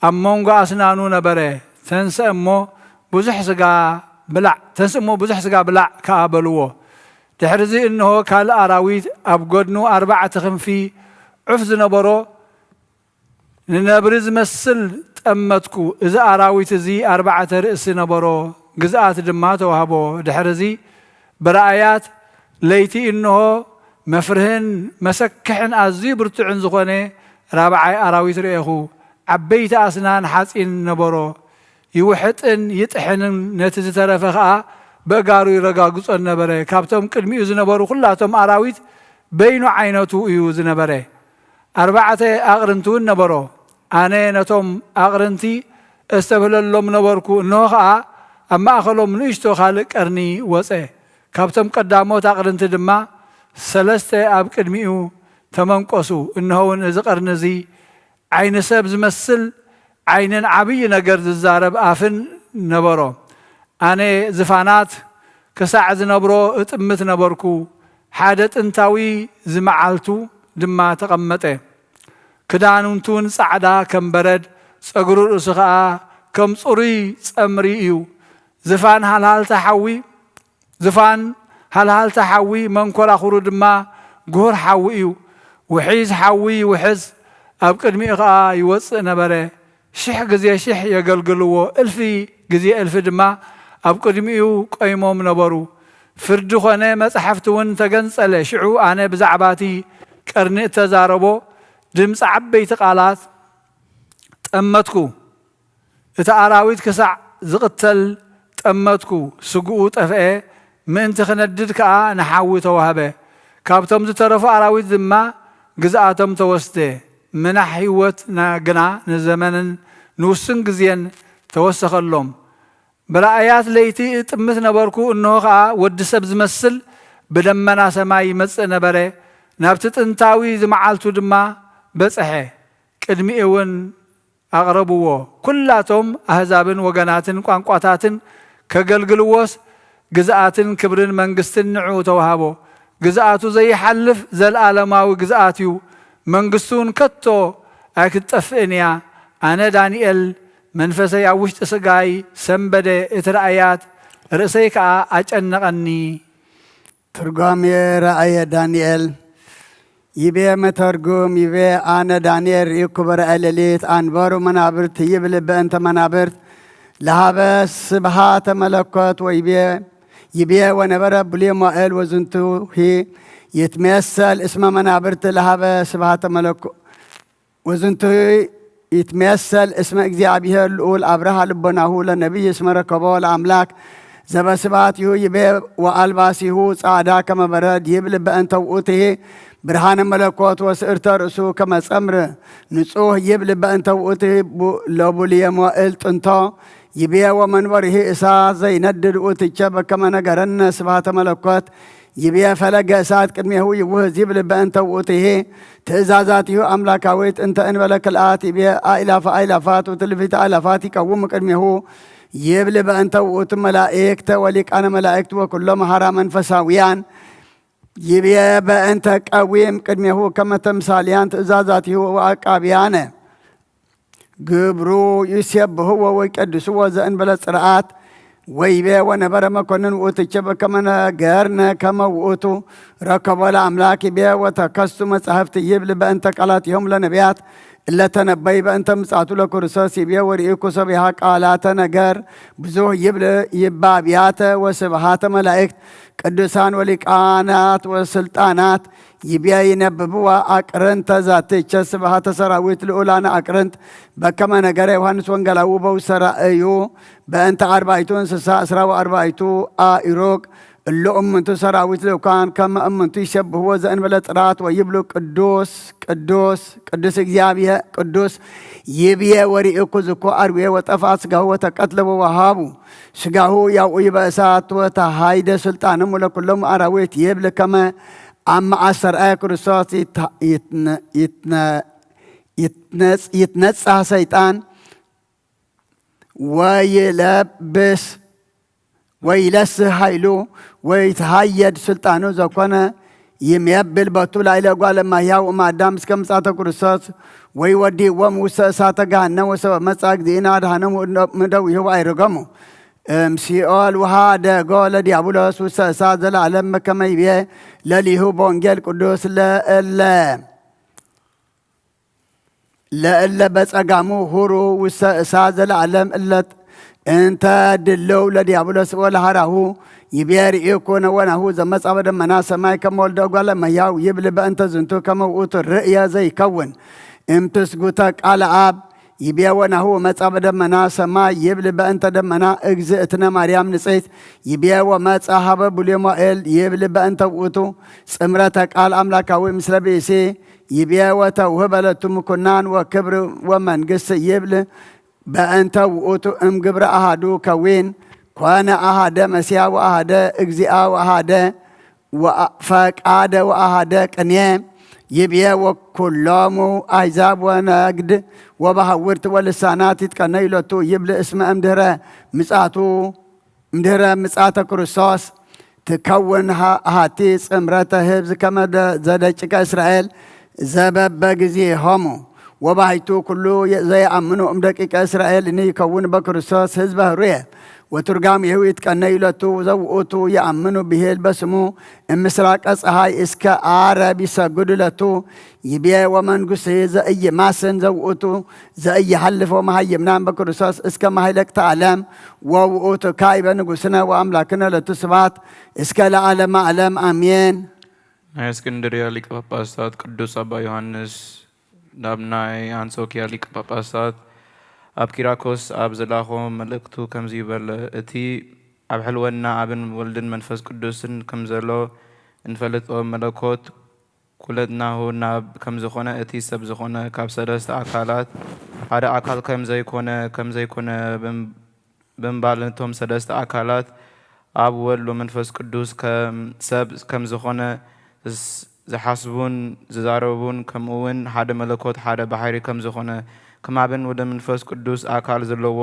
ኣብ መንጎ ኣስናኑ ነበረ። ተንስእ እሞ ብዙሕ ስጋ ብላዕ፣ ተንስእ እሞ ብዙሕ ስጋ ብላዕ ከኣ በልዎ። ድሕርዚ እንሆ ካልእ ኣራዊት ኣብ ጎድኑ ኣርባዕተ ክንፊ ዑፍ ዝነበሮ ንነብሪ ዝመስል ጠመትኩ። እዚ ኣራዊት እዚ ኣርባዕተ ርእሲ ነበሮ፣ ግዝኣት ድማ ተዋህቦ። ድሕርዚ ብራእያት ለይቲ እንሆ መፍርህን መሰክሕን ኣዝዩ ብርቱዕን ዝኾነ ራብዓይ ኣራዊት ርኤኹ። ዓበይቲ ኣስናን ሓጺን ነበሮ። ይውሕጥን ይጥሕንን ነቲ ዝተረፈ ኸኣ በእጋሩ ይረጋግጾን ነበረ። ካብቶም ቅድሚኡ ዝነበሩ ኩላቶም ኣራዊት በይኑ ዓይነቱ እዩ ዝነበረ። ኣርባዕተ ኣቕርንቲ እውን ነበሮ። ኣነ ነቶም ኣቕርንቲ እስተብህለሎም ነበርኩ፣ እንሆ ኸኣ ኣብ ማእከሎም ንእሽቶ ካልእ ቀርኒ ወጸ። ካብቶም ቀዳሞት ኣቕርንቲ ድማ ሰለስተ ኣብ ቅድሚኡ ተመንቆሱ። እንሆ እውን እዚ ቀርኒ እዚ ዓይኒ ሰብ ዝመስል ዓይንን ዓብዪ ነገር ዝዛረብ ኣፍን ነበሮ። ኣነ ዝፋናት ክሳዕ ዝነብሮ እጥምት ነበርኩ። ሓደ ጥንታዊ ዝመዓልቱ ድማ ተቐመጠ። ክዳውንቱ እውን ጻዕዳ ከም በረድ፣ ጸጉሪ ርእሱ ኸኣ ከም ጽሩይ ጸምሪ እዩ። ዝፋን ሃልሃልታ ሓዊ ዝፋን ሃልሃልታ ሓዊ፣ መንኮራኹሩ ድማ ግሁር ሓዊ እዩ። ውሒዝ ሓዊ ይውሕዝ፣ ኣብ ቅድሚኡ ኸኣ ይወጽእ ነበረ። ሽሕ ግዜ ሽሕ የገልግልዎ፣ እልፊ ግዜ እልፊ ድማ ኣብ ቅድሚኡ ቆይሞም ነበሩ። ፍርዲ ኾነ፣ መጻሕፍቲ እውን ተገንጸለ። ሽዑ ኣነ ብዛዕባ እቲ ቀርኒ እተዛረቦ ድምጺ ዓበይቲ ቃላት ጠመትኩ። እቲ ኣራዊት ክሳዕ ዝቕተል ጠመትኩ። ስግኡ ጠፍኤ፣ ምእንቲ ክነድድ ከኣ ንሓዊ ተዋህበ። ካብቶም ዝተረፉ ኣራዊት ድማ ግዝኣቶም ተወስደ። ምናሕ ህይወት ና-፣ ግና ንዘመንን ንውሱን ግዜን ተወሰኸሎም። ብራእያት ለይቲ እጥምት ነበርኩ፣ እንሆ ኸኣ ወዲ ሰብ ዝመስል ብደመና ሰማይ ይመጽእ ነበረ። ናብቲ ጥንታዊ ዝመዓልቱ ድማ በጽሐ። ቅድሚኡ እውን ኣቕረብዎ። ኩላቶም ኣህዛብን ወገናትን ቋንቋታትን ከገልግልዎስ፣ ግዝኣትን ክብርን መንግስትን ንዕኡ ተዋህቦ። ግዝኣቱ ዘይሓልፍ ዘልኣለማዊ ግዝኣት እዩ። መንግስቱ እውን ከቶ ኣይክትጠፍእን እያ። ኣነ ዳንኤል መንፈሰይ ኣብ ውሽጢ ስጋይ ሰንበደ፣ እቲ ራእያት ርእሰይ ከኣ ኣጨነቐኒ። ትርጓሜ ራእየ ዳንኤል። ይቤ መተርጉም፣ ይቤ፣ ኣነ ዳንኤል ርኢኩ በራእይ ሌሊት፣ ኣንበሩ መናብርት ይብል በእንተ መናብርት ለሀበ ስብሃተ መለኮት ወይቤ፣ ይቤ ወነበረ ብሉይ ሞኤል ወዝንቱ ሂ ይትሜሰል እስመ መናብርት ለሀበ ስብሃተ መለኮ-፣ ወዝንቱ ይትሜሰል እስመ እግዚኣብሔር ልዑል አብርሃ ልቦናሁ ለነቢይ እስመ ረከቦ ለአምላክ ዘበስብሐቲሁ ይቤ ወአልባሲሁ ጸዕዳ ከመ በረድ ይብል በእንተ ውእቱሂ ብርሃነ መለኮት ወስዕርተ ርእሱ ከመ ጸምር ንጹህ ይብል በእንተ ውእቱሂ ቡ-፣ ለቡልየ ሞእል ጥንቶ ይቤ ወመንበሪሂ እሳት ዘይነድድ ውእትቸ በከመ ነገረነ ስብሐተ መለኮት ይቤ ፈለገ እሳት ቅድሜሁ ይውህዝ ይብል በእንተ ውእቱሂ ትእዛዛቲሁ አምላካዊት እንተ እንበለ ክልአት ይቤ አእላፈ አእላፋት ወትልፊተ አእላፋት ይቀውሙ ቅድሜሁ ይብል በእንተ ውእቱ መላእክተ ወሊቃነ መላእክት ወኩሎ መሐራ መንፈሳውያን ይቤ በእንተ ቀዊም ቅድሜሁ ከመ ተምሳልያን ትእዛዛቲሁ ወአቃብያነ ግብሩ ይሴብሕዎ ወይቀድስዎ ዘእንበለ ጽርዓት። ወይቤ ወነበረ መኮንን ውእትቸ በከመ ነገርነ ከመ ውእቱ ረከቦ ለአምላክ ይቤ ወተከስቱ መጻሕፍት ይብል በእንተ ቃላቲሆሙ ለነቢያት እለ ተነበዩ በእንተ ምጽአቱ ለክርስቶስ ይቤ ወርኢኩ ሰቢሃ ቃላተ ነገር ብዙህ ይብል ይባብያተ ወስብሃተ መላእክት ቅዱሳን ወሊቃናት ወስልጣናት ይቤ ይነብብዋ አቅርንተ ዛትቸ ስብሃተ ሰራዊት ልዑላነ አቅርንት በከመ ነገረ ዮሐንስ ወንጌላዊ በውስተ ራእዩ በእንተ አርባይቱ እንስሳ እስራ ወአርባይቱ አእሩግ እሉ እምንቱ ሰራዊት ልኡካን ከመ እምንቱ ይሴብሕዎ ዘእንበለ ጽርዓት ወይብሉ ቅዱስ ቅዱስ ቅዱስ እግዚኣብሔር ቅዱስ ይብዬ ወርኢኩ ዝኩ አርዌ ወጠፍአ ስጋሁ ወተቀትለ ወወሀቡ ስጋሁ ያውኡይ በእሳት ወተሃይደ ስልጣኖሙ ለኩሎሙ አራዊት ይብል ከመ አመ አስተርአየ ክርስቶስ ይትነ-፣ ይትነ-፣ ይትነ-፣ ይትነጽ-፣ ይትነጻህ ሰይጣን ወይለብስ ወይለስህ ኃይሉ ወይትሃየድ ስልጣኑ ዘኮነ ይሜብል በቱ ላዕለ እጓለ እመሕያው እምአዳም እስከ ምጽአተ ክርስቶስ ወይወድይዎም ውስተ እሳተ ገሃነም ወሰበ መጽአ እግዚእነ አድኃኖሙ እምእደዊሁ ወአዕረጎሙ እምሲኦል ወሀደጎ ለዲያብሎስ ውስተ እሳት ዘለዓለም በከመ ይቤ ለሊሁ በወንጌል ቅዱስ ለእለ ለእለ በጸጋሙ ሁሩ ውስተ እሳት ዘለዓለም እለ እንተ ድልው ለዲያብሎስ ወለሐራሁ ይቤ ርኢኩ ወናሁ ዘመጽአ በደመና ሰማይ ከመ ወልደ እጓለ እመሕያው ይብል በእንተ ዝንቱ ከመ ውእቱ ርእየ ዘይከውን እምትስጉተ ቃለ አብ ይቤ ወናሁ መጽአ በደመና ሰማይ ይብል በእንተ ደመና እግዝእትነ ማርያም ንጽሕት ይቤ ወመጽአ ሀበ ብሉይ ሞኤል ይብል በእንተ ውእቱ ጽምረተ ቃል አምላካዊ ምስለ ብእሲ ይቤ ወተውህበ ለቱ ምኩናን ወክብር ወመንግስት ይብል በእንተ ውእቱ እምግብረ አሃዱ ከዊን ኮነ አሃደ መሲያ ወአሃደ እግዚአ ወአሃደ ወአ-፣ ፈቃደ ወአሃደ ቅኔ ይብዬ ወኩሎሙ አሕዛብ ወነግድ ወበሐውርት ወልሳናት ይትቀነዩ ሎቱ ይብል እስመ እምድህረ ምጽአቱ እምድህረ ምጽአተ ክርስቶስ ትከውን ሃ-፣ ሃቲ ጽምረተ ህብዝ ከመ ደ-፣ ዘደቂቀ እስራኤል ዘበበ ጊዜሆሙ። ወባሕቱ ኩሉ የ-፣ ዘየአምኑ እምደቂቀ እስራኤል ንይከውን በክርስቶስ ህዝበ ህሩየ። ወትርጓሜሁ ይትቀነዩ ሎቱ ዘውእቱ የአምኑ ብሂል በስሙ እምስራቀ ጸሓይ እስከ ዓረብ ይሰግዱ ሎቱ። ይቤ ወመንግስቱ ዘኢይማስን ዘውእቱ ዘኢይሐልፍ ወመሃይምናን በክርስቶስ እስከ ማህለቅተ ዓለም ወውእቱ ካዕበ ንጉስነ ወአምላክነ ሎቱ ስብሐት እስከ ለዓለመ ዓለም አሜን። ናይ እስክንድርያ ሊቀ ጳጳሳት ቅዱስ ኣባ ዮሃንስ ናብ ናይ ኣንጾክያ ሊቀ ጳጳሳት ኣብ ኪራኮስ ኣብ ዘላኾ መልእክቱ ከምዚ በለ፣ እቲ ኣብ ሕልወና ኣብን ወልድን መንፈስ ቅዱስን ከምዘሎ እንፈልጦ መለኮት ኩለንትናሁ ናብ ከምዝኾነ፣ እቲ ሰብ ዝኾነ ካብ ሰለስተ ኣካላት ሓደ ኣካል ከምዘይኮነ፣ ከምዘይኮነ ብምባል ነቶም ሰለስተ ኣካላት ኣብ ወልድ ወመንፈስ ቅዱስ ከም ሰብ ከምዝኾነ ዝሓስቡን ዝዛረቡን፣ ከምኡውን ሓደ መለኮት ሓደ ባሕሪ ከምዝኾነ፣ ከም ኣብን ወልድን መንፈስ ቅዱስ ኣካል ዘለዎ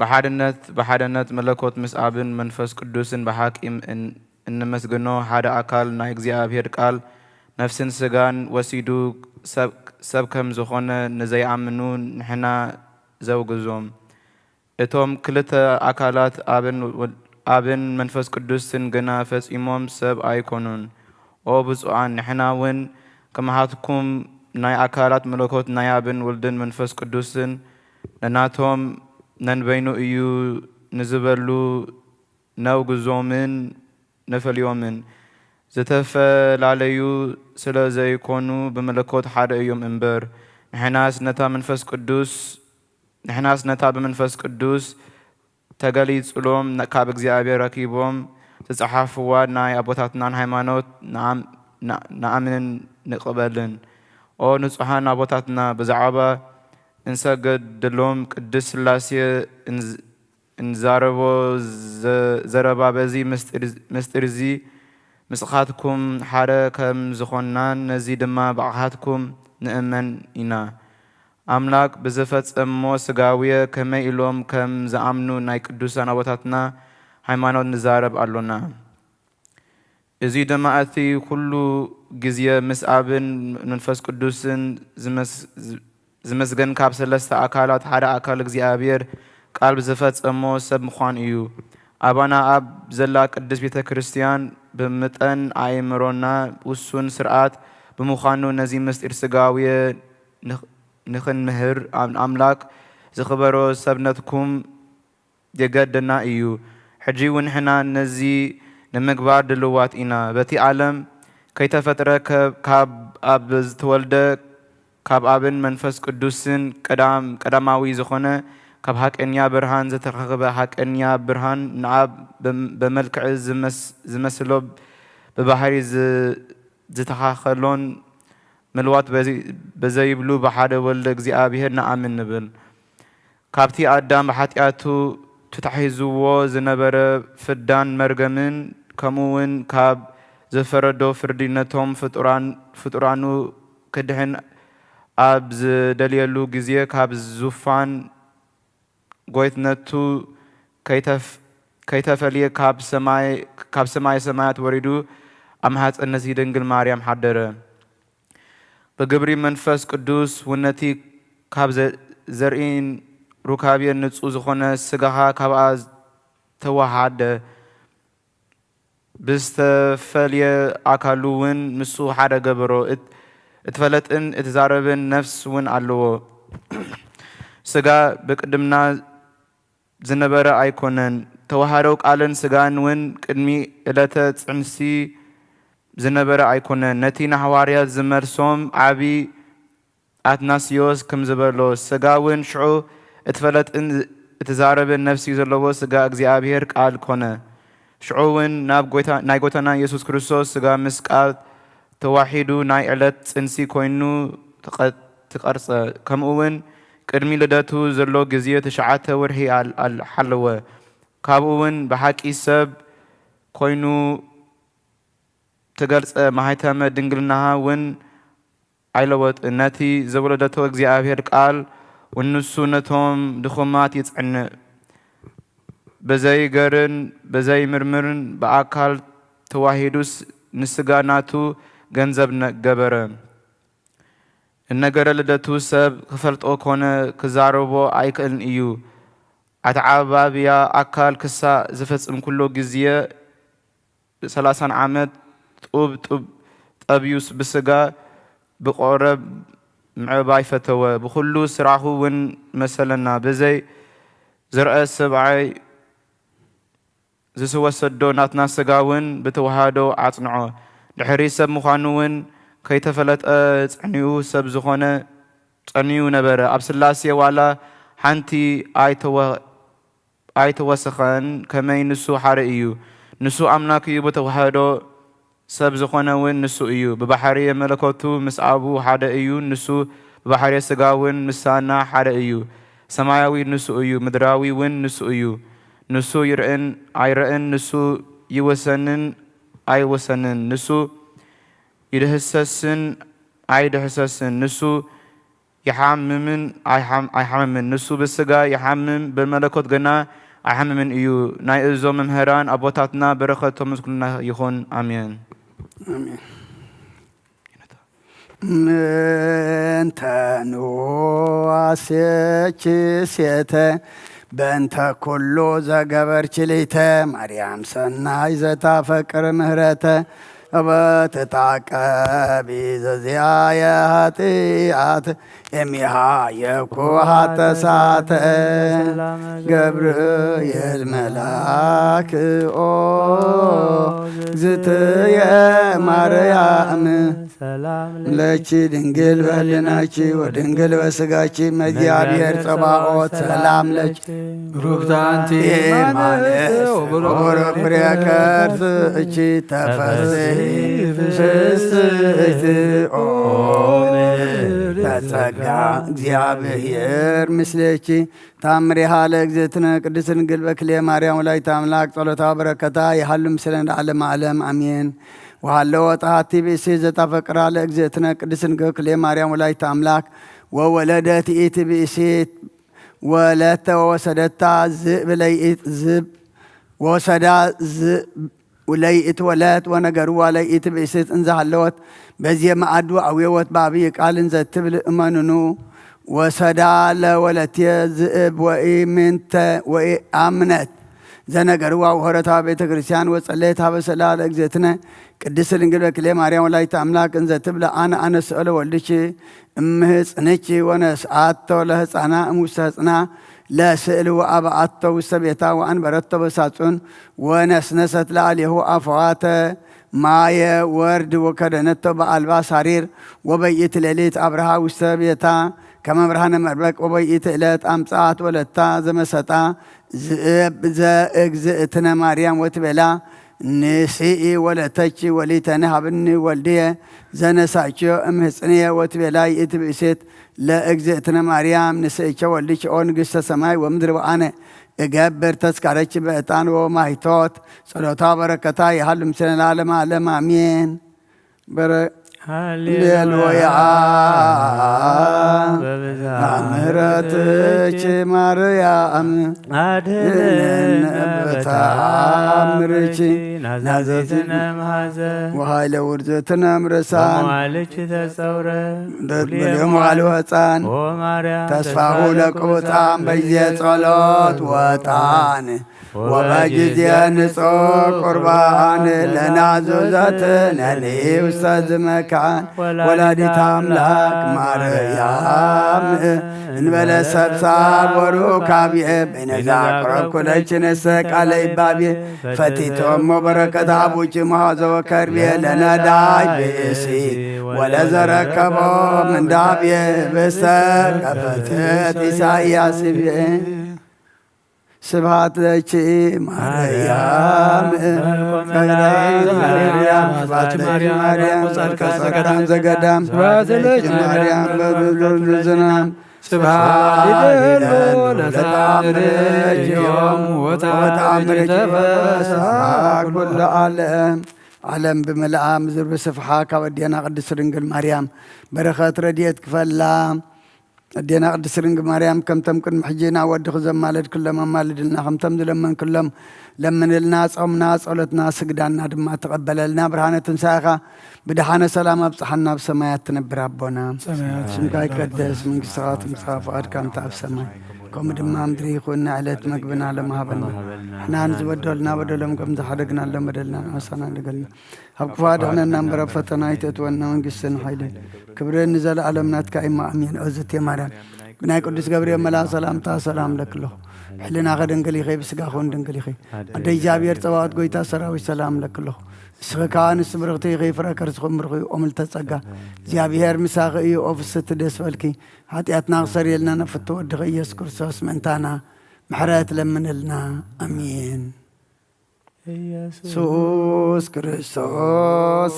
ብሓድነት፣ ብሓድነት መለኮት ምስ ኣብን መንፈስ ቅዱስን ብሓቂ እን-፣ እንመስግኖ ሓደ ኣካል ናይ እግዚኣብሔር ቃል ነፍስን ስጋን ወሲዱ ሰብ፣ ሰብ ከምዝኾነ ንዘይኣምኑ ንሕና ዘውግዞም። እቶም ክልተ ኣካላት ኣብን ወ-፣ ኣብን መንፈስ ቅዱስን ግና ፈጺሞም ሰብ ኣይኮኑን። ኦ ብፁዓን፣ ንሕና እውን ከማሃትኩም ናይ ኣካላት መለኮት ናይ ኣብን ወልድን መንፈስ ቅዱስን ነናቶም ነንበይኑ እዩ ንዝበሉ ነውግዞምን ነፈልዮምን። ዝተፈላለዩ ስለ ዘይኮኑ ብመለኮት ሓደ እዮም እምበር። ንሕናስ ነታ መንፈስ ቅዱስ፣ ንሕናስ ነታ ብመንፈስ ቅዱስ ተገሊጹሎም ነ-፣ ካብ እግዚኣብሔር ረኪቦም ዝጸሓፍዋ ናይ ኣቦታትናን ሃይማኖት ንኣም-፣ ና-፣ ንኣምንን ንቕበልን። ኦ ንጹሓን ኣቦታትና፣ ብዛዕባ እንሰገደሎም ቅድስት ሥላሴ እንዝ-፣ እንዛረቦ ዘ-፣ ዘረባ በዚ ምስጢር፣ ምስጢር እዚ ምስኻትኩም ሓደ ከም ዝኾንናን ነዚ ድማ ብኣኻትኩም ንእመን ኢና። ኣምላክ ብዝፈጸሞ ስጋዌ ከመይ ኢሎም ከም ዝኣምኑ ናይ ቅዱሳን ኣቦታትና ሃይማኖት ንዛረብ ኣሎና። እዚ ድማ እቲ ኩሉ ግዜ ምስ ኣብን መንፈስ ቅዱስን ዝመስ-፣ ዝመስገን ካብ ሰለስተ ኣካላት ሓደ ኣካል እግዚኣብሔር ቃል ብዝፈጸሞ ሰብ ምዃን እዩ። ኣባና ኣብ ዘላ ቅድስት ቤተ ክርስቲያን ብምጠን ኣእምሮና ውሱን ስርዓት ብምዃኑ ነዚ ምስጢር ስጋዌ ንኽ-፣ ንኽንምህር ኣም-፣ ኣምላክ ዝኽበሮ ሰብነትኩም የገደና እዩ። ሕጂ እውን ንሕና ነዚ ንምግባር ድልዋት ኢና። በቲ ዓለም ከይተፈጥረ ከ-፣ ካብ ኣብ ዝተወልደ ካብ ኣብን መንፈስ ቅዱስን ቀዳም-፣ ቀዳማዊ ዝኾነ ካብ ሓቀኛ ብርሃን ዝተረኸበ ሓቀኛ ብርሃን ንኣብ በም-፣ በመልክዕ ዝመስ-፣ ዝመስሎ ብባህሪ ዝ-፣ ዝተኻኸሎን ምልዋጥ በዚ-፣ በዘይብሉ ብሓደ ወልደ እግዚኣብሔር ንኣምን ንብል። ካብቲ ኣዳም ብሓጢኣቱ ተታሒዝዎ ዝነበረ ፍዳን መርገምን፣ ከምኡ እውን ካብ ዝፈረዶ ፍርዲ ነቶም ፍጡራን-፣ ፍጡራኑ ክድሕን ኣብ ዝደልየሉ ግዜ፣ ካብ ዙፋን ጎይትነቱ ከይተፍ-፣ ከይተፈልየ ካብ ሰማይ፣ ካብ ሰማየ ሰማያት ወሪዱ ኣብ ማህጸን ንእስቲ ድንግል ማርያም ሓደረ። ብግብሪ መንፈስ ቅዱስ ውነቲ ካብ ዘ-፣ ዘርእን ሩካቤ ንጹህ ዝኾነ ስጋኻ ካብኣ ተዋሃደ። ብዝተፈልየ ኣካሉ እውን ምስኡ ሓደ ገበሮ። እት-፣ እትፈለጥን እትዛረብን ነፍስ እውን ኣለዎ። ስጋ ብቅድምና ዝነበረ ኣይኮነን። ተዋህዶ ቃልን ስጋን እውን ቅድሚ ዕለተ ጽንሲ ዝነበረ ኣይኮነን። ነቲ ንሃዋርያት ዝመልሶም ዓቢ ኣትናስዮስ ከምዝበሎ፣ ስጋ እውን ሽዑ እትፈለጥን እትዛረብን ነፍሲ ዘለዎ ስጋ እግዚኣብሔር ቃል ኮነ። ሽዑ እውን ናብ ጎይታ-፣ ናይ ጎይታና ኢየሱስ ክርስቶስ ስጋ ምስ ቃል ተዋሒዱ ናይ ዕለት ጽንሲ ኮይኑ ተቐ-፣ ተቐርጸ። ከምኡ እውን ቅድሚ ልደቱ ዘሎ ግዜ ትሽዓተ ወርሒ ኣል-፣ ኣል-፣ ሓለወ። ካብኡ እውን ብሓቂ ሰብ ኮይኑ ተገልጸ። ማህተመ ድንግልናሃ እውን ኣይለወጥን። ነቲ ዘወለደቶ እግዚኣብሔር ቃል እውን ንሱ ነቶም ድኹማት የጽንዕ። ብዘይገርን ብዘይምርምርን ብኣካል ተዋሂዱስ ንስጋ ናቱ ገንዘብ ነ-፣ ገበረ። ንነገረ ልደቱ ሰብ ክፈልጦ ኮነ ክዛረቦ ኣይክእልን እዩ። ኣተዓባብያ ኣካል ክሳእ ዝፈጽም ኩሉ ግዜ ሰላሳን ዓመት ጡብ ጡብ ጠብዩስ ብስጋ ብቆረብ ምዕባይ ፈተወ። ብኹሉ ስራሑ እውን መሰለና። ብዘይ ዝርአ ሰብኣይ ዝስወሰዶ ናትና ስጋ እውን ብተዋህዶ ኣጽንዖ። ድሕሪ ሰብ ምዃኑ እውን ከይተፈለጠ ጸንዩ ሰብ ዝኾነ ጸንዩ ነበረ። ኣብ ስላሴ ዋላ ሓንቲ ኣይተወ-፣ ኣይተወሰኸን፣ ከመይ ንሱ ሓደ እዩ። ንሱ ኣምላክ እዩ፣ ብተዋህዶ ሰብ ዝኾነ እውን ንሱ እዩ። ብባሕርየ መለኮቱ ምስ ኣብኡ ሓደ እዩ። ንሱ ብባሕርየ ስጋ እውን ምሳና ሓደ እዩ። ሰማያዊ ንሱ እዩ፣ ምድራዊ እውን ንሱ እዩ። ንሱ ይርእን ኣይርእን፣ ንሱ ይውሰንን ኣይውሰንን፣ ንሱ ይድህሰስን ኣይድህሰስን፣ ንሱ ይሓምምን ኣይሓም-፣ ኣይሓምምን፣ ንሱ ብስጋ ይሓምም፣ ብመለኮት ግና ኣይሓምምን እዩ። ናይ እዞም መምህራን ኣቦታትና በረኸቶም ምስ ኩልና ይኹን። ኣሜን። ኣሜን። ምንተኑ ኣሴኪ ሴተ በእንተ ኩሉ ዘገበርኪ ሊተ፣ ማርያም ሰናይ ዘታፈቅር ምህረተ፣ ወትትዓቀቢ ዘዚአየ ኃጢአት እሚሃ የኩ ኃጠሳተ። ገብርኤል መልአክ ኦ እግዝእትየ ማርያም ሰላም ለኪ ድንግል በህሊናኪ ወድንግል በስጋኪ እመ እግዚአብሔር ጸባኦት ሰላም ለኪ። ብሩክት አንቲ እም አመ አመ አመ ወቡሩክ ፍሬ ከርስኪ ተፈስሒ ፍስሕቲ ኦ ምልዕተ ጸጋ እግዚአብሔር ምስሌኪ። ታምሪሃ ለእግዝእትነ ቅድስት ድንግል በክልኤ ማርያም ወላዲተ አምላክ ጸሎታ በረከታ ይሃሉ ምስሌነ ለዓለመ ዓለም አሜን። ወሃሎ ወጣሃቲ ብእሲ ዘታፈቅራ ለእግዝእትነ ቅድስት ድንግል በክልኤ ማርያም ወላዲተ አምላክ ወወለደት ይእቲ ብእሲት ወለተ ወወሰደታ ዝብ ለይእት ዝብ ወሰዳ ዝብ ለይእት ወለት ወነገርዋ ለይእቲ ብእሲት እንዘ ሃለወት በዜ መዓዱ አውየወት በአብይ ቃል እንዘ ትብል እመንኑ ወሰዳ ለወለትየ ዝእብ ወኢምንተ ወኢአምነት ዘነገርዋ ወሆረታ ቤተ ክርስቲያን ወጸለየት ሀበ ሰላ ለእግዝእትነ ቅድስት ድንግል በክልኤ ማርያም ወላዲተ አምላክ እንዘ ትብለ አነ አነስኦ ለወልድኪ እምህጽንኪ ወነስአቶ ለህጻና እምውስተ ህጽና ለስእል ወአብአቶ ውስተ ቤታ ወአንበረቶ በሳጹን ወነስነሰት ለአሌሁ አፈዋተ ማየ ወርድ ወከደነቶ በአልባስ ሐሪር ወበይእቲ ሌሊት አብርሃ ውስተ ቤታ ከመ ብርሃነ መርበቅ ወበይእቲ እለት አምጽአት ወለታ ዘመሰጣ ዝእብ ዘእግዝእትነ ማርያም ወትቤላ ንስኢ ወለተኪ ወሊተኒ ሀብኒ ወልድየ ዘነሳእክዮ እምህጽንየ ወትቤላ ይእቲ ብእሲት ለእግዝእትነ ማርያም ንስእከ ወልድኪ ኦ ንግሥተ ሰማይ ወምድር ወአነ እገብር ተስካረኪ በዕጣን ወማይቶት ጸሎታ በረከታ ይሃሉ ምስሌነ ለዓለመ ዓለም አሜን። በረ-፣ ሃሌሉያ። ሃሌሉያ። በብዝኃ ምሕረትኪ ማርያም አድኅነነ አድኅነነ በተአምርኪ በተአምርኪ ናዘዝነ ናዘዝነ እምሐዘን ወኃይለ ውርዝትነ እምርሳን ወመዋልድኪ ተጸውረ ደ-፣ በልዮም ወአልቦ ሕፃን ኦ ማርያም ተስፋሁ ተስፋ ለቅቡጻን ለቅቡጻን በጊዜ በጊዜ ጸሎት ጸሎት ወጣን ወበጊዜ ንጹሕ ቁርባን ለናዙዘትነ ንኢ ውስተ ዝመካን ወላዲተ አምላክ ማርያም እንበለ ሰብሳብ ወሩካቤ በይነዛ ቅረብኩ ለኪ ንሰ ቃለ ይባቤ ፈቲቶሞ በረከት አቡኪ መሐዘ ወከርቤ ለነዳይ ብእሲ ወለዘረከቦ ምንዳቤ ብሰ ቀፈትት ኢሳይያስ ቤ። ስብሐት ለኪ ማርያም። ማርያም፣ ስብሐት ለኪ ማርያም፣ ጸድቀ ጸዳም ዘገዳም። ስብሐት ለኪ ማርያም፣ በብዙ ዝናም። ስብሐት ይደሎ ለተአምርኪ ዮም ወተአምርኪ ተፈስሐ ኩሉ ዓለም። ዓለም ብምልኣ ምድር ብስፍሓ ካብ ኣዴና ቅድስት ድንግል ማርያም በረኸት ረድኤት ክፈላ። ኣዴና ቅድስት ድንግል ማርያም፣ ከምቶም ቅድሚ ሕጂ ናብ ወድኺ ዘማለድክሎም ኣማልድልና፣ ከምቶም ዝለመንክሎም ለምንልና፣ ጾምና፣ ጸሎትና፣ ስግዳንና ድማ ተቐበለልና። ብርሃነ ትንሳኤኻ ብደሓነ ሰላም ኣብጽሓና። ኣብ ሰማያት ትነብር ኣቦና፣ ሰማያት ስምካ ይትቀደስ፣ መንግስትኻ ትምጻእ፣ ፍቓድካ ከምቲ ኣብ ሰማይ ከምኡ ድማ ኣብ ምድሪ ይኹን። ንዕለት መግብና ሎም ሃበና፣ ንሕና ንዝበደሉና በደሎም ከም ዝሓደግናሎም በደልና ንሓሰና ንገልና፣ ካብ ክፉእ ኣድሕነና እምበር፣ ኣብ ፈተና ኣይተእትወና፣ መንግስትን ሓይልን ክብርን ንዘለኣለም ናትካ እዩ፣ ኣሜን። እግዝእትየ ማርያም፣ ብናይ ቅዱስ ገብርኤል መልአክ ሰላምታ ሰላም እብለኪ ኣለኹ። ብሕልናኺ ድንግል ኢኺ፣ ብስጋኺ እውን ድንግል ኢኺ። ኣደ እግዚኣብሔር ጸባኦት ጐይታ ሰራዊት ሰላም እብለኪ ኣለኹ። ንስኺ ከኣ ኣንስቲ ብርኽቲ ኢኺ፣ ፍረ ከርስኺ እውን ብሩኽ እዩ። ኦ ምልእተ ጸጋ፣ እግዚኣብሔር ምሳኺ እዩ። ኦ ፍስሕቲ ደስ በልኪ። ሓጢኣትና ክሰርየልና ንፍቱው ወድኺ ኢየሱስ ክርስቶስ ምእንታና ምሕረት ለምንልና። ኣሜን። ኢየሱስ ክርስቶስ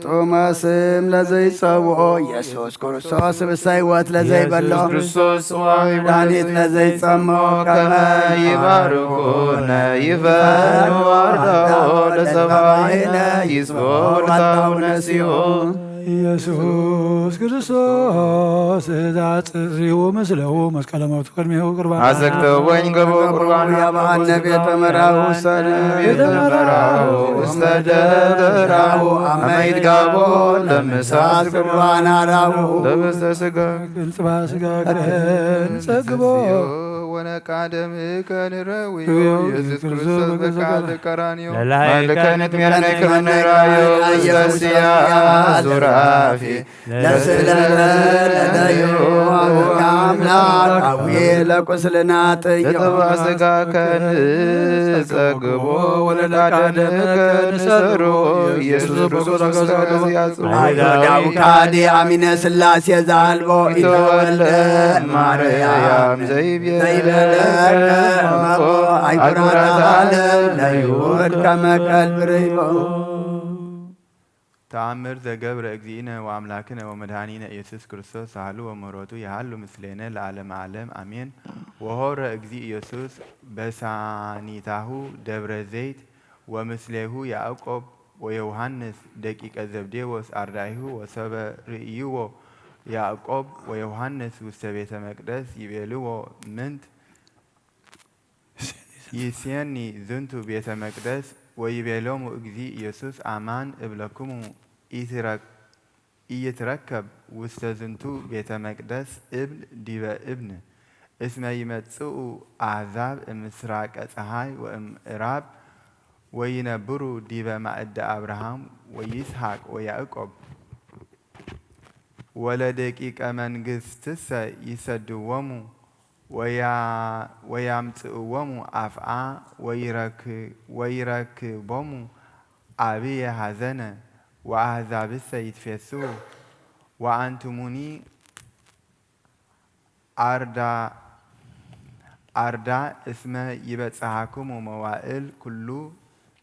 ጥዑመ ስም ለዘይጸውዖ፣ ኢየሱስ ክርስቶስ ብሰ ሕይወት ለዘይበሎ፣ ኢየሱስ ክርስቶስ ጽዋዕ መድኃኒት ለዘይጸምኦ፣ ከመ ይባርኩነ ይፈኑ አርዳኦ ለጸባኢነ ይጽብሑ ለታውነ ሲኦል። ኢየሱስ ክርስቶስ ዘአጽርዩ ምስሌሁ መስቀለ ሞቱ ቅድሜሁ ቁርባን አዘክተ ወይን ገቦ ቁርባን ያብአነ ቤተ መራሁ ሰነ ቤተ መራሁ ውስተ ደብረ ራሁ አመ ይትጋቦ ለምሳስ ቁርባን አራሁ ለብስተ ስጋ ቅንጽባ ስጋ ክህን ጸግቦ ወነቃ ደምከ ንረዊ ኢየሱስ ክርስቶስ በቃል ቀራንዮ ለላይከ መልከ ንትሜነይ ከመ ንራዮ ውስተ ሲያ ሱራፌ ለስእለተ ለደዩ አምላክ አዊ ለቁስልና ጥዮ ለጠባ ስጋ ከንጸግቦ ወለቃደም ከንሰሮ ኢየሱስ ክርስቶስ ከዚ አጽቦ አይሁዳዊ ካዲ አሚነ ስላሴ ዛልቦ ኢተወልደ ማርያም ዘይቤ ዘይበለ ከመቦ አይኩራተ ዓለም ለይሁድ ከመ ከልብ ርኢቦ። ተአምር ዘገብረ እግዚእነ ወአምላክነ ወመድኃኒነ ኢየሱስ ክርስቶስ ሳህሉ ወምሕረቱ ይሃሉ ምስሌነ ለዓለመ ዓለም አሜን። ወሖረ እግዚእ ኢየሱስ በሳኒታሁ ደብረ ዘይት ወምስሌሁ ያዕቆብ ወዮሐንስ ደቂቀ ዘብዴዎስ አርዳኢሁ ወሰበ ርእይዎ ያዕቆብ ወዮሐንስ ውስተ ቤተ መቅደስ ይቤልዎ ምንት ይሴኒ ዝንቱ ቤተ መቅደስ ወይቤሎሙ እግዚእ ኢየሱስ አማን እብለክሙ ኢትረክ- ኢይትረከብ ውስተ ዝንቱ ቤተ መቅደስ እብን ዲበ እብን እስመ ይመጽኡ አሕዛብ እምስራቀ ጸሓይ ወእምዕራብ ወይነብሩ ዲበ ማእደ አብርሃም ወይስሐቅ ወያዕቆብ። ወለደቂቀ መንግስትሰ ይሰድዎሙ ወያ- ወያምጽእዎሙ አፍአ ወይረክ- ወይረክቦሙ አብየ ሐዘነ ወአሕዛብሰ ይትፌስሑ ወአንትሙኒ አርዳ- አርዳ እስመ ይበጽሐክሙ መዋእል ኩሉ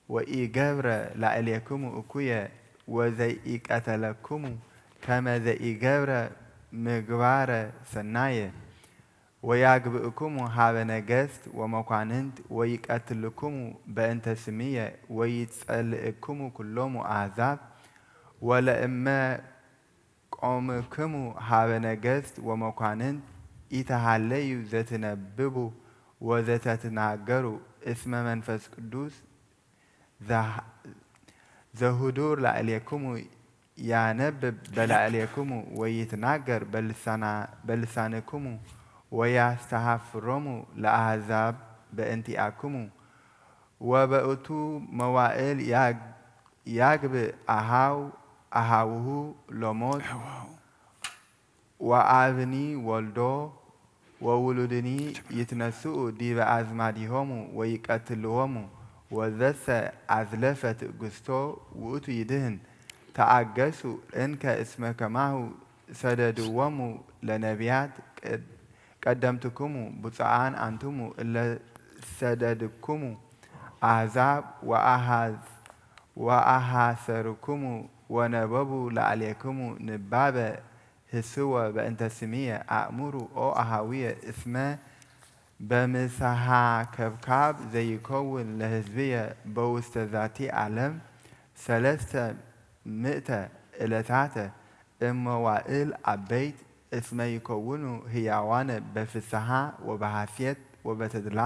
ወኢገብረ ላዕሌክሙ እኩየ ወዘኢቀተለክሙ ከመ ዘኢገብረ ምግባረ ሰናየ ወያግብእክሙ ሀበ ነገስት ወመኳንንት ወይቀትልክሙ በእንተ ስምየ ወይጸልእክሙ ኩሎሙ አሕዛብ ወለእመ ቆምክሙ ሀበ ነገስት ወመኳንንት ኢተሃለዩ ዘትነብቡ ወዘተትናገሩ እስመ መንፈስ ቅዱስ ዘህ- ዘህዱር ላዕሌክሙ ያነብብ በላዕሌክሙ ወይትናገር በልሳና- በልሳንክሙ ወያስተሃፍሮሙ ለአሕዛብ በእንቲአክሙ ወበእቱ መዋእል ያግ- ያግብእ አሃው- አሃውሁ ለሞት ወአብኒ ወልዶ ወውሉድኒ ይትነስኡ ዲበ አዝማዲሆሙ ወይቀትልዎሙ ወዘሰ አዝለፈ ትእግስቶ ውእቱ ይድህን። ተአገሱ እንከ እስመ ከማሁ ሰደድዎሙ ለነቢያት ቀደምትክሙ ብፁዓን አንትሙ እለ ሰደድክሙ አሕዛብ ወአሐሰርክሙ ወነበቡ ላዕሌክሙ ንባበ ህስወ በእንተ ስምየ። አእምሩ ኦ አሃውየ እስመ በምስሐ ከብካብ ዘይከውን ለሕዝብየ በውስተ ዛቲ ዓለም ሰለስተ ምእተ እለታተ እም መዋእል አበይት እስመ ይከውኑ ህያዋነ በፍስሐ ወበሐሴት ወበተድላ።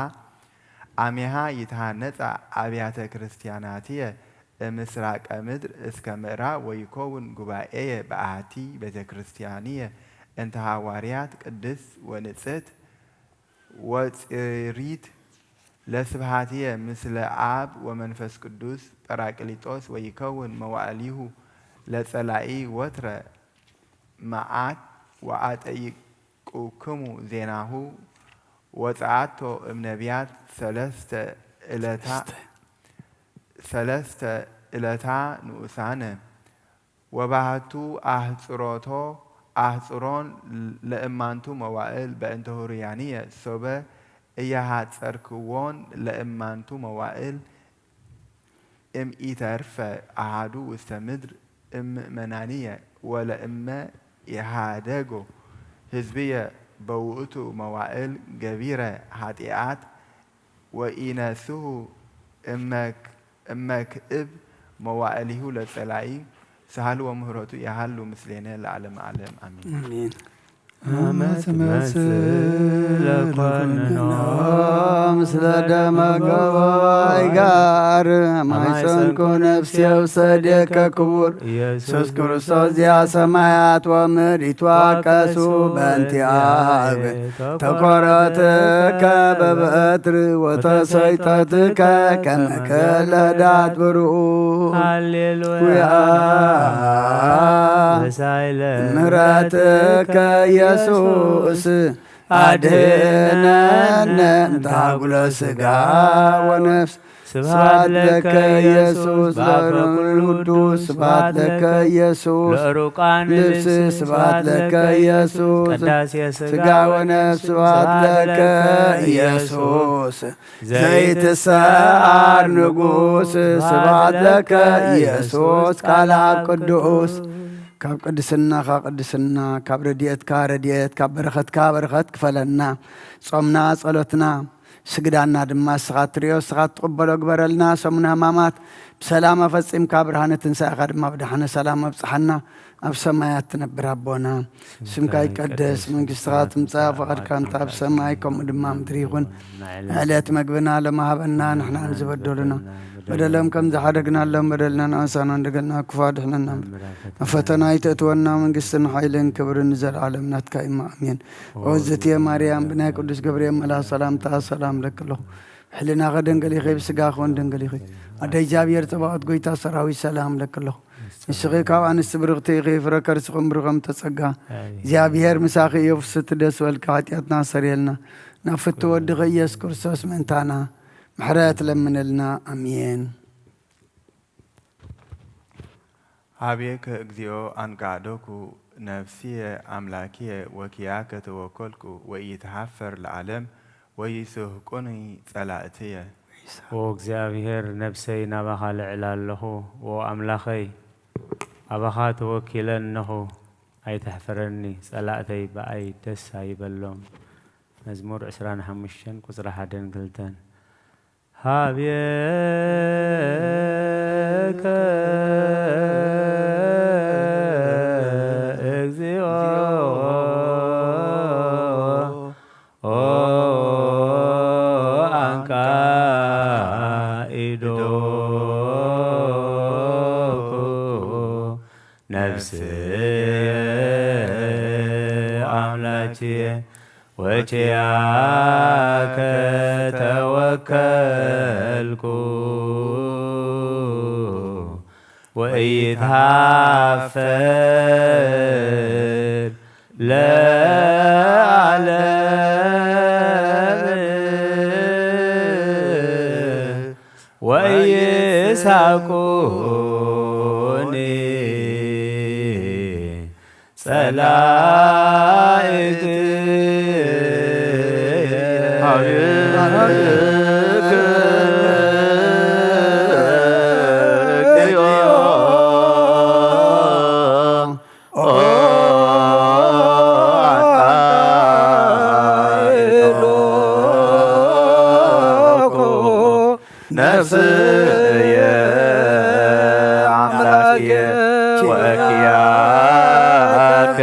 አሜሃ ይትሃነጻ አብያተ ክርስቲያናትየ እምስራቀ ምድር እስከ ምዕራብ ወይከውን ጉባኤየ በአሐቲ ቤተ ክርስቲያንየ እንተ ሐዋርያት ቅድስት ወንጽሕት ወጽሪት ለስብሐትየ ምስለ አብ ወመንፈስ ቅዱስ ጳራቅሊጦስ ወይከውን መዋዕሊሁ ለጸላኢ ወትረ መዓት ወአጠይቆ ኡኩሙ ዜናሁ ወጸአቶ እም ነቢያት ሰለስተ እለታ-፣ ሰለስተ እለታ ንኡሳነ። ወባህቱ አህጽሮቶ፣ አህጽሮን ለእማንቱ መዋእል በእንተ ሁሩያንየ ሶበ እያሃጸርክዎን ለእማንቱ መዋእል እም ኢተርፈ አሃዱ ውስተ ምድር እም ምእመናንየ ወለእመ ኢሃደጎ ህዝብየ በውእቱ መዋእል ገቢረ ኃጢአት ወኢነስሁ እመክ-፣ እመክእብ መዋእሊሁ ለጸላኢ። ሳህሉ ወምህረቱ ያሃሉ ምስሌነ ለዓለመ ዓለም አሜን። አሜን። አመ ትመጽእ ለኮንኖ ምስለ ደመ ገባኢ ጋር ማይጸንኩ ነፍስየ ውሰዴከ ክቡር ኢየሱስ ክርስቶስ ዚአ ሰማያት ወምድር ይትዋቀሱ በእንቲአከ ተኮረትከ በበትር ወተሰይጠትከ ከመ ክለ ዳት ብሩክ። ሃሌሉያ። ምሕረትከ ኢየሱስ አድነነ እምታጉለ ስጋ ወነፍስ። ስብሐት ለከ ኢየሱስ ለእሮን ቅዱስ፣ ስብሐት ለከ ኢየሱስ ለእሩቃን ልብስ፣ ስብሐት ለከ ኢየሱስ ቅዳሴ ስጋ ወነፍስ፣ ስብሐት ለከ ኢየሱስ ዘይትሰዓር ንጉስ፣ ስብሐት ለከ ኢየሱስ ቃል አብ ቅዱስ። ካብ ቅድስናኻ ቅድስና፣ ካብ ረድኤትካ ረድኤት፣ ካብ በረኸትካ በረኸት ክፈለና። ጾምና ጸሎትና ስግዳና ድማ እስኻ ትርእዮ፣ እስኻ ትቕበሎ ግበረልና። ሰሙነ ሕማማት ብሰላም ኣፈጺምካ፣ ብርሃነ ትንሳኤኻ ድማ ብደሓነ ሰላም ኣብጽሓና። ኣብ ሰማያት ትነብር ኣቦና፣ ስምካ ይቀደስ፣ መንግስትኻ ትምጻእ፣ ፈቓድካ እንተ ኣብ ሰማይ ከምኡ ድማ ኣብ ምድሪ ይኹን። ዕለት መግብና ሎሚ ሃበና፣ ንሕናን ዝበደሉና በደሎም ከም ዝሓደግናሎም በደልና ንኣንሳና፣ እንደገና ክፉ ኣድሕነና፣ ኣብ ፈተና ኣይተእትወና፣ መንግስትን ሓይልን ክብርን ንዘለዓለም ናትካ እዩማ፣ ኣሜን። ኦ እግዝእትየ ማርያም፣ ብናይ ቅዱስ ገብርኤል መልኣኽ ሰላምታ ሰላም እለኪ ኣለኹ። ብሕልናኺ ደንገል ኢኺ፣ ብስጋኺ እውን ደንገል ኢኺ። ኣደ እግዚኣብሔር ጸባኦት፣ ጎይታ ሰራዊት፣ ሰላም እለኪ ኣለኹ። ንስኺ ካብ ኣንስቲ ብርኽቲ ኢኺ፣ ፍረ ከርስኺ እውን ብሩኽ እም እተጸጋ፣ እግዚኣብሔር ምሳኺ እዩ። ፍስሕቲ ደስ በልኪ፣ ሓጢኣትና ኣስተሰርየልና፣ ናብ ፍትው ወድኺ ኢየሱስ ክርስቶስ ምእንታና ምሕረት ለምንልና፣ ኣሜን። ሀቤከ እግዚኦ አንቃዕዶኩ ነፍስየ አምላክየ ወኪያከ ተወከልኩ ወኢይትሃፈር ለዓለም ወይስሕቁኒ ጸላእትየ። ኦ እግዚኣብሔር፣ ነፍሰይ ናባኻ እልዕል ኣለኹ፣ ኦ ኣምላኸይ፣ ኣባኻ ተወኪለ እነኹ፣ ኣይተሕፍረኒ፣ ጸላእተይ ብኣይ ደስ ኣይበሎም። መዝሙር ዕስራን ሓሙሽተን ቁጽሪ ሓደን ክልተን። ሀቤከ እግዚኦ አንቃዒዶኩ ነፍስየ አምላክየ ወኪያከ ተወከልኩ ወኢይትሃፈር ለዓለም ወኢይስሕቁኒ ጸላእትየ። ነፍስየ አምላክየ ወኪያከ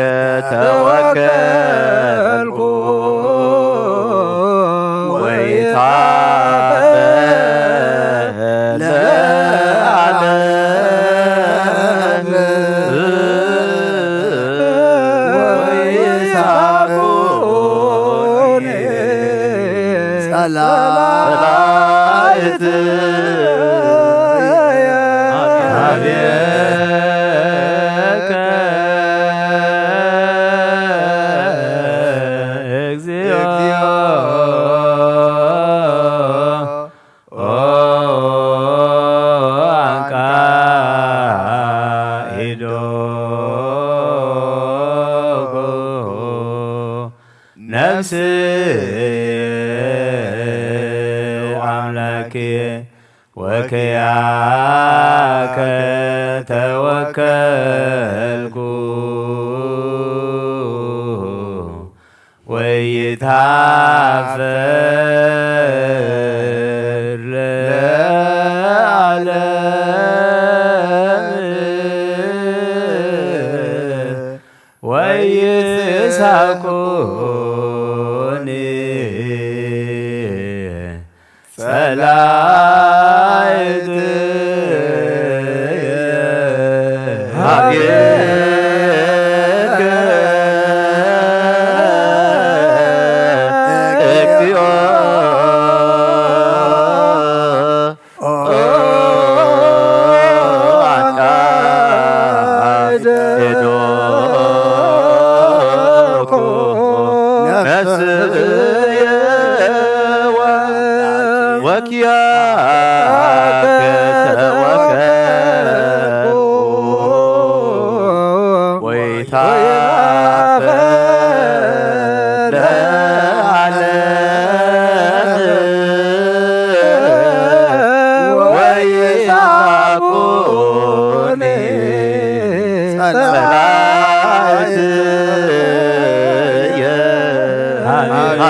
ተወከልኩ ወኢይትሃፈር ለዓለም ወኢይስሕቁኒ ጸላእትየ። ሀቤከ ነፍስየ ወአምላክየ ወኪያከ ተወከልኩ ወይትሃፈር ለዓለም ወይስሐቁኒ ጸላእትየ ሀቤከ እግዚኦ። ኦ አቃ ሄዶኩ ነፍስየ ወኪያከ ተወከልኩ ወይትሃፈር ለዓለም ወይስሐቁኒ ጸላእትየ ሀቤከ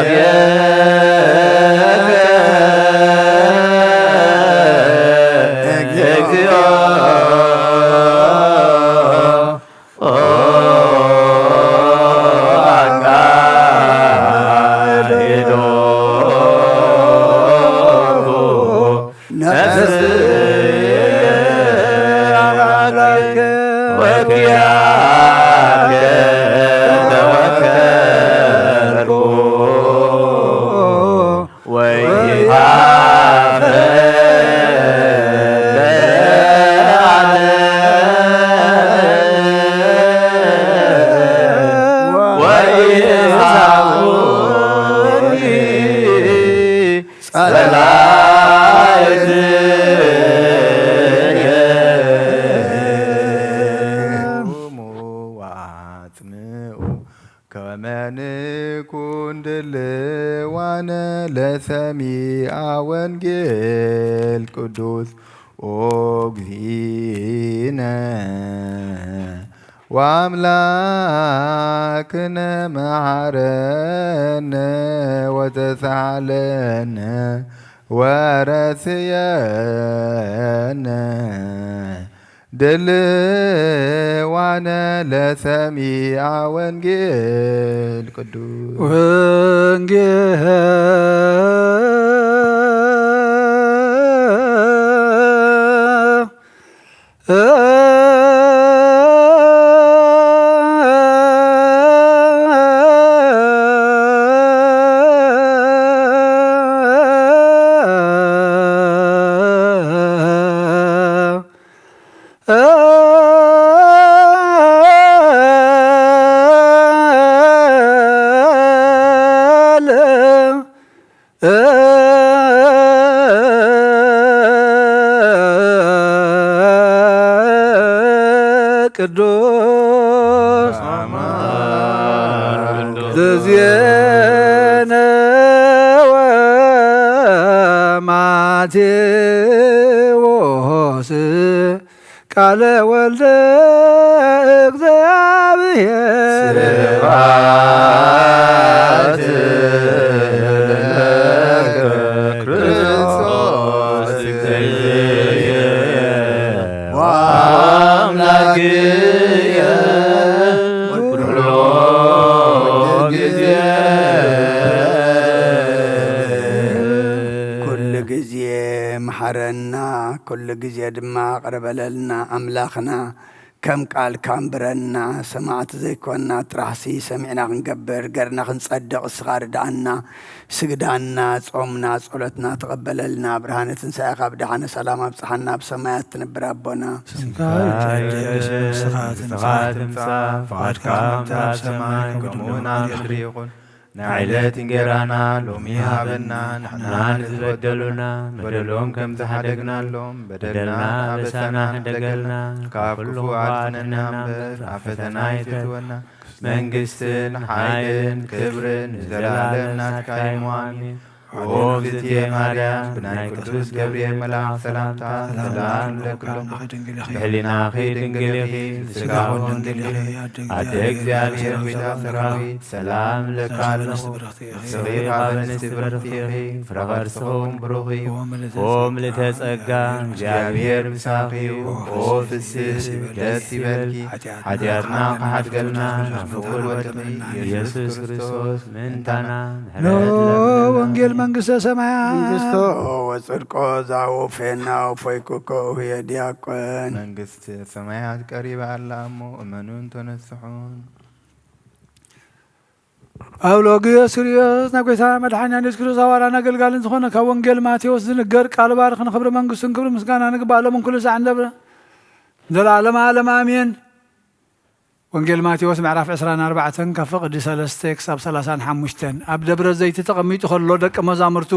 እግዚኦ። ኦ አቃ ሄዶኩ ነፍስየ ወኪያከ ተወከልኩ ወይትሃፈር ለዓለም ወይስሐቁኒ ጸላእትየ። ቁሙ ወአጽምዑ ከመ ንኩን ድልዋነ ለሰሚዐ ወንጌል ቅዱስ። ኦ እግዚእነ ወአምላክነ መሐረነ ወተሳሃለነ ወረስየነ ድልዋነ ለሰሚዐ ወንጌል ቅዱስ። ወንጌል ቅዱስ ዘዜነወ ማቴዎስ ቃለ ወልደ እግዚአብሔር። ስብሐት ለከ ክርስቶስ እግዚእየ ወአምላክየ ኩሎ ጊዜ። ኩሉ ጊዜ መሐረና፣ ኩሉ ጊዜ ድማ ቅር በለልና ኣምላኽና። ከም ቃልካ ኣንብረና፣ ሰማዕቲ ዘይኮና ጥራሕሲ ሰሚዕና ክንገብር፣ ገርና ክንጸድቕ እስኻ ርድኣና። ስግዳና፣ ጾምና፣ ጸሎትና ተቐበለልና። ብርሃነ ትንሳኤኻ ብደሓነ ሰላም ኣብጽሓና። ኣብ ሰማያት ትነብር ኣቦና፣ ስምካ ይትቀደስ፣ መንግስትኻ ትምጻእ፣ ፍቓድካ ከምቲ ኣብ ሰማይ ከምኡ ኣብ ምድሪ ይኹን። ናይ ዕለት እንጌራና ሎሚ ሃበና፣ ንሕና ንዝበደሉና በደሎም ከም ዝሓደግናሎም፣ በደልና ኣበሳና ሕደገልና፣ ካብ ክፉእ ኣድሕነና እምበር፣ ኣብ ፈተና ኣይተእትወና፣ መንግስትን ሐይልን ክብርን ንዘለዓለም ናትካ እዩ፣ አሜን። ኦ ፍስሕቲ ማርያም፣ ብናይ ቅዱስ ገብርኤል መልአክ ሰላምታ ሰላም እብለኪ ኣለኹ። ብሕሊናኺ ድንግል ኢኺ፣ ብስጋኺ እውን ድንግል ኢኺ። ኣደ እግዚኣብሔር፣ ቤዛ ሰራዊት፣ ሰላም እብለኪ ኣለኹ። ንስኺ ካብ ኣንስቲ ብርኽቲ ኢኺ፣ ፍረ ከርስኺ እውን ብሩኽ እዩ። ኦ ምልእተ ጸጋ፣ እግዚኣብሔር ምሳኺ እዩ። ኦ ፍስሕቲ፣ ደስ ይበልኪ። ኃጢአትና ክሓድገልና ናብ ፍቁር ወድኺ ኢየሱስ ክርስቶስ ምእንታና ምሕረት ለምንና። ወንጌል መንግስተ ሰማያት። መንግስቶ ወጽድቆ ዛውፌና ወፎይኩኮ ውህየ ዲያቆን። መንግስተ ሰማያት ቀሪባ ኣላ እሞ እመኑን ተነስሑን። ጳውሎስ ኪርዮስ፣ ናይ ጐይታ መድሓኒና ኢየሱስ ክርስቶስ ሃዋርያን ኣገልጋልን ዝኾነ፣ ካብ ወንጌል ማቴዎስ ዝንገር ቃል ባርኽ ንኽብሪ መንግስቱን ክብሪ ምስጋና ንግባእ ሎም ኩሉ ሳዕ ንደብረ ዘለዓለመ ዓለም ኣሜን። ወንጌል ማቴዎስ ምዕራፍ ዕስራን ኣርባዕተን ካብ ፍቕዲ ሰለስተ ክሳብ ሰላሳን ሓሙሽተን። ኣብ ደብረ ዘይቲ ተቐሚጡ ከሎ ደቀ መዛሙርቱ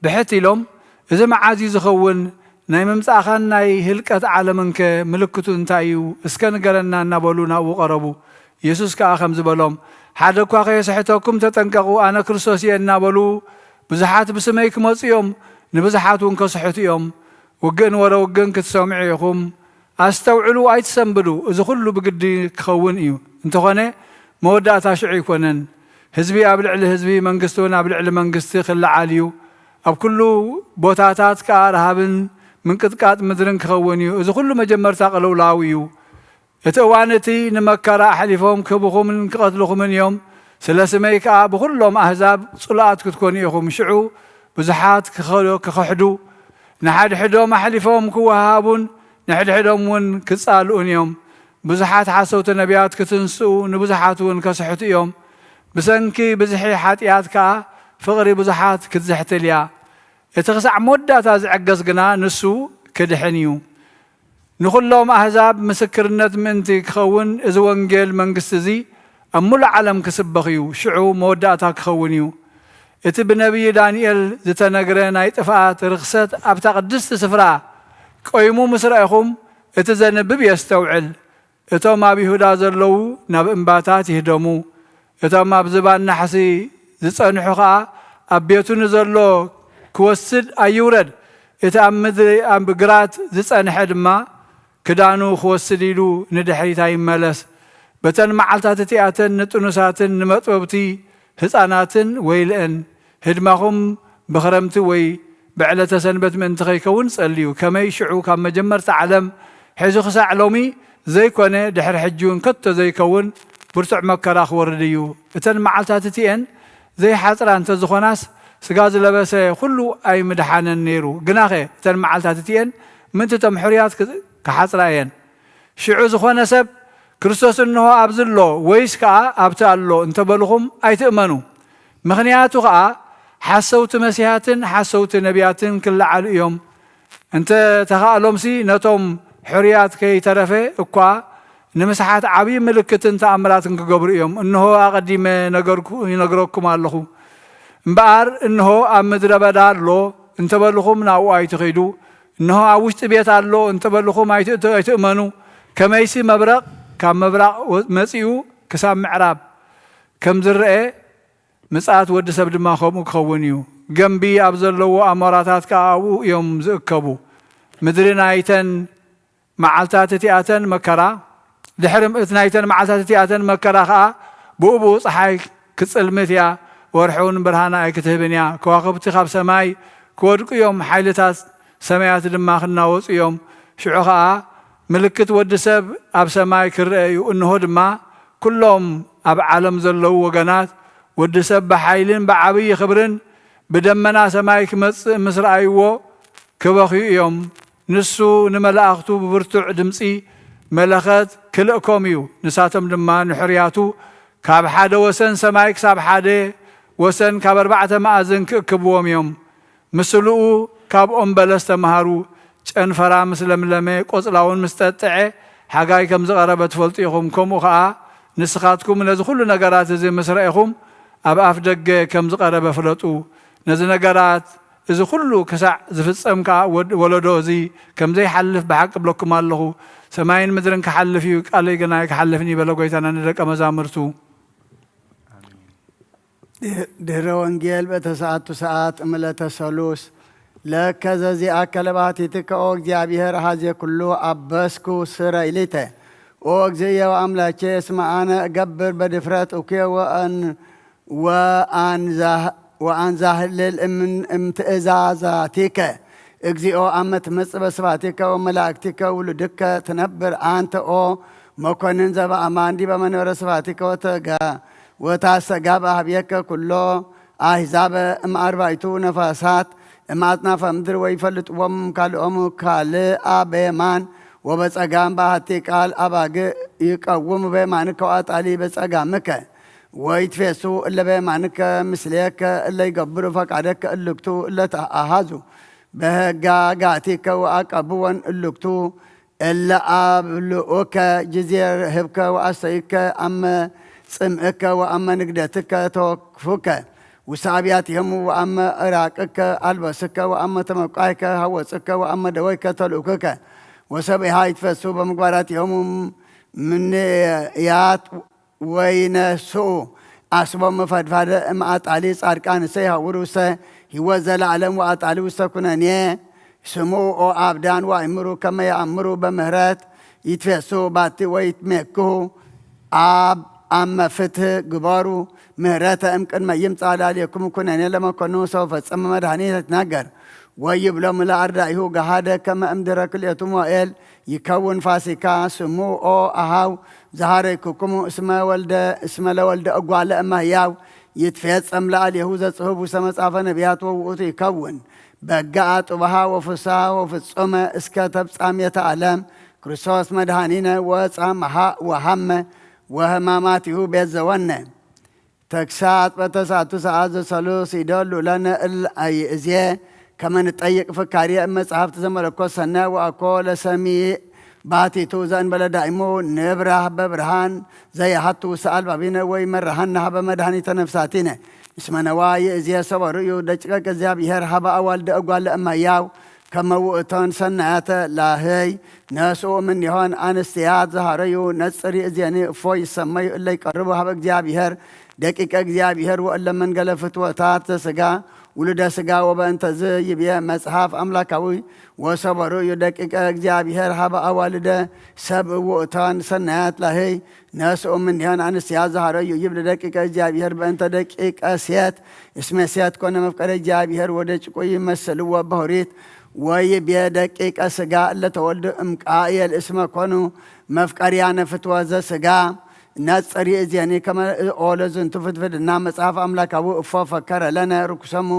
ብሕት ኢሎም፣ "እዚ መዓዝ እዩ ዝኸውን? ናይ ምምጻእኻን ናይ ህልቀት ዓለምንከ ምልክቱ እንታይ እዩ? እስከ ንገረና" እናበሉ ናብኡ ቀረቡ። ኢየሱስ ከኣ ከምዚ በሎም፣ "ሓደ እኳ ከየስሕተኩም ተጠንቀቑ፣ ኣነ ክርስቶስ እየ" እናበሉ ብዙሓት ብስመይ ክመጹ እዮም፣ ንብዙሓት እውን ከስሕቱ እዮም። ውግእን ወረ ውግእን ክትሰምዑ ኢኹም። ኣስተውዕሉ፣ ኣይትሰንብዱ፣ እዚ ኹሉ ብግዲ ክኸውን እዩ። እንተኾነ መወዳእታ ሽዑ ኣይኮነን። ህዝቢ ኣብ ልዕሊ ህዝቢ፣ መንግስቲ እውን ኣብ ልዕሊ መንግስቲ ክለዓል እዩ። ኣብ ኩሉ ቦታታት ከኣ ረሃብን ምንቅጥቃጥ ምድርን ክኸውን እዩ። እዚ ኹሉ መጀመርታ ቅልውላው እዩ። እቲ እዋን እቲ ንመከራ ኣሕሊፎም ክህብኹምን ክቐትልኹምን እዮም። ስለ ስመይ ከኣ ብኹሎም ኣህዛብ ጽሉኣት ክትኮኑ ኢኹም። ሽዑ ብዙሓት ክኸ-፣ ክኽሕዱ፣ ንሓድሕዶም ኣሕሊፎም ክወሃሃቡን ንሕድሕዶም እውን ክጻልኡን እዮም። ብዙሓት ሓሰውቲ ነቢያት ክትንስኡ፣ ንብዙሓት እውን ከስሕቱ እዮም። ብሰንኪ ብዝሒ ሓጢኣት ከኣ ፍቕሪ ብዙሓት ክትዝሕትል እያ። እቲ ክሳዕ መወዳእታ ዝዕገስ ግና ንሱ ክድሕን እዩ። ንኹሎም ኣህዛብ ምስክርነት ምእንቲ ክኸውን፣ እዚ ወንጌል መንግስቲ እዚ ኣብ ምሉእ ዓለም ክስበኽ እዩ፣ ሽዑ መወዳእታ ክኸውን እዩ። እቲ ብነቢይ ዳንኤል ዝተነግረ ናይ ጥፍኣት ርኽሰት ኣብታ ቅድስቲ ስፍራ ቆይሙ ምስ ረኣኹም፣ እቲ ዘንብብ የስተውዕል። እቶም ኣብ ይሁዳ ዘለዉ ናብ እምባታት ይህደሙ። እቶም ኣብ ዝባን ናሕሲ ዝጸንሑ ኸኣ፣ ኣብ ቤቱ ንዘሎ ክወስድ ኣይውረድ። እቲ ኣብ ምድሪ ኣብ ግራት ዝጸንሐ ድማ ክዳኑ ክወስድ ኢሉ ንድሕሪት ኣይመለስ። በተን መዓልታት እቲኣተን ንጥኑሳትን ንመጥበብቲ ህጻናትን ወይልአን። ህድማኹም ብኽረምቲ ወይ ብዕለተ ሰንበት ምእንቲ ከይከውን ጸልዩ። ከመይ ሽዑ ካብ መጀመርታ ዓለም ሒዙ ክሳዕ ሎሚ ዘይኮነ፣ ድሕሪ ሕጂ እውን ከቶ ዘይከውን ብርቱዕ መከራ ክወርድ እዩ። እተን መዓልታት እቲኤን ዘይሓጽራ እንተዝኾናስ፣ ስጋ ዝለበሰ ኩሉ ኣይምድሓነን ነይሩ። ግናኸ እተን መዓልታት እቲኤን ምእንቲ እቶም ሕሩያት ክ-፣ ክሓጽራ እየን። ሽዑ ዝኾነ ሰብ፣ "ክርስቶስ እንሆ ኣብዚ ኣሎ፣ ወይስ ከኣ ኣብቲ ኣሎ" እንተበልኹም ኣይትእመኑ። ምኽንያቱ ኸኣ ሓሰውቲ መሲሓትን ሓሰውቲ ነቢያትን ክለዓሉ እዮም። እንተ ተኻእሎምሲ ነቶም ሕሩያት ከይተረፈ እኳ ንምስሓት ዓብዪ ምልክትን ተኣምራትን ክገብሩ እዮም። እንሆ ኣቐዲመ ነገርኩ-፣ ይነግረኩም ኣለኹ። እምበኣር እንሆ ኣብ ምድረ በዳ ኣሎ እንተበልኹም ናብኡ ኣይትኺዱ። እንሆ ኣብ ውሽጢ ቤት ኣሎ እንተበልኹም ኣይትእተ-፣ ኣይትእመኑ። ከመይሲ መብረቕ ካብ ምብራቕ ወ-፣ መጺኡ ክሳብ ምዕራብ ከም ዝረአ፣ ምጽኣት ወዲ ሰብ ድማ ከምኡ ክኸውን እዩ። ገምቢ ኣብ ዘለዎ ኣሞራታት ከኣ ኣብኡ እዮም ዝእከቡ። ምድሪ ናይተን መዓልታት እቲኣተን መከራ፣ ድሕሪ ምእት ናይተን መዓልታት እቲኣተን መከራ ኸኣ፣ ብኡ ብኡ ጸሓይ ክትጽልምት እያ፣ ወርሒ እውን ብርሃና ኣይክትህብን እያ። ከዋኽብቲ ካብ ሰማይ ክወድቁ እዮም፣ ሓይልታት ሰማያት ድማ ክናወጹ እዮም። ሽዑ ኸኣ ምልክት ወዲ ሰብ ኣብ ሰማይ ክረአ እዩ። እንሆ ድማ፣ ኩሎም ኣብ ዓለም ዘለዉ ወገናት፣ ወዲ ሰብ ብሓይልን ብዓብዪ ክብርን ብደመና ሰማይ ክመጽእ ምስ ረኣይዎ፣ ክበኽዩ እዮም። ንሱ ንመላእኽቱ ብብርቱዕ ድምጺ መለኸት ክልእኮም እዩ። ንሳቶም ድማ ንሕሩያቱ ካብ ሓደ ወሰን ሰማይ ክሳብ ሓደ ወሰን ካብ ኣርባዕተ መኣዝን ክእክብዎም እዮም። ምስሉኡ ካብ ኦም በለስ ተማሃሩ። ጨንፈራ ምስ ለምለመ፣ ቆጽላውን ምስ ጠጥዐ፣ ሓጋይ ከም ዝቐረበ ትፈልጡ ኢኹም። ከምኡ ኸኣ ንስኻትኩም ነዚ ኹሉ ነገራት እዚ ምስ ረኤኹም፣ ኣብ ኣፍ ደገ ከም ዝቐረበ ፍለጡ። ነዚ ነገራት እዚ ኩሉ ክሳዕ ዝፍጸም ከኣ ወድ-፣ ወለዶ እዚ ከም ዘይሓልፍ ብሓቂ እብለኩም ኣለኹ። ሰማይን ምድርን ክሓልፍ እዩ፣ ቃለይ ግና ኣይክሓልፍን እዩ በለ ጎይታ ንደቀ መዛሙርቱ። ድህረ ወንጌል በተሰዓቱ ሰዓት እምለተ ሰሉስ። ለከ ዘዚአከ ለባህቲትከ ኦ እግዚአብሔር ሐዜ ኩሉ አበስኩ ስረ ይሊተ። ኦ እግዚእየ ወአምላኬ እስመ አነ እገብር በድፍረት እኩየ ወአን-፣ ወአንዛህ-፣ ወአንዛህልል እምን-፣ እምትእዛዛቲከ። እግዚኦ አመ ትመጽእ በስብሐቲከ ወመላእክቲከ ውሉድከ ትነብር አንተ ኦ መኮንን ዘበአማን ዲበ መንበረ ስብሐቲከ ወተጋ-፣ ወታስተጋብእ ሀቤከ ኩሎ አሕዛበ እምአርባዕቱ ነፋሳት እምአጽናፈ ምድር ወይፈልጥዎም ካልኦም ካልአ በየማን ወበጸጋም በአሐቲ ቃል አባግዕ ይቀውሙ በየማንከ ወአጣሊ በጸጋምከ። ወይትፌሱ እለ በየማንከ ምስሌከ እለ ይገብሩ ፈቃደከ እልክቱ እለ ተአሐዙ በህጋጋቲከ ወአቀብወን እልክቱ እለ አብልዑከ ጊዜ ርህብከ ወአስተይከ አመ ጽምእከ ወአመ ንግደትከ ተወክፉከ ውስተ አብያቲሆሙ ወአመ ዕራቅከ አልበስከ ወአመ ተመብቃይከ ሐወጽከ ወአመ ደወይከ ተልኡክከ። ወሰቢሃ ይትፈሱ በምግባራቲሆሙ ምንያት ወይነስኡ አስቦ መፈድፋደ እምአጣሊ ጻድቃንሰ ይሐውሩ ውስተ ህይወት ዘለዓለም ወአጣሊ ውስተ ኩነኔ። ስምዑ ኦ አብዳን ወአእምሩ ከመ የአምሩ በምህረት ይትፌሱ ባቲ ወይትሜክሁ አብ አመ ፍትህ ግበሩ ምህረተ እምቅድመ ይምጻእ ላዕሌክሙ ኩነኔ ለመኮኑ ሰው ፈጸመ መድኃኒት ይትናገር። ወይብሎሙ ለአርዳኢሁ ገሃደ ከመ እምድረ ክልኤቱ ሞኤል ይከውን ፋሲካ። ስሙ ኦ አሃው ዘሃረይኩክሙ እስመ ወልደ፣ እስመ ለወልደ እጓለ እመሕያው ይትፌጸም ለአሌሁ ዘጽሑፍ ውስተ መጽሐፈ ነቢያት ወውእቱ ይከውን በገአ ጡብሃ ወፍስሃ ወፍጹመ እስከ ተፍጻሜተ ዓለም። ክርስቶስ መድኃኒነ ወፃ መሃ ወሃመ ወህማማቲሁ ቤዘወነ። ተግሳጽ በተስዓቱ ሰዓት ዘሰሉስ ይደሉ ለነ እል አይእዜ ከመ ንጠይቅ ፍካሬ እመጽሐፍት ዘመለኮት ሰናይ ወአኮ ለሰሚዕ ባቲቱ ዘእንበለ ዳይሙ ንብራህ በብርሃን ዘየሀቱ ውስተ አልባቢነ ወይመርሃነ ሀበ መድኃኒተ ነፍሳቲነ። እስመ ነዋ ይእዜ ሰበሩ እዩ ደቂቀ እግዚአብሔር ሀበ አዋልደ እጓለ እመሕያው ከመ ውእቶን ሰናያተ ላህይ ነስኡ እምኔሆን አንስትያት ዘሃረዩ ነጽር ይእዜኒ እፎ ይሰመዩ እለ ይቀርቡ ሀበ እግዚአብሔር ደቂቀ እግዚአብሔር ወእለ መንገለ ፍትወታት ዘስጋ ውሉደ ስጋ። ወበእንተዝ ይቤ መጽሐፍ አምላካዊ ወሰበሩ እዩ ደቂቀ እግዚአብሔር ሀበ አዋልደ ሰብ ውእቶን ሰናያት ላህይ ነስኡ እምኔሆን አንስትያት ዘሃረዩ ይብል ደቂቀ እግዚአብሔር በእንተ ደቂቀ ሴት እስመ ሴት ኮነ መፍቀረ እግዚአብሔር ወደቂቁ ይመስልዎ በሁሪት። ወይቤ ደቂቀ ስጋ እለ ተወልዱ እምቃየል እስመ ኮኑ መፍቀርያነ ፍትወት ዘስጋ። ነጽር ይእዜኒ ከመ ኦ ለዝንቱ ፍድፍድና መጽሐፍ አምላካዊ እፎ ፈከረ ለነ ርኩሶሙ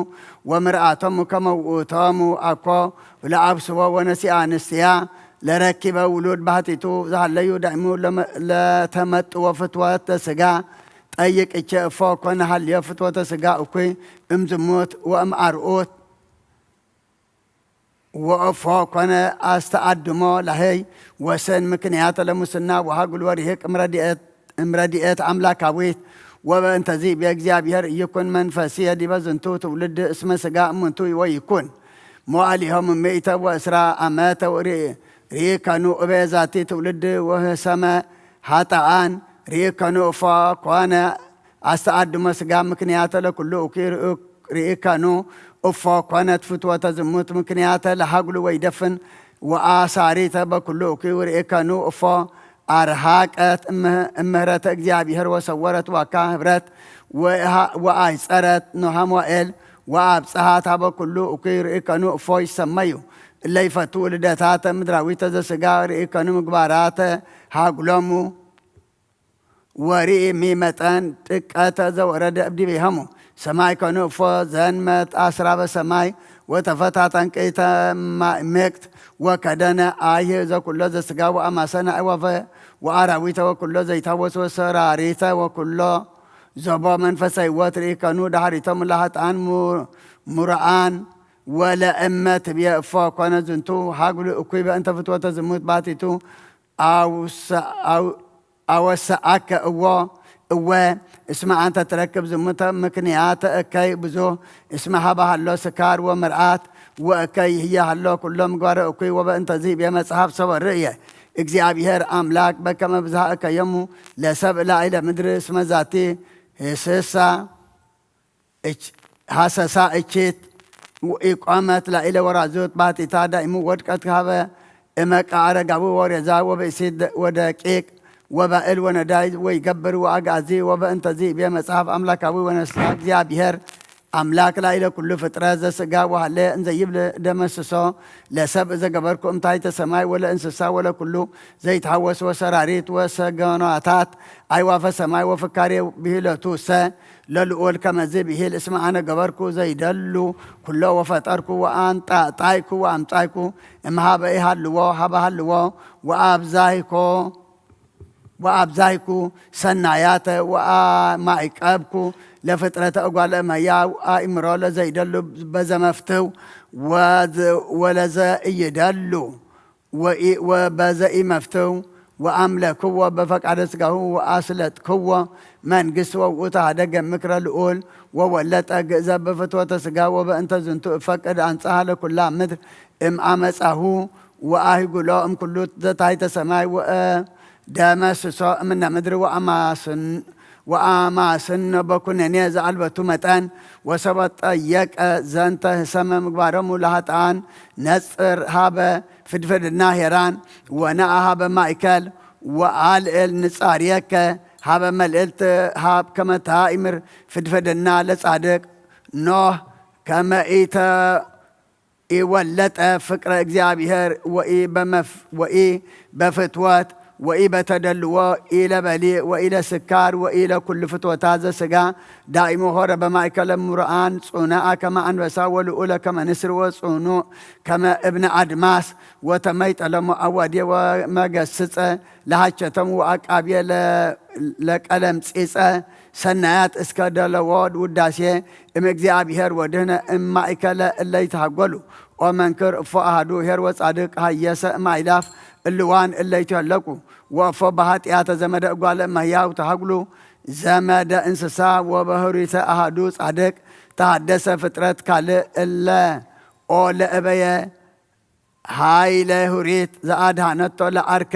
ወምርአቶሙ ከመ ውእቶሙ አኮ ለአብስዎ ወነሲአ አንስትያ ለረኪበ ውሉድ ባህቲቱ ዘሃለዩ ዳይሙ ለመ-፣ ለተመጥዎ ፍትወተ ስጋ ጠይቅ እቼ እፎ ኮነ ሀልዮ ፍትወተ ስጋ እኩይ እም ዝሙት ወእም አርዑት ወእፎ ኮነ አስተአድሞ ላህይ ወሰን ምክንያት ለሙስና ወሀጉል ወርሂቅ እምረድኤት እምረድኤት አምላካዊት። ወበእንተዚ ቤ እግዚአብሔር ይኩን መንፈስየ ዲበ ዝንቱ ትውልድ እስመ ስጋ እሙንቱ ወይኩን ሞአሊሆም ምእተ ወእስራ አመተ ወርኢ-፣ ርኢከኑ እበ ዛቲ ትውልድ ወህሰመ ሀጣአን ርኢከኑ እፎ ኮነ አስተአድሞ ስጋ ምክንያተ ለኩሉ እኩይ ርእ-፣ ርኢከኑ እፎ ኮነት ፍትወተ ዝሙት ምክንያተ ለሀጉሉ ወይደፍን ወአሳሪተ በኩሉ እኩይ ርኢከኑ እፎ አርሃቀት እምህ-፣ እምህረተ እግዚአብሔር ወሰወረት ዋካ ህብረት ወኢሃ-፣ ወአይጸረት ኖሃ ሞኤል ወአብጽሐት ሀበ ኩሉ እኩይ ርኢከኑ እፎ ይሰመዩ እለ ይፈቱ ውልደታተ ምድራዊተ ዘስጋ ርኢከኑ ምግባራተ ሀጉሎሙ ወርኢ ሚመጠን ጥቀተ ዘወረደ እብዲቤሆሙ ሰማይ ከኑ እፎ ዘንመት አስራ በሰማይ ወተፈታታን ቅይተ ማ-፣ ሜቅት ወከደነ አይህ ዘኩሎ ዘስጋ ወአማሰነ አዕዋፈ ወአራዊተ ወኩሎ ዘይታወስ ወሰራሪተ ወኩሎ ዘቦ መንፈሰ ሕይወት ርኢከኑ ዳህሪቶሙ ለሀጣን ሙ-፣ ሙርአን ወለእመ ትብየ እፎ ኮነ ዝንቱ ሀጉል እኩይ በእንተ ፍትወተ ዝሙት ባቲቱ አውሰ-፣ አው-፣ አወሰአከ እዎ እወ፣ እስመ አንተ ትረክብ ዝሙተ ምክንያተ እከይ ብዙ፣ እስመ ሀበ ሀሎ ስካር ወምርአት ወእከይ ይህየ ሀሎ ኩሎ ምግባረ እኩይ። ወበእንተዚ ይቤ መጽሐፍ ሰወ ርእየ እግዚአብሔር አምላክ በከመ ብዝሃ እከዮሙ ለሰብእ ላዕለ ምድር እስመ ዛቲ ህስሳ እች-፣ ሐሰሳ እችት ወኢቆመት ላዕለ ወራዙት ባሕቲታ ዳይሙ ወድቀት ሀበ እመቃ አረጋዊ ወሬዛ ወብእሲት ወደቂቅ ወባእል ወነዳይ ወይገብር ወአግአዚ። ወበእንተዚ ይቤ መጽሐፍ አምላካዊ ወነስሐ እግዚአብሔር አምላክ ላዕለ ኩሉ ፍጥረት ዘስጋ ወሀለ እንዘ ይብል ደመስሶ ለሰብእ ዘገበርኩ እምታሕተ ሰማይ ወለእንስሳ ወለኩሉ ዘይትሐወስ ወሰራሪት ወሰገናታት አይዋፈ ሰማይ ወፍካሬ ብሂሎቱ ሰ ለልዑል ከመዚ ብሂል እስመ አነ ገበርኩ ዘይደሉ ኩሎ ወፈጠርኩ ወአንጣጣይኩ ወአምጻይኩ እምሃበ ኢሃልዎ ሀበ ሃልዎ ወአብዛይኮ ወአብዛይኩ ሰናያተ ወአማዕቀብኩ ለፍጥረተ እጓለ እመሕያው አእምሮ ለዘይደሉ በዘመፍትው ወዝ-፣ ወለዘ እይደሉ ወኢ-፣ ወበዘ ኢመፍትው ወአምለክዎ በፈቃደ ሥጋሁ ወአስለጥክዎ መንግሥት ወውእቱ ሀደገ ምክረ ልዑል ወወለጠ ግእዘ በፍትወተ ሥጋ። ወበእንተ ዝንቱ እፈቅድ አንጽሐ ለኩላ ምድር እምአመፃሁ ወአህጉሎ እምኩሉ ዘታሕተ ሰማይ ወእደመስሶ እምነ ምድር ወአማስን ወአማስን በኩነኔ ዘአልበቱ መጠን። ወሰበ ጠየቀ ዘንተ ህሰመ ምግባሮሙ ለሀጥኣን ነጽር ሀበ ፍድፍድና ሄራን ወነአ ሀበ ማእከል ወአልዕል ንጻርየከ ሀበ መልዕልት ሀብ ከመ ተአእምር ፍድፍድና ለጻድቅ ኖህ ከመ ኢተ ኢወለጠ ፍቅረ እግዚአብሔር ወኢ በመፍ-፣ ወኢ በፍትወት ወኢ በተደልዎ ኢለበሊዕ ወኢ ለስካር ወኢ ለኩሉ ፍትወታት ዘስጋ ዳኢሙ ሆረ በማእከለ ምሩዓን ጽኑዓ ከመ አንበሳ ወልዑለ ከመ ንስር ወጽኑዕ ከመ እብነ አድማስ ወተመይጠ ለሙ አዋዴ ወመገስጸ ለሀቸተሙ ወአቃብየ ለ-፣ ለቀለምጺጸ ሰናያት እስከ ደለዎ ውዳሴ እምእግዚአብሔር ወድህነ እማእከለ እለ ይትሃጎሉ። ኦ መንክር እፎ አሃዱ ኄር ወጻድቅ ሃየሰ እማእላፍ እልዋን እለ ይትሀለቁ። ወእፎ በኃጢአተ ዘመደ እጓለ እመሕያው ተሃጉሉ ዘመደ እንስሳ ወበህሩይተ አሃዱ ጻድቅ ተሃደሰ ፍጥረት ካልእ እለ ኦ ለእበየ ኃይለ ሁሪት ዘአድኃነቶ ለዐርከ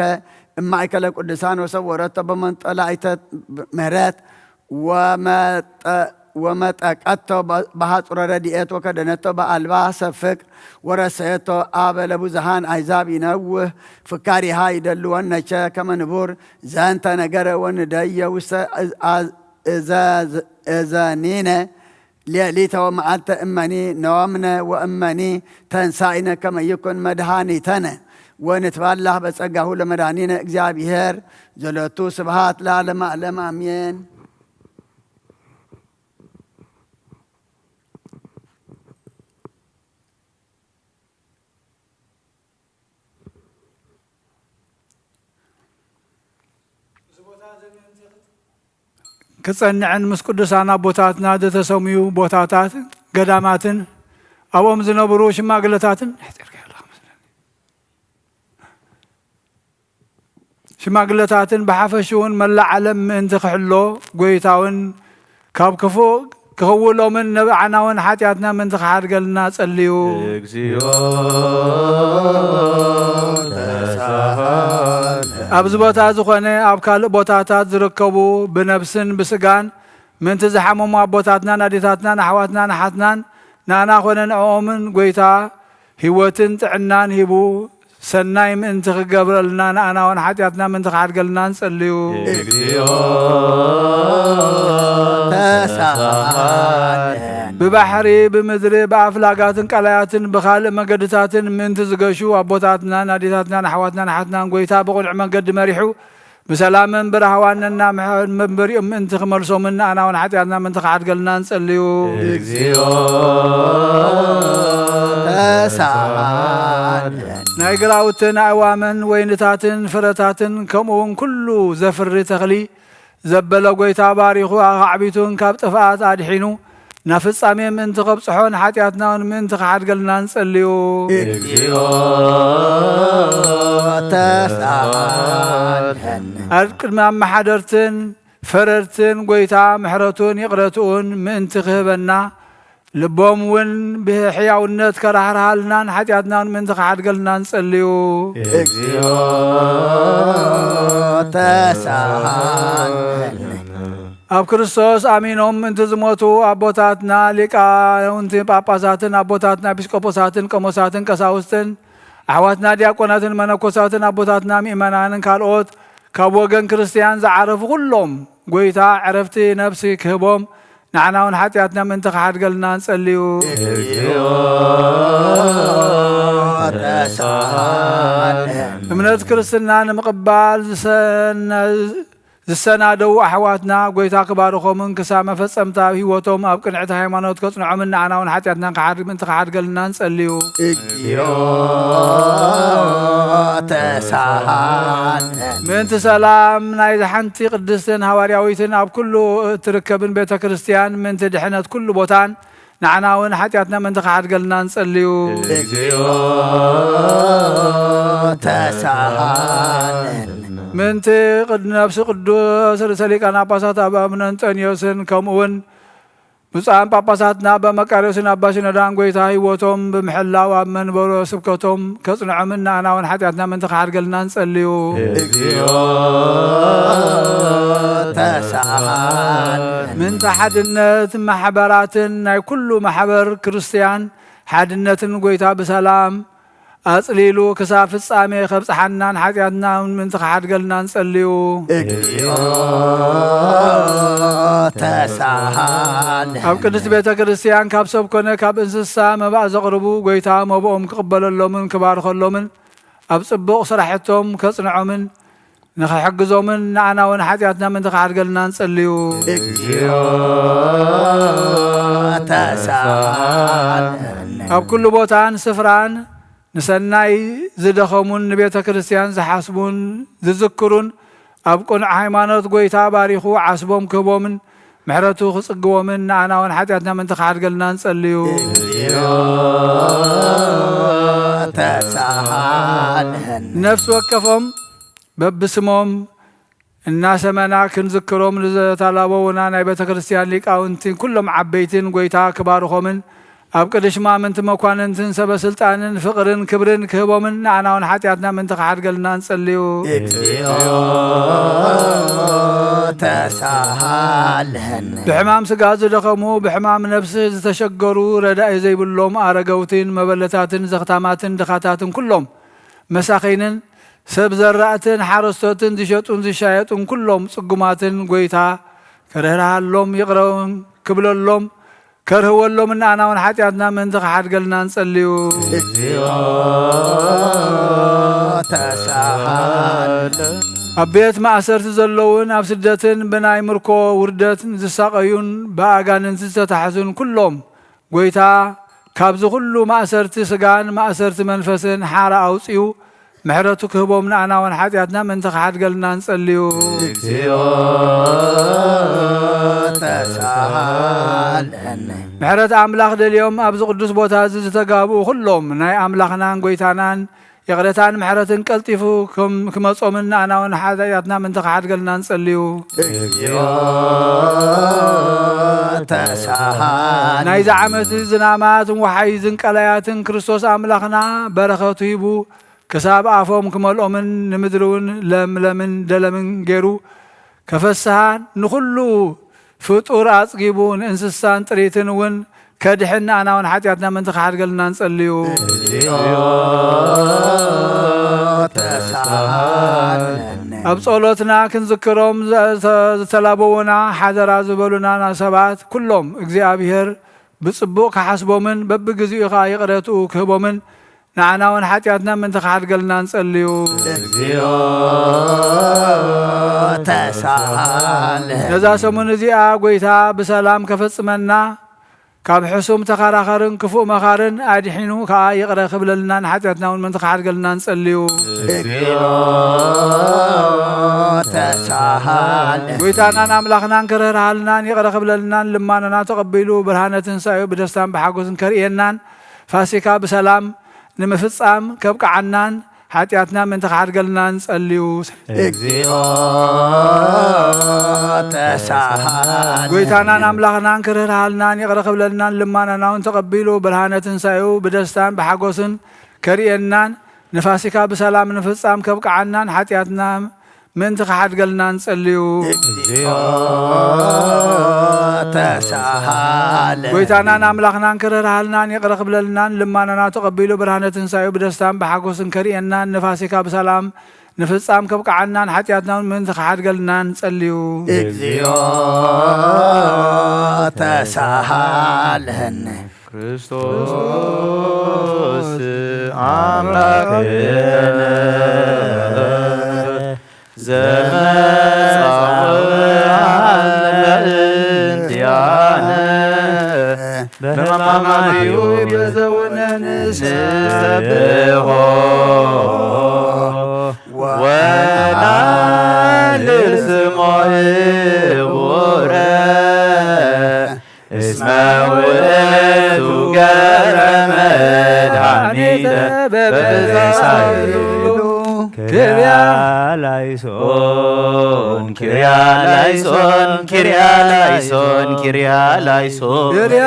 እማእከለ ቅዱሳን ወሰወረቶ በመንጦላዕተ ምህረት ወመጠ-፣ ወመጠቀቶ በ-፣ በሐጹረ ረድኤት ወከደነቶ በአልባሰ ፍቅር ወረሰየቶ አበ ለብዙኃን አሕዛብ ይነውህ ፍካሪሃ ይደልወነቸ ከመ ንቡር ዘንተ ነገረ ወንደየ ውስተ እዝ-፣ አዝ-፣ እዘዝ-፣ እዘኒነ ሌሊተ ወመዓልተ እመኒ ኖምነ ወእመኒ ተንሳኢነ ከመ ይኩን መድኃኒተነ ወንትባላህ በጸጋሁ ለመድኃኒነ እግዚአብሔር ዘሎቱ ስብሐት ለዓለመ ዓለም አሜን። ክጸንዕን ምስ ቅዱሳን አቦታትና ዘተሰምዩ ቦታታት ገዳማትን ኣብኦም ዝነብሩ ሽማግለታትን ሽማግለታትን ብሓፈሽውን መላእ ዓለም ምእንቲ ክሕሎ፣ ጎይታውን ካብ ክፉእ ክኽውሎምን ነብዓናውን ሓጢኣትና ምእንቲ ክሓድገልና ጸልዩ። እግዚኦ ተሳሃለ። ኣብዚ ቦታ ዝኾነ ኣብ ካልእ ቦታታት ዝርከቡ ብነፍስን ብስጋን ምእንቲ ዝሓመሙ ኣቦታትናን ኣዴታትናን ኣሕዋትናን ኣሓትናን ንኣና ኮነ ንዕኦምን ጎይታ ህይወትን ጥዕናን ሂቡ ሰናይ ምእንቲ ክገብረልና ንኣና እውን ሓጢኣትና ምእንቲ ክሓድገልና ንጸልዩ። እግዚኦ ተሳሃለ። ብባሕሪ፣ ብምድሪ፣ ብኣፍላጋትን ቀላያትን ብኻልእ መገድታትን ምእንቲ ዝገሹ ኣቦታትናን ኣዴታትናን ኣሕዋትናን ኣሓትናን ጎይታ ብቕኑዕ መገዲ መሪሑ ብሰላምን ብራህዋን ነናምሐ መንበሪኦም ምእንቲ ክመልሶምን ንኣና እውን ሓጢኣትና ምእንቲ ክሓድገልና ንጸልዩ። እግዚኦ ተሳሃለ። ናይ ግራውትን ኣእዋምን ወይንታትን ፍረታትን ከምኡ እውን ኩሉ ዘፍሪ ተኽሊ ዘበለ ጎይታ ባሪኹ ኣኻዕቢቱን ካብ ጥፍኣት ኣድሒኑ ናብ ፍጻሜ ምእንቲ ከብጽሖ ንሓጢኣትና እውን ምእንቲ ክሓድገልና ንጸልዩ። እግዚኦ ተሳሃለነ። ኣብ ቅድሚ ኣመሓደርትን ፈረድትን ጎይታ ምሕረቱን ይቕረትኡን ምእንቲ ክህበና፣ ልቦም እውን ብሕያውነት ከራህርሃልናን ሓጢኣትናን ምእንቲ ክሓድገልናን ጸልዩ። እግዚኦ ተሳሃለነ። ኣብ ክርስቶስ ኣሚኖም ምእንቲ ዝሞቱ ኣቦታትና ሊቃውንቲ ጳጳሳትን ኣቦታትና ኤጲስቆጶሳትን ቆሞሳትን ቀሳውስትን ኣሕዋትና ዲያቆናትን መነኮሳትን ኣቦታትና ምእመናንን ካልኦት ካብ ወገን ክርስትያን ዝዓረፉ ኩሎም ጎይታ ዕረፍቲ ነፍሲ ክህቦም ንዓና እውን ሓጢኣትና ምእንቲ ክሓድገልናን ጸልዩ። እግዚኦ ተሳሃለነ። እምነት ክርስትና ንምቕባል ዝሰነ-፣ ዝሰናደዉ ኣሕዋትና ጎይታ ክባርኾምን ክሳብ መፈጸምታ ህይወቶም ኣብ ቅንዕቲ ሃይማኖት ከጽንዖምን ንዓና እውን ሓጢኣትና ክሓድ-፣ ምእንቲ ክሓድገልናን ጸልዩ። እግዚኦ ተሳሃለነ። ምእንቲ ሰላም ናይዛ ሓንቲ ቅድስትን ሃዋርያዊትን ኣብ ኩሉ እትርከብን ቤተ ክርስትያን ምእንቲ ድሕነት ኩሉ ቦታን ንዓና እውን ሓጢኣትና ምእንቲ ክሓድገልናን ጸልዩ። እግዚኦ ተሳሃለነ። ምእንቲ ቅድ-፣ ነፍሲ ቅዱስ ርእሰ ሊቃነ ጳጳሳት ኣባ ኣቡነ እንጦንዮስን ከምኡ እውን ብፁዓን ጳጳሳትና ኣባ መቃርዮስን ኣባ ሲኖዳን ጎይታ ህይወቶም ብምሕላው ኣብ መንበሮ ስብከቶም ከጽንዖምን ንኣና እውን ሓጢኣትና ምእንቲ ክሓድገልናን ጸልዩ። እግዚኦ ተሳሃለነ። ምእንቲ ሓድነት ማሕበራትን ናይ ኩሉ ማሕበር ክርስትያን ሓድነትን ጎይታ ብሰላም ኣጽሊሉ ክሳብ ፍጻሜ ከብጽሓናን ሓጢኣትና እውን ምእንቲ ክሓድገልናን ጸልዩ። እግዚኦ ተሳሃለነ። ኣብ ቅድስት ቤተ ክርስቲያን ካብ ሰብ ኮነ ካብ እንስሳ መባእ ዘቕርቡ፣ ጎይታ መብኦም ክቕበለሎምን ክባርኸሎምን ኣብ ጽቡቕ ስራሕቶም ከጽንዖምን ንኽሕግዞምን ንኣና እውን ሓጢኣትና ምእንቲ ክሓድገልናን ጸልዩ። እግዚኦ ተሳሃለነ። ኣብ ኩሉ ቦታን ስፍራን ንሰናይ ዝደኸሙን ንቤተ ክርስቲያን ዝሓስቡን ዝዝክሩን ኣብ ቅኑዕ ሃይማኖት ጎይታ ባሪኹ ዓስቦም ክህቦምን ምሕረቱ ክጽግቦምን ንኣና እውን ሓጢኣትና ምእንቲ ክሓድገልናን ጸልዩ። እግዚኦ ተሳሃለነ። ነፍሲ ወከፎም በብስሞም እናሰመና ክንዝክሮም ንዘተላበውና ናይ ቤተ ክርስቲያን ሊቃውንትን ኩሎም ዓበይትን ጎይታ ክባርኾምን ኣብ ቅድሽማ ምእንቲ መኳንንትን ሰበ ስልጣንን ፍቕርን ክብርን ክህቦምን ንኣና እውን ሓጢኣትና ምእንቲ ክሓድገልናን ጸልዩ። እግዚኦ ተሳሃለነ። ብሕማም ስጋ ዝደኸሙ፣ ብሕማም ነፍሲ ዝተሸገሩ፣ ረዳኢ ዘይብሎም ኣረገውትን መበለታትን ዘኽታማትን ድኻታትን ኩሎም መሳኺንን ሰብ ዘራእትን ሓረስቶትን ዝሸጡን ዝሻየጡን ኩሎም ጽጉማትን ጎይታ ከርህርሃሎም ይቕረ ክብለሎም ከርህወሎም ንኣና እውን ሓጢኣትና ምእንቲ ክሓድገልናን ጸልዩ። እግዚኦ ተሳሃለነ። ኣብ ቤት ማእሰርቲ ዘለውን ኣብ ስደትን ብናይ ምርኮ ውርደትን ዝሳቐዩን ብኣጋንንቲ ዝተታሕዙን ኩሎም ጎይታ ካብዚ ኩሉ ማእሰርቲ ስጋን ማእሰርቲ መንፈስን ሓራ ኣውጽኡ ምሕረቱ ክህቦም ንኣና እውን ሓጢኣትና ምእንቲ ክሓድገልናን ጸልዩ። እግዚኦ ተሳሃለነ። ምሕረት ኣምላኽ ደልዮም ኣብዚ ቅዱስ ቦታ እዚ ዝተጋብኡ ኩሎም ናይ ኣምላኽናን ጎይታናን ይቕረታን ምሕረትን ቀልጢፉ ክም-፣ ክመጾምን ንኣና እውን ሓጢኣትና ምእንቲ ክሓድገልናን ጸልዩ። እግዚኦ ተሳሃለነ። ናይዚ ዓመት ዝናማትን ወሓይዝን ቀላያትን ክርስቶስ ኣምላኽና በረኸቱ ሂቡ ክሳብ ኣፎም ክመልኦምን ንምድሪ እውን ለምለምን ደለምን ገይሩ ከፈስሃ ንኹሉ ፍጡር ኣጽጊቡ ንእንስሳን ጥሪትን እውን ከድሕን ንኣና እውን ሓጢኣትና ምእንቲ ክሓድገልናን ጸልዩ። እግዚኦ ተሳሃለነ። ኣብ ጸሎትና ክንዝክሮም ዘ-፣ ዘ-፣ ዝተላበውና ሓደራ ዝበሉና ሰባት ኩሎም እግዚኣብሔር ብጽቡቕ ክሓስቦምን በብግዚኡ ኸኣ ይቕረትኡ ክህቦምን ንዓና እውን ሓጢኣትና ምእንቲ ክሓድገልናን ጸልዩ። እግዚኦ ተሳሃለነ። ነዛ ሰሙን እዚኣ ጎይታ ብሰላም ከፈጽመና፣ ካብ ሕሱም ተኸራኸርን ክፉእ መኻርን ኣድሒኑ ከኣ ይቕረ ክብለልናን ሓጢኣትና እውን ምእንቲ ክሓድገልናን ጸልዩ። እግዚኦ ተሳሃለነ። ጎይታናን ኣምላኽናን ክርህርሃልናን ይቕረ ክብለልናን ልማኖና ተቐቢሉ ብርሃነ ትንሳኤኡ ብደስታን ብሓጎስን ከርእየናን ፋሲካ ብሰላም ንምፍጻም ከብቅዓናን ሐጢኣትና ምእንቲ ክሓድገልና ንጸልዩ። እግዚኦ ተሳሃለነ። ጎይታናን ኣምላኽናን ክርህርሃልናን ይቕረ ክብለልናን ልማናና እውን ተቐቢሉ ብርሃነ ትንሳኤኡ ብደስታን ብሓጎስን ከርእየናን ንፋሲካ ብሰላም ንፍጻም ከብቅዓናን ሐጢኣትና ምእንቲ ክሓድገልና ንጸልዩ። እግዚኦ ተሳሃለነ። ጎይታናን ኣምላኽናን ክርህርሃልናን ይቕረ ክብለልናን ልማናና ተቐቢሉ ብርሃነ ትንሳኤኡ ብደስታን ብሓጎስን ከርእየናን ንፋሲካ ብሰላም ንፍጻም ከብቅዓናን ሐጢኣትናውን ምእንቲ ክሓድገልና ንጸልዩ። እግዚኦ ተሳሃለነ። ክርስቶስ ኣምላክነ ዘመጻእ በእንቲኣነ በሕማማቲሁ በዘወነ ንሰብሖ ወናልል ስሞ ህቡረ እስመ ውእቱ ገብረ መድኃኒተ በብዝኃ ኃይሉ። ክርያ ላይሶን፣ ክርያ ላይሶን፣ ክርያ ላይሶን፣ ክርያ ላይሶን። ክርያ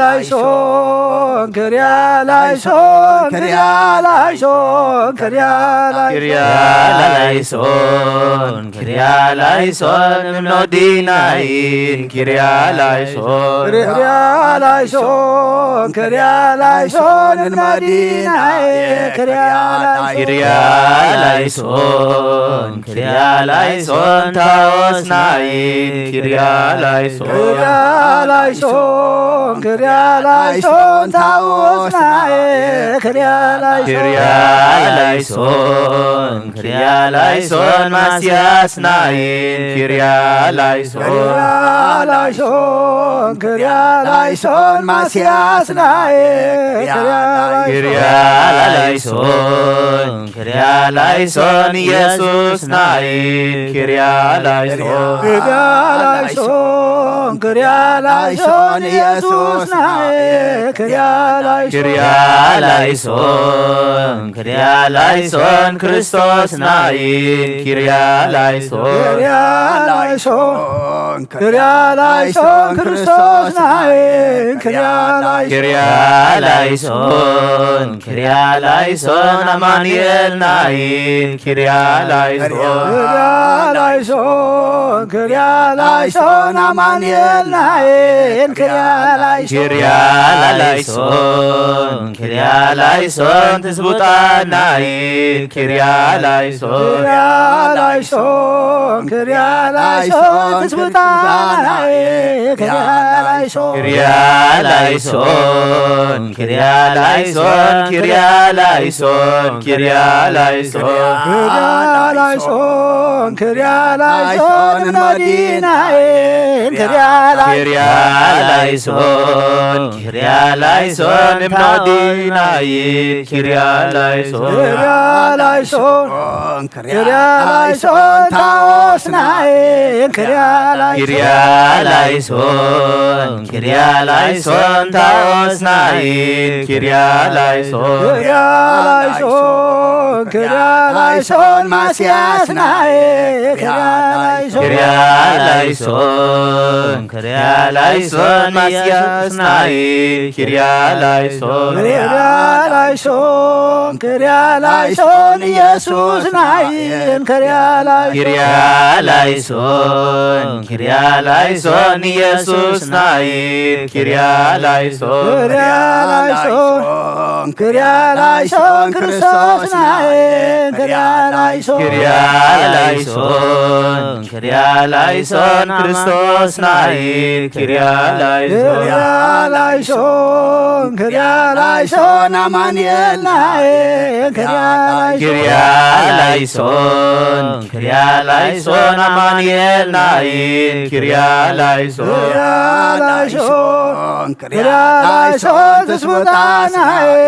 ላይሶን፣ ክርያ ላይሶን፣ ክርያ ላይሶን፣ ክርያ ላይሶን። ክርያ ላይሶን፣ ክርያ ላይሶን፣ እምኖ ዲናይን፣ ክርያ ላይሶን። ክርያ ላይሶን፣ ክርያ ላይሶን፣ እምኖ ዲናይን፣ ክርያ ላይሶን። ክርያ ላይሶን፣ ክርያ ላይሶን፣ ታኦስናይን፣ ክርያ ላይሶን። ክርያ ላይሶን፣ ክርያ ላይሶን፣ ታኦስናይን፣ ክርያ ላይሶን። ክርያ ላይሶን፣ ክርያ ላይሶን፣ ማስያስናይን፣ ክርያ ላይሶን። ክርያ ላይሶን፣ ክርያ ላይሶን፣ ማስያስናይን፣ ክርያ ላይሶን። ክርያ ላይሶን፣ ክርያ ላይሶን፣ ኢየሱስናይን፣ ክርያ ላይሶን። ክርያ ላይሶን፣ ክርያ ላይሶን፣ ኢየሱስናይን፣ ክርያ ላይሶን። ክርያ ላይሶን፣ ክርያ ላይሶን፣ ክርስቶስናይን፣ ክርያ ላይሶን። ክርያ ላይሶን፣ ክርያ ላይሶን፣ ክርስቶስናይን፣ ክርያ ላይሶን። ክርያ ላይሶን፣ ክርያ ላይሶን፣ አማኑኤልናይን፣ ክርያ ላይሶን። ክርያ ላይሶን፣ ክርያ ላይሶን፣ አማኑኤልናይን፣ ክርያ ላይሶን። ክርያ ላይሶን፣ ክርያ ላይሶን፣ ትስቡጣናይን፣ ክርያ ላይሶን። ክርያ ላይሶን፣ ክርያ ላይሶን፣ ትስቡጣናይን፣ ክርያ ላይሶን። ክርያ ላይሶን፣ ክርያ ላይሶን፣ ክርያ ላይሶን፣ ክርያ ላይሶን። ክርያ ላይሶን፣ ክርያ ላይሶን፣ እምኖ ዲናይን፣ ክርያ ላይሶን። ክርያ ላይሶን፣ ክርያ ላይሶን፣ እምኖ ዲናይን፣ ክርያ ላይሶን። ክርያ ላይሶን፣ ክርያ ላይሶን፣ ታኦስናይን፣ ክርያ ላይሶን። ክርያ ላይሶን፣ ክርያ ላይሶን፣ ታኦስናይን፣ ክርያ ላይሶን። ክርያ ላይሶን፣ ክርያ ላይሶን፣ ማስያስናይን፣ ክርያ ላይሶን። ክርያ ላይሶን፣ ክርያ ላይሶን፣ ማስያስናይን፣ ክርያ ላይሶን። ክርያ ላይሶን፣ ክርያ ላይሶን፣ ኢየሱስናይን፣ ክርያ ላይሶን። ክርያ ላይሶን፣ ክርያ ላይሶን፣ ኢየሱስናይን፣ ክርያ ላይሶን። ክርያ ላይሶን፣ ክርያ ላይሶን፣ ክርስቶስናይን፣ ክርያ ላይሶን። ክርያ ላይሶን፣ ክርያ ላይሶን፣ ክርስቶስናይን፣ ክርያ ላይሶን። ክርያ ላይሶን፣ ክርያ ላይሶን፣ አማኑኤልናይን፣ ክርያ ላይሶን። ክርያ ላይሶን፣ ክርያ ላይሶን፣ አማኑኤልናይን፣ ክርያ ላይሶን። ክርያ ላይሶን፣ ክርያ ላይሶን፣ ትስቡጣናይን፣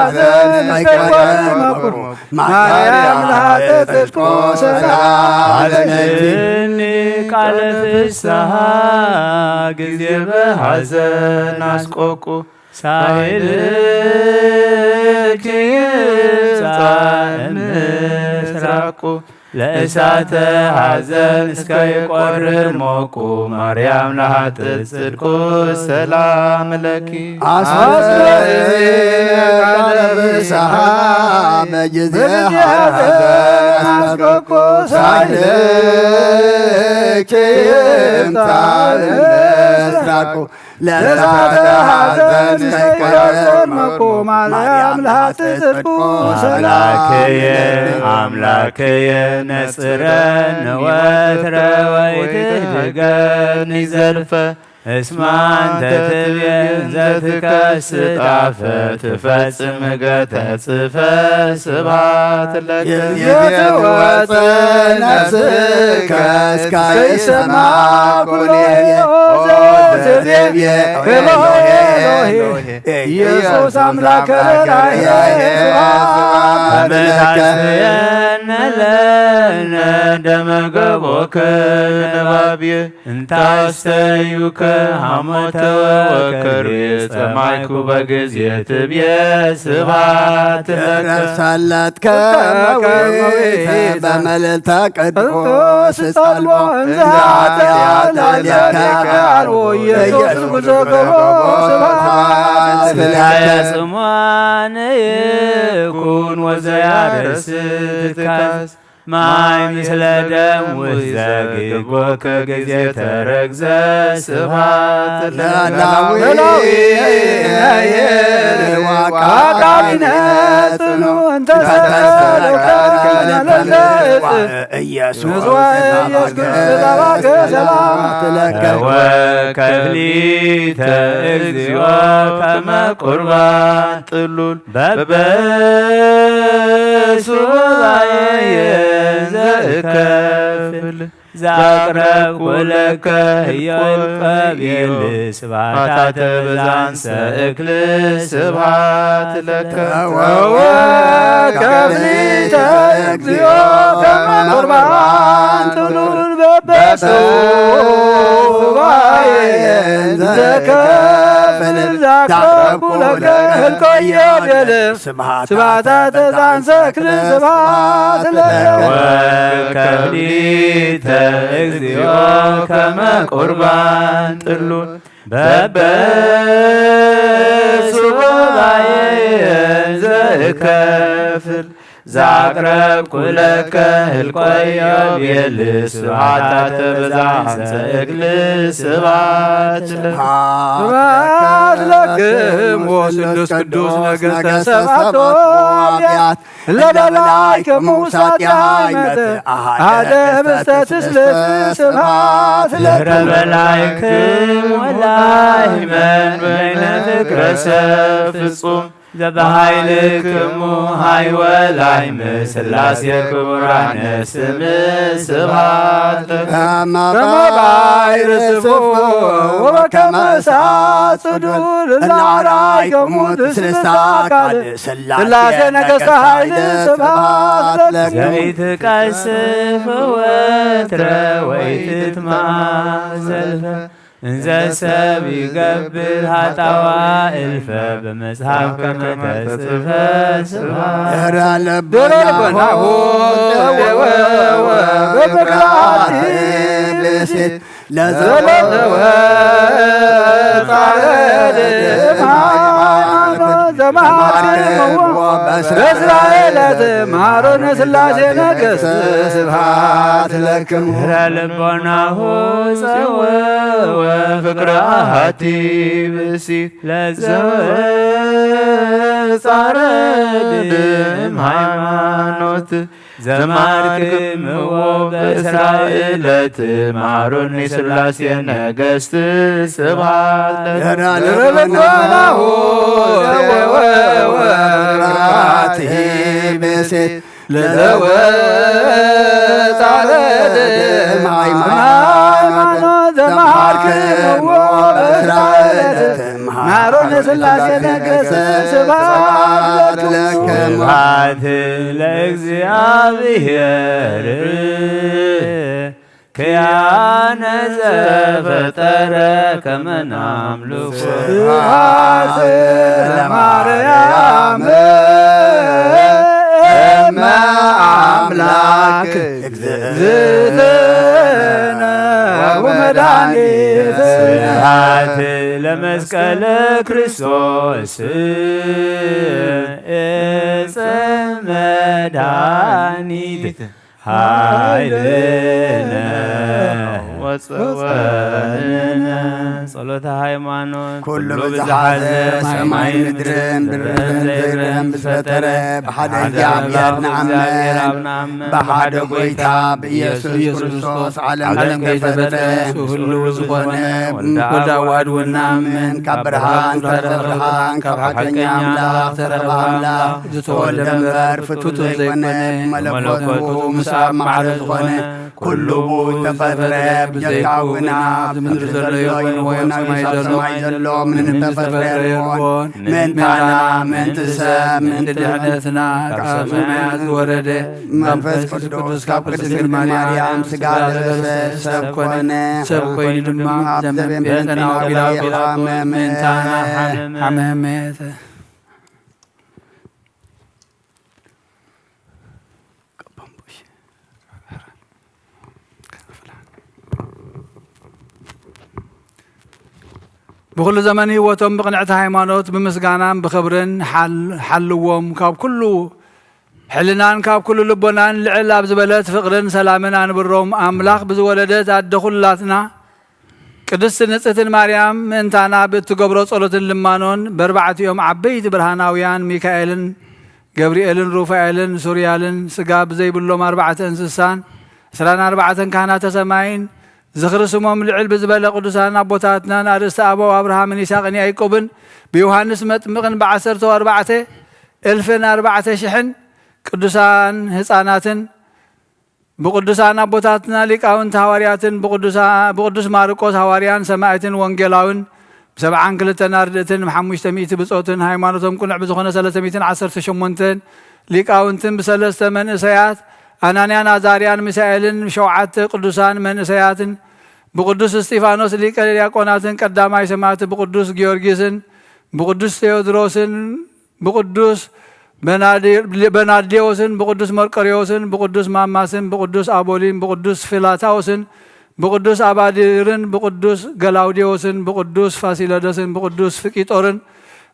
ሐዘን እስከይቆርር መቁ ማርያም ለሀጥእ ጽድቁ ሰላም ለኪ። ቃለ ፍስሐ ጊዜ በሐዘን አስቆቁ ሳይልኪ ይምጻ እምስራቁ ለእሳተ ሐዘን እስከይቆርር ሞቁ ማርያም ለሀጥእ ጽድቁ ሰላም ለኪ። አስበኒ ቃለ ፍስሐ በጊዜ ሐዘን አስቆቁ ሳይልኪ ይምጻ እምስራቁ ለእሳተ ሐዘን እስከይቆርር መቁ ማርያም ለሀጥእ ጽድቁ ሰላም ለኪ። አምላክየ ነጽረኒ ወትረ ወኢትህድገኒ ዘልፈ እስመ አንተ ትቤ እንዘ ትከስት አፈ ትፈጽም ገተ ጽፈ ስብሐት ለከ። ይትወጽእ ነፍስከ እስከ ይሰማዕ ኩሉ ኦ ዘትቤ ኤሎሄ ኤሎሄ ኢየሱስ አምላከ ርህራሄ ስብሐት ለከ። ከመ ታስተየነ ለነ ደመ ገቦከ ንባብየ እንታስተዩከ ሐሞተ ወከርቤ ጸማይኩ በጊዜ ትብየ ስብሐት ለከ። ረሰለት ከመዊተ በመልዕልተ ቅዱስ ጸልዋ እንዘ ኃጢአት ኃጢአት አልቦ ኢየሱስ ጉዞ ገቦ ስብሐት ለከ። ጽሟን ይኩን ወዘያርስ ትካዝ ማይ ምስለ ደም ውስተ ግቦ ከጊዜ ተረግዘ ስብሐት ለላዊ ለላዊ ዋቃቢነ ጽኑ እንተ ሰረቀ ለለጽ ኢየሱስ ኢየሱስ ዘባገ ሰላም ለከ። ወከፍሊተ እግዚኦ ከመ ቁርባን ጥሉል በበ ሱባኤ ዘእከፍል ዘአቅረብኩ ለከ ህዮ እልቀ ቤል ስብሐት አተ በዛንሰ እክል ስብሐት ለከ። ወከፍሊተ እግዚኦ ከመ ቁርባን ጥሉል በበ ሱባኤ ዘእከፍል ዘአቅረብኩ ለከ ህልቆ ኢዮቤል ስብሐት አተ በዛንሰ እክል ስብሐት ለከ። ወከፍሊተ እግዚኦ ከመ ቁርባን ጥሉል በበ ሱባኤ ዘእከፍል ዘአቅረብኩ ለከ ህልቆ ኢዮቤል ስብሐት አተ በዛንሰ እክል ስብሐት ለከ። ስብሐት ለክሙ ወስሉስ ቅዱስ ነገሥተ ሰባቱ አብያት ለበላዕክሙ ሳጥያይ መተ አሐደ ህብስተ ትስልስት ስብሐት ለከ። ለበላዕክሙ ወላይመን በይነ ፍቅረ ሰብ ፍጹም ዘበኃይልክሙ ኃይወ ላይም ሥላሴ ክቡራነ ስም ስብሐት ለከ። ከመ ባሕር ስፉ ወከመ እሳት ጽዱል እለ አርአይክሙ ትስልስተ አካል ሥላሴ ነገሥተ ኃይል ስብሐት ለከ። ዘይትቀስፍ ወትረ ወይትትማ ዘልፈ እንዘ ሰብ ይገብር ኃጣውአ እልፈ በመጽሐፍ ከመ ተጽሕፈ ስብሐት። ድረ ልቦናሁ ጸወወ በፍቅር አቲ ብእሲት ለዘወ ጻረድ ሃይማኖት ዘማርክዎ በእስራኤል ትምሃሮነ ሥላሴ ነገሥት ስብሐት ለክሙ። ድረ ልቦናሁ ጸወወ ፍቅር አቲ ብእሲት ለዘወ ጻረድ ሃይማኖት ዘማርክዎ በእስራኤል ትምሃሮነ ሥላሴ ነገሥት ስብሐት ለከ። ድረ ልቦናሁ ጸወወ ፍቅር አቲ ብእሲት ለዘወ ጻረድ ሃይማኖት ዘማርክዎ በእስራኤል ትምሃሮነ አሮን ሥላሴ ነገሰ። ስብሐት ለክሙ። ስብሐት ለእግዚአብሔር ኪያነ ዘፈጠረ ከመ ናምልኮ። ስብሐት ለማርያም እመ አምላክ እግዝእትነ ወመድኃኒትነ። ስብሐት ለመስቀለ ክርስቶስ ዕፀ መድኃኒት ኃይልነ ወጸወንነ። ጸሎተ ሃይማኖት። ኩሉ ብዝኃ ዘ ሰማይን ምድርን ብርህን ዘይብርህን ብዝፈጠረ ብሐደ እግዚአብሔር ነአምን። በአብ ነአምን። በሐደ ጎይታ በኢየሱስ ክርስቶስ ዓለም ከይተፈጥረ ምስሉ ዝኾነ ወልደ አብ ወአድ ወልድ ነአምን። ካብ ብርሃን ዝተረፈ ብርሃን፣ ካብ ሐቀኛ አምላክ ዝተረፈ አምላክ፣ ዝተወልደ እምበር ፍጡር ዘይኮነ፣ መለኮቱ ምስ አብ ማዕረ ዝኾነ፣ ኩሉ ብኡ ተፈጥረ። ብዘይብኡ ግና ኣብዚ ምድሪ ዘሎ ይኹን ወይ ኣብ ሰማይ ዘሎ ምንም ተፈጥረ የልቦን። ምእንታና፣ ምእንቲ ሰብ፣ ምእንቲ ድሕነትና ካብ ሰማያት ዝወረደ መንፈስ ቅዱስ ካብ ቅድስት ድንግል ማርያም ስጋ ለበሰ፣ ሰብ ኮነ። ሰብ ኮይኑ ድማ ዘመን ቤተና ወቢላ ምእንታና ሐመመ። ብኹሉ ዘመን ህይወቶም ብቕንዕቲ ሃይማኖት፣ ብምስጋናን ብኽብርን ሓል-፣ ሓልዎም። ካብ ኩሉ ሕልናን ካብ ኩሉ ልቦናን ልዕል ኣብ ዝበለት ፍቕርን ሰላምን ኣንብሮም። ኣምላኽ ብዝወለደት ኣደ ኩላትና ቅድስት ንጽሕትን ማርያም ምእንታና ብእትገብሮ ጸሎትን ልማኖን፣ በርባዕቲኦም ዓበይቲ ብርሃናውያን ሚካኤልን ገብርኤልን ሩፋኤልን ሱርያልን፣ ስጋ ብዘይብሎም ኣርባዕተ እንስሳን ዕስራን ኣርባዕተን ካህናተ ሰማይን፣ ዝኽሪ ስሞም ልዕል ብዝበለ ቅዱሳን ኣቦታትናን ኣርእስተ ኣበው ኣብርሃምን ይስሐቅን ያዕቆብን፣ ብዮሃንስ መጥምቅን ብዓሰርተው ኣርባዕተ እልፍን ኣርባዕተ ሽሕን ቅዱሳን ህጻናትን፣ ብቅዱሳን ኣቦታትና ሊቃውንት ሃዋርያትን፣ ብቅዱሳ-፣ ብቅዱስ ማርቆስ ሃዋርያን ሰማዕትን ወንጌላውን፣ ብሰብዓን ክልተን ኣርድእትን፣ ብሓሙሽተ ሚእቲ ብጾትን፣ ሃይማኖቶም ቅኑዕ ብዝኾነ ሰለስተ ሚእትን ዓሰርተ ሸሞንተን ሊቃውንትን፣ ብሰለስተ መንእሰያት ኣናንያን ኣዛርያን ሚሳኤልን፣ ብሸውዓተ ቅዱሳን መንእሰያትን፣ ብቅዱስ እስጢፋኖስ ሊቀ ዲያቆናትን ቀዳማይ ሰማዕት ብቅዱስ ጊዮርጊስን፣ ብቅዱስ ቴዎድሮስን፣ ብቅዱስ በናዲ-፣ በናዲዮስን፣ ብቅዱስ መርቆሬዎስን፣ ብቅዱስ ማማስን፣ ብቅዱስ አቦሊን፣ ብቅዱስ ፊላታዎስን፣ ብቅዱስ አባዲርን፣ ብቅዱስ ገላውዲዮስን፣ ብቅዱስ ፋሲለደስን፣ ብቅዱስ ፍቂጦርን፣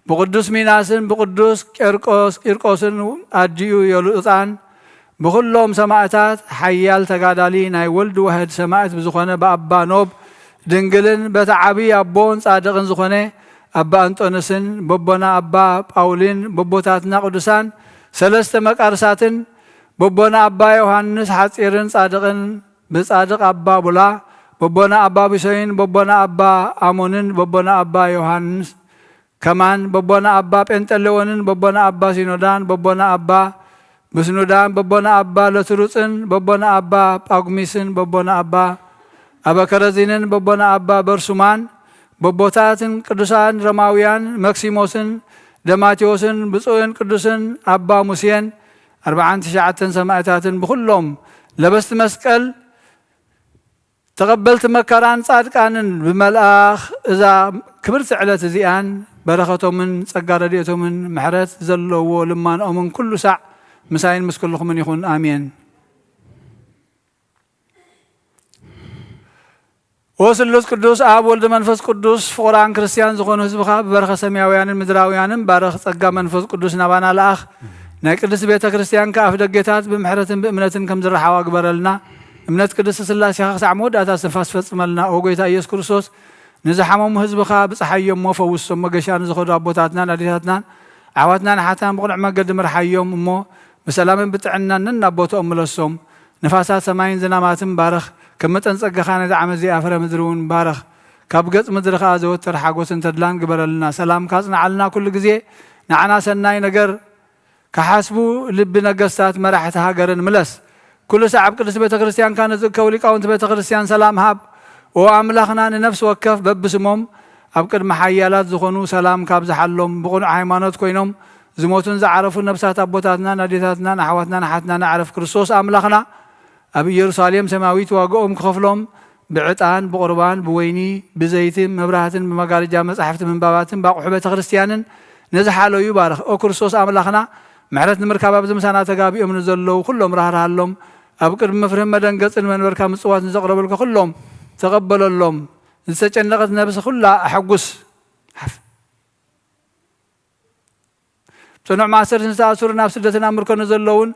ብቅዱስ ሚናስን፣ ብቅዱስ ቄርቆስ፣ ቂርቆስን፣ ኣዲኡ ዮልጣን፣ ብኹሎም ሰማእታት ሓያል ተጋዳሊ ናይ ወልድ ዋህድ ሰማእት ብዝኾነ ብኣባ ኖብ ድንግልን በቲ ዓብይ ኣቦን ጻድቕን ዝኾነ ኣባ እንጦንስን፣ በቦና ኣባ ጳውሊን፣ በቦታትና ቅዱሳን ሰለስተ መቃርሳትን፣ በቦና ኣባ ዮሃንስ ሓጺርን ጻድቕን፣ ብጻድቕ ኣባ ቡላ፣ በቦና ኣባ ቢሶይን፣ በቦና ኣባ ኣሞንን፣ በቦና ኣባ ዮሃንስ ከማን፣ በቦና ኣባ ጴንጠሌዎንን፣ በቦና ኣባ ሲኖዳን፣ በቦና ኣባ ምስኑዳን፣ በቦና ኣባ ለትሩጽን፣ በቦና ኣባ ጳጉሚስን፣ በቦና ኣባ ኣበከረዚንን፣ በቦና ኣባ በርሱማን፣ በቦታትን ቅዱሳን ረማውያን መክሲሞስን፣ ደማቴዎስን፣ ብፁዕን ቅዱስን ኣባ ሙሴን፣ ኣርብዓን ትሽዓተን ሰማእታትን፣ ብኹሎም ለበስቲ መስቀል ተቐበልቲ መከራን ጻድቃንን ብመልኣኽ እዛ ክብርቲ ዕለት እዚኣን በረኸቶምን ጸጋ ረድኤቶምን ምሕረት ዘለዎ ልማንኦምን ኩሉ ሳዕ ምሳይን ምስ ኩልኹምን ይኹን። ኣሜን። ኦ ስሉስ ቅዱስ ኣብ ወልድ መንፈስ ቅዱስ ፍቑራን ክርስትያን ዝኾኑ ህዝብኻ ብበረኸ ሰማያውያንን ምድራውያንን ባርኽ። ጸጋ መንፈስ ቅዱስ ናባና ለኣኽ። ናይ ቅድስት ቤተ ክርስቲያን ከኣፍ ደጌታት ብምሕረትን ብእምነትን ከም ዝረሓዋ ግበረልና። እምነት ቅድስት ስላሴኻ ክሳዕ መወዳእታ እስትንፋስ ፈጽመልና። ኦ ጎይታ ኢየሱስ ክርስቶስ፣ ንዝሓመሙ ህዝብኻ ብጽሓዮም እሞ ፈውሶም። መገሻ ንዝኸዱ ኣቦታትናን ኣዴታትናን ኣሕዋትናን ኣሓትናን ብቕኑዕ መገዲ ምርሓዮም እሞ ብሰላምን ብጥዕናን ነናብ ቦትኦም ምለሶም። ንፋሳት ሰማይን ዝናማትን ባርኽ። ከም መጠን ጸጋኻ ነዚ ዓመት እዚኣ ፍረ ምድሪ እውን ባርኽ። ካብ ገጽ ምድሪ ኸኣ ዘወትር ሓጎስን ተድላን ግበረልና። ሰላምካ ኣጽንዓልና። ኩሉ ግዜ ንዓና ሰናይ ነገር ክሓስቡ ልቢ ነገስታት መራሕቲ ሃገርን ምለስ። ኩሉ ሳዕ ኣብ ቅድስት ቤተ ክርስቲያንካ ንዝእከቡ ሊቃውንቲ ቤተ ክርስቲያን ሰላም ሃብ። ኦ ኣምላኽና፣ ንነፍሲ ወከፍ በብስሞም ኣብ ቅድሚ ሓያላት ዝኾኑ ሰላም ካብ ዝሓሎም፣ ብቕኑዕ ሃይማኖት ኮይኖም ዝሞቱን ዝዓረፉን ነብሳት ኣቦታትናን ኣዴታትናን ኣሕዋትናን ኣሓትናን ኣዕርፍ። ክርስቶስ ኣምላኽና፣ ኣብ ኢየሩሳሌም ሰማያዊት ዋጋኦም ክኸፍሎም፣ ብዕጣን፣ ብቑርባን፣ ብወይኒ፣ ብዘይትን መብራህትን፣ ብመጋረጃ መጻሕፍቲ ምንባባትን፣ ብኣቑሑ ቤተ ክርስቲያንን ንዝሓለዩ ባርኽ። ኦ ክርስቶስ ኣምላኽና፣ ምሕረት ንምርካብ ኣብዚ ምሳና ተጋቢኦም ንዘለዉ ኩሎም ራህርሃሎም። ኣብ ቅድሚ መፍርህን መደንገጽን መንበርካ ምጽዋት ንዘቕረቡልካ ኩሎም ተቐበለሎም። ዝተጨነቐት ነብስ ኩላ ኣሐጉስ። ጽኑዕ ማእሰርቲ ዝተኣሰሩን ኣብ ስደትን ኣብ ምርኮን ዘለውን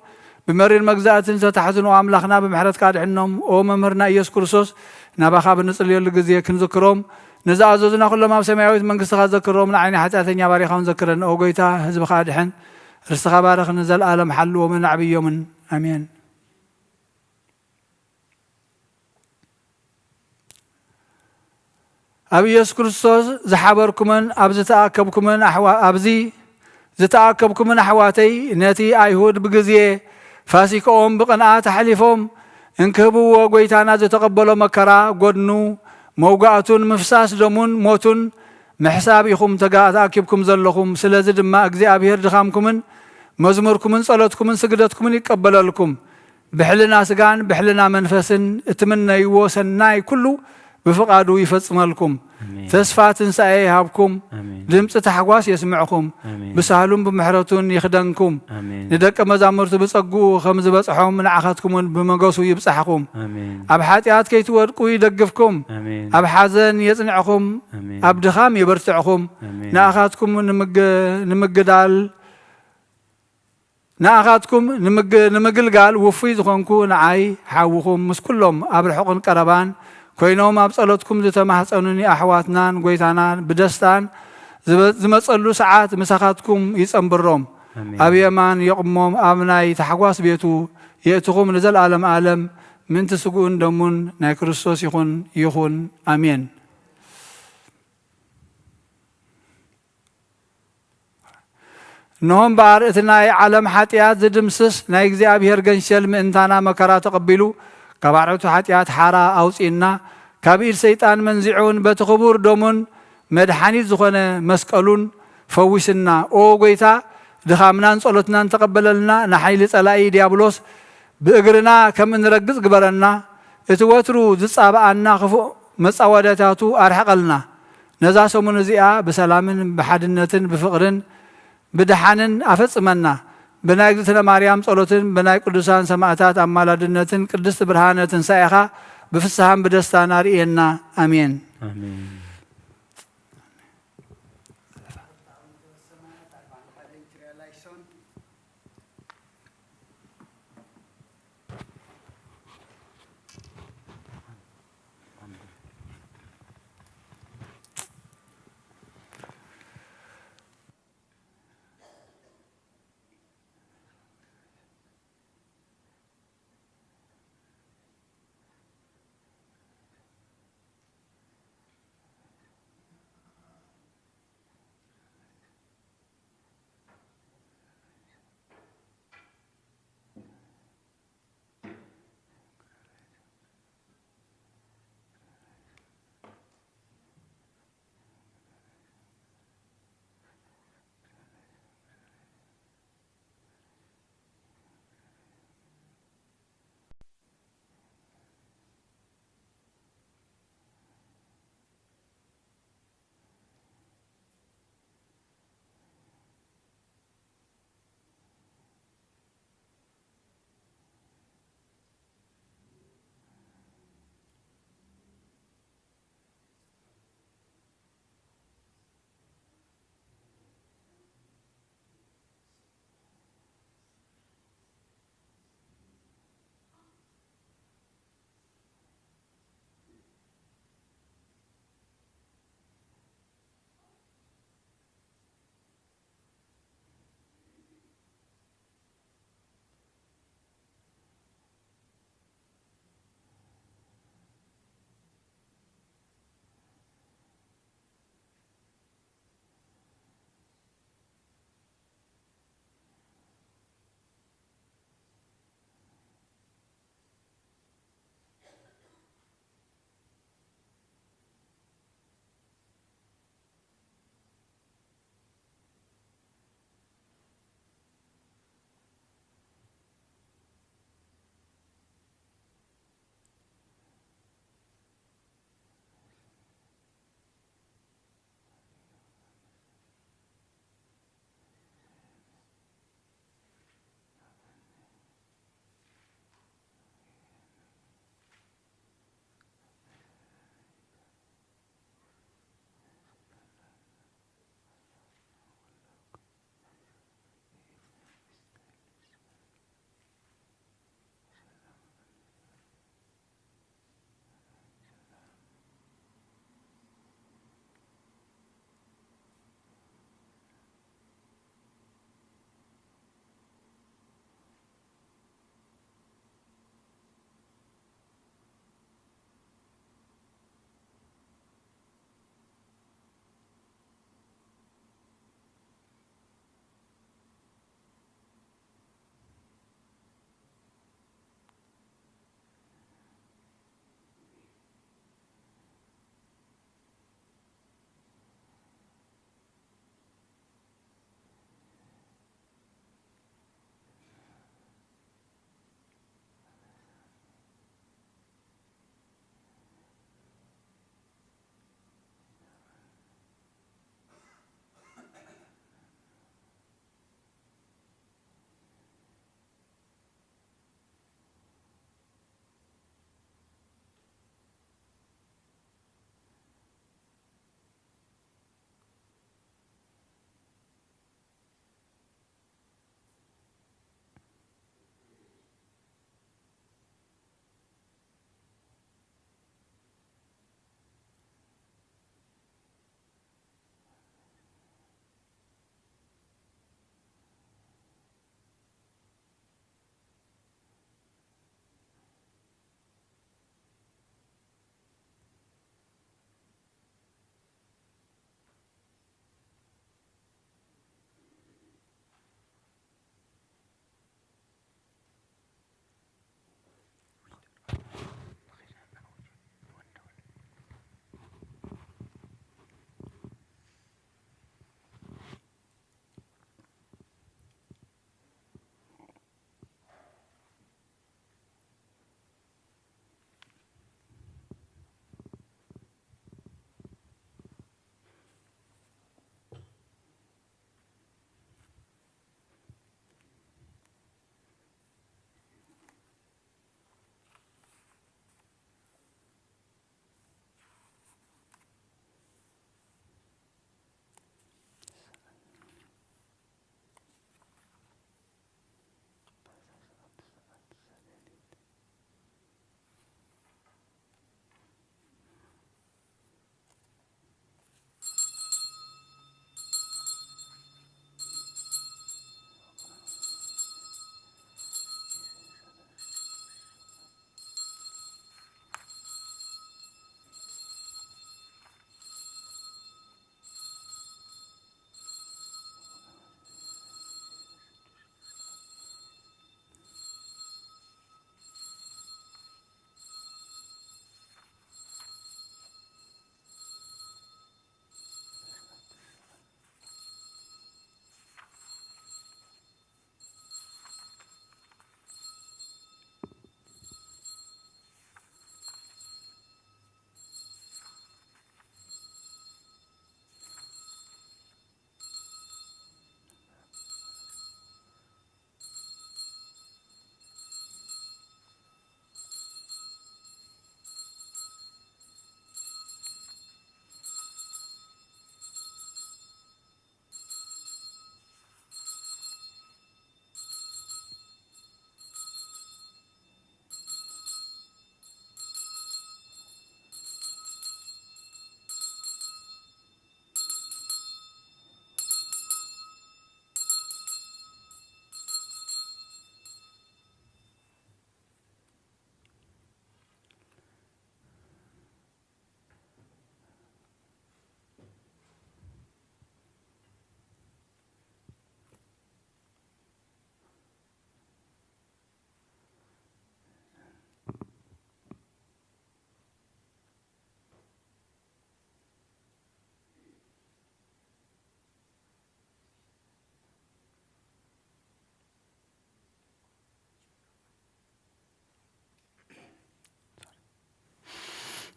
ብመሪር መግዛእትን ዝተታሕዙን፣ ኦ ኣምላኽና፣ ብምሕረትካ ኣድሕኖም። ኦ መምህርና ኢየሱስ ክርስቶስ፣ ናባኻ ብንጽልየሉ ግዜ ክንዝክሮም፣ ንዝኣዘዙና ኩሎም ኣብ ሰማያዊት መንግስትኻ ዘክሮም። ንዓይኒ ሓጢኣተኛ ባሪኻውን ዘክረን። ኦ ጎይታ፣ ህዝብኻ ኣድሕን፣ ርስትኻ ባርኽ፣ ንዘለኣለም ሓልዎምን ኣዕብዮምን። ኣሜን። ኣብ ኢየሱስ ክርስቶስ ዝሓበርኩምን ኣብ ዝተኣከብኩምን ኣሕዋ-፣ ኣብዚ ዝተኣከብኩምን ኣሕዋተይ፣ ነቲ ኣይሁድ ብግዜ ፋሲካኦም ብቕንኣት ኣሕሊፎም እንክህብዎ፣ ጎይታና ዝተቐበሎ መከራ፣ ጎድኑ፣ መውጋእቱን ምፍሳስ ደሙን ሞቱን ምሕሳብ ኢኹም ተጋ-፣ ተኣኪብኩም ዘለኹም። ስለዚ ድማ እግዚኣብሔር ድኻምኩምን መዝሙርኩምን ጸሎትኩምን ስግደትኩምን ይቀበለልኩም። ብሕልና ስጋን ብሕልና መንፈስን እትምነይዎ ሰናይ ኩሉ ብፍቓዱ ይፈጽመልኩም። ኣሜን። ተስፋ ትንሳኤ ይሃብኩም። ኣሜን። ድምጺ ታሕጓስ የስምዕኹም። ኣሜን። ብሳህሉን ብምሕረቱን ይኽደንኩም። ኣሜን። ንደቀ መዛሙርቱ ብጸግኡ ከም ዝበጽሖም ንዓኻትኩም እውን ብመገሱ ይብጻሕኹም። ኣሜን። ኣብ ሓጢኣት ከይትወድቁ ይደግፍኩም። ኣሜን። ኣብ ሓዘን የጽንዕኹም። ኣሜን። ኣብ ድኻም የበርትዕኹም። ኣሜን። ንኣኻትኩም ንምግ-፣ ንምግዳል ንኣኻትኩም ንምግ-፣ ንምግልጋል ውፉይ ዝኾንኩ ንዓይ ሓውኹም ምስ ኩሎም ኣብ ርሑቕን ቀረባን ኮይኖም ኣብ ጸሎትኩም ዝተማሕጸኑኒ ኣሕዋትናን ጎይታናን ብደስታን ዝመ-፣ ዝመጸሉ ሰዓት ምሳኻትኩም ይጸንብሮም። ኣሜን። ኣብ የማን የቑሞም፣ ኣብ ናይ ታሕጓስ ቤቱ የእትኹም ንዘለኣለም ኣለም። ምእንቲ ስግኡን ደሙን ናይ ክርስቶስ ይኹን፣ ይኹን። ኣሜን። እንሆ እምበኣር፣ እቲ ናይ ዓለም ሓጢኣት ዝድምስስ ናይ እግዚኣብሔር ገንሸል ምእንታና መከራ ተቐቢሉ፣ ካብ ኣርዑቱ ሓጢኣት ሓራ ኣውጺእና፣ ካብ ኢድ ሰይጣን መንዚዑን፣ በቲ ክቡር ደሙን መድሓኒት ዝኾነ መስቀሉን ፈዊስና። ኦ ጐይታ፣ ድኻምናን ጸሎትናን ተቐበለልና፣ ንሓይሊ ጸላኢ ዲያብሎስ ብእግርና ከም እንረግጽ ግበረና። እቲ ወትሩ ዝጻባኣና ክፉእ መጻወድያታቱ ኣርሕቐልና። ነዛ ሰሙን እዚኣ ብሰላምን ብሓድነትን ብፍቕርን ብደሓንን ኣፈጽመና። ብናይ እግዝእትነ ማርያም ጸሎትን ብናይ ቅዱሳን ሰማእታት ኣማላድነትን ቅድስት ብርሃነ ትንሳኤኻ ብፍስሃን ብደስታን ኣርእየና። ኣሜን። ኣሜን።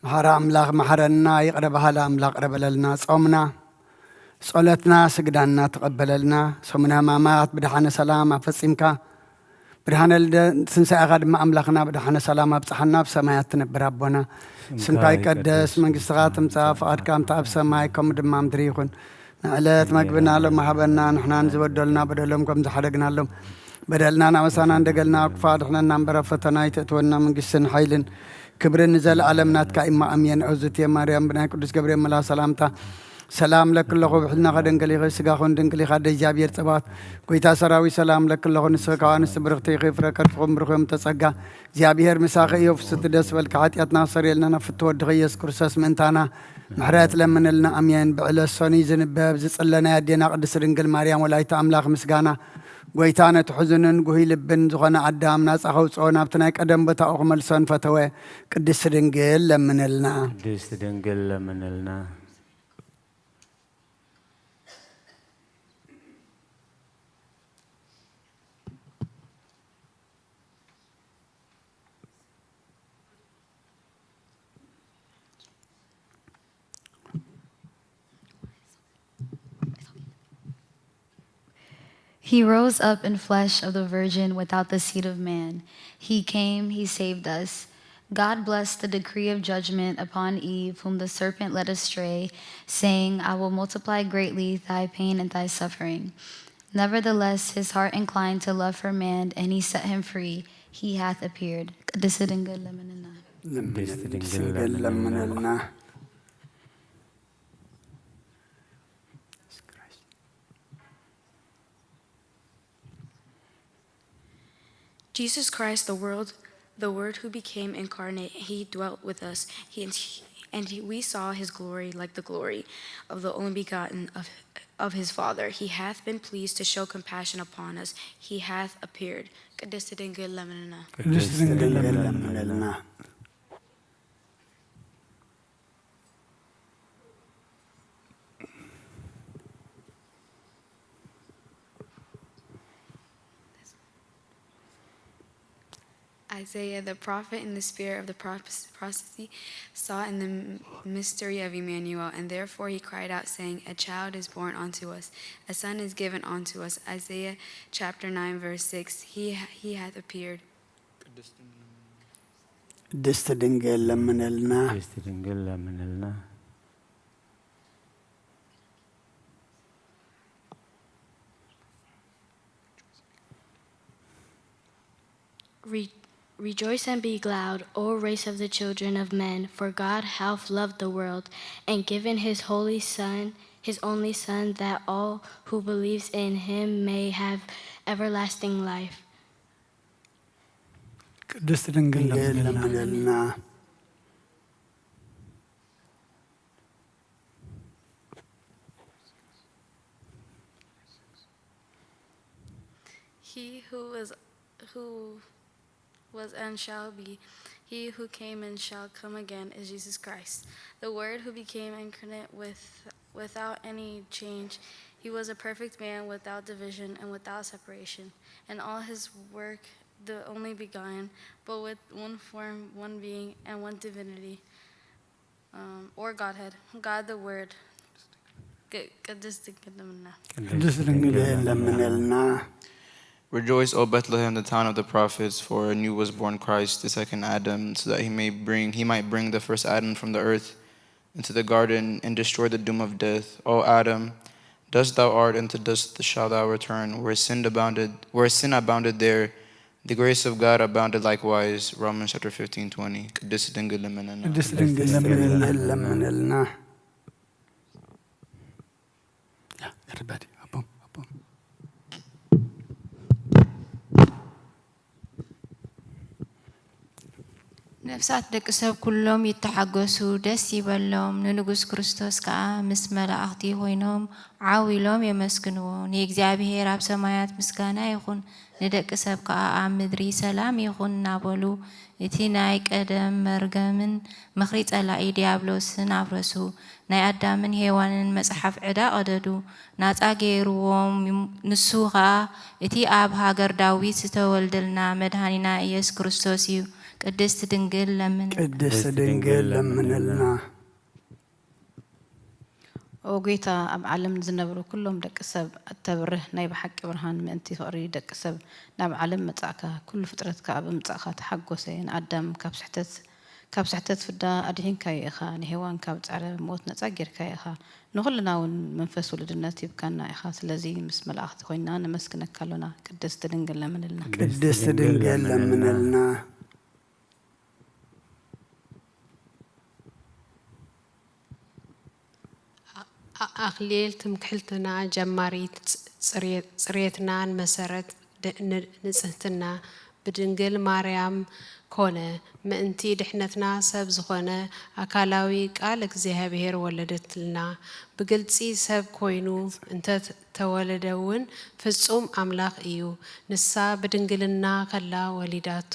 መሐሪ አምላክ መሐረና፣ ይቅረ በሀሊ አምላክ ይቅረ በለልና። ጾምና፣ ጸሎትና፣ ስግዳንና ተቀበለልና። ሰሙነ ሕማማት ብደሓነ ሰላም አፈጺምካ፣ ብርሃነ ልደ-፣ ትንሳኤኻ ድማ ኣምላኽና ብደሓነ ሰላም ኣብጽሓና። ኣብ ሰማያት ትነብር ኣቦና፣ ስምካ ይቀደስ፣ መንግስትኻ ትምጻእ፣ ፍቓድካ ከምቲ ኣብ ሰማይ ከምኡ ድማ ኣብ ምድሪ ይኹን። ንዕለት መግብና ሎሚ ሃበና፣ ንሕና ንዝበደሉና በደሎም ከም ዝሓደግናሎም፣ በደልናን ኣበሳናን ደገልና፣ ክፉእ ኣድሕነና እምበር፣ ኣብ ፈተና ኣይተእትወና፣ መንግስትን ሓይልን ክብርን ንዘለኣለም ናትካ ኢማ፣ ኣሜን። ኦዝቴ ማርያም፣ ብናይ ቅዱስ ገብርኤል መልኣክ ሰላምታ፣ ሰላም ለኪ ኣለኹ፣ ብሕልናኺ ድንግል ኢኺ፣ ስጋኺ እውን ድንግል ኢኻ፣ ኣደ እግዚኣብሔር ጸባኦት፣ ጎይታ ሰራዊት፣ ሰላም ለኪ ኣለኹ፣ ንስኺ ካብ ኣንስቲ ብርኽቲ ኢኺ፣ ፍረ ከርሥኺ እውን ብሩኽ እዩ፣ ምልእተ ጸጋ፣ እግዚኣብሔር ምሳኺ እዩ፣ ፍስቲ ደስ በልኪ፣ ሓጢኣትና ኣስተሰርየልና፣ ናብ ፍትው ወድኺ ኢየሱስ ክርስቶስ ምእንታና ምሕረት ለምንልና፣ ኣሜን። ብዕለት ሰኑይ ዝንበብ ዝጽለ ናይ ኣዴና ቅድስቲ ድንግል ማርያም ወላዲተ ኣምላኽ ምስጋና፣ ጎይታ ነቲ ሕዙንን ጉህይ ልብን ዝኾነ ኣዳም ናጻ ከውጽኦ፣ ናብቲ ናይ ቀደም ቦታኡ ክመልሶ እንፈተወ፣ ቅድስቲ ድንግል ለምንልና። ቅድስቲ ድንግል ለምንልና። He rose up in flesh of the virgin without the seed of man. He came, he saved us. God blessed the decree of judgment upon Eve, whom the serpent led astray, saying, "I will multiply greatly thy pain and thy suffering." Nevertheless, his heart inclined to love for man, and he set him free. He hath appeared. ቅድስት ድንግል ለምንልና። ቅድስት ድንግል ለምንልና። Jesus Christ, the world, the Word who became incarnate, he dwelt with us. He, and he, and he, we saw his glory like the glory of the only begotten of, of his Father. He hath been pleased to show compassion upon us. He hath appeared. ቅድስት ድንግል ለምንልና። ቅድስት ድንግል ለምንልና። Isaiah the prophet, in the spirit of the prophes-, prophecy, saw in the m-, mystery of Emmanuel, and therefore he cried out, saying, "A child is born unto us, a son is given unto us." Isaiah chapter nine, verse six, he, he hath appeared. ቅድስት ድንግል ለምንልና። ቅድስት ድንግል ለምንልና። Re-, rejoice and be glad, O race of the children of men, for God hath loved the world, and given his holy Son, his only Son, that all who believes in him may have everlasting life. ቅድስት ድንግል ለምንልን። He who was, who was and shall be, he who came and shall come again is Jesus Christ, the Word who became incarnate with, without any change. He was a perfect man without division and without separation. In all his work, the only begotten, but with one form, one being, and one divinity, um, or Godhead, God the Word. Q-, ቅድስት ድንግል ለምንልና። ቅድስት ድንግል ለምንልና። Rejoice, O Bethlehem, the town of the prophets, for in you was born Christ, the second Adam, so that he may bring, he might bring the first Adam from the earth into the garden and destroy the doom of death. O Adam, dust thou art, and to dust shalt thou return. Where sin abounded, where sin abounded, there the grace of God abounded likewise. Romans chapter fifteen twenty. ቅድስት ድንግል ለምንልና። ቅድስት ድንግል ለምንልና። Yeah, everybody. አቦም፣ አቦም። ነፍሳት ደቂ ሰብ ኩሎም ይተሓጎሱ፣ ደስ ይበሎም። ንንጉስ ክርስቶስ ከኣ ምስ መላእኽቲ ኮይኖም ዓው ኢሎም የመስግንዎ። ንእግዚኣብሔር ኣብ ሰማያት ምስጋና ይኹን፣ ንደቂ ሰብ ከኣ ኣብ ምድሪ ሰላም ይኹን እናበሉ፣ እቲ ናይ ቀደም መርገምን ምኽሪ ጸላኢ ዲያብሎስን ኣፍረሱ። ናይ ኣዳምን ሄዋንን መጽሓፍ ዕዳ ቀደዱ። ናጻ ገይርዎም። ንሱ ኸኣ እቲ ኣብ ሃገር ዳዊት ዝተወልደልና መድኃኒና ኢየሱስ ክርስቶስ እዩ። ቅድስት ድንግል ለምንልና። ቅድስት ድንግል ለምንልና። ኦ ጌታ፣ ኣብ ዓለም ዝነብሩ ኩሎም ደቂ ሰብ እተብርህ ናይ ብሓቂ ብርሃን ምእንቲ ፍቕሪ ደቂ ሰብ ናብ ዓለም መጻእካ፣ ኩሉ ፍጥረት ከኣ ብምጻእካ ተሓጎሰ። ንኣዳም ካብ ስሕተት፣ ካብ ስሕተት ፍዳ ኣድሒንካዮ ኢኻ፣ ንሄዋን ካብ ጻዕረ ሞት ነጻ ጌርካዮ ኢኻ፣ ንኹልና እውን መንፈስ ውሉድነት ሂብካና ኢኻ። ስለዚ ምስ መላእኽቲ ኮይንና ነመስግነካ ኣሎና። ቅድስት ድንግል ለምንልና። ቅድስት ድንግል ለምንልና። አ-፣ አ-፣ ኣኽሊል ትምክሕትና ጀማሪት፣ ጽ-፣ ጽሬ-፣ ጽሬትናን መሰረት ድ-፣ ን-፣ ንጽህትና ብድንግል ማርያም ኮነ። ምእንቲ ድሕነትና ሰብ ዝኾነ ኣካላዊ ቃል እግዚኣብሔር ወለደትልና። ብግልጺ ሰብ ኮይኑ እንተ ተወለደ እውን ፍጹም ኣምላኽ እዩ። ንሳ ብድንግልና ከላ ወሊዳቶ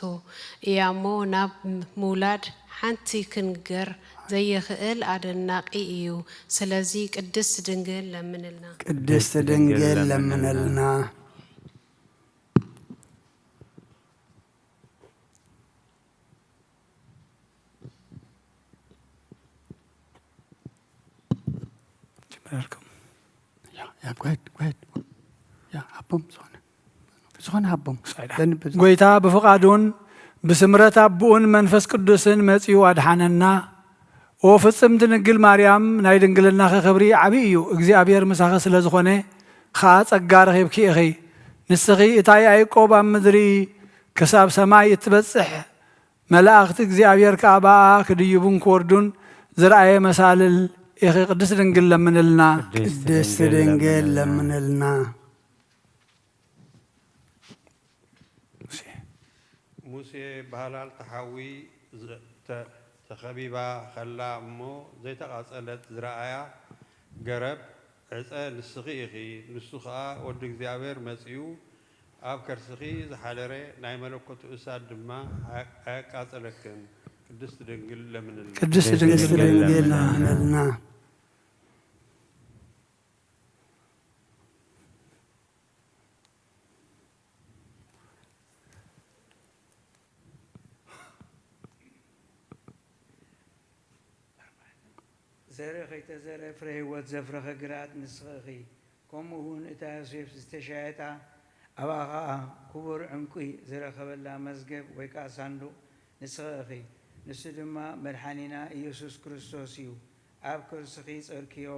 እያ እሞ፣ ናብ ምውላድ ሓንቲ ክንገር ዘይኽእል ኣደናቂ እዩ። ስለዚ ቅድስት ድንግል ለምንልና። ቅድስት ድንግል ለምንልና። ያ፣ ያ፣ go ahead, go ahead. ያ፣ ሃቦም ዝኾነ፣ ዝኾነ ሃቦም። ጎይታ ብፍቃዱን ብስምረት ኣቡኡን መንፈስ ቅዱስን መጺኡ ኣድሓነና። ኦ ፍጽምቲ ድንግል ማርያም፣ ናይ ድንግልናኺ ክብሪ ዓቢ እዩ፣ እግዚኣብሔር ምሳኺ ስለ ዝኾነ ኸኣ ጸጋ ረኺብኪ ኢኺ። ንስኺ እታ ያዕቆብ ኣብ ምድሪ ክሳብ ሰማይ እትበጽሕ መላእኽቲ እግዚኣብሔር ከኣ ብኣኣ ክድይቡን ክወርዱን ዝረኣየ መሳልል ኢኺ። ቅድስት ድንግል ለምንልና። ቅድስት ድንግል ለምንልና። ሙሴ ብሃላልቲ ሓዊ ዘ-፣ ተ-፣ ተኸቢባ ኸላ እሞ ዘይተቓጸለት ዝረኣያ ገረብ ዕጸ ንስኺ ኢኺ። ንሱ ኸኣ ወዲ እግዚኣብሔር መጺኡ ኣብ ከርስኺ ዝሓደረ ናይ መለኮቱ እሳት ድማ ኣያ-፣ ኣያቃጸለክን። ቅድስት ድንግል ለምንልና። ቅድስት ድንግል ለምንልና። ዘርኢ ከይተዘርአ ፍረ ህይወት ዘፍረኸ ግራት ንስኺ ኢኺ። ከምኡ እውን እታ ዮሴፍ ዝተሻየጣ፣ ኣብኣ ኸኣ ክቡር ዕንቁ ዝረኸበላ መዝገብ ወይ ከኣ ሳንዱቕ ንስኺ ኢኺ። ንሱ ድማ መድሓኒና ኢየሱስ ክርስቶስ እዩ። ኣብ ከርስኺ ጸርክዮ፣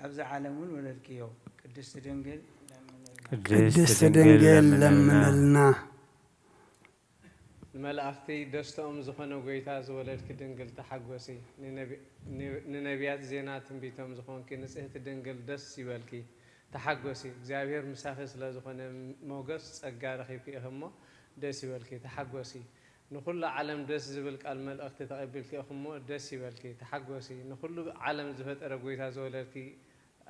ኣብዚ ዓለም እውን ወለድክዮ። ቅድስት ድንግል ለምንልና። ቅድስት ድንግል ለምንልና። ንመላእኽቲ ደስተኦም ዝኾነ ጐይታ ዝወለድኪ ድንግል ተሓጐሲ። ንነቢ-፣ ን-፣ ንነቢያት ዜና ትንቢቶም ዝኾንኪ ንጽህቲ ድንግል ደስ ይበልኪ፣ ተሓጐሲ። እግዚኣብሔር ምሳኺ ስለ ዝኾነ ሞገስ ጸጋ ረኺብኪ ኢኺ እሞ ደስ ይበልኪ፣ ተሓጐሲ። ንኹሉ ዓለም ደስ ዝብል ቃል መልእኽቲ ተቐቢልኪ ኢኺ እሞ ደስ ይበልኪ፣ ተሓጐሲ። ንኹሉ ዓለም ዝፈጠረ ጐይታ ዝወለድኪ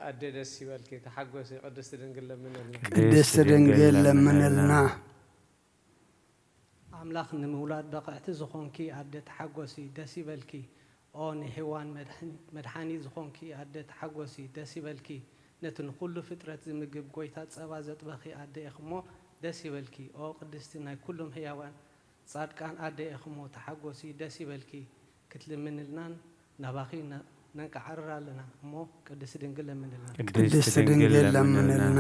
ኣደ ደስ ይበልኪ፣ ተሓጐሲ። ቅድስት ድንግል ለምንልና። ቅድስት ድንግል ለምንልና። ኣምላኽ ንምውላድ በቕዕቲ ዝኾንኪ ኣደ ተሓጎሲ፣ ደስ ይበልኪ። ኦ ንሄዋን መድሓኒ-፣ መድሓኒ ዝኾንኪ ኣደ ተሓጎሲ፣ ደስ ይበልኪ። ነቲ ንኹሉ ፍጥረት ዝምግብ ጎይታ ጸባ ዘጥበኺ ኣደ ኢኽሞ፣ ደስ ይበልኪ። ኦ ቅድስቲ ናይ ኩሎም ህያዋን ጻድቃን ኣደ ኢኽሞ፣ ተሓጎሲ፣ ደስ ይበልኪ። ክትልምንልናን ናባኺ ነ-፣ ነንቀዓርር ኣለና እሞ፣ ቅድስቲ ድንግል ለምንልና። ቅድስቲ ድንግል ለምንልና።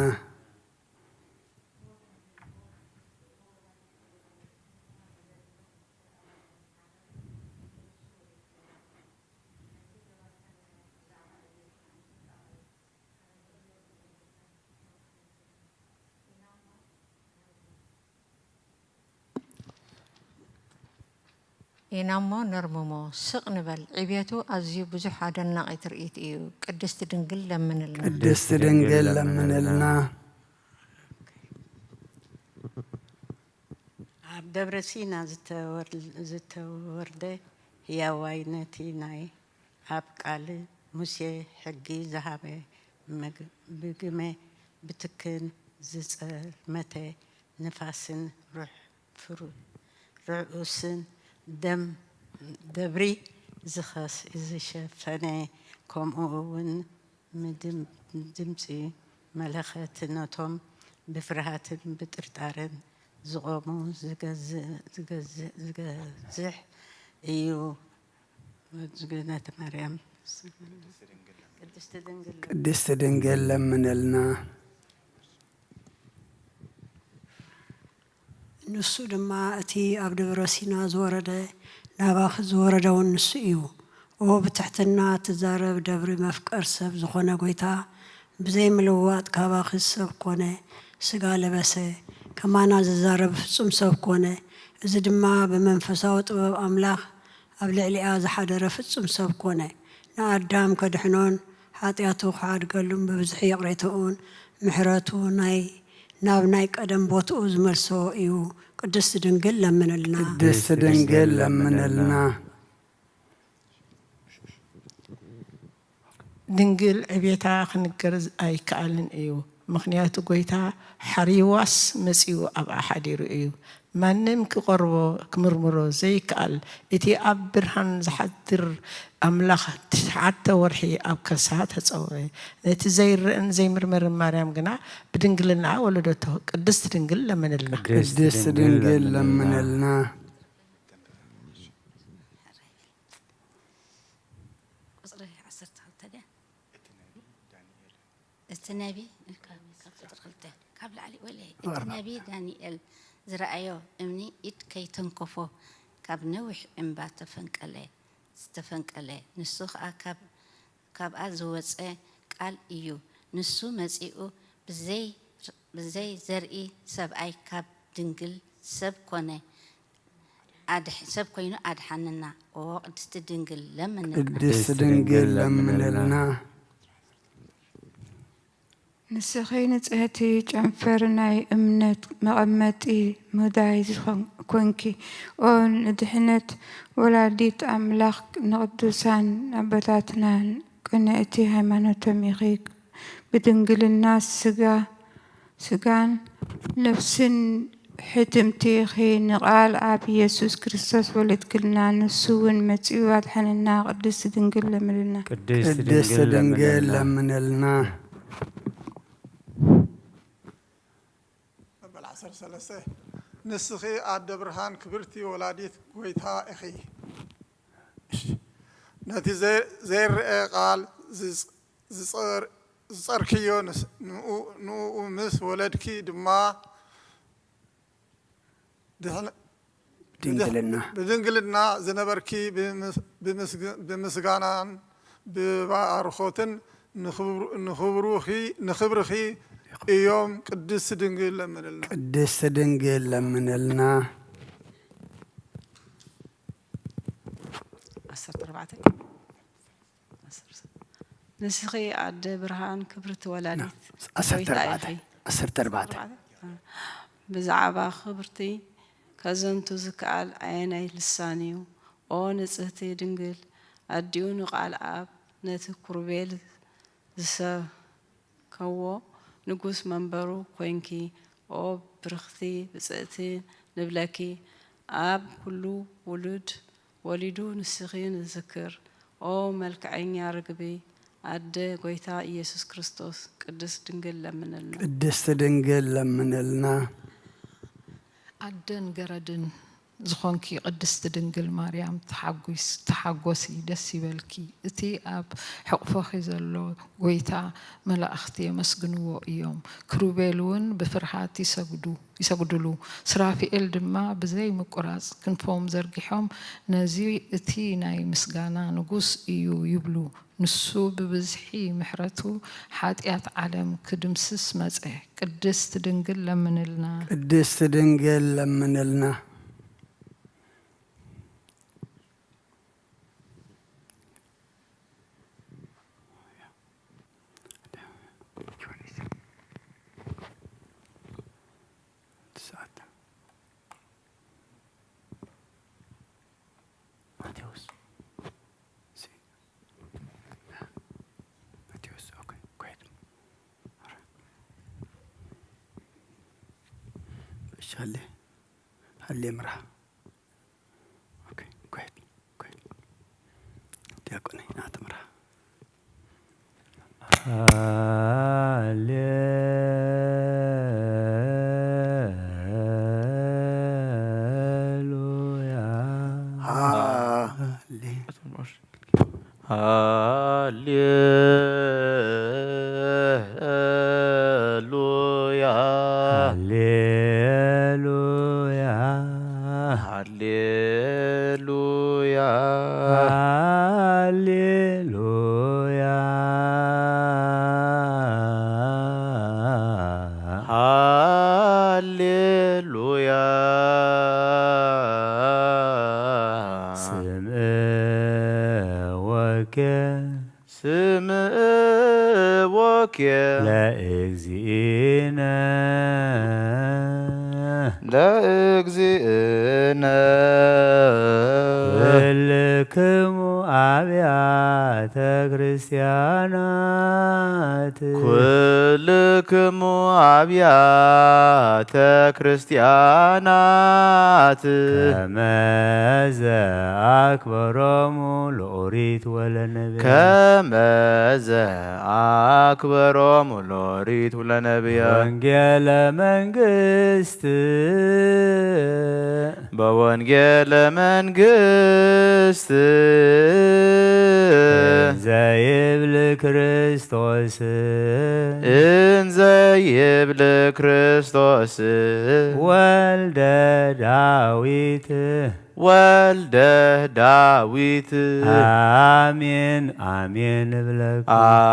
ኢና እሞ ነርምሞ፣ ስቕ ንበል። ዕብየቱ ኣዝዩ ብዙሕ ኣደናቒ ትርኢት እዩ። ቅድስቲ ድንግል ለምንልና። ቅድስቲ ድንግል ለምንልና። ኣብ ደብረ ሲና ዝተወር-፣ ዝተወርደ ህያዋይ ነቲ ናይ ኣብ ቃል ሙሴ ሕጊ ዝሃበ መግ-፣ ብግመ ብትክን ዝጸልመተ ንፋስን ርሑስ ፍሩ-፣ ርዑስን ደም-፣ ደብሪ ዝኸስ-፣ ዝሸፈነ፣ ከምኡ እውን ምድም-፣ ድምጺ መለኸት ነቶም ብፍርሃትን ብጥርጣረን ዝቆሙ ዝገዝእ፣ ዝገዝእ፣ ዝገዝእ እዩ። ዝገነት ማርያም፣ ቅድስት ድንግል፣ ቅድስት ድንግል ለምንልና። ንሱ ድማ እቲ ኣብ ደብረ ሲና ዝወረደ፣ ናባኺ ዝወረደ እውን ንሱ እዩ። ኦ ብትሕትና እትዛረብ ደብሪ መፍቀር ሰብ ዝኾነ ጐይታ፣ ብዘይ ምልውዋጥ ካባኺ ሰብ ኮነ፣ ስጋ ለበሰ፣ ከማና ዝዛረብ ፍጹም ሰብ ኮነ። እዚ ድማ ብመንፈሳዊ ጥበብ ኣምላኽ ኣብ ልዕሊኣ ዝሓደረ ፍጹም ሰብ ኮነ። ንኣዳም ከድሕኖን ሓጢኣቱ ክሓድገሉን ብብዝሒ ይቕሬታኡን ምሕረቱ ናይ፣ ናብ ናይ ቀደም ቦትኡ ዝመልሶ እዩ። ቅድስት ድንግል ለምንልና። ቅድስት ድንግል ለምንልና። ድንግል ዕቤታ ክንገር ኣይከኣልን እዩ። ምኽንያቱ ጐይታ ሓሪዋስ መጺኡ ኣብኣ ሓዲሩ እዩ። ማንም ክቐርቦ ክምርምሮ ዘይከኣል እቲ ኣብ ብርሃን ዝሓድር ኣምላኽ ትሽዓተ ወርሒ ኣብ ከርሳ ተጸውዐ። ነቲ ዘይረእን ዘይምርመርን ማርያም ግና ብድንግልና ወለደቶ። ቅድስት ድንግል ለምንልና። ቅድስት ድንግል ለምንልና። ቁጽሪ ዓሰርተ ክልተ ድያ? እቲ ነቢ፣ ካብ፣ ካብ ቁጽሪ ክልተ፣ ካብ ላዕሊ ወለ፣ እቲ ነቢ ዳንኤል ዝረኣዮ እምኒ ኢድ ከይተንከፎ ካብ ነዊሕ እምባ ተፈንቀለ፣ ዝተፈንቀለ፣ ንሱ ኸኣ ካብ፣ ካብኣ ዝወጸ ቃል እዩ። ንሱ መጺኡ ብዘይ፣ ብዘይ ዘርኢ ሰብኣይ ካብ ድንግል ሰብ ኮነ። ኣድሕ-፣ ሰብ ኮይኑ ኣድሓነና። ኦ ቅድስቲ ድንግል ለምንልና። ቅድስቲ ድንግል ለምንልና። ንስኺ ንጽህቲ ጨንፈር ናይ እምነት መቐመጢ ሙዳይ ዝኾን-፣ ኮንኪ። ኦ ንድሕነት ወላዲት ኣምላኽ ንቅዱሳን ኣቦታትና ቅንዕቲ ሃይማኖቶም ኢኺ። ብድንግልና ስጋ፣ ስጋን ነፍስን ሕትምቲ ኢኺ። ንቃል ኣብ ኢየሱስ ክርስቶስ ወለድክልና፣ ንሱ እውን መጺኡ ኣድሐነና። ቅድስት ድንግል ለምንልና። ቅድስት ድንግል ለምንልና። መበል ዓሰርተ ሰለስተ። ንስኺ ኣደ ብርሃን ክብርቲ ወላዲት ጐይታ ኢኺ። ነቲ ዘይ-፣ ዘይረኣ ቃል ዝጽ-፣ ዝጸር-፣ ዝጸርክዮ ንስ-፣ ንኡ-፣ ንኡ ምስ ወለድኪ ድማ ድሕነ-፣ ድንግልና። ብድንግልና ዝነበርኪ ብምስ-፣ ብምስግ-፣ ብምስጋናን ብባርኾትን ንኽብሩ-፣ ንኽብሩኺ-፣ ንኽብርኺ እዮም። ቅድስት ድንግል ለምንልና። ቅድስት ድንግል ለምንልና። ዓሰርተ ኣርባዕተ። ንስኺ ኣደ ብርሃን ክብርቲ ወላዲት ዓሰርተ ኣርባዕተ፣ ጐይታ ኢኺ። ዓሰርተ ኣርባዕተ። ብዛዕባ ክብርቲ ከዘንቱ ዝከኣል ኣየናይ ልሳን እዩ? ኦ ንጽህቲ ድንግል፣ ኣዲኡ ንቃል ኣብ ነቲ ኩሩቤል ዝሰ-፣ ከዎ ንጉስ መንበሩ ኮንኪ፣ ኦ ብርኽቲ ብጽእቲ ንብለኪ፣ ኣብ ኩሉ ውሉድ ወሊዱ ንስኺ ንዝክር። ኦ መልክዐኛ ርግቢ ኣደ ጐይታ ኢየሱስ ክርስቶስ፣ ቅድስት ድንግል ለምንልና። ቅድስት ድንግል ለምንልና። ኣደን ገረድን ዝኾንኪ ቅድስት ድንግል ማርያም፣ ተሓጒስ-፣ ተሓጎሲ፣ ደስ ይበልኪ። እቲ ኣብ ሕቑፎኺ ዘሎ ጐይታ መላእኽቲ የመስግንዎ እዮም። ክሩቤል እውን ብፍርሃት ይሰግዱ፣ ይሰግዱሉ። ሱራፊኤል ድማ ብዘይ ምቁራጽ ክንፎም ዘርጊሖም፣ ነዚ እቲ ናይ ምስጋና ንጉስ እዩ ይብሉ። ንሱ ብብዝሒ ምሕረቱ ሓጢኣት ዓለም ክድምስስ መጸ። ቅድስት ድንግል ለምንልና። ቅድስት ድንግል ለምንልና። ማቴዎስ። ሲ-፣ ማቴዎስ፣ ኦኬ፣ ጓይድ። እሺ፣ ሀሌ፣ ሀሌ ምራ። ኦኬ፣ ጓይድ፣ ጓይድ። ዲያቆን ናት ምራ። ሀሌ ሃሌ ሉያ። ሃሌሉያ። ሃሌሉያ። ሃሌሉያ። ሃሌሉያ። ስምዕ ወኬ ስምዕወኬ ለእግዚእነ። ለእግዚእነ። ኩልክሙ አብያተ ክርስቲያናት። ኩልክሙ አብያተ ክርስቲያናት። ከመዘ አክበሮሙ ለኦሪት ወለነቢያት። ከመዘ አክበሮሙ ለኦሪት ወለነቢያት። ወንጌለ መንግስት። በወንጌለ መንግስት። እንዘ ይብል ክርስቶስ። እንዘ ይብል ክርስቶስ። ወልደ ዳዊት። ወልደ ዳዊት። አሜን አሜን እብለክሙ።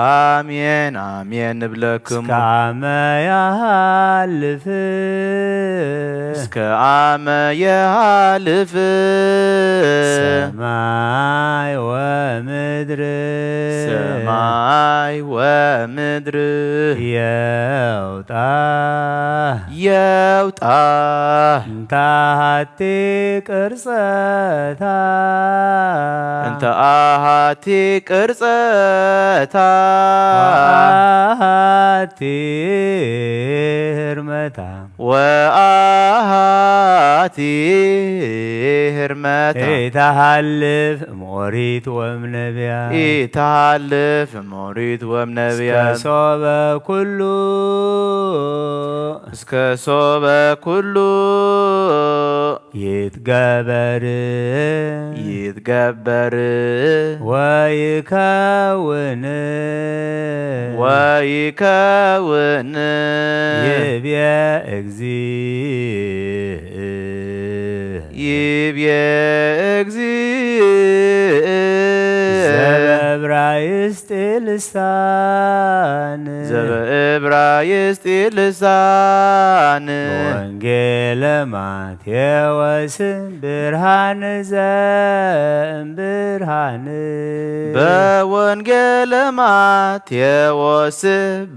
አሜን አሜን እብለክሙ። እስከ አመ የሃልፍ። እስከ አመ የሃልፍ። ሰማይ ወምድር። ሰማይ ወምድር። የውጣ። የውጣ። እንተ አሐቲ ቅርጸታ። እንተ አሐቲ ቅርጸታ። ወአሐቲ ህርመታ። ወአሐቲ ህርመታ። ኢተሐልፍ እምኦሪት ወእምነቢያት። ኢተሐልፍ እምኦሪት ወእምነቢያት። እስከ ሶበ ኩሉ። እስከ ሶበ ኩሉ። ይትገበር። ይትገበር። ወይከውን። ወይከውን። ይቤ እግዚእ። ይቤ እግዚእ። ዘበዕብራይስጢ ልሳን። ዘበዕብራይስጢ ልሳን። በወንጌለ ማቴዎስ ብርሃን ዘእምብርሃን። በወንጌለ ማቴዎስ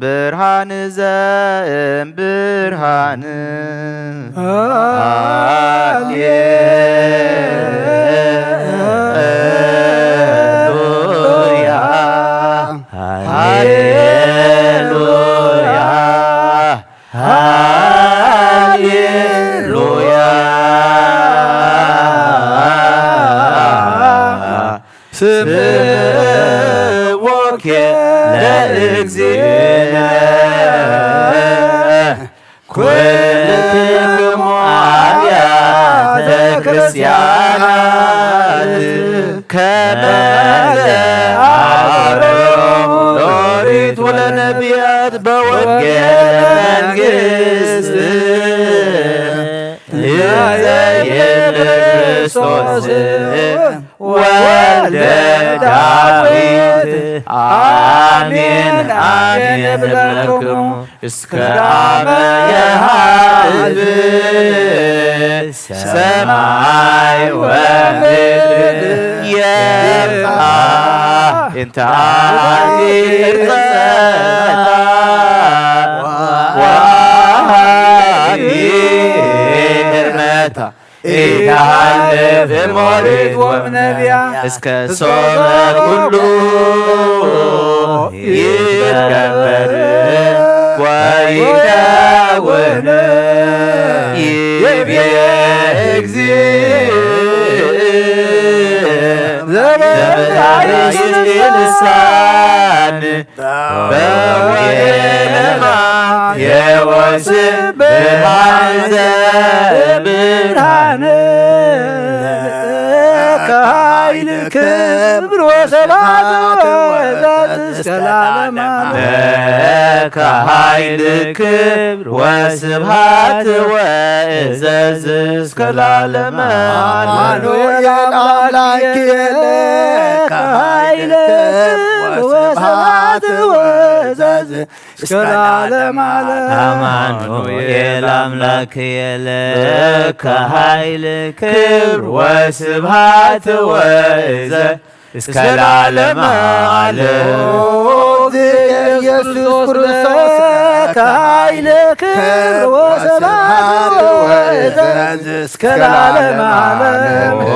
ብርሃን ዘእምብርሃን። ሃሌሉያ። ሃሌሉያ። ሃሌሉያ። ስምዕወኬ ለእግዚእነ ኩልክሙ አብያተ ክርስቲያናት ከመ ዘአክበሮሙ ለኦሪት ወለነቢያት በወንጌለ መንግስት እንዘ ይብል ክርስቶስ ወልደ ዳዊት። አሜን አሜን እብለክሙ እስከ አመ የሃልፍ ሰማይ ወምድር የብቃ እንተ አሐቲ ቅርጸታ ወአሐቲ ህርመታ። ኢተሐልፍ እምኦሪት ወእምነቢያት እስከ ሶበ ኩሉ ይትገበር ወይከውን ይቤ እግዚእ ዘበዕብራይስጢ ልሳን በወንጌለ ማቴዎስ ብርሃን ዘእምብርሃን። ከኃይልክም እስከ ለዓለመ ዓለም። ለከ ኃይል ክብር ወስብሐት ወእዘዝ እስከ ለዓለመ ዓለም። አማኑኤል አምላክ ለከ ኃይል ክብር ወስብሐት ወእዘዝ እስከ ለዓለመ ዓለም። አማኑኤል አምላክ ለከ ኃይል ክብር ወስብሐት ወእዘዝ እስከ ለዓለመ ዓለም። ኦ ኢየሱስ ክርስቶስ ለከ ኃይል ክብር ወስብሐት ወእዘዝ እስከ ለዓለመ ዓለም። ኦ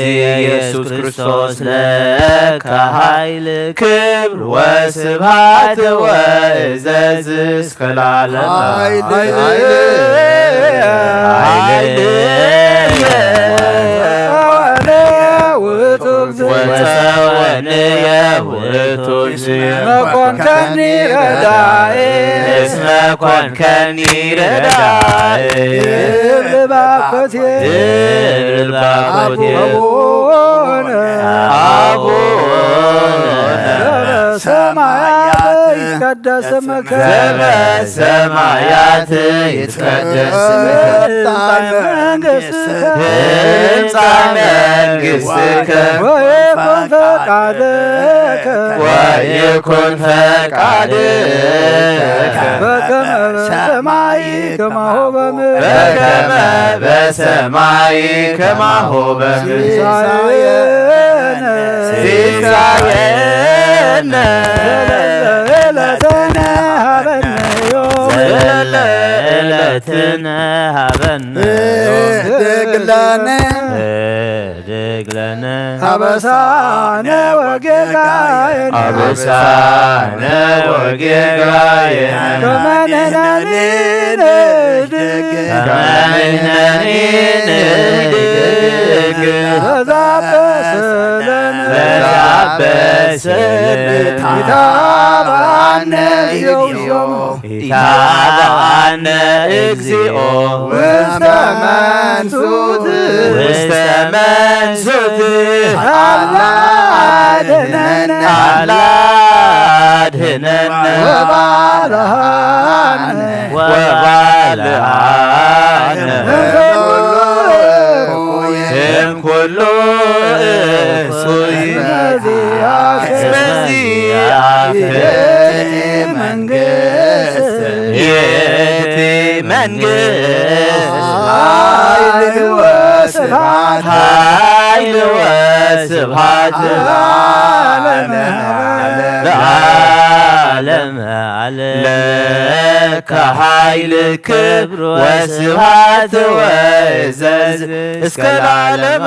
ኢየሱስ ክርስቶስ ለከ ኃይል ክብር ወስብሐት ወእዘዝ እስከ ለዓለመ ዓለም። ኃይልየ ወጸወንየ ውእቱ እግዚእ። እስመ ኮንከኒ ረዳኤ። እስመ ኮንከኒ ረዳኤ። እብል ባኮቴ። እብል ባኮቴ። አቡነ። አቡነ። ዘበሰማያት ይትቀደስ ስምከ። ዘበሰማያት ይትቀደስ ስምከ። ትምጻእ መንግሥትከ። ትምጻእ መንግሥትከ። ወይኩን ፈቃድከ። ወይኩን ፈቃድከ። በከመ በሰማይ ከማሁ በምድር። በከመ በሰማይ ከማሁ በምድር። ሲሳየነ። ሲሳየነ። ዘለለዕለትነ ሀበነ ዮም። ዘለለዕለትነ ሀበነ ዮም። ህድግ ለነ። ህድግ ለነ። አበሳነ ወጌጋየነ። አበሳነ ወጌጋየነ። ከመ ንሕነኒ ንህድግ። ከመ ንሕነኒ ንህድግ። ለዘአበሰ ለነ። ለዘአበሰ ለነ። ኢታብአነ እግዚኦ። ኢታብአነ እግዚኦ። ውስተ መንሱት። ውስተ መንሱት። አላ አድህነነ። አላ አድህነነ። ወባልዓነ። ወባልዓነ። እምኩሉ እኩይ። እምኩሉ እኩይ። እስመ ዚአከ። እስመ ዚአከ። ይእቲ መንግሥት። ይእቲ መንግሥት። ኃይል ወስብሐት። ኃይል ወስብሐት። ለዓለመ ዓለም። ለዓለመ ዓለም። ለከ ኃይል ክብር ወስብሐት ወእዘዝ እስከ ለዓለመ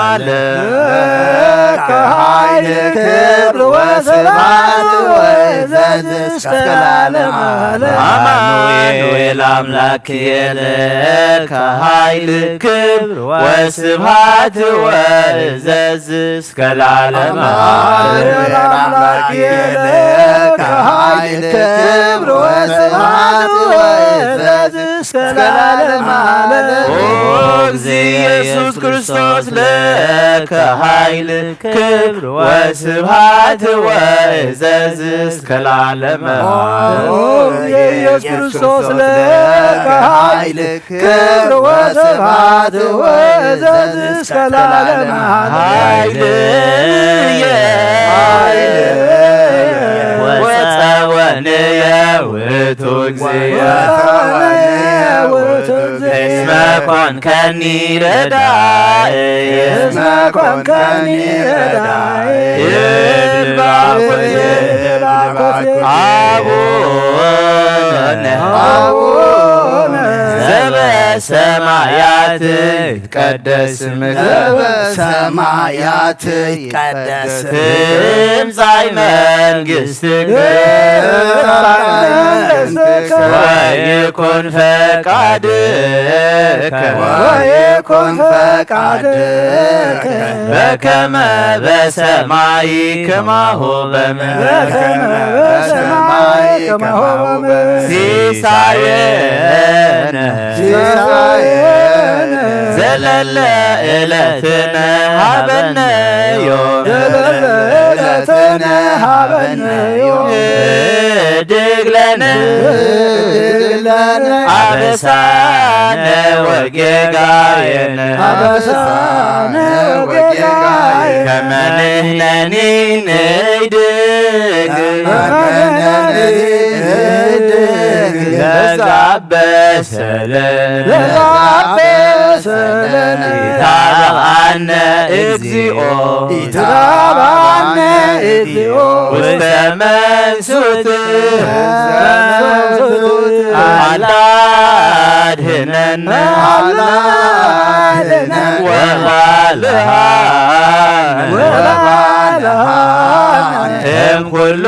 ዓለም። ለከ ኃይል ክብር ወስብሐት ወእዘዝ እስከ ለዓለመ ዓለም። አማኑኤል አምላክየ ለከ ኃይል ክብር ወስብሐት ወእዘዝ እስከ ለዓለመ ዓለም። አማኑኤል አምላክየ ለከ ኃይል ክብር ወስብሐት ወእዘዝ እስከ ለዓለመ ዓለም። ኦ እግዚእ ኢየሱስ ክርስቶስ ለከ ኃይል ክብር ወስብሐት ወእዘዝ እስከ ለዓለመ ዓለም። ኦ ኢየሱስ ክርስቶስ ለከ ኃይል ክብር ወስብሐት ወእዘዝ እስከ ለዓለመ ዓለም። ኃይልየ ወጸወንየ ውእቱ እግዚእ። ወጸወንየ ውእቱ እግዚእ። እስመ ኮንከኒ ረዳኢ። እስመ ኮንከኒ ረዳኢ። እብል ባኮቴ። እብል ባኮቴ። አቡነ። አቡነ። ዘበሰማያት ይትቀደስ ስምከ። ዘበሰማያት ይትቀደስ። ትምጻእ መንግሥትከ። ትምጻእ መንግሥትከ። ወይኩን ፈቃድከ። ወይኩን ፈቃድከ። በከመ በሰማይ ከማሁ በምድር። በከመ በሰማይ ከማሁ በምድር። ሲሳየነ። ሲሳየነ። ለለለ እለትነ ሀበነ ዮም። ለለለ እለትነ ሀበነ ዮም። ህድግ ለነ። ህድግ ለነ። አበሳነ ወጌጋየነ። አበሳነ ወጌጋየነ። ከመ ንሕነኒ ንህድግ። ከመ ንሕነኒ ንህድግ። ለዘአበሰ ለነ። ለዘአበሰ ለነ። ኢታብአነ እግዚኦ። ኢታብአነ እግዚኦ። ውስተ መንሱት። ውስተ መንሱት። አላ አድህነነ። አላ አድህነነ። ወባልሃነ። ወባልሃነ። እምኩሉ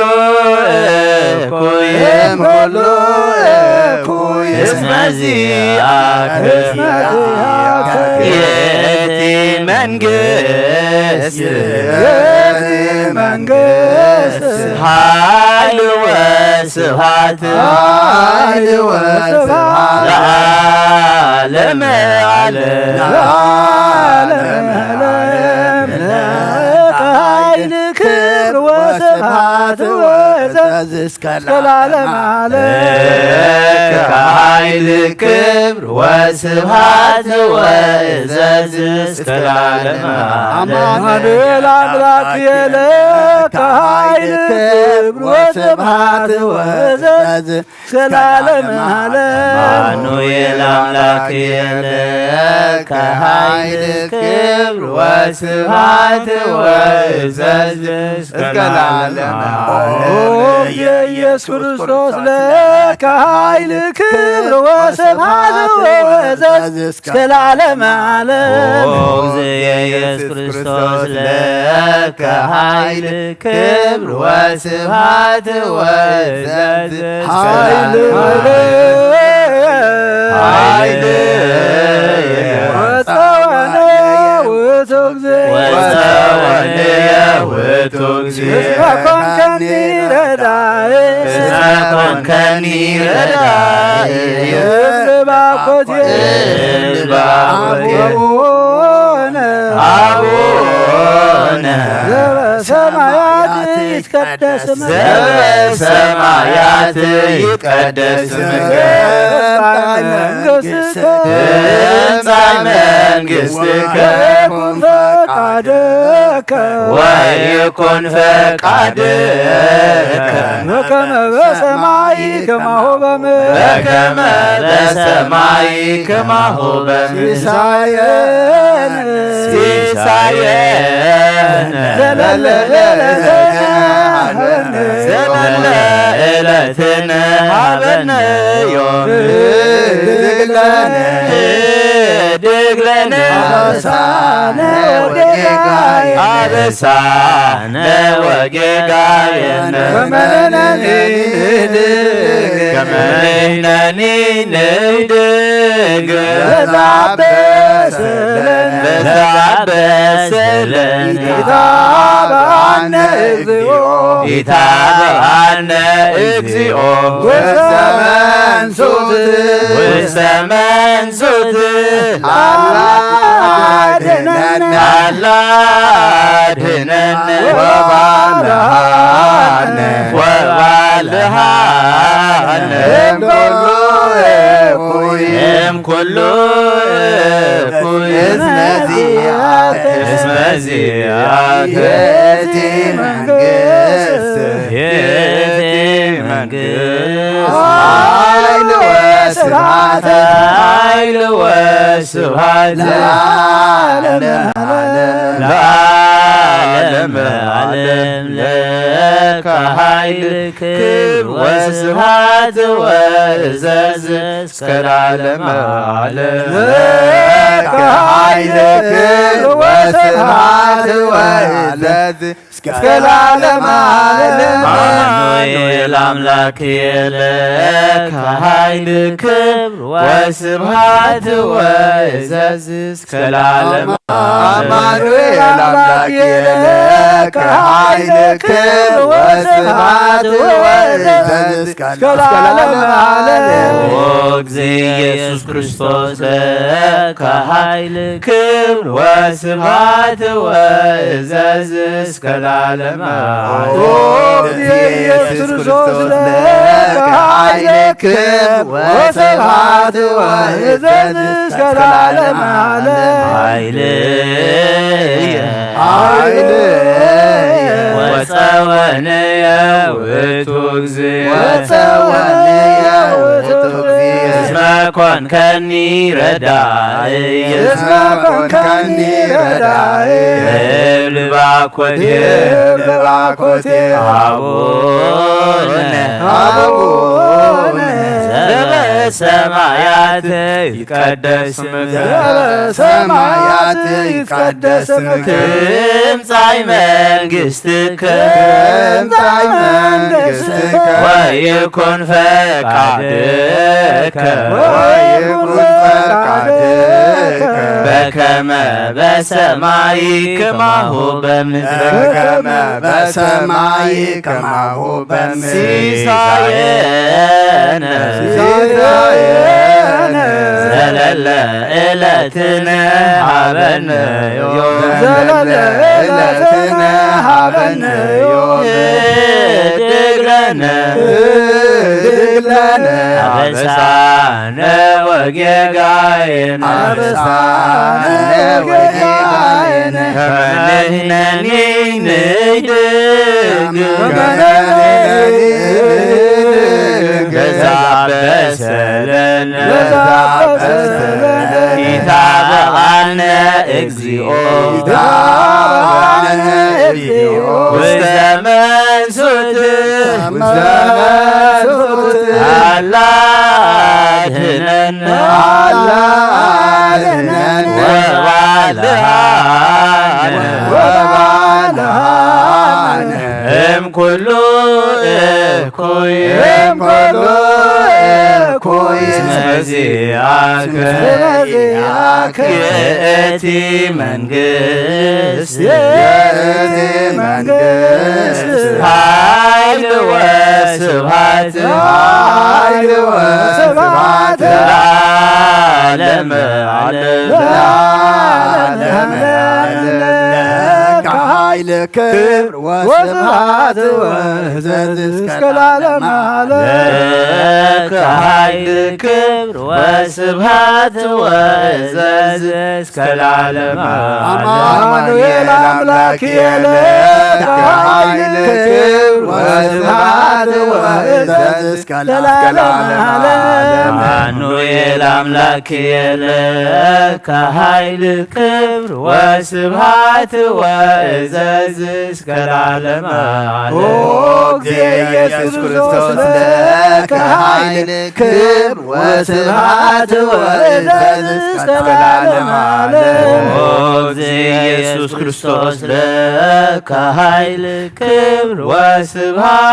እኩይ። እምኩሉ እኩይ። እስመ ዚአከ። እስመ ዚአከ። ይእቲ መንግስት። ይእቲ መንግስት። ኃይል ወስብሐት። ኃይል ወስብሐት። ለዓለመ ዓለም። ለዓለመ ዓለም። ለከ ኃይል ክብር ወስብሐት ወእዘዝ እስከ ለዓለመ ዓለም። ለከ ኃይል ክብር ወስብሐት ወእዘዝ እስከ ለዓለመ ዓለም። አማኑኤል አምላክ የለ። ለከ ኃይል ክብር ወስብሐት ወእዘዝ እስከ ለዓለመ ዓለም። አማኑኤል አምላክ የለ። ለከ ኃይል ክብር ወስብሐት ወእዘዝ እስከ ለዓለመ ዓለም። ኦ ኢየሱስ ክርስቶስ ለከ ኃይል ክብር ወስብሐት ወእዘዝ እስከ ለዓለመ ዓለም። ኦ ኢየሱስ ክርስቶስ ለከ ኃይል ክብር ወስብሐት ወእዘዝ እስከ ኃይል ለዓለመ ዓለም። ኃይል ወጸወነ ውእቱ እግዚእ። ወጸወነ ውእቱ እግዚእ። እስመ ኮንከኒ ረዳኢ። እስመ ኮንከኒ ረዳኢ። እብል ባኮቴ። እብል ባኮቴ። አቡነ። አቡነ። ዘበሰማያት ይትቀደስ ስምከ። ዘበሰማያት ይትቀደስ ስምከ። ትምጻእ መንግሥትከ። ትምጻእ መንግሥትከ። ወይኩን ፈቃድከ። ወይኩን ፈቃድከ። በከመ በሰማይ ከማሁ በምድር። በከመ በሰማይ ከማሁ በምድር። ሲሳየነ። ሲሳየነ። ዘለለ ዘለለ ዕለትነ ሀበነ ዮም። ህድግ ለነ። ህድግ ለነ። አበሳነ ወጌጋየነ። አበሳነ ወጌጋየነ። ከመ ንሕነኒ ንህድግ። ከመ ንሕነኒ ንህድግ። ለዘአበሰ ለነ። ለዘአበሰ ለነ። ኢታብአነ እግዚኦ። ኢታብአነ እግዚኦ። ውስተ መንሱት። ውስተ መንሱት። አላ አድህነነ። አላ አድህነነ። ወባልሃነ። ወባልሃነ። እምኩሉ እኩይ። እምኩሉ እኩይ። እስመ ዚአከ። እስመ ዚአከ። ይእቲ መንግስት። ይእቲ መንግስት። ኃይል ወስብሐት። ኃይል ወስብሐት። ለዓለመ ዓለም። ለዓለመ ዓለም። ለከ ኃይል ክብር ወስብሐት ወእዘዝ እስከ ለዓለመ ዓለም። ለከ ኃይል ክብር ወስብሐት ወእዘዝ እስከ ለዓለመ ዓለም። አማኑኤል አምላክ የለ ከኃይል ክብር ወስብሐት ወእዘዝ እስከ ለዓለመ ዓለም። አማኑኤል አምላክ የለ ከኃይል ክብር ወስብሐት ወእዘዝ እስከ ለዓለመ ዓለም። ኦ እግዚእ ኢየሱስ ክርስቶስ ለከ ኃይል ክብር ወስብሐት ወእዘዝ እስከ ለዓለመ ዓለም። ኦ እግዚእ ኢየሱስ ክርስቶስ ለከ ኃይል ክብር ወስብሐት ወእዘዝ እስከ ለዓለመ ዓለም። ኃይልየ ኃይልየ ወጸወንየ ውእቱ እግዚእ ወጸወንየ ውእቱ እግዚእ እስመ ኮንከኒ ረዳእየ እስመ ኮንከኒ ረዳእየ እብል ባኮቴ እብል ባኮቴ አቡነ አቡነ ዘበሰማያት ይትቀደስ ስምከ ዘበሰማያት ይትቀደስ ስምከ ትምጻእ መንግሥትከ ትምጻእ መንግሥትከ ወይኩን ፈቃድከ ወይኩን ፈቃድከ በከመ በሰማይ ከማሁ በምድር በከመ በሰማይ ከማሁ በምድር ሲሳየነ ሲሳየነ ዘለለ ዕለትነ ሀበነ ዮም ዘለለ ዕለትነ ሀበነ ዮም ህድግ ለነ ህድግ ለነ አበሳነ ወጌጋየነ አበሳነ ወጌጋየነ ከመ ንሕነኒ ንህድግ ከመ ንሕነኒ ንህድግ በዘአበሰ ለነ በዘአበሰ ለነ ኢታብአነ እግዚኦ ኢታብአነ እግዚኦ ውስተ መንሱት ውስተ መንሱት አላ አድህነነ አላ አድህነነ ወባልሐነ ወባልሐነ እምኩሉ እኩይ እምኩሉ እኩይ እስመ ዚአከ እስመ ዚአከ ይእቲ መንግሥት ይእቲ መንግሥት ኃይል ወስብሐት ኃይል ወስብሐት ለዓለመ ዓለም ለዓለመ ዓለም። ለከ ኃይል ክብር ወስብሐት ወእዘዝ እስከ ለዓለመ ዓለም። ለከ ኃይል ክብር ወስብሐት ወእዘዝ እስከ ለዓለመ ዓለም። አማኑኤል አምላክ የለ ለከ ኃይል ክብር ወስብሐት ወእዘዝ እስከ ለዓለመ ዓለም። አማኑኤል አምላክ የለ ለከ ኃይል ክብር ወስብሐት ወእዘዝ እስከ ለዓለመ ዓለም። ኦ እግዚእ ኢየሱስ ክርስቶስ ለከ ኃይል ክብር ወስብሐት ወእዘዝ እስከ ለዓለመ ዓለም። ኦ እግዚእ ኢየሱስ ክርስቶስ ለከ ኃይል ክብር ወስብሐት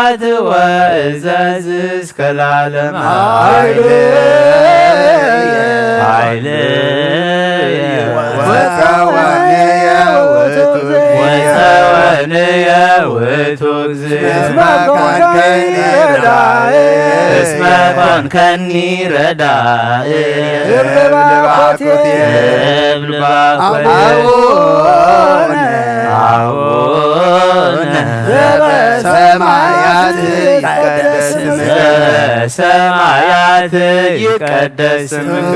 ወእዘዝ እስከ ለዓለመ ዓለም። ኃይልየ ኃይልየ ወጸወንየ ውእቱ እግዚእ ወጸወንየ ውእቱ እግዚእ እስመ ኮንከኒ ረዳኢ እስመ ኮንከኒ ረዳኢ እብል ባኮቴ እብል ባኮቴ አቡነ አቡነ ዘበሰማያት ይትቀደስ ስምከ ዘበሰማያት ይትቀደስ ስምከ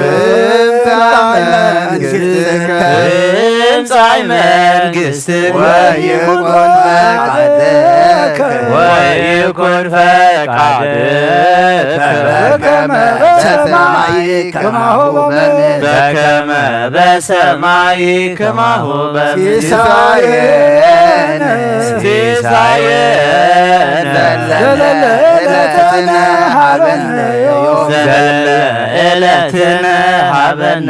ትምጻእ መንግሥትከ ትምጻእ መንግሥትከ ወይኩን ፈቃድከ ወይኩን ፈቃድከ በከመ በሰማይ ከማሁ በምድር በከመ በሰማይ ከማሁ በምድር ሲሳየነ ሲሳየነ ዘለለ ዕለትነ ሀበነ ዮም ዘለለ ዕለትነ ሀበነ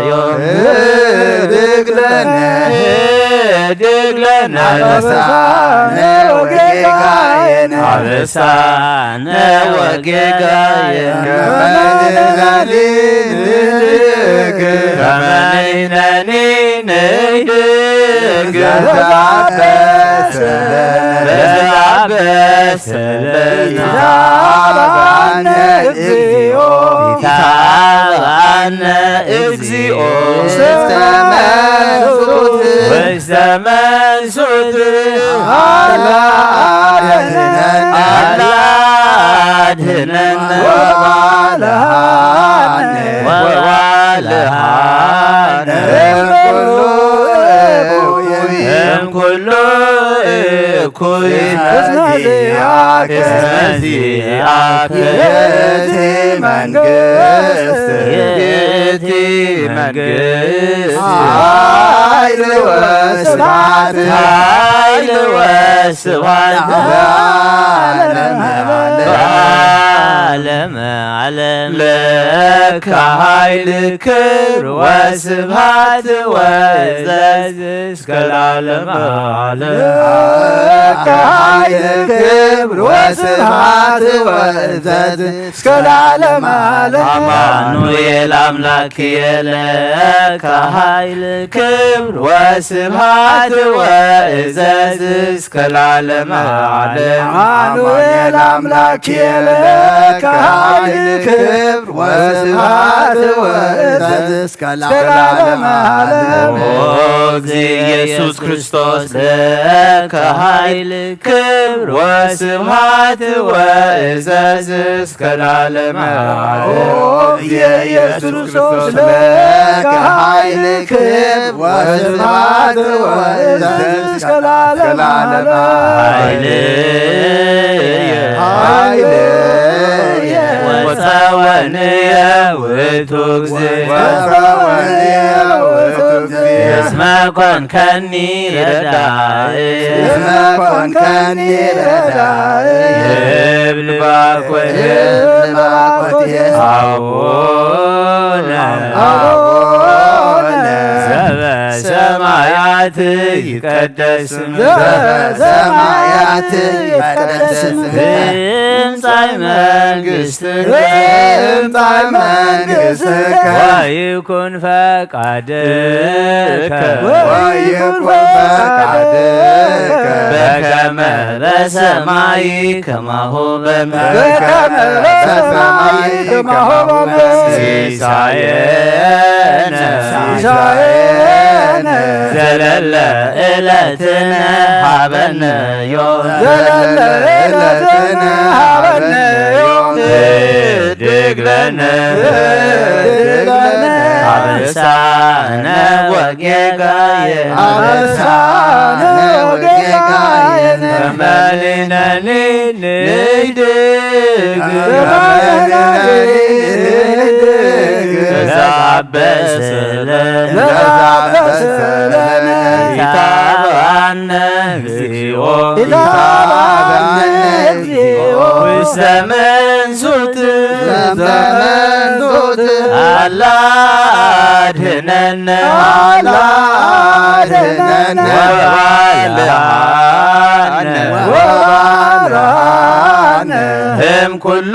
ዮም ህድግ ለነ እድግለነ አበሳነ ወጌጋየነ አበሳነ ወጌጋየነ ከመንነኒ ንህድግ ከመንነኒ ንህድግ ዘተአበሰ ለነ ዘተአበሰ ለነ ኢታብአነ እግዚኦ ኢታብአነ እግዚኦ ውስተ መንሱት ውስተ መንሱት አላ አድህነነ አላ አድህነነ ወባልሃነ ወባልሃነ እምኩሉ እኩይ እምኩሉ እኩይ እስመ ዚአከ እስመ ዚአከ ይእቲ መንግስት ይእቲ መንግስት ኃይል ወስብሐት ኃይል ወስብሐት ለዓለመ ዓለም ለዓለመ ዓለም ለከ ኃይል ክብር ወስብሐት ወእዘዝ እስከ ለዓለመ ዓለም። ለከ ኃይል ክብር ወስብሐት ወእዘዝ እስከ ለዓለመ ዓለም። አማኑኤል አምላክየ ለከ ኃይል ክብር ወስብሐት ወእዘዝ እስከ ለዓለመ ዓለም። አማኑኤል አምላክየ ለከ ኃይል ክብር ወስብሐት ወእዘዝ እስከ ለዓለመ ዓለም። ኦ እግዚእ ኢየሱስ ክርስቶስ ለከ ኃይል ክብር ወስብሐት ወእዘዝ እስከ ለዓለመ ዓለም። ኦ እግዚእ ኢየሱስ ክርስቶስ ለከ ኃይል ክብር ወስብሐት ወእዘዝ እስከ ለዓለመ ዓለም። ኃይልየ ኃይልየ ወጸወንየ ውእቱ እግዚእ ወጸወንየ ውእቱ እግዚእ እስመ ኮንከኒ ረዳኢ እስመ ኮንከኒ ረዳኢ እብል ባኮቴ እብል ባኮቴ አቡነ አቡነ ዘበሰማያት ይትቀደስ ስምከ ዘበሰማያት ይትቀደስ ስምከ ትምጻእ መንግስትከ ትምጻእ መንግስትከ ወይኩን ፈቃድከ ወይኩን ፈቃድከ በከመ በሰማይ ከማሁ በምድር በከመ በሰማይ ከማሁ በምድር ሲሳየነ ሲሳየነ ዘለለ ዕለትነ ሀበነ ዮም ዘለለ ዕለትነ ሀበነ ዮም ህድግ ለነ ህድግ ለነ አበሳነ ወጌጋየነ አበሳነ ወጌጋየነ ከመ ንሕነኒ ንህድግ ለዘአበሰ ለነ ለዘአበሰ ለነ ኢታብአነ እግዚኦ ኢታብአነ እግዚኦ ውስተ መንሱት ውስተ መንሱት አላ አድህነነ አላ አድህነነ ወባልሃነ ወባልሃነ እምኩሉ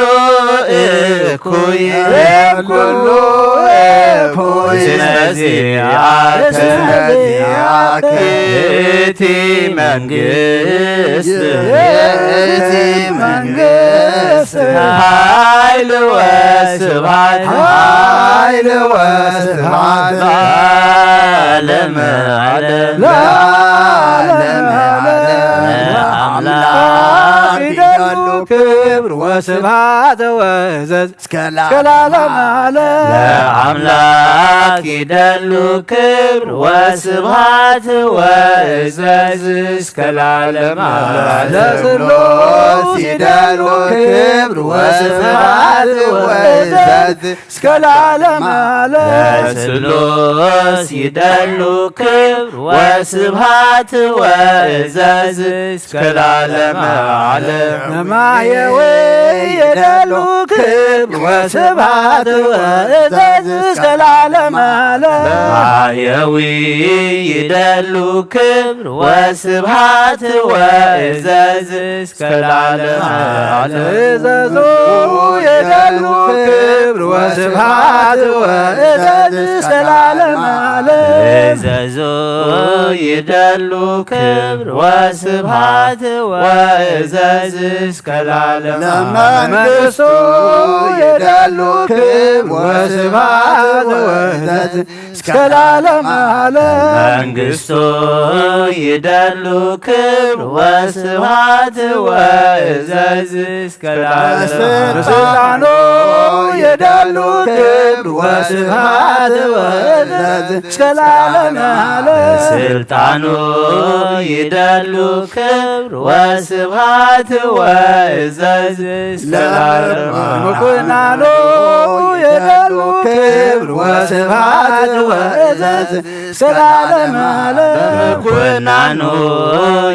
እኩይ እምኩሉ እኩይ እስመ ዚአከ እስመ ዚአከ ይእቲ መንግስት ይእቲ መንግስት ኃይል ወስብሐት ኃይል ወስብሐት ለዓለመ ዓለም ለዓለመ ዓለም። ለአምላክ ይደሉ ክብር ወስብሐት ወእዘዝ እስከ ለዓለመ ዓለም። ለአምላክ ይደሉ ክብር ወስብሐት ወእዘዝ እስከ ለዓለመ ዓለም። ለስሉስ ይደሉ ክብር ወስብሐት ወእዘዝ እስከ ለዓለመ ዓለም። ለስሉስ ይደሉ ክብር ወስብሐት ወእዘዝ እስከ ለዓለመ ዓለም። ለማየዊ ይደሉ ክብር ወስብሐት ወእዘዝ እስከ ለዓለመ ዓለም። ማህየዊ ይደሉ ክብር ወስብሐት ወእዘዝ እስከ ለዓለመ ዓለም። እዘዙ ይደሉ ክብር ወስብሐት ወእዘዝ እስከ ለዓለመ ዓለም። እዘዙ ይደሉ ክብር ወስብሐት ወእዘዝ እስከ ለዓለመ ዓለም። መንግስቱ ይደሉ ክብር ወስብሐት ወእዘዝ እስከ ለዓለመ ዓለም። መንግስቱ ይደሉ ክብር ወስብሐት ወእዘዝ እስከ ለዓለመ ዓለም። ስልጣኑ ይደሉ ክብር ወስብሐት ወእዘዝ እስከ ለዓለመ ዓለም። ስልጣኑ ይደሉ ክብር ወስብሐት ወእዘዝ እስከ ለዓለመ ዓለም። ምኩናኑ ይደሉ ክብር ወስብሐት ወእዘዝ እስከ ለዓለመ ዓለም። በምኩናኑ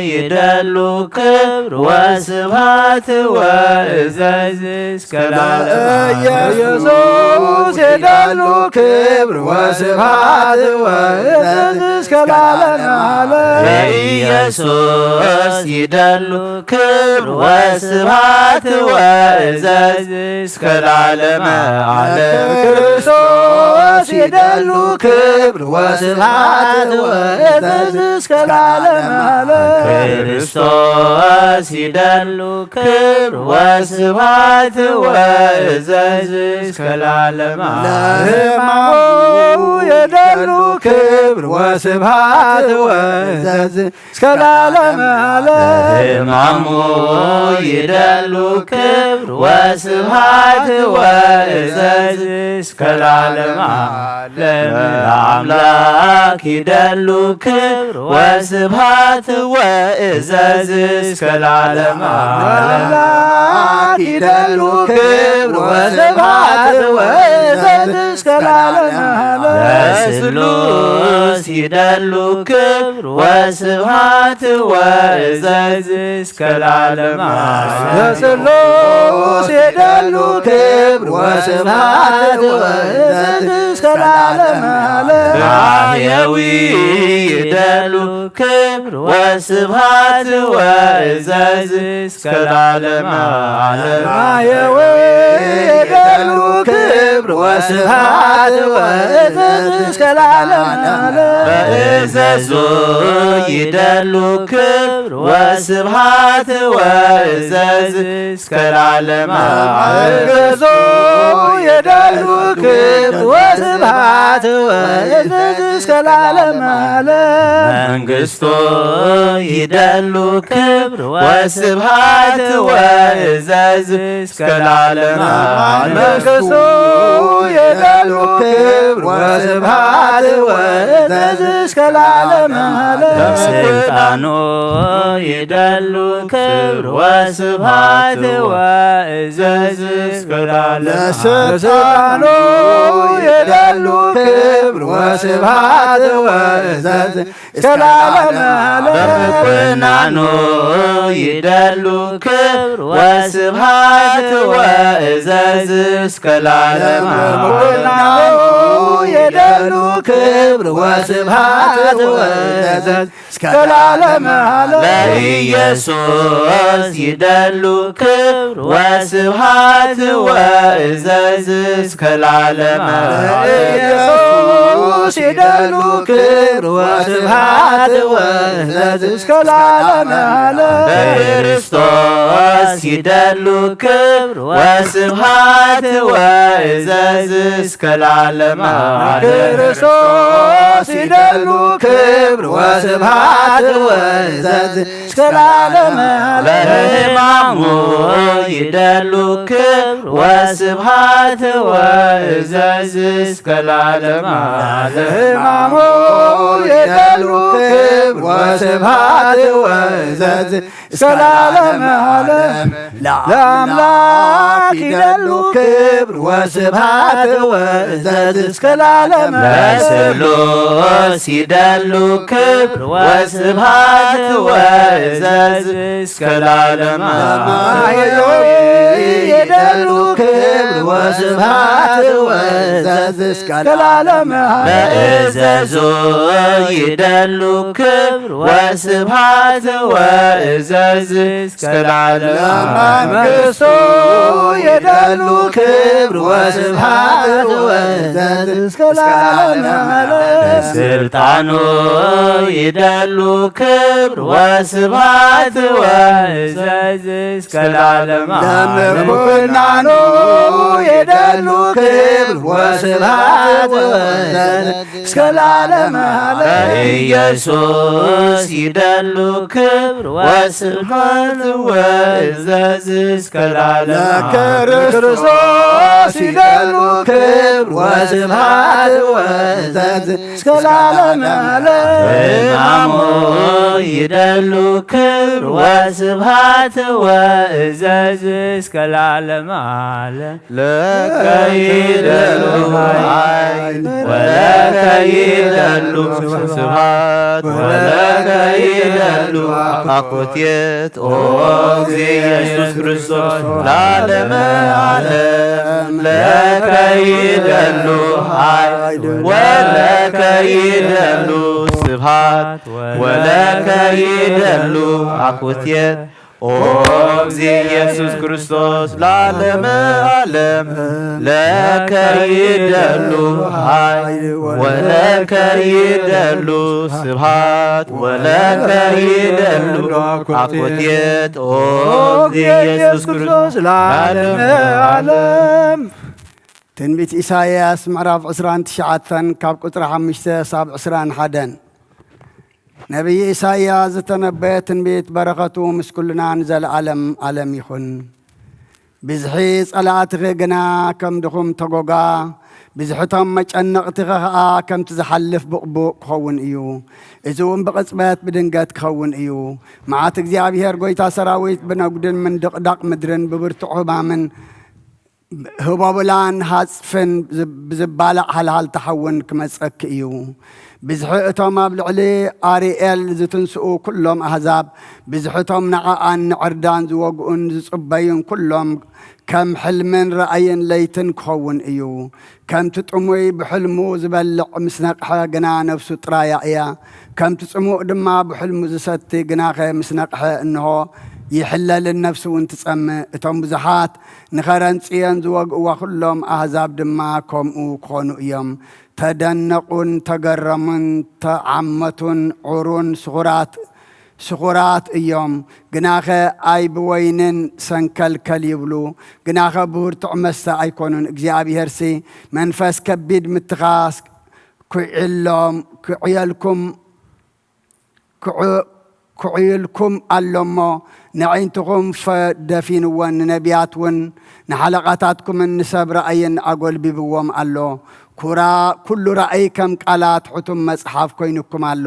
ይደሉ ክብር ወስብሐት ወእዘዝ እስከ ለዓለመ ዓለም። ኢየሱስ ይደሉ ክብር ወስብሐት ወእዘዝ እስከ ለዓለመ ዓለም። ኢየሱስ ይደሉ ክብር ወስብሐት ወእዘዝ እስከ ለዓለመ ዓለም። ክርስቶስ ይደሉ ክብር ወስብሐት ወእዘዝ እስከ ለዓለመ ዓለም። ክርስቶስ ይደሉ ክብር ወስብሐት ወእዘዝ እስከ ለዓለመ ዓለም። ለሕማሙ ይደሉ ክብር ወስብሐት ወእዘዝ እስከ ለዓለመ ዓለም። ለሕማሙ ይደሉ ክብር ወስብሐት ወእዘዝ እስከ ለዓለመ ዓለም። ለአምላክ ይደሉ ክብር ወስብሐት ወእዘዝ እስከ ለዓለመ ዓለም። ለአምላክ ይደሉ ክብር ወስብሐት ወእዘዝ እስከ ለዓለመ ዓለም። ለስሉስ ይደሉ ክብር ወስብሐት ወእዘዝ እስከ ለዓለመ ዓለም። ለስሉስ ይደሉ ክብር ወስብሐት ወእዘዝ እስከ ለዓለመ ዓለም። ማህየዊ ይደሉ ክብር ወስብሐት ወእዘዝ እስከ ለዓለመ ዓለም። ማህየዊ ይደሉ ክብር ወስብሐት ወእዘዝ እስከ ለዓለመ ዓለም። በእዘዙ ይደሉ ክብር ወስብሐት ወእዘዝ እስከ ለዓለመ ዓለም። መንግስቱ ይደሉ ክብር ወስብሐት ወእዘዝ እስከ ለዓለመ ዓለም። መንግስቱ ይደሉ ክብር ወስብሐት ወእዘዝ እስከ ለዓለመ ዓለም። መንግስቱ ይደሉ ክብር ወስብሐት ወእዘዝ እስከ ለዓለመ ዓለም። ስልጣኑ ይደሉ ክብር ወስብሐት ወእዘዝ እስከ ለዓለመ ዓለም። ስልጣኑ ይደሉ ክብር ወስብሐት ወእዘዝ እስከ ለዓለመ ዓለም። በምኩናኑ ይደሉ ክብር ወስብሐት ወእዘዝ እስከ ለዓለመ ዓለም። በምኩናኑ ይደሉ ክብር ወስብሐት ወእዘዝ እስከ ለዓለመ ዓለም። ለኢየሱስ ይደሉ ክብር ወስብሐት ወእዘዝ እስከ ለዓለመ ዓለም። ለኢየሱስ ይደሉ ክብር ወስብሐት ወእዘዝ እስከ ለዓለመ ዓለም። በክርስቶስ ይደሉ ክብር ወስብሐት ወእዘዝ እስከ ለዓለመ ዓለም። በክርስቶስ ይደሉ ክብር ወስብሐት ወእዘዝ እስከ ለዓለመ ዓለም። በሕማሙ ይደሉ ክብር ወስብሐት ወእዘዝ እስከ ለዓለመ ዓለም። በሕማሙ ይደሉ ክብር ወስብሐት ወእዘዝ እስከ ለዓለመ ዓለም። ለአምላክ ይደሉ ክብር ወስብሐት ወእዘዝ እስከ ለዓለመ ዓለም። ለስሉስ ይደሉ ክብር ወስብሐት ወእዘዝ እስከ ለዓለመ ዓለም። ለማህየዊ ይደሉ ክብር ወስብሐት ወእዘዝ እስከ ለዓለመ ዓለም። ለእዘዙ ይደሉ ክብር ወስብሐት ወእዘዝ እስከ ለዓለመ ዓለም። ለመንግስቱ ይደሉ ክብር ወስብሐት ወእዘዝ እስከ ለዓለመ ዓለም። ለስልጣኑ ይደሉ ክብር ወስብሐት ወእዘዝ እስከ ለዓለመ ዓለም። ለምኩናኑ ይደሉ ክብር ወስብሐት ወእዘዝ እስከ ለዓለመ ዓለም። ለኢየሱስ ይደሉ ክብር ወስብሐት ወእዘዝ እስከ ለዓለመ ዓለም። ለክርስቶስ ይደሉ ክብር ወስብሐት ወእዘዝ እስከ ለዓለመ ዓለም። እማሙ ይደሉ ክብር ወስብሐት ወእዘዝ እስከ ለዓለመ ዓለም። ለከ ይደሉ ኃይል ወለከ ይደሉ ስብሐት ወለከ ይደሉ አኮቴት ኦ እግዚእ ኢየሱስ ክርስቶስ ለዓለመ ዓለም። ለከ ይደሉ ኃይል ወለከ ይደሉ ስብሐት ወለከ ይደሉ አኮቴት ኦ እግዚእ ኢየሱስ ክርስቶስ ለዓለመ ዓለም። ለከ ይደሉ ኃይል ወለከ ይደሉ ስብሐት ወለከ ይደሉ አኮቴት ኦ እግዚእ ኢየሱስ ክርስቶስ ለዓለመ ዓለም። ትንቢት ኢሳይያስ ምዕራፍ ዕስራን ትሽዓተን ካብ ቁጽሪ ሓሙሽተ ሳብ ዕስራን ሓደን። ነብይ ኢሳይያስ ዝተነበየ ትንቢት በረኸቱ ምስ ኩልና ንዘለዓለም ዓለም ይኹን። ብዝሒ ጸላእትኺ ግና ከም ድኹም ተጎጋ፣ ብዝሕቶም መጨነቕትኺ ኸኣ ከምቲ ዝሓልፍ ቡቕቡቕ ክኸውን እዩ። እዚ እውን ብቕጽበት ብድንገት ክኸውን እዩ። መዓት እግዚኣብሄር ጐይታ ሰራዊት ብነጉድን ምንድቕዳቕ ምድርን ብብርቱዕ ህማምን ህቦብላን ሃጽፍን ብዝ-፣ ብዝባላዕ ሃልሃልታ ሓውን ክመጸኪ እዩ። ብዝሒ እቶም ኣብ ልዕሊ ኣርኤል ዝትንስኡ ኩሎም ኣህዛብ፣ ብዝሒ እቶም ንዓኣን ንዕርዳን ዝወግኡን ዝጽበዩን ኩሎም ከም ሕልምን ራእይን ለይትን ክኸውን እዩ። ከምቲ ጥሙይ ብሕልሙ ዝበልዕ ምስ ነቕሐ ግና ነፍሱ ጥራያ እያ። ከምቲ ጽሙእ ድማ ብሕልሙ ዝሰቲ ግናኸ ምስ ነቕሐ እንሆ ይሕለልን ነፍሱ እውን ትጸምእ። እቶም ብዙሓት ንኸረን ጽዮን ዝወግእዋ ኹሎም ኣህዛብ ድማ ከምኡ ክኾኑ እዮም። ተደነቑን ተገረሙን ተዓመቱን ዑሩን ስኹራት፣ ስኹራት እዮም። ግናኸ ኣይ ብወይንን ሰንከልከል ይብሉ፣ ግናኸ ብርቱዕ መስተ ኣይኮኑን። እግዚኣብሄርሲ መንፈስ ከቢድ ምትኻስ ኩዕሎም፣ ኩዕየልኩም ክዑ-፣ ክዑይልኩም ኣሎ እሞ፣ ነዒንትኹም ፈ-፣ ደፊንወን፣ ንነቢያት እውን ንሓለቓታትኩምን ንሰብ ራእይን ኣጎልቢብዎም ኣሎ። ኩራ-፣ ኩሉ ራእይ ከም ቃላት ሕቱም መጽሓፍ ኮይኑኩም ኣሎ።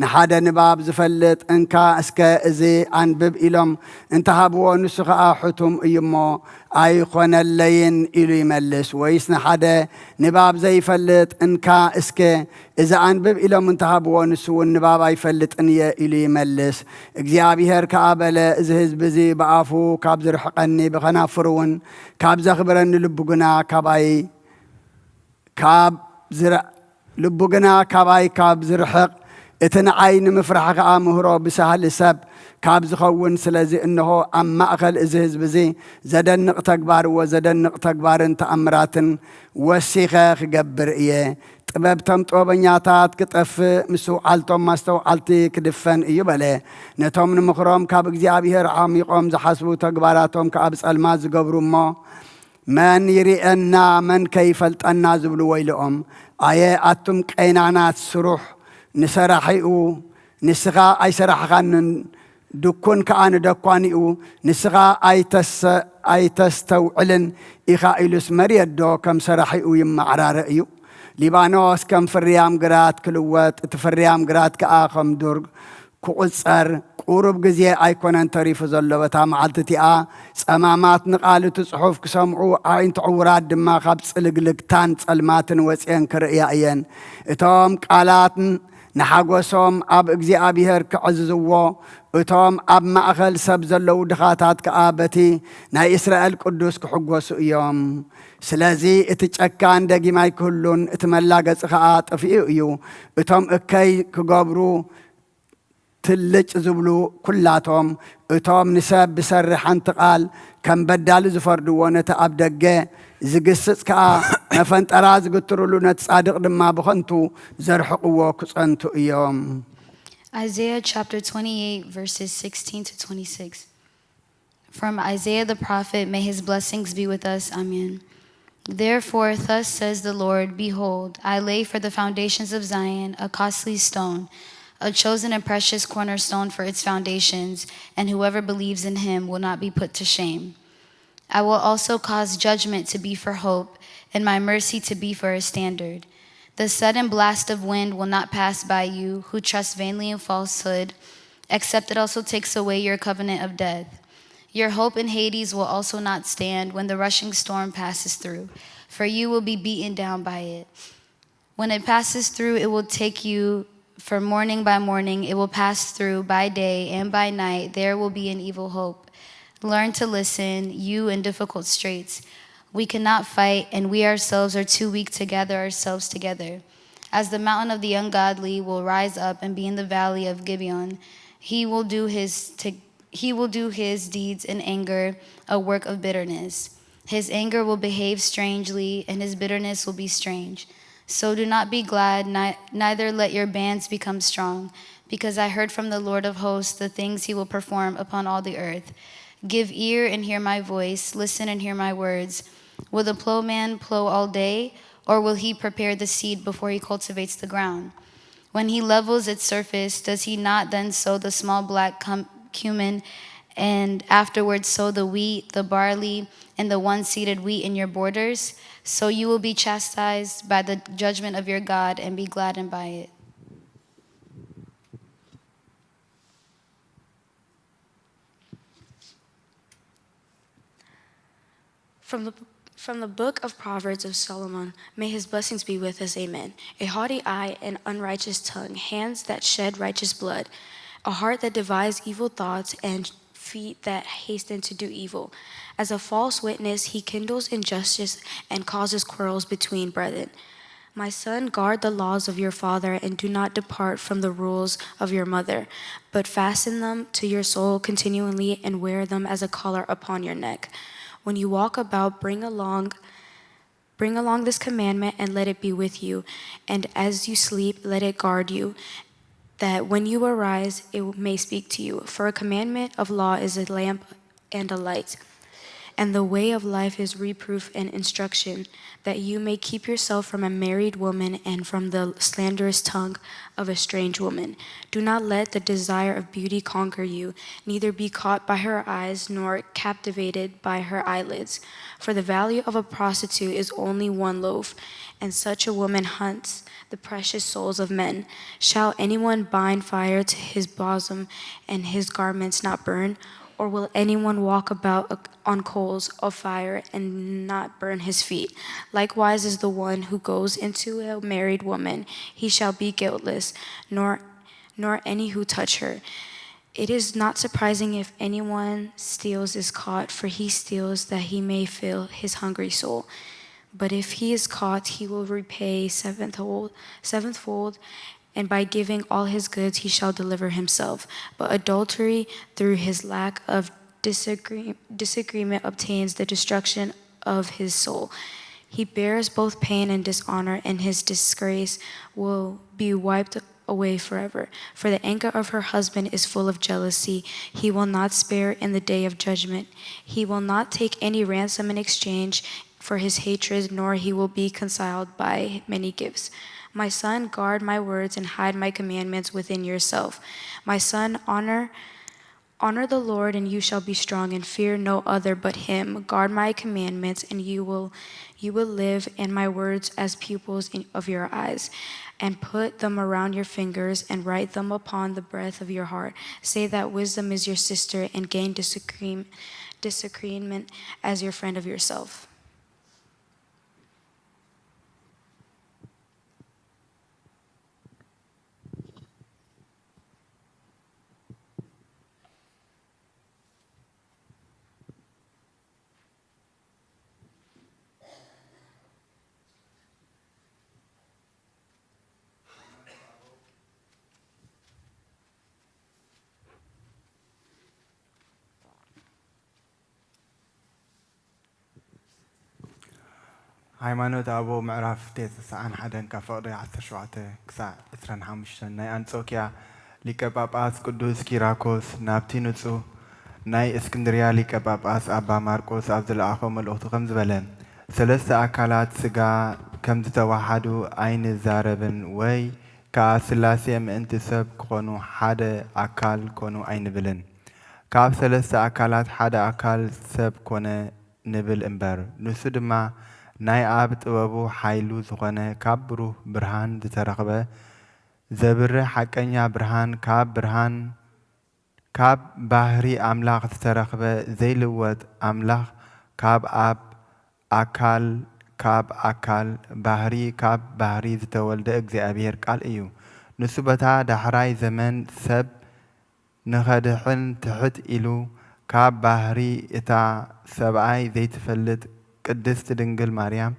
ንሓደ ንባብ ዝፈልጥ እንካ እስከ እዚ ኣንብብ ኢሎም እንተሃብዎ፣ ንሱ ኸኣ ሕቱም እዩ እሞ ኣይኾነለይን ኢሉ ይመልስ። ወይስ ንሓደ ንባብ ዘይፈልጥ እንካ እስከ እዚ ኣንብብ ኢሎም እንተሃብዎ፣ ንሱ እውን ንባብ ኣይፈልጥን እየ ኢሉ ይመልስ። እግዚኣብሄር ከኣ በለ፣ እዚ ህዝቢ እዚ ብኣፉ ካብ ዝርሕቀኒ፣ ብኸናፍሩ እውን ካብ ዘኽብረኒ፣ ልቡ ግና ካባይ ካብ ዝረ-፣ ልቡ ግና ካባይ ካብ ዝርሕቅ፣ እቲ ንዓይ ንምፍራሕ ከኣ ምህሮ ብሳህሊ ሰብ ካብ ዝኸውን፣ ስለዚ እንሆ ኣብ ማእከል እዚ ህዝቢ እዚ ዘደንቕ ተግባር ወዘደንቕ ተግባርን ተኣምራትን ወሲኸ ክገብር እየ። ጥበብቶም ጥበበኛታት ክጠፍእ፣ ምስትውዓልቶም ኣስተውዓልቲ ክድፈን እዩ በለ። ነቶም ንምኽሮም ካብ እግዚኣብሄር ዓሚቖም ዝሓስቡ፣ ተግባራቶም ከኣ ብጸልማት ዝገብሩ እሞ፣ መን ይርእየና፣ መን ከ ይፈልጠና ዝብሉ ወይልኦም። ኣየ ኣቱም ቄናናት ስሩሕ ንሰራሒኡ፣ ንስኻ ኣይሰራሕኻንን፣ ድኩን ከኣ ንደኳኒኡ፣ ንስኻ ኣይተሰ-፣ ኣይተስተውዕልን ኢኻ ኢሉስ መርየት ዶ ከም ሰራሒኡ ይመዓራረ እዩ? ሊባኖስ ከም ፍርያም ግራት ክልወጥ፣ እቲ ፍርያም ግራት ከኣ ከም ዱር ክቑጸር ቁሩብ ግዜ ኣይኮነን ተሪፉ ዘሎ። በታ መዓልቲ እቲኣ ጸማማት ንቓል እቲ ጽሑፍ ክሰምዑ፣ ኣዒንቲ ዕዉራት ድማ ካብ ጽልግልግታን ጸልማትን ወጽየን ክርእያ እየን። እቶም ቃላት ንሓጎሶም ኣብ እግዚኣብሔር ከዕዝዝዎ፣ እቶም ኣብ ማእከል ሰብ ዘለዉ ድኻታት ከኣ በቲ ናይ እስራኤል ቅዱስ ክሕጎሱ እዮም። ስለዚ እቲ ጨካን ደጊም ኣይክህሉን፣ እቲ መላገጺ ከኣ ጠፊኡ እዩ። እቶም እከይ ክገብሩ ትልጭ ዝብሉ ኩላቶም፣ እቶም ንሰብ ብሰሪ ሓንቲ ቃል ከም በዳሊ ዝፈርድዎ፣ ነቲ ኣብ ደገ ዝግስጽ ከኣ መፈንጠራ ዝግትርሉ፣ ነቲ ጻድቕ ድማ ብኸንቱ ዘርሕቕዎ ክጸንቱ እዮም። Isaiah chapter twenty-eight, verses sixteen to twenty-six. From Isaiah the prophet, may his blessings be with us. Amen. Therefore, thus says the Lord, behold, I lay for the foundations of Zion a costly stone, a chosen and precious cornerstone for its foundations, and whoever believes in him will not be put to shame. I will also cause judgment to be for hope, and my mercy to be for a standard. The sudden blast of wind will not pass by you, who trust vainly in falsehood, except it also takes away your covenant of death. Your hope in Hades will also not stand when the rushing storm passes through, for you will be beaten down by it. When it passes through, it will take you, for morning by morning, it will pass through, by day and by night, there will be an evil hope. Learn to listen, you in difficult straits. We cannot fight, and we ourselves are too weak to gather ourselves together. As the mountain of the ungodly will rise up and be in the valley of Gibeon, he will do his to, he will do his deeds in anger, a work of bitterness. His anger will behave strangely, and his bitterness will be strange. So do not be glad, ni-, neither let your bands become strong, because I heard from the Lord of hosts the things he will perform upon all the earth. Give ear and hear my voice, listen and hear my words. Will the plowman plow all day, or will he prepare the seed before he cultivates the ground? When he levels its surface, does he not then sow the small black cum-, cumin, and afterwards sow the wheat, the barley, and the one-seeded wheat in your borders? So you will be chastised by the judgment of your God and be gladdened by it. From the, from the book of Proverbs of Solomon, may his blessings be with us, amen. A haughty eye and unrighteous tongue, hands that shed righteous blood, a heart that devises evil thoughts, and feet that hasten to do evil. As a false witness, he kindles injustice and causes quarrels between brethren. My son, guard the laws of your father and do not depart from the rules of your mother, but fasten them to your soul continually and wear them as a collar upon your neck. When you walk about, bring along, bring along this commandment and let it be with you. And as you sleep, let it guard you, that when you arise, it may speak to you. For a commandment of law is a lamp and a light. And the way of life is reproof and instruction, that you may keep yourself from a married woman and from the slanderous tongue of a strange woman. Do not let the desire of beauty conquer you, neither be caught by her eyes, nor captivated by her eyelids. For the value of a prostitute is only one loaf, and such a woman hunts the precious souls of men. Shall anyone bind fire to his bosom and his garments not burn? Or will anyone walk about on coals of fire and not burn his feet? Likewise is the one who goes into a married woman, he shall be guiltless, nor, nor any who touch her. It is not surprising if anyone steals is caught, for he steals that he may fill his hungry soul. But if he is caught, he will repay sevenfold, sevenfold, and by giving all his goods he shall deliver himself. But adultery through his lack of disagree-, disagreement obtains the destruction of his soul. He bears both pain and dishonor, and his disgrace will be wiped away forever. For the anger of her husband is full of jealousy. He will not spare in the day of judgment. He will not take any ransom in exchange for his hatred, nor he will be consoled by many gifts. My son, guard my words and hide my commandments within yourself. My son, honor Honor the Lord, and you shall be strong, and fear no other but him. Guard my commandments, and you will you will live, and my words as pupils in, of your eyes. And put them around your fingers, and write them upon the breast of your heart. Say that wisdom is your sister, and gain disagreement, disagreement as your friend of yourself. ሃይማኖት ኣበው ምዕራፍ ቴስዓን ሓደን ካብ ፍቕዲ ዓሰርተ ሸውዓተ ክሳዕ ዕስራን ሓሙሽተን። ናይ ኣንጾክያ ሊቀ ጳጳስ ቅዱስ ኪራኮስ ናብቲ ንጹህ ናይ እስክንድርያ ሊቀ ጳጳስ ኣባ ማርቆስ ኣብ ዝለኣኾ መልእኽቱ ከምዚ በለ፣ ሰለስተ ኣካላት ስጋ ከምዝተዋሓዱ ኣይንዛረብን ወይ ከኣ ስላሴ ምእንቲ ሰብ ክኾኑ ሓደ ኣካል ኮኑ ኣይንብልን። ካብ ሰለስተ ኣካላት ሓደ ኣካል ሰብ ኮነ ንብል እምበር፣ ንሱ ድማ ናይ ኣብ ጥበቡ ሓይሉ ዝኾነ ካብ ብሩህ ብርሃን ዝተረኽበ ዘብርህ ሓቀኛ ብርሃን፣ ካብ ብርሃን፣ ካብ ባህሪ ኣምላኽ ዝተረኽበ ዘይልወጥ ኣምላኽ፣ ካብ ኣብ ኣካል፣ ካብ ኣካል ባህሪ፣ ካብ ባህሪ ዝተወልደ እግዚኣብሔር ቃል እዩ። ንሱ በታ ዳሕራይ ዘመን ሰብ ንኸድሕን ትሕት ኢሉ ካብ ባህሪ እታ ሰብኣይ ዘይትፈልጥ ቅድስት ድንግል ማርያም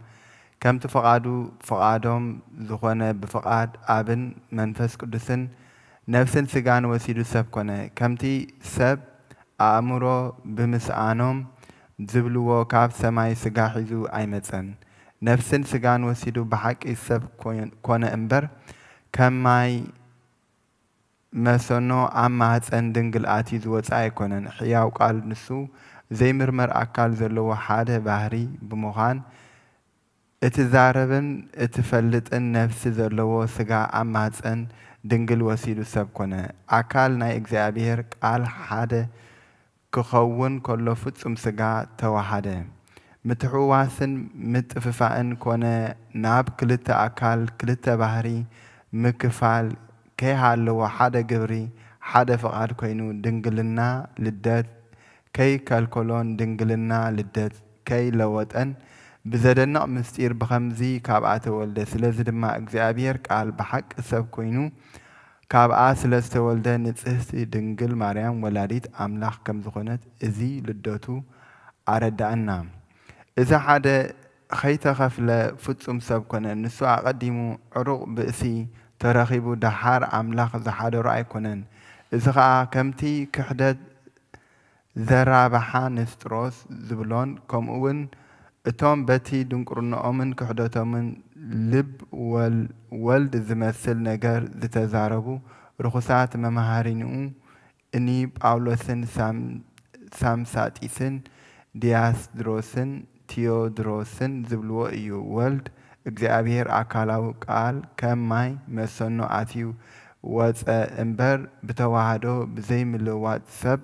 ከምቲ ፍቓዱ፣ ፍቓዶም ዝኾነ ብፍቓድ ኣብን መንፈስ ቅዱስን ነፍስን ስጋን ወሲዱ ሰብ ኮነ። ከምቲ ሰብ ኣእምሮ ብምስኣኖም ዝብልዎ ካብ ሰማይ ስጋ ሒዙ ኣይመጸን። ነፍስን ስጋን ወሲዱ ብሓቂ ሰብ ኮን-፣ ኮነ እምበር ከም ማይ መሰኖ ኣብ ማህጸን ድንግል ኣትዩ ዝወጸ ኣይኮነን። ሕያው ቃል ንሱ ዘይምርመር ኣካል ዘለዎ ሓደ ባህሪ ብምዃን፣ እትዛረብን እትፈልጥን ነፍሲ ዘለዎ ስጋ ኣብ ማህጸን ድንግል ወሲዱ ሰብ ኮነ። ኣካል ናይ እግዚኣብሔር ቃል ሓደ ክኸውን ከሎ ፍጹም ስጋ ተዋሃደ። ምትሕውዋስን ምጥፍፋእን ኮነ ናብ ክልተ ኣካል ክልተ ባህሪ ምክፋል ከይሃለዎ ሓደ ግብሪ ሓደ ፍቓድ ኮይኑ ድንግልና ልደት ከይከልከሎን ድንግልና ልደት ከይለወጠን ብዘደንቕ ምስጢር ብኸምዚ ካብኣ ተወልደ። ስለዚ ድማ እግዚኣብሔር ቃል ብሓቂ ሰብ ኮይኑ ካብኣ ስለ ዝተወልደ ንጽህቲ ድንግል ማርያም ወላዲት ኣምላኽ ከም ዝኾነት እዚ ልደቱ ኣረድኣና። እዚ ሓደ ኸይተኸፍለ ፍጹም ሰብ ኮነ። ንሱ ኣቐዲሙ ዕሩቕ ብእሲ ተረኺቡ ደሓር ኣምላኽ ዝሓደሮ ኣይኮነን። እዚ ኸኣ ከምቲ ክሕደት ዘራብሓ ንስጥሮስ ዝብሎን፣ ከምኡውን እቶም በቲ ድንቁርናኦምን ክሕደቶምን ልብ ወል-፣ ወልድ ዝመስል ነገር ዝተዛረቡ ርኹሳት መማህርኒኡ እኒ ጳውሎስን ሳም-፣ ሳምሳጢስን ዲያስድሮስን ቲዮድሮስን ዝብልዎ እዩ። ወልድ እግዚኣብሔር ኣካላዊ ቃል ከም ማይ መሰኖ ኣትዩ ወጸ እምበር ብተዋህዶ ብዘይምልዋጥ ሰብ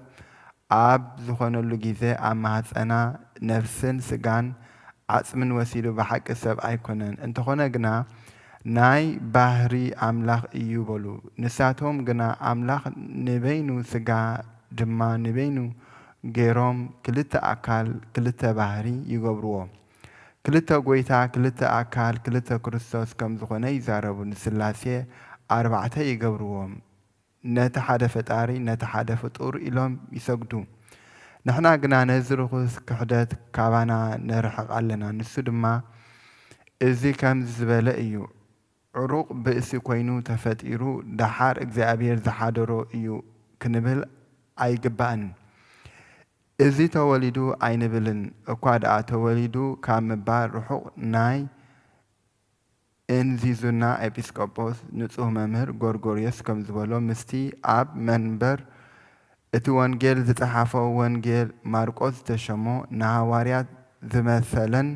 ኣብ ዝኾነሉ ጊዜ ኣብ ማህጸና ነፍስን ስጋን ዓጽምን ወሲዱ ብሓቂ ሰብ ኣይኮነን። እንተኾነ ግና ናይ ባህሪ ኣምላኽ እዩ በሉ። ንሳቶም ግና ኣምላኽ ንበይኑ ስጋ ድማ ንበይኑ ገይሮም ክልተ ኣካል ክልተ ባህሪ ይገብርዎ። ክልተ ጐይታ፣ ክልተ ኣካል፣ ክልተ ክርስቶስ ከም ዝኾነ ይዛረቡ። ንስላሴ ኣርባዕተ ይገብርዎም። ነቲ ሓደ ፈጣሪ፣ ነቲ ሓደ ፍጡር ኢሎም ይሰግዱ። ንሕና ግና ነዚ ርኹስ ክሕደት ካባና ነርሕቕ ኣለና። ንሱ ድማ እዚ ከምዚ ዝበለ እዩ። ዕሩቕ ብእሲ ኮይኑ ተፈጢሩ፣ ደሓር እግዚኣብሔር ዝሓደሮ እዩ ክንብል ኣይግባእን። እዚ ተወሊዱ ኣይንብልን፣ እኳ ደኣ ተወሊዱ ካብ ምባል ርሑቕ ናይ እንዚዙና ኤጲስቆጶስ ንጹህ መምህር ጎርጎርዮስ ከም ዝበሎ፣ ምስቲ ኣብ መንበር እቲ ወንጌል ዝጸሓፎ ወንጌል ማርቆስ ዝተሸሞ ንሃዋርያት ዝመሰለን፣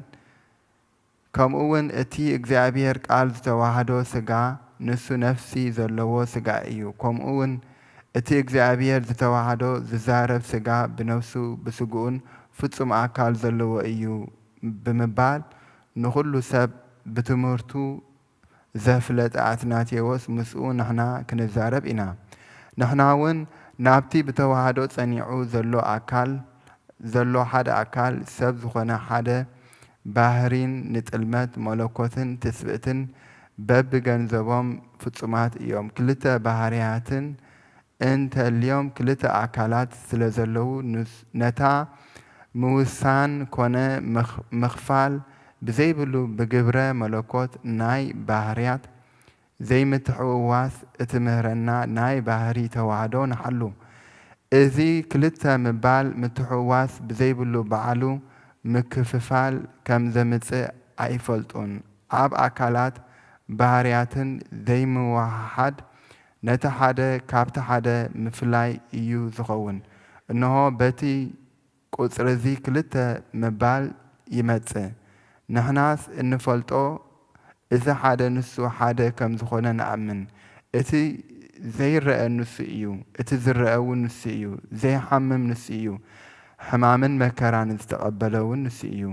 ከምኡ እውን እቲ እግዚኣብሔር ቃል ዝተዋህዶ ስጋ ንሱ ነፍሲ ዘለዎ ስጋ እዩ። ከምኡ እውን እቲ እግዚኣብሔር ዝተዋሃዶ ዝዛረብ ሥጋ ብነፍሱ ብሥግኡን ፍጹም ኣካል ዘለዎ እዩ ብምባል ንኹሉ ሰብ ብትምህርቱ ዘፍለጠ ኣትናቴዎስ ምስኡ ንሕና ክንዛረብ ኢና። ንሕና እውን ናብቲ ብተዋህዶ ጸኒዑ ዘሎ ኣካል፣ ዘሎ ሓደ ኣካል ሰብ ዝኾነ ሓደ ባህሪን ንጥልመት መለኮትን ትስብእትን በብገንዘቦም ፍጹማት እዮም። ክልተ ባህርያትን እንተልዮም ክልተ ኣካላት ስለ ዘለዉ፣ ንስ-፣ ነታ ምውሳን ኮነ ምኽ-፣ ምኽፋል ብዘይብሉ ብግብረ መለኮት ናይ ባህርያት ዘይምትሕውዋስ እትምህረና ናይ ባህሪ ተዋህዶ ንሓሉ። እዚ ክልተ ምባል ምትሕውዋስ ብዘይብሉ ባዕሉ ምክፍፋል ከም ዘምጽእ ኣይፈልጡን። ኣብ ኣካላት ባህርያትን ዘይምውህሃድ ነቲ ሓደ ካብቲ ሓደ ምፍላይ እዩ ዝኸውን። እንሆ በቲ ቁጽሪ እዚ ክልተ ምባል ይመጽእ። ንሕናስ እንፈልጦ እዚ ሓደ ንሱ ሓደ ከም ዝኾነ ንኣምን። እቲ ዘይረኣ ንሱ እዩ፣ እቲ ዝረኣ እውን ንሱ እዩ። ዘይሓምም ንሱ እዩ፣ ሕማምን መከራን ዝተቐበለ እውን ንሱ እዩ።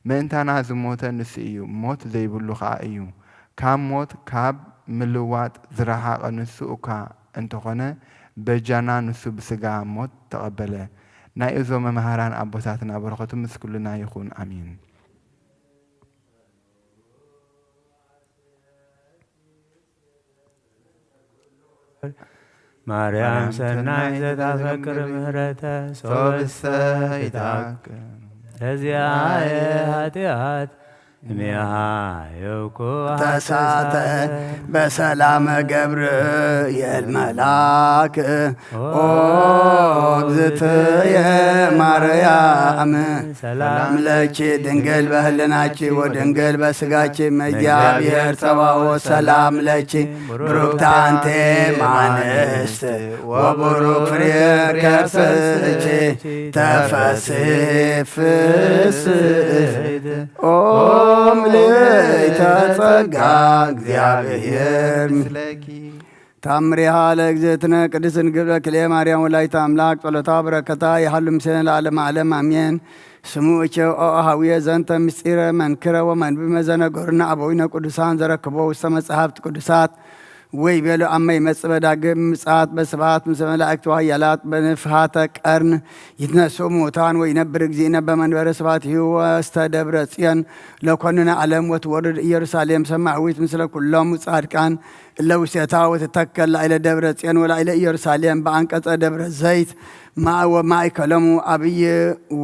ምእንታና ዝሞተ ንሱ እዩ፣ ሞት ዘይብሉ ኸኣ እዩ። ካብ ሞት ካብ ምልዋጥ ዝረሓቐ ንሱ እኳ እንተኾነ፣ በጃና ንሱ ብስጋ ሞት ተቐበለ። ናይ እዞም መምሃራን ኣቦታትና በረኸቱ ምስ ኩልና ይኹን። ኣሜን። ማርያም ሰናይ ዘታፈቅር ምህረተ ሶብሰ ይታክ። ለዚአየ ኃጢአት እሚያሃ የውኩ ተሳተ። በሰላመ ገብርኤል መልአክ ኦ እግዝእትየ ማርያም ሰላም ለኪ ድንግል በህልናኪ ወድንግል በስጋኪ እመ እግዚአብሔር ጸባኦት ሰላም ለኪ ብሩክት አንቲ እም አንስት ወቡሩክ ፍሬ ከርስኪ ተፈስሒ ፍስሕት ኦ ምልዕተ ጸጋ እግዚአብሔር ምስሌኪ። ታምሪሃ ለእግዝእትነ ቅድስት ድንግል በክልኤ ማርያም ወላዲተ አምላክ ጸሎታ በረከታ ይሃሉ ምስሌነ ለዓለመ ዓለም አሜን። ስምዑ እቼ ኦ አሃውየ ዘንተ ምስጢረ መንክረ ወመንብበ ዘነገሩነ አበዊነ ቅዱሳን ዘረክቦ ውስተ መጻሕፍት ቅዱሳት ወይቤሉ አመ ይመጽእ በዳግም ምጽአት በስብሐት ምስለ መላእክት ወኃያላት በንፍሐተ ቀርን ይትነስኡ እሙታን ወይነብር እግዚእነ በመንበረ ስብሐቲሁ ወስተ ደብረ ጽዮን ለኮንነ ዓለም ወትወርድ ኢየሩሳሌም ሰማያዊት ምስለ ኩሎሙ ጻድቃን እለ ውስቴታ ወትተከል ላዕለ ደብረ ጽዮን ወላዕለ ኢየሩሳሌም በአንቀጸ ደብረ ዘይት ማእ ወማእከሎሙ አብይ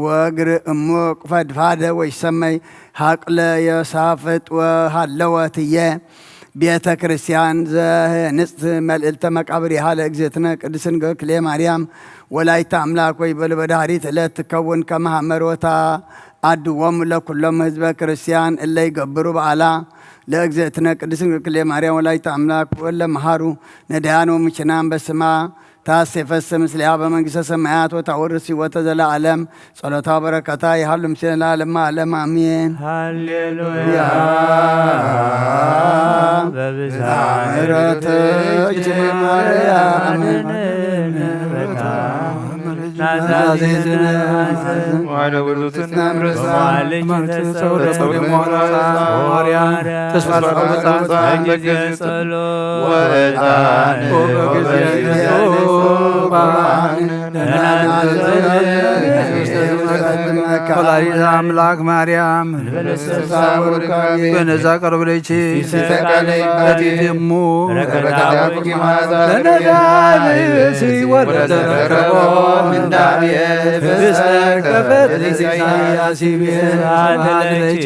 ወግር እሙቅ ፈድፋደ ወይሰመይ ሀቅለ ዮሳፍጥ ወሃለወት ህዬ ቤተ ክርስቲያን ዘንጽሕት መልዕልተ መቃብሪሃ ለእግዝእትነ ቅድስት ድንግል ክልኤ ማርያም ወላዲተ አምላክ ወይቤሉ በዳህሪት ዕለት ትከውን ከመ ሀመሮታ አድወሙ ለኩሎሙ ህዝበ ክርስቲያን እለ ይገብሩ በዓላ ለእግዝእትነ ቅድስት ድንግል ክልኤ ማርያም ወላዲተ አምላክ ወእለ መሃሩ ነዳያን ወምችናን በስማ ታሴፈስ ምስሌሃ በመንግስተ ሰማያት ወታወርስ ሕይወተ ዘለዓለም። ጸሎታ በረከታ ይሃሉ ምስሌነ ለዓለመ ዓለም አሜን። ሃሌሉያ። በብዝኃ ምሕረትኪ ማርያም ናዛዜትነ ዋለ ውሉድነ ምርሳ በመዋዕልኪ ተጸውረ ተጸውረ ሞራ ሐዋርያ ተስፋ ጸሎት በጊዜ ጸሎት ወዕጣን ወበጊዜ ቁርባን ወላዲተ አምላክ ማርያም በነዛ ቀርብ ለኪ በቲቲሙ ለነዳይ ብእሲ ወለተረከቦ ምንዳቤ ፍስተ ከፈት ለኢሳያስ ይቤ ስብሐት ለኪ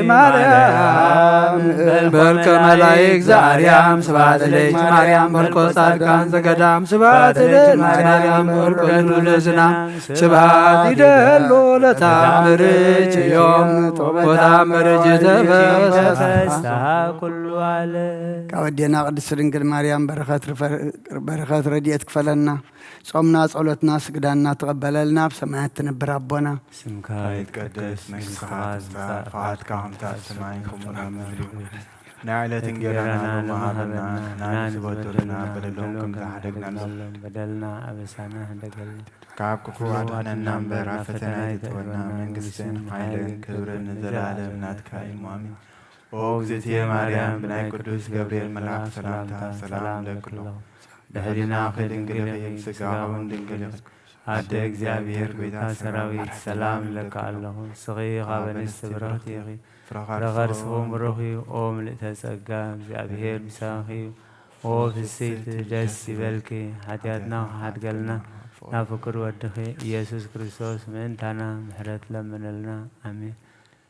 ማርያም በልከ መላእክት ዘአርያም ስብሐት ለኪ ማርያም በልኮ ጻድቃን ዘገዳም ስብሐት ለኪ ማርያም በልኮ ለዝናም ስብሐት ይደሎ ለታምርኪ ዮም ወታምርኪ ተፈስሐ ኩሉ ዓለም። ከወዴና ቅድስት ድንግል ማርያም በረከት ርፈ-፣ በረከት ረድኤት ክፈለና። ጾምና ጸሎትና ስግዳንና ተቀበለልና። ብሰማያት ትነብር አቦና ስምካ ይትቀደስ መንግስትካ ትምጻእ ፈቃድካ ከምቲ ኣብ ሰማይ ከምኡ ኣብ ምድሪ ናዕለት እንጌራና ሎሚ ሀበና፣ ናኒ ዝበደሉና በደሎም ከም ዛሕደግናሎም በደልና አበሳና ሀደገልና። ካብ ክፉ አድሕነና እምበር፣ አብ ፈተና ኣይትእትወና፣ መንግስትን ኃይልን ክብርን ንዘለዓለም ናትካ እዩ፣ አሜን። ኦ እግዝእትየ ማርያም፣ ብናይ ቅዱስ ገብርኤል መልአክ ሰላምታ ሰላም እብለኪ ኣለኹ። ብሕሊናኺ ድንግል ኢኺ፣ ብስጋኺ እውን ድንግል ኢኺ። አደ እግዚኣብሔር፣ ጐይታ ሰራዊት፣ ሰላም እብለኪ ኣለኹ። ንስኺ ካብ ኣንስቲ ብርኽቲ ኢኺ፣ ፍረ ከርስኺ እውን ብሩኽ እዩ። ኦ ምልእተ ጸጋ፣ እግዚኣብሔር ምሳኺ እዩ። ኦ ፍስሕቲ ደስ ይበልኪ፣ ሓጢኣትና ክሓድገልና ናብ ፍቁር ወድኺ ኢየሱስ ክርስቶስ ምእንታና ምሕረት ለምንልና። ኣሜን።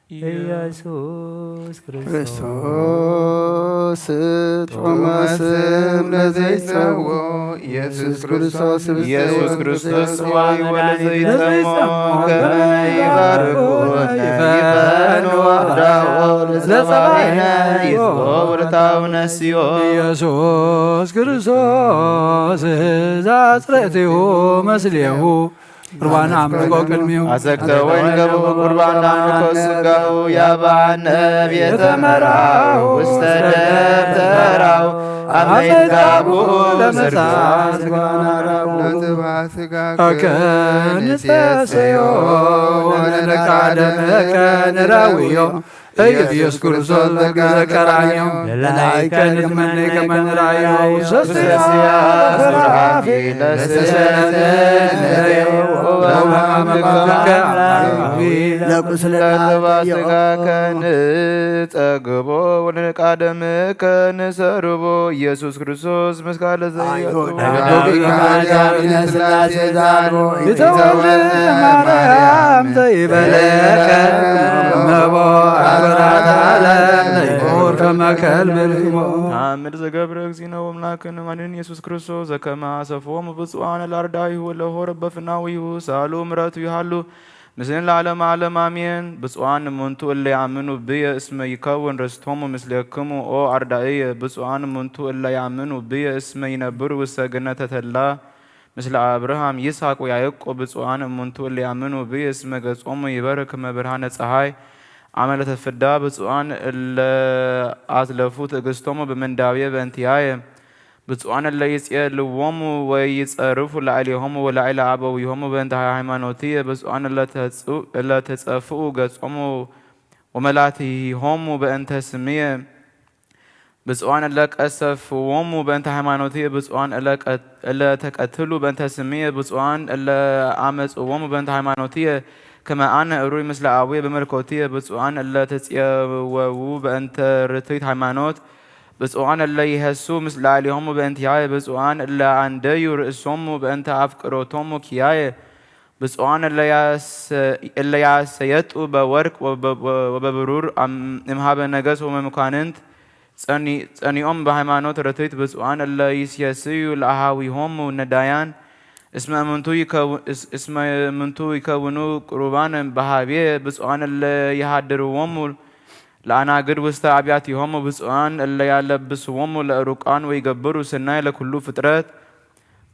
ኢየሱስ ክርስቶስ ጥዑመ ስም ለዘይጸውዖ፣ ኢየሱስ ክርስቶስ ኢየሱስ ክርስቶስ ጽዋይ ወለዘይጸሞ ከመ ይባርኮ ይፈኑ አዳኦ ለጸባይነ ይዝቦ ወርታው ነስዮ። ኢየሱስ ክርስቶስ ዘአጽረእትሁ ምስሌሁ ቁርባን አምልኮ ቅድሜሁ። አሰክተ ወይን ገቡ ቁርባን አምልኮ ስጋሁ ያባነ ቤተ መራሁ ውስተ ደብተራሁ አመ ይትጋቡ ለመሳት ስጋሁ ናራሁ። ለትባ ስጋከ ንሴሰዮ ወለነቃደመከ ንራውዮ። ኢየሱስ ክርስቶስ በግ ዘቀራንዮ ለላይከ ንትመነይ ከመ ንራዮ ሰስያ ሱራፊ ለስሰነ ለቁስለ ለትባ ስጋከ ንጸግቦ ወለነቃደመከ ንሰርቦ። ኢየሱስ ክርስቶስ ምስካለ ዘየጡ ሥላሴ ዛልቦ ይተወልድ ማርያም ዘይበለከ መቦ አበራት ዓለም ዘይኮር ከመ ከልብ ልሞ። ተአምር ዘገብረ እግዚእነ ወአምላክነ መድኃኒነ ኢየሱስ ክርስቶስ ዘከመ አሰፎሙ ብፁዓን ለአርዳኢሁ ለሆር በፍናዊሁ ሳሉ ምረቱ ይሃሉ ምስሌነ ለዓለመ ዓለም አሜን። ብፁዓን እሙንቱ እለ ያእምኑ ብየ እስመ ይከውን ርስቶሙ ምስሌክሙ ኦ አርዳእየ። ብፁዓን እሙንቱ እለ ያእምኑ ብየ እስመ ይነብሩ ውስተ ገነተ ተድላ ምስለ አብርሃም ይስሐቅ ወያዕቆብ። ብፁዓን እሙንቱ እለ ያእምኑ ብየ እስመ ገጾሙ ይበርህ ከመ ብርሃነ ፀሐይ አመ ለተትፌዳ። ብፁዓን እለ አትለፉ ትእግስቶሙ በምንዳቤ በእንቲአየ። ብፁዓን እለ ይጼልዎሙ ወይጸርፉ ላዕሌሆሙ ወላዕለ አበዊሆሙ በእንተ ሃይማኖትየ። ብፁዓን እለ ተጽ-፣ እለ ተጸፍኡ ገጾሙ ወመላትሂሆሙ በእንተ ስምየ። ብፁዓን እለ ቀሰፍዎሙ በእንተ ሃይማኖትየ። ብፁዓን እለ ቀ-፣ እለ ተቀትሉ በእንተ ስምየ። ብፁዓን እለ አመጽዎሙ በእንተ ሃይማኖትየ። ከመ አነ እሩይ ምስለ አቡየ በመለኮትየ። ብፁዓን እለ ተጼወዉ በእንተ ርትዕት ሃይማኖት። ብፁዓን እለ ይሄሱ ምስለ ላዕሌሆሙ በእንቲአየ። ብፁዓን እለ አንደዩ ርእሶሙ በእንተ አፍቅሮቶሙ ኪያየ። ብፁዓን እለ ያሰ-፣ እለ ያሰየጡ በወርቅ ወበ-፣ ወበብሩር አም-፣ እምሃበ ነገስት ወመኳንንት ጸኒ-፣ ጸኒኦም በሃይማኖት ርትዕት። ብፁዓን እለ ይሴስዩ ለአሃዊሆሙ ነዳያን እስመ እምንቱ ይከው-፣ እስ-፣ እስመ እምንቱ ይከውኑ ቅሩባነ በሃቤ። ብፁዓን እለ ይሃድርዎሙ ለአናግድ ውስተ አብያቲሆሙ። ብፁዓን እለ ያለብስዎሙ ለእሩቃን ወይገብሩ ሠናይ ለኩሉ ፍጥረት።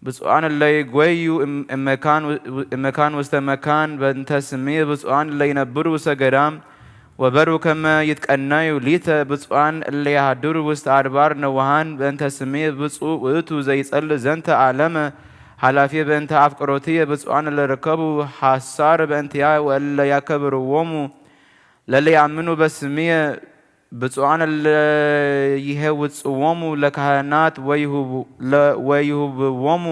ብፁዓን እለ ይጎዩ እም-፣ እመካን ው-፣ እመካን ውስተ መካን በእንተ ስምየ። ብፁዓን እለ ይነብሩ ውስተ ገዳም ወበሩ ከመ ይትቀነዩ ሊተ። ብፁዓን እለ ያሃድሩ ውስተ አድባር ነውሃን በእንተ ስምየ። ብፁዕ ውእቱ ዘይጸልእ ዘንተ ዓለመ ኃላፊየ በእንተ አፍቅሮትየ። ብፁዓን እለ ርከቡ ሐሳር በእንቲአየ ወእለ ያከብርዎሙ ለለ ያምኑ በስምየ። ብፁዓን እለ ይሄውጽዎሙ ለካህናት ወይሁቡ-፣ ለ-፣ ወይሁብዎሙ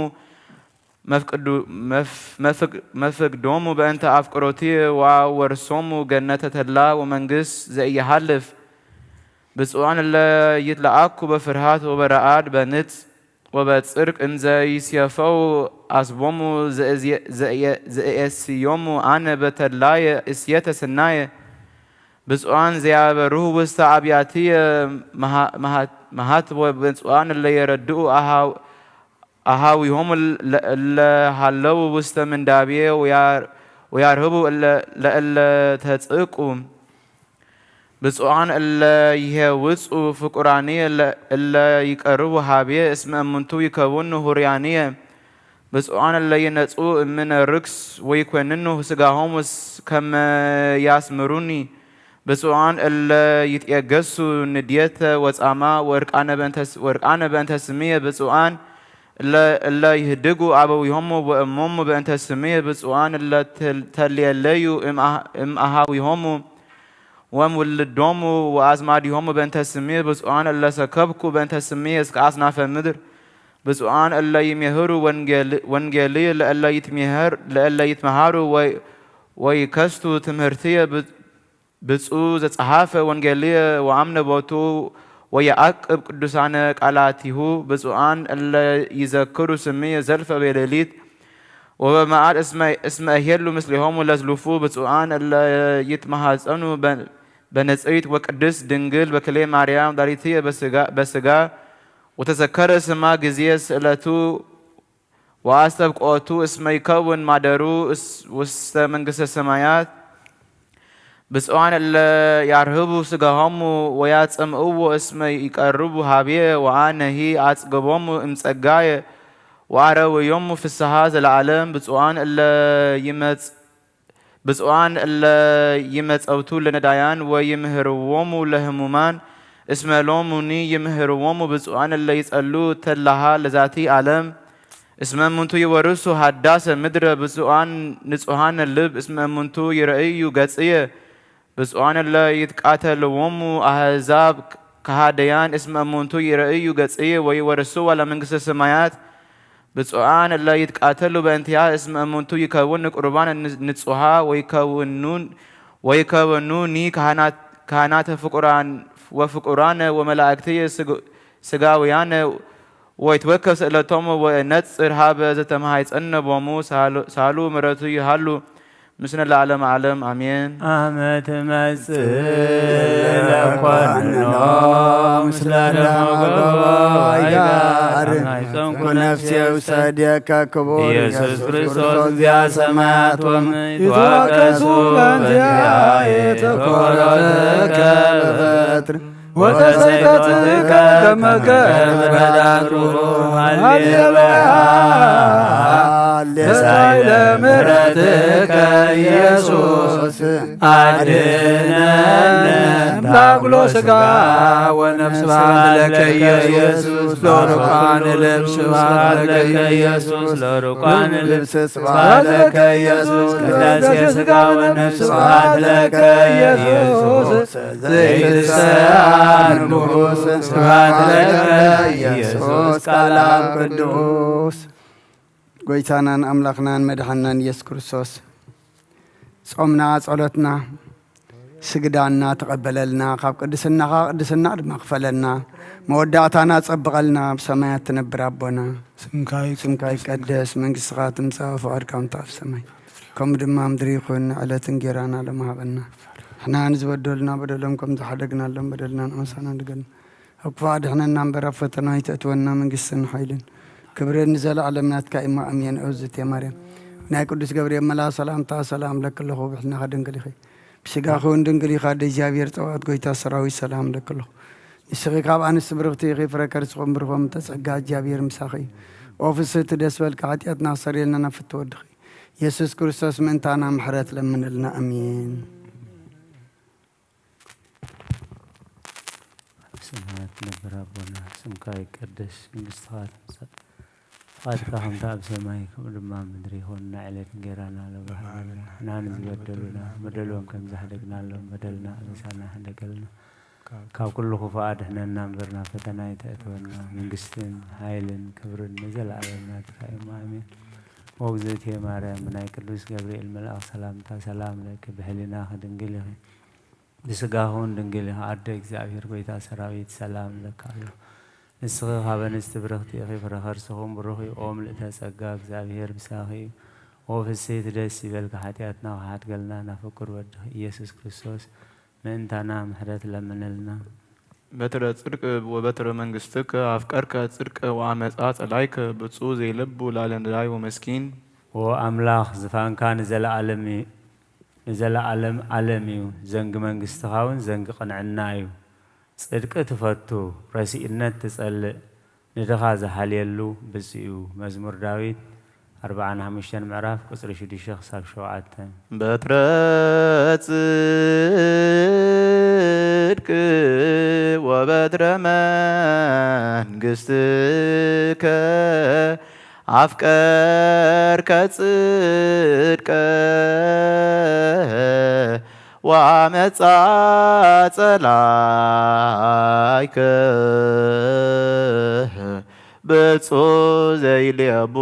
መፍቅዱ-፣ መፍ-፣ መፍቅ-፣ መፍቅዶሙ በእንተ አፍቅሮትየ ወአወርሶሙ ገነተ ተድላ ወመንግስት ዘኢየሐልፍ። ብፁዓን እለ ይትለአኩ በፍርሃት ወበረዓድ በንጽ ወበጽድቅ እንዘ ይሴፈው አስቦሙ ዘእዝየ-፣ ዘእየ-፣ ዘእየስዮሙ አነ በተድላየ እሴተ ሠናየ። ብፁዓን ዘያበርሁ ውስተ አብያትየ መሃ-፣ መሃ-፣ መሃት ወብፁዓን እለ የረድኡ አሃ-፣ አሃዊሆሙ ለእለ ሀለው ውስተ ምንዳቤ ወያር-፣ ወያርህቡ እለ-፣ ለእለ ተጽእቁ። ብፁዓን እለ ይሄውጹ ፍቁራንየ እለ፣ እለ ይቀርቡ ሀብየ እስመ እሙንቱ ይከውኑ ሁሩያንየ። ብፁዓን እለ ይነጽኡ እምነ ርክስ ወይኮንኑ ስጋሆሙ እስ-፣ ከመ ያስምሩኒ። ብፁዓን እለ ይትዔገሱ ንድየተ ወጻማ ወእርቃነ በእንተ ስ-፣ ወእርቃነ በእንተ ስምየ። ብፁዓን እለ፣ እለ ይህድጉ አበዊሆሙ ወእሞሙ በእንተ ስምየ። ብፁዓን እለ ተል-፣ ተሌለዩ እም አህ-፣ እም አሃዊሆሙ ወእም ውልዶሙ ወአዝማዲሆሙ በእንተ ስምየ። ብፁዓን እለ ሰከብኩ በእንተ ስምየ እስከ አጽናፈ ምድር። ብፁዓን እለ ይሜህሩ ወንጌል-፣ ወንጌልየ ለእለ ይትሜህር-፣ ለእለ ይትመሃሩ ወ-፣ ወይከስቱ ትምህርትየ። ብ-፣ ብፁዕ ዘጸሐፈ ወንጌልየ ወአምነ ቦቱ ወየዐቅብ ቅዱሳነ ቃላቲሁ። ብፁዓን እለ ይዘክሩ ስምየ ዘልፈ ወሌሊት ወበመዓል እስመ፣ እስመ እሄሉ ምስሌሆሙ ለዝሉፉ። ብፁዓን እለ ይትመሃጸኑ በ-፣ በንጽሕት ወቅድስት ድንግል በክሌ ማርያም ዳሪትየ በስጋ፣ በስጋ ወተዘከረ ስማ ጊዜ ስእለቱ ወአስተብቅዖቱ እስመ ይከውን ማደሩ እስ-፣ ውስተ መንግስተ ሰማያት። ብፁዓን እለ ያርህቡ ስጋሆሙ ወያጸምእዎ እስመ ይቀርቡ ሀብየ ወአነሂ አጽግቦሙ እምጸጋየ ወአረውዮሙ ፍስሃ ዘለዓለም። ብፁዓን እለ ይመጽ-፣ ብፁዓን እለ ይመጸውቱ ለነዳያን ወይምህርዎሙ ለህሙማን እስመ ሎሙኒ ይምህርዎሙ። ብፁዓን እለ ይጸሉ ተላሃ ለዛቲ ዓለም እስመ እሙንቱ ይወርሱ ሀዳሰ ምድረ። ብፁዓን ንጹሃነ ልብ እስመ እሙንቱ ይረእዩ ገጽየ። ብፁዓን እለ ይትቃተልዎሙ አሕዛብ ከሃደያን እስመ እሙንቱ ይረእዩ ገጽየ ወይወርስዋ ለመንግስተ ሰማያት። ብፁዓን እለ ይትቃተሉ በእንቲአ እስመ እሙንቱ ይከውኑ ቁርባነ ን-፣ ንጹሃ ወይከውኑን-፣ ወይከውኑኒ ካህናት-፣ ካህናተ ፍቁራን-፣ ወፍቁራነ ወመላእክትየ ስግ-፣ ስጋውያነ ወይትወከፍ ስእለቶሙ ወእነጽር ሀበ ዘተመሃይጸነ ቦሙ ሳሉ፣ ሳሉ ምሕረቱ ይሃሉ ምስለ ለዓለመ ዓለም አሜን። አመ ትመጽእ ለኮንኖ ምስለ ደመ ገቦ አይጋር አማይጸንኩ ነፍሴ ውሰድየከ ክቡር ኢየሱስ ክርስቶስ እግዚአ ሰማያት ወምድር ይትወቀሱ በእንቲአየ ተኮረከ በፈጥር ወተሰይጠትከ ከመ ገበርት በዳግሮ። ሃሌሉያ። ሃሌሉያ። ሳይለ ምሕረትከ ኢየሱስ አድነነ። ዳግሎ ስጋ ወነፍስ ስብሐት ለከ ኢየሱስ ለሩቃን ልብ ስብሐት ለከ ኢየሱስ ለሩቃን ልብ ስብሐት ለከ ኢየሱስ ቅዳሴ ስጋ ወነፍስ ስብሐት ለከ ኢየሱስ ዘይትሰአል ንጉስ ስብሐት ለከ ኢየሱስ ቃል አብ ቅዱስ። ጎይታናን አምላኽናን መድሓናን ኢየሱስ ክርስቶስ ጾምና ጸሎትና ስግዳንና ተቐበለልና፣ ካብ ቅድስናኻ ቅድስና ድማ ክፈለልና፣ መወዳእታና ጸብቐልና። ብሰማያት ትነብር ኣቦና፣ ስምካ ይቀደስ፣ መንግስትኻ ትምጻእ፣ ፍቓድካ ትምጻእ ኣብ ሰማይ ከምኡ ድማ ኣብ ምድሪ ይኹን። ዕለት እንጌራና ሎሚ ሃበና፣ ንሕና ንዝበደሉና በደሎም ከም ዝሓደግናሎም በደልና ንኣምሳና ንገልና፣ ካብ ክፉእ ኣድሕነና እምበር ኣብ ፈተና ኣይተእትወና፣ መንግስትን ሓይልን ክብርን ንዘለዓለም ናትካ እሞ ኣሜን። እግዝእትየ ማርያም ናይ ቅዱስ ገብርኤል መልኣኽ ሰላምታ ሰላም እብለኪ ኣለኹ፣ ብሕልናኺ ድንግል ኢኺ፣ ብስጋኺ እውን ድንግል ኢኺ፣ ኣደ እግዚኣብሔር ጸባኦት ጎይታ ሰራዊት ሰላም እብለኪ ኣለኹ። ንስኺ ካብ ኣንስቲ ብርኽቲ ኢኺ፣ ፍረ ከርስኺ እውን ብሩኽ እሞ ጸጋ እግዚኣብሔር ምሳኺ እዩ። ኦ ፍስሕቲ ደስ በልኪ፣ ሓጢኣትና ኣስተሰርየልና ናብ ፍትው ወድኺ ኢየሱስ ክርስቶስ ምእንታና ምሕረት ለምንልና። ኣሜን። ኣብ ሰማያት ትነብር ኣቦና፣ ስምካ ይቀደስ፣ መንግስትኻ ትምጻእ፣ ፍቓድካ ከምቲ ኣብ ሰማይ ከምኡ ድማ ኣብ ምድሪ ይኹን። ዕለት እንጌራና ሎሚ ሃበና፣ ንሕና ንዝበደሉና ንበድሎም ከም ዝሓደግናሎም በደልና ኣበሳና ሓደገልና፣ ካብ ኩሉ ክፉእ ኣድሕነና እምበር ናብ ፈተና ኣይተእትወና፣ መንግስትን ሓይልን ክብርን ንዘለኣለም ናትካ እዩ፣ ኣሜን። ኦግዝእትየ ማርያም፣ ብናይ ቅዱስ ገብርኤል መልኣኽ ሰላምታ ሰላም እብለኪ፣ ብሕሊናኺ ድንግል ኢኺ፣ ብስጋኺ እውን ድንግል ኢኺ፣ ኣደ እግዚኣብሔር ጎይታ ሰራዊት ሰላም እብለኪ ኣለኹ። ንስኺ ካብ ኣንስቲ ብርኽቲ ኢኺ፣ ፍረ ከርስኺ እውን ብሩኽ እዩ። ኦ ምልእተ ጸጋ፣ እግዚኣብሔር ምሳኺ እዩ። ኦ ፍስሕቲ ደስ ይበልኪ፣ ሓጢኣትና ክሓድገልና ናብ ፍቁር ወድኺ ኢየሱስ ክርስቶስ ምእንታና ምሕረት ለምንልና። በትረ ጽድቅ ወበትረ መንግስትከ አፍቀርከ ጽድቀ ወአመጻ ጸላይከ ብፁዕ ዘይለቡ ላለ ነዳይ ወመስኪን። ኦ ኣምላኽ፣ ዝፋንካ ንዘለዓለም እዩ፣ ንዘለዓለም ዓለም እዩ። ዘንጊ መንግስትኻ እውን ዘንጊ ቅንዕና እዩ። ጽድቂ ትፈቱ፣ ረሲእነት ትጸልእ፣ ንድኻ ዝሓልየሉ ብፁዕ እዩ። መዝሙር ዳዊት ኣርብዓን ሓሙሽተን ምዕራፍ ቁጽሪ ሽዱሽተ ክሳብ ሸውዓተ። በትረ ጽድቅ ወበትረ መንግስትከ አፍቀርከ ጽድቀ ወአመጻ ጸላይከ ብጹእ ዘይሌቡ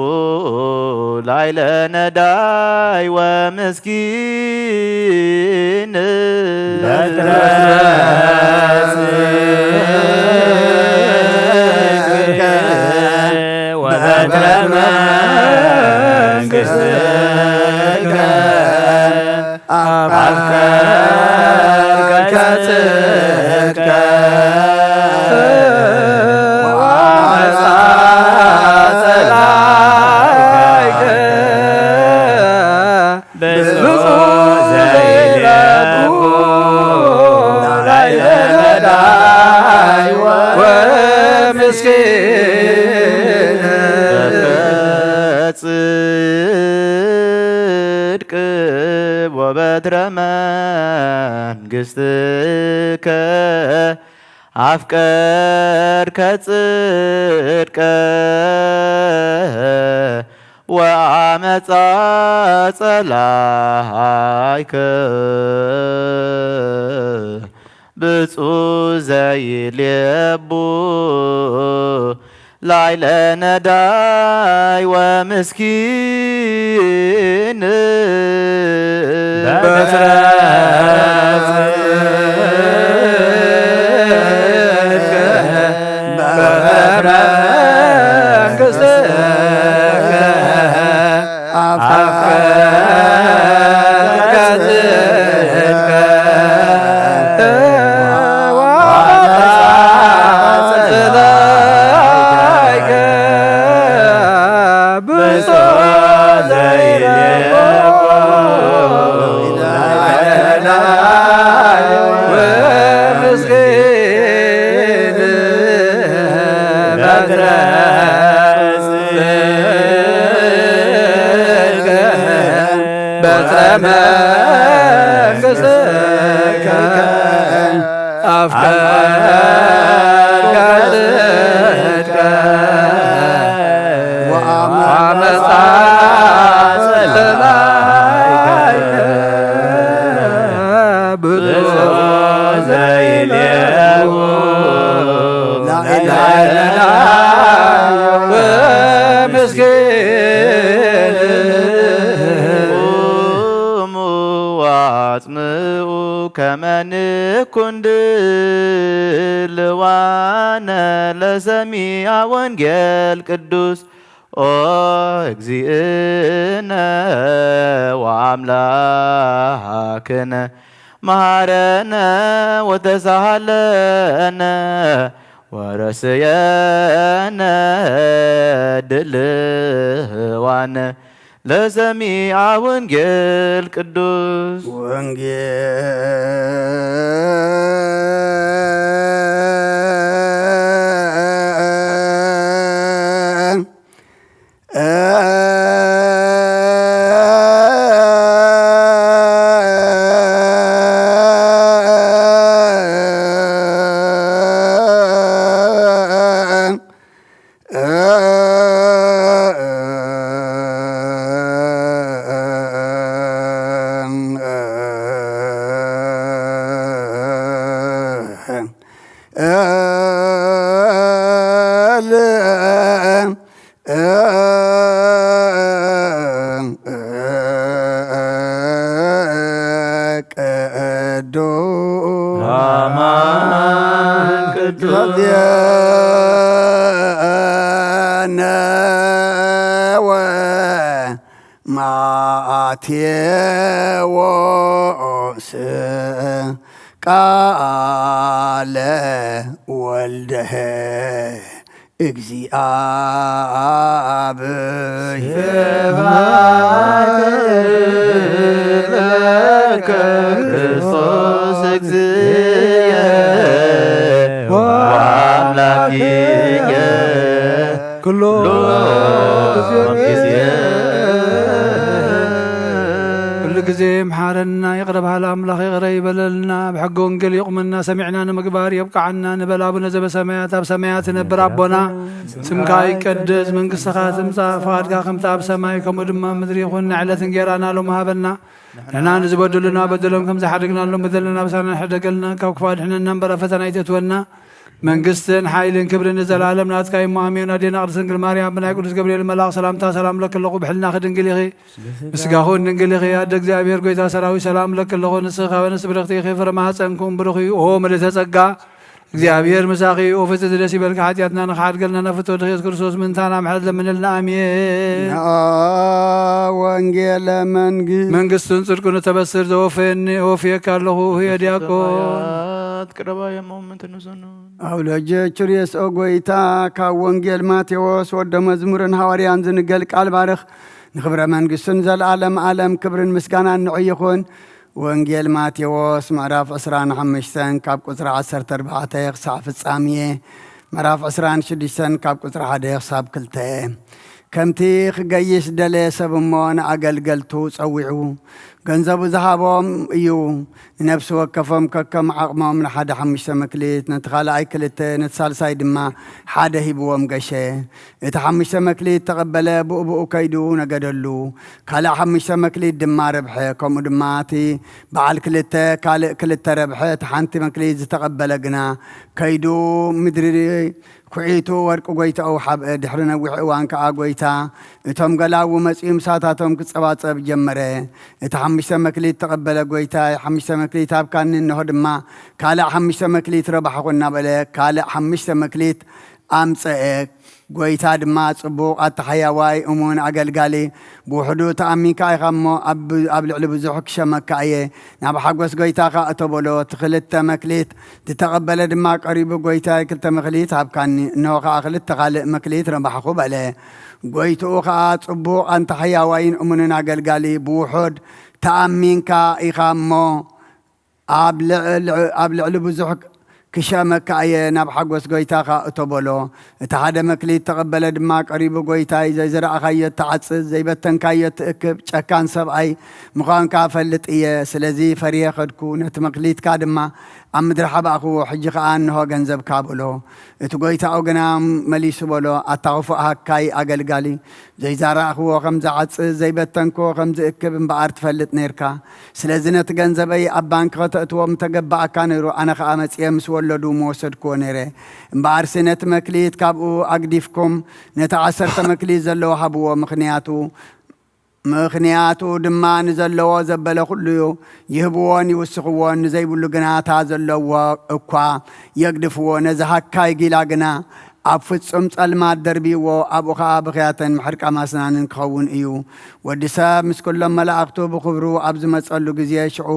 ላዕለ ነዳይ ወምስኪን። በትረ ጽድቅ ወበትረ መንግስትከ አፍቀርከ ጽድቀ ወአመጻ ጸላይከ ብጹእ ዘይሌቡ ላዕለ ነዳይ ወምስኪን። በትረ ጽድቅ ወበትረ መንግስትከ አፍቀርከ ጽድቀ ወአመጻ ጸላይከ ብጹእ ዘይሌቡ ላዕለ ነዳይ ወምስኪን። በትረ ጽድቅ በትረ መንግስትከ አፍቀርከ ጽድቀ ወአመጻ ጸላይከ ብጹእ ዘይሌቡ ላዕለ ነዳይ ወምስኪን። በትረ ጽድቅ በትረ መንግስትከ አፍቀርከ ጽድቀ ወአመጻ ጸላይከ ብጹእ ዘይሌቡ ላዕለ ነዳይ ወምስኪን። ቁሙ ወአጽምዑ ከመ ንኩን ድልዋነ ለሰሚዐ ወንጌል ቅዱስ። ኦ እግዚእነ ወአምላክነ መሐረነ ወተሳሃለነ ወረስየነ ድልዋነ ለሰሚዐ ወንጌል ቅዱስ። ወንጌል ቅዱስ አማን ቅዱስ ዜነ ወማቴዎስ ቃለ ወልደ እግዚአብሔር። ስብሐት ለከ ክርስቶስ እግዚእየ ወአምላክየ ኩሎ ጊዜ። ቃል አምላኽ ይቕረ ይበለልና፣ ኣብ ሕገ ወንጌል ይቑመና፣ ሰሚዕና ንምግባር የብቅዓና ንበል። አቡነ ዘበሰማያት፣ ኣብ ሰማያት ትነብር ኣቦና፣ ስምካ ይቀደስ፣ መንግስትኻ ትምጻእ፣ ፈቓድካ ከምቲ ኣብ ሰማይ ከምኡ ድማ ኣብ ምድሪ ይኹን። ንዕለት እንጌራና ሎም ሃበና፣ ንሕና ንዝበደሉና በደሎም ከም ዝሓደግናሎም በደልናን ኣበሳናን ሕደገልና፣ ካብ ክፉእ ኣድሕነና እምበር ኣብ ፈተና ኣይተእትወና። መንግስትን ሓይልን ክብርን ንዘለዓለም ናትካ እሞ ኣሜን። ኣዴና ቅድስት ድንግል ማርያም ብናይ ቅዱስ ገብርኤል መልኣኽ ሰላምታ ሰላም እለኪ ኣለኹ፣ ብሕልናኺ ድንግል ኢኺ፣ ብስጋኺ እውን ድንግል ኢኺ። ኣደ እግዚኣብሔር ጐይታ ሰራዊት ሰላም እለኪ ኣለኹ፣ ንስኺ ካብ ኣንስቲ ብርኽቲ ኢኺ፣ ፍረ ማህፀንኪ እውን ብሩኽ እዩ። ኦ ምልእተ ጸጋ፣ እግዚኣብሔር ምሳኺ እዩ። ኦ ፍጽእቲ ደስ ይበልኪ፣ ሓጢኣትና ንኽሓድገልና ናብ ፍትወት ኢየሱስ ክርስቶስ ምእንታና ምሕረት ለምንልና። ኣሜን። ወንጌለ መንግስት መንግስትን ጽድቅን እተበስር ዘወፈየኒ እወፍየካ ኣለኹ። ህየ ዲያቆን ሰማያት ቅረባ የመውምን ትንሱኑ። ኣብ ለጀ ችርየስ ኦ ጐይታ፣ ካብ ወንጌል ማቴዎስ ወደ መዝሙርን ሃዋርያን ዝንገል ቃል ባርኽ። ንኽብረ መንግስቱን ዘለዓለም ዓለም ክብርን ምስጋናን ንዑ ይኹን። ወንጌል ማቴዎስ ምዕራፍ ዕስራን ሓምሽተን ካብ ቁጽሪ ዓሰርተ ኣርባዕተ ክሳዕ ፍጻሜ፣ ምዕራፍ ዕስራን ሽዱሽተን ካብ ቁጽሪ ሓደ ክሳብ ክልተ። ከምቲ ክገይሽ ዝደለየ ሰብ እሞ ንኣገልገልቱ ጸዊዑ ገንዘቡ ዝሃቦም እዩ። ንነፍሲ ወከፎም ከከም ዓቕሞም፣ ንሓደ ሓሙሽተ መክሊት፣ ነቲ ካልኣይ ክልተ፣ ነቲ ሳልሳይ ድማ ሓደ ሂብዎም ገሸ። እቲ ሓሙሽተ መክሊት ተቐበለ፣ ብኡ ብኡ ከይዱ ነገደሉ። ካልእ ሓሙሽተ መክሊት ድማ ረብሐ። ከምኡ ድማ እቲ በዓል ክልተ ካልእ ክልተ ረብሐ። እቲ ሓንቲ መክሊት ዝተቐበለ ግና ከይዱ ምድሪ ኩዒቱ ወርቂ ጐይታኡ ሓብአ። ድሕሪ ነዊሕ እዋን ከኣ ጐይታ እቶም ገላዉ መጺኡ ምሳታቶም ክጸባጸብ ጀመረ። እቲ ሓሙሽተ መክሊት ተቐበለ ጐይታይ፣ ሓሙሽተ መክሊት ሃብካኒ፣ እንሆ ድማ ካልእ ሓሙሽተ መክሊት ረባሕኹ እናበለ፣ ካልእ ሓሙሽተ መክሊት ኣምጸአ። ጐይታ ድማ፣ ጽቡቕ ኣታ ሓያዋይ እሙን ኣገልጋሊ፣ ብውሑዱ ተኣሚንካ ኢኻ እሞ፣ ኣብ፣ ኣብ ልዕሊ ብዙሕ ክሸመካ እየ፣ ናብ ሓጎስ ጐይታኻ እቶ በሎ። እቲ ክልተ መክሊት ዝተቐበለ ድማ ቀሪቡ፣ ጐይታይ፣ ክልተ መክሊት ሃብካኒ፣ እንሆ ኸኣ ክልተ ካልእ መክሊት ረባሕኹ በለ። ጐይትኡ ኸኣ፣ ጽቡቕ ኣንታ ሓያዋይን እሙንን ኣገልጋሊ፣ ብውሑድ ተኣሚንካ ኢኻ እሞ፣ ኣብ ልዕ-፣ ልዕ-፣ ኣብ ልዕሊ ብዙሕ ክሸመካ እየ፣ ናብ ሓጎስ ጐይታኻ እቶ በሎ። እቲ ሓደ መክሊት ተቐበለ ድማ ቀሪቡ፣ ጐይታይ፣ ዘይዘራእኻዮ እትዓጽድ፣ ዘይበተንካዮ እትእክብ ጨካን ሰብኣይ ምዃንካ እፈልጥ እየ። ስለዚ ፈርየ ኸድኩ፣ ነቲ መክሊትካ ድማ ኣብ ምድሪ ሓባእክዎ። ሕጂ ኸኣ እንሆ ገንዘብካ በሎ። እቲ ጐይታኡ ግና መሊሱ በሎ፣ ኣታ ኽፉእ ሃካይ ኣገልጋሊ፣ ዘይዘራእኽዎ ከም ዝዓጽድ፣ ዘይበተንክዎ ከም ዝእክብ እምበኣር ትፈልጥ ነይርካ። ስለዚ ነቲ ገንዘበይ ኣብ ባንክ ኸተእትዎ ምተገበኣካ ነይሩ፣ ኣነ ኸኣ መጺኤ ምስ ወለዱ ምወሰድክዎ ነይረ። እምበኣርሲ ነቲ መክሊት ካብኡ ኣግዲፍኩም ነቲ ዓሰርተ መክሊት ዘለዎ ሃብዎ። ምኽንያቱ፣ ምኽንያቱ ድማ ንዘለዎ ዘበለ ኹሉ ይህብዎን ይውስኽዎን፣ ንዘይብሉ ግና እታ ዘለዎ እኳ የግድፍዎ። ነዚ ሃካይ ጊላ ግና ኣብ ፍጹም ጸልማት ደርብይዎ፣ ኣብኡ ኸኣ ብኽያትን ምሕርቃም ኣስናንን ክኸውን እዩ። ወዲ ሰብ ምስ ኩሎም መላእኽቱ ብኽብሩ ኣብ ዝመጸሉ ግዜ፣ ሽዑ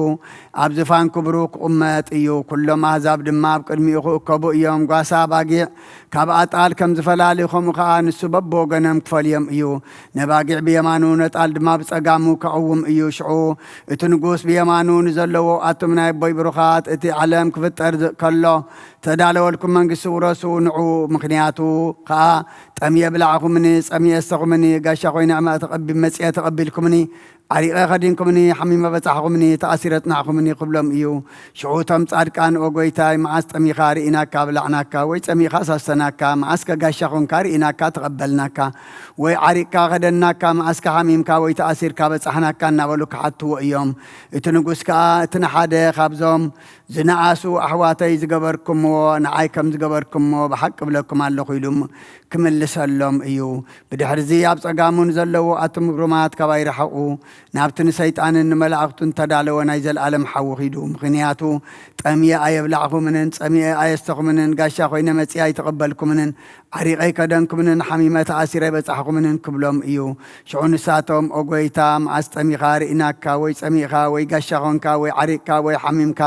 ኣብ ዝፋን ክብሩ ክቕመጥ እዩ። ኩሎም ኣህዛብ ድማ ኣብ ቅድሚኡ ክእከቡ እዮም። ጓሳ ኣባጊዕ ካብ ኣጣል ከም ዝፈላሊ፣ ከምኡ ኸኣ ንሱ በብወገኖም ክፈልዮም እዩ። ነባጊዕ ብየማኑ፣ ነጣል ድማ ብጸጋሙ ከቕውም እዩ። ሽዑ እቲ ንጉስ ብየማኑ ንዘለዉ፣ ኣቱም ናይ ኣቦይ ብሩኻት፣ እቲ ዓለም ክፍጠር ዝ-፣ ከሎ ተዳለወልኩም መንግስቲ ውረሱ፣ ንዑ። ምኽንያቱ ኸኣ፣ ጠምየ ብላዕኹምኒ፣ ጸሚኤ ኣስተኹምኒ፣ ጋሻ ኮይነ ኣመ-፣ ተቐቢ-፣ መጺኤ ተቐቢልኩምኒ፣ ዓሪቐ ከዲንኩምኒ፣ ሓሚመ በጻሕኹምኒ፣ ተኣሲረ ኣጽናዕኹምኒ ክብሎም እዩ። ሽዑ እቶም ጻድቃን፣ ኦ ጐይታይ፣ መዓስ ጠሚኻ ርኢናካ ብላዕናካ፣ ወይ ጸሚእኻስ ኣስተናካ፣ መዓስከ ጋሻ ኾንካ ርኢናካ ተቐበልናካ፣ ወይ ዓሪቕካ ከደናካ፣ መዓስከ ሓሚምካ ወይ ተኣሲርካ በጻሕናካ እናበሉ ክሓትዎ እዮም። እቲ ንጉስ ከኣ፣ እቲ ንሓደ ካብዞም ዝነኣሱ ኣሕዋተይ ዝገበርኩምዎ ንዓይ ከም ዝገበርኩምዎ ብሓቂ እብለኩም ኣለኹ ኢሉ ክምልሰሎም እዩ። ብድሕርዚ ኣብ ጸጋሙ ንዘለዉ ኣቱም ግሩማት ካባይ ርሓቑ፣ ናብቲ ንሰይጣንን ንመላእኽቱን እተዳለወ ናይ ዘለኣለም ሓዊ ኺዱ። ምኽንያቱ ጠምየ ኣየብላዕኹምንን፣ ጸሚኤ ኣየስተኹምንን፣ ጋሻ ኾይነ መጺኤ ኣይተቐበልኩምንን፣ ዓሪቐ ኣይከደንኩምንን፣ ሓሚመ ተኣሲረ ኣይበጻሕኹምንን ክብሎም እዩ። ሽዑ ንሳቶም፣ ኦ ጐይታ፣ መዓስ ጠሚኻ ርኢናካ፣ ወይ ጸሚእኻ፣ ወይ ጋሻ ኾንካ፣ ወይ ዓሪቕካ፣ ወይ ሓሚምካ፣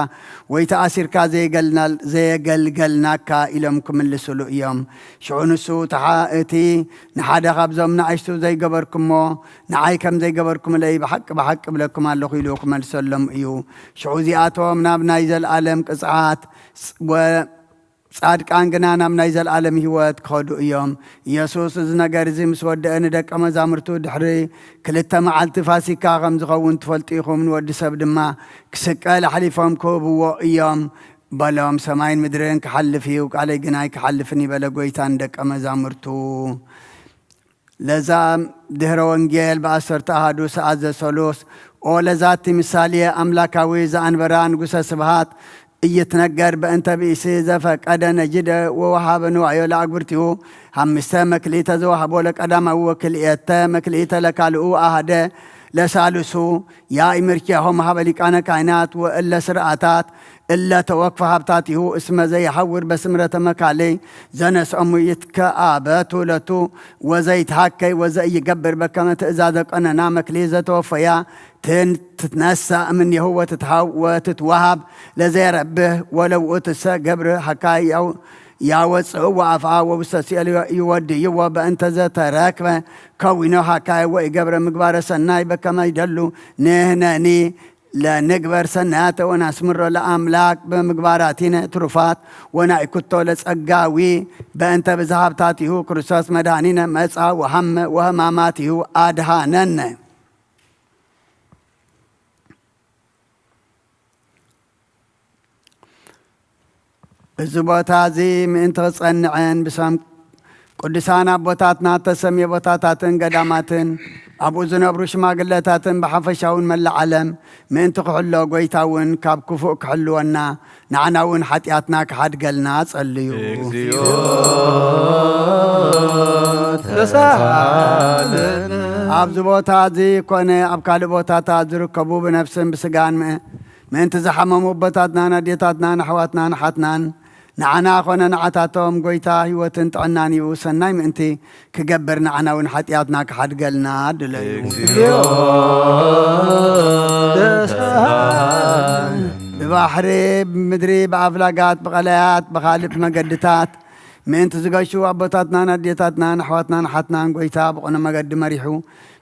ወይ ተኣሲርካ ዘየገልናል-፣ ዘየገልገልናካ ኢሎም ክምልስሉ እዮም። ሽዑ ንሱ፣ ተሓ-፣ እቲ ንሓደ ካብዞም ንኣሽቱ ዘይገበርኩሞ፣ ንዓይ ከም ዘይገበርኩምለይ ብሓቂ ብሓቂ እብለኩም ኣለኹ ኢሉ ክመልሰሎም እዩ። ሽዑ እዚኣቶም ናብ ናይ ዘለኣለም ቅጽዓት ጽ-፣ ወ-፣ ጻድቃን ግና ናብ ናይ ዘልኣለም ህይወት ክኸዱ እዮም። ኢየሱስ እዚ ነገር እዚ ምስ ወደአ ንደቀ መዛሙርቱ ድሕሪ ክልተ መዓልቲ ፋሲካ ከም ዝኸውን ትፈልጡ ኢኹም፣ ንወዲ ሰብ ድማ ክስቀል ኣሕሊፎም ክህብዎ እዮም በሎም። ሰማይን ምድርን ክሓልፍ እዩ፣ ቃለይ ግን ኣይክሓልፍን እዩ በለ ጎይታ ንደቀ መዛሙርቱ። ለዛ ድህረ ወንጌል በአሰርተ አሃዱ ሰዓት ዘሰሉስ። ኦ ለዛቲ ምሳሌ አምላካዊ ዘአንበራ ንጉሰ ስብሃት እይትነገር በእንተ ብእሲ ዘፈቀደ ነጅደ ወወሃበ ንዋዮ ለአግብርቲሁ። ሐምስተ መክሊተ ዘወሃቦ ለቀዳማዊ ወክልኤተ መክሊተ ለካልኡ አሃደ ለሳልሱ። ያእምርኪሆም ሀበ ሊቃነ ካህናት ወእለ ስርዓታት እለ ተወክፈ ሀብታቲሁ እስመ ዘይሐውር በስምረተ መካልይ ዘነስኦሙ ይትከአበቱ ለቱ ወዘይትሃከይ ወዘኢይገብር በከመ ትእዛዘ ቀኖና መክሊት ዘተወፈያ ትትነሳእ እምኔሁ ወትትሃብ ወትትወሃብ ለዘየረብህ ወለውእቱሰ ገብር ሀካይ ያው-፣ ያወፅኡ ወአፍአ ወውስተ ሲኦል ይወድይዎ በእንተ ዘተረክበ ከዊኖ ሀካይ ወኢገብረ ምግባረ ሰናይ በከመ ይደሉ ንህነኒ ለንግበር ሰናያተ ወናስምሮ ለአምላክ በምግባራቲነ ትሩፋት ወናእኩቶ ለጸጋዊ በእንተ ብዝሃ ሀብታቲሁ ክርስቶስ መድኃኒነ መጻ ወሐመ ወሕማማቲሁ አድኃነነ። እዚ ቦታ እዚ ምእንቲ ክጸንዕን ብሰም ቅዱሳን ኣቦታትና እተሰምየ ቦታታትን ገዳማትን ኣብኡ ዝነብሩ ሽማግለታትን ብሓፈሻውን መላእ ዓለም ምእንቲ ክሕሎ ጎይታ እውን ካብ ክፉእ ክሕልወና ንዓና እውን ሓጢኣትና ክሓድገልና ጸልዩ። እግዚኦ ተሳሃለነ። ኣብዚ ቦታ እዚ ኮነ ኣብ ካልእ ቦታታት ዝርከቡ ብነፍስን ብስጋን ምእ-፣ ምእንቲ ዝሓመሙ ኣቦታትናን ኣዴታትናን ኣሕዋትናን ኣሓትናን ንዓና ኮነ ንዓታቶም ጎይታ ህይወትን ጥዕናን ይህቡ ሰናይ ምእንቲ ክገብር ንዓና እውን ሓጢኣትና ክሓድገልና ድለዩ። እግዚኦ ተሳሃለነ። ብባሕሪ፣ ብምድሪ፣ ብኣፍላጋት፣ ብቐላያት፣ ብኻልእ መገድታት ምእንቲ ዝገሹ ኣቦታትናን ኣዴታትናን ኣሕዋትናን ኣሓትናን ጎይታ ብቕኑዕ መገዲ መሪሑ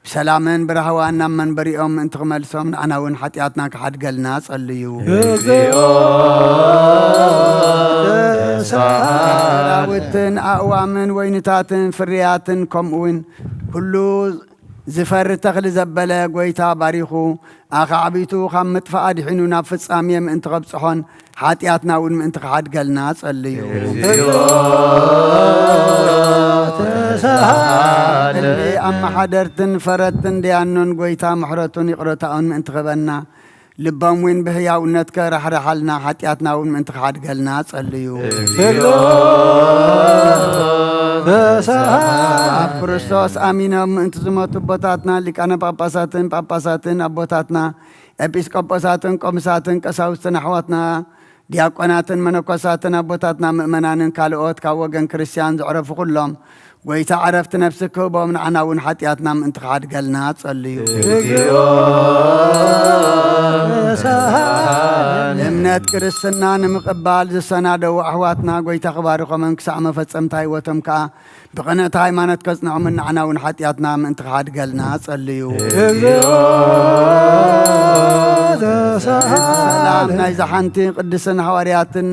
ብሰላምን ብራህዋን ናብ መንበሪኦም ምእንቲ ክመልሶም ንዓና እውን ሓጢኣትና ክሓድገልና ጸልዩ። እግዚኦ ተሳሃለነ። ሰራውትን ኣእዋምን ወይንታትን ፍርያትን ከምኡ እውን ኩሉ ዝፈሪ ተኽሊ ዘበለ ጎይታ ባሪኹ ኣኻዕቢቱ ካብ ምጥፋእ ኣድሒኑ ናብ ፍጻሜ ምእንቲ ከብጽሖን ሓጢኣትና እውን ምእንቲ ክሓድገልና ጸልዩ። እግዚኦ ተሳሃለነ። ኣመሓደርትን ፈረድትን ደያኑን ጎይታ ምሕረቱን ይቕረታኡን ምእንቲ ክህበና ልቦም እውን ብሕያውነትከ ራሕርሓልና ሓጢኣትና እውን ምእንቲ ክሓድገልና ጸልዩ። እግዚኦ ተሳሃለነ። ኣብ ክርስቶስ ኣሚኖም ምእንቲ ዝሞቱ ኣቦታትና ሊቃነ ጳጳሳትን ጳጳሳትን ኣቦታትና ኤጲስቆጶሳትን ቆምሳትን ቀሳውስትን ኣሕዋትና ዲያቆናትን መነኮሳትን ኣቦታትና ምእመናንን ካልኦት ካብ ወገን ክርስቲያን ዘዕረፉ ኩሎም ጎይታ ዕረፍቲ ነፍሲ ክህቦም ንዓና እውን ሓጢኣትና ምእንቲ ክሓድገልና ጸልዩ። እግዚኦ ተሳሃለነ። እምነት ክርስትና ንምቕባል ዝሰናደዉ ኣሕዋትና ጎይታ ክባርኾምን ክሳዕ መፈጸምታ ህይወቶም ከኣ ብቕንዕቲ ሃይማኖት ከጽንዖምን ንዓና እውን ሓጢኣትና ምእንቲ ክሓድገልና ጸልዩ። እግዚኦ ተሳሃለነ። ሰላም ናይዛ ሓንቲ ቅድስትን ሃዋርያትን፣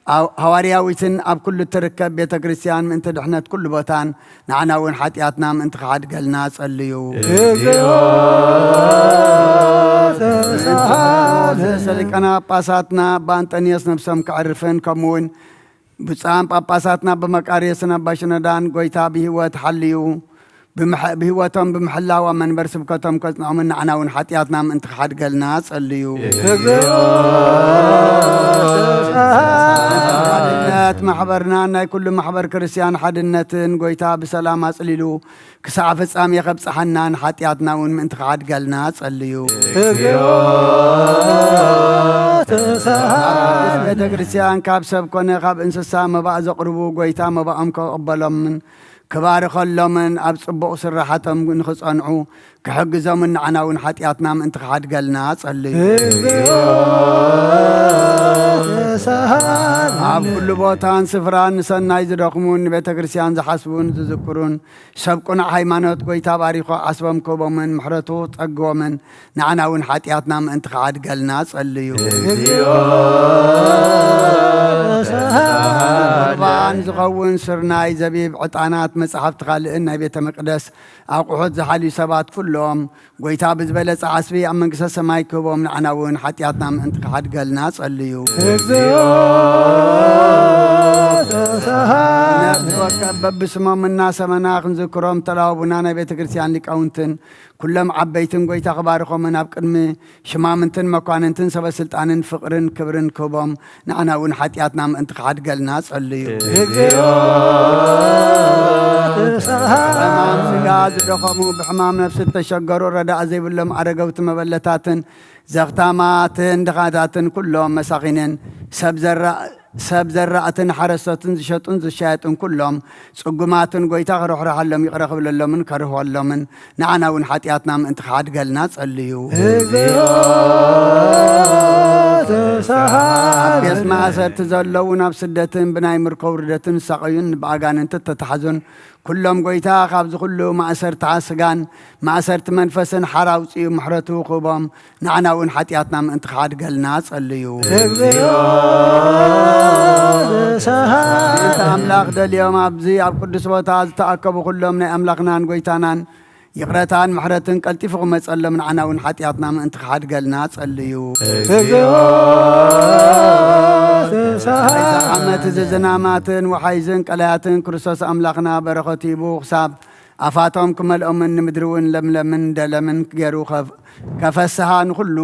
ኣው-፣ ሃዋርያዊትን ኣብ ኩሉ እትርከብ ቤተ ክርስቲያን ምእንቲ ድሕነት ኩሉ ቦታን ንዓና እውን ሓጢኣትና ምእንቲ ክሓድገልና ጸልዩ። እግዚኦ ተሳሃለነ። ርእሰ ሊቃነ ጳጳሳትና ኣባ እንጠንዮስ ነብሶም ከዕርፍን ከምኡ እውን ብፁዓን ጳጳሳትና ኣባ መቃርዮስን ኣባ ሽኖዳን ጎይታ ብህይወት ሓልዩ ብምሕ-፣ ብህይወቶም ብምሕላው ኣብ መንበር ስብከቶም ከጽንዖምን ንዓና እውን ሓጢኣትና ምእንቲ ክሓድገልና ጸልዩ። እግዚኦ ተሳሃለነ። ሓድነት ማሕበርና ናይ ኩሉ ማሕበር ክርስቲያን ሓድነትን ጎይታ ብሰላም ኣጽሊሉ ክሳዕ ፍጻሜ ከብጽሓናን ሓጢኣትና እውን ምእንቲ ክሓድገልና ጸልዩ። እግዚኦ ተሳሃለነ። ቤተ ክርስቲያን ካብ ሰብ ኮነ ካብ እንስሳ መባእ ዘቕርቡ ጎይታ መባኦም ክቕበሎምን ክባርከሎምን ኣብ ጽቡቕ ስራሓቶም ንኽጸንዑ ክሕግዞምን ንዓና እውን ሓጢኣትና ምእንቲ ክሓድገልና ጸልዩ። ኣብ ኩሉ ቦታን ስፍራን ንሰናይ ዝደኽሙን ንቤተ ክርስቲያን ዝሓስቡን ዝዝክሩን ሰብ ቅኑዕ ሃይማኖት ጎይታ ባሪኹ ዓስቦም ክህቦምን ምሕረቱ ጸግቦምን ንዓና እውን ሓጢኣትና ምእንቲ ክሓድገልና ጸልዩ። ቁርባን ዝኸውን ስርናይ፣ ዘቢብ፣ ዕጣናት፣ መጻሕፍቲ ካልእን ናይ ቤተ መቅደስ ኣቑሑት ዝሓልዩ ሰባት ኩሎም፣ ጎይታ ብዝበለጸ ዓስቢ ኣብ መንግስተ ሰማይ ክህቦም ንዓና እውን ሓጢኣትና ምእንቲ ክሓድገልና ጸልዩ። ነፍሲ ወከፍ በብስሞም እናሰመና ክንዝክሮም ተላወቡና ናይ ቤተ ክርስቲያን ሊቃውንትን ኩሎም ዓበይትን ጎይታ ክባርኾምን ኣብ ቅድሚ ሽማምንትን መኳንንትን ሰበ ስልጣንን ፍቕርን ክብርን ክህቦም ንዓና እውን ሓጢኣትና ምእንቲ ክሓድገልና ጸልዩ። ብሕማም ስጋ ዝደኸሙ፣ ብሕማም ነፍሲ እተሸገሩ፣ ረዳእ ዘይብሎም ኣረገውቲ መበለታትን ዘኽታማትን ድኻታትን ኩሎም መሳኺንን ሰብ ዘራ-፣ ሰብ ዘራእትን ሓረስቶትን ዝሸጡን ዝሻየጡን ኩሎም ጽጉማትን ጎይታ ክርሕርሓሎም ይቕረ ክብለሎምን ከርህወሎምን ንዓና እውን ሓጢኣትና ምእንቲ ክሓድገልና ጸልዩ። ኣብ ቤት ማእሰርቲ ዘለውን ኣብ ስደትን ብናይ ምርኮ ውርደትን ዝሳቐዩን ብኣጋንንቲ እተታሕዙን ኩሎም ጎይታ ካብዚ ኩሉ ማእሰርታ ስጋን ማእሰርቲ መንፈስን ሓራ ኣውጽኡ ምሕረቱ ክህቦም ንዓና እውን ሓጢኣትና ምእንቲ ክሓድገልና ጸልዩ። ምእንቲ ኣምላኽ ደልዮም ኣብዚ ኣብ ቅዱስ ቦታ ዝተኣከቡ ኩሎም ናይ ኣምላኽናን ጎይታናን ይቕረታን ምሕረትን ቀልጢፉ ክመጸሎም ንዓና እውን ሓጢኣትና ምእንቲ ክሓድገልና ጸልዩ። ኣብዚ ዓመት እዚ ዝናማትን ወሓይዝን ቀላያትን ክርስቶስ ኣምላኽና በረኸቱ ሂቡ ክሳብ ኣፋቶም ክመልኦምን ንምድሪ እውን ለምለምን ደለምን ገይሩ ከፍ-፣ ከፈስሃ ንኹሉ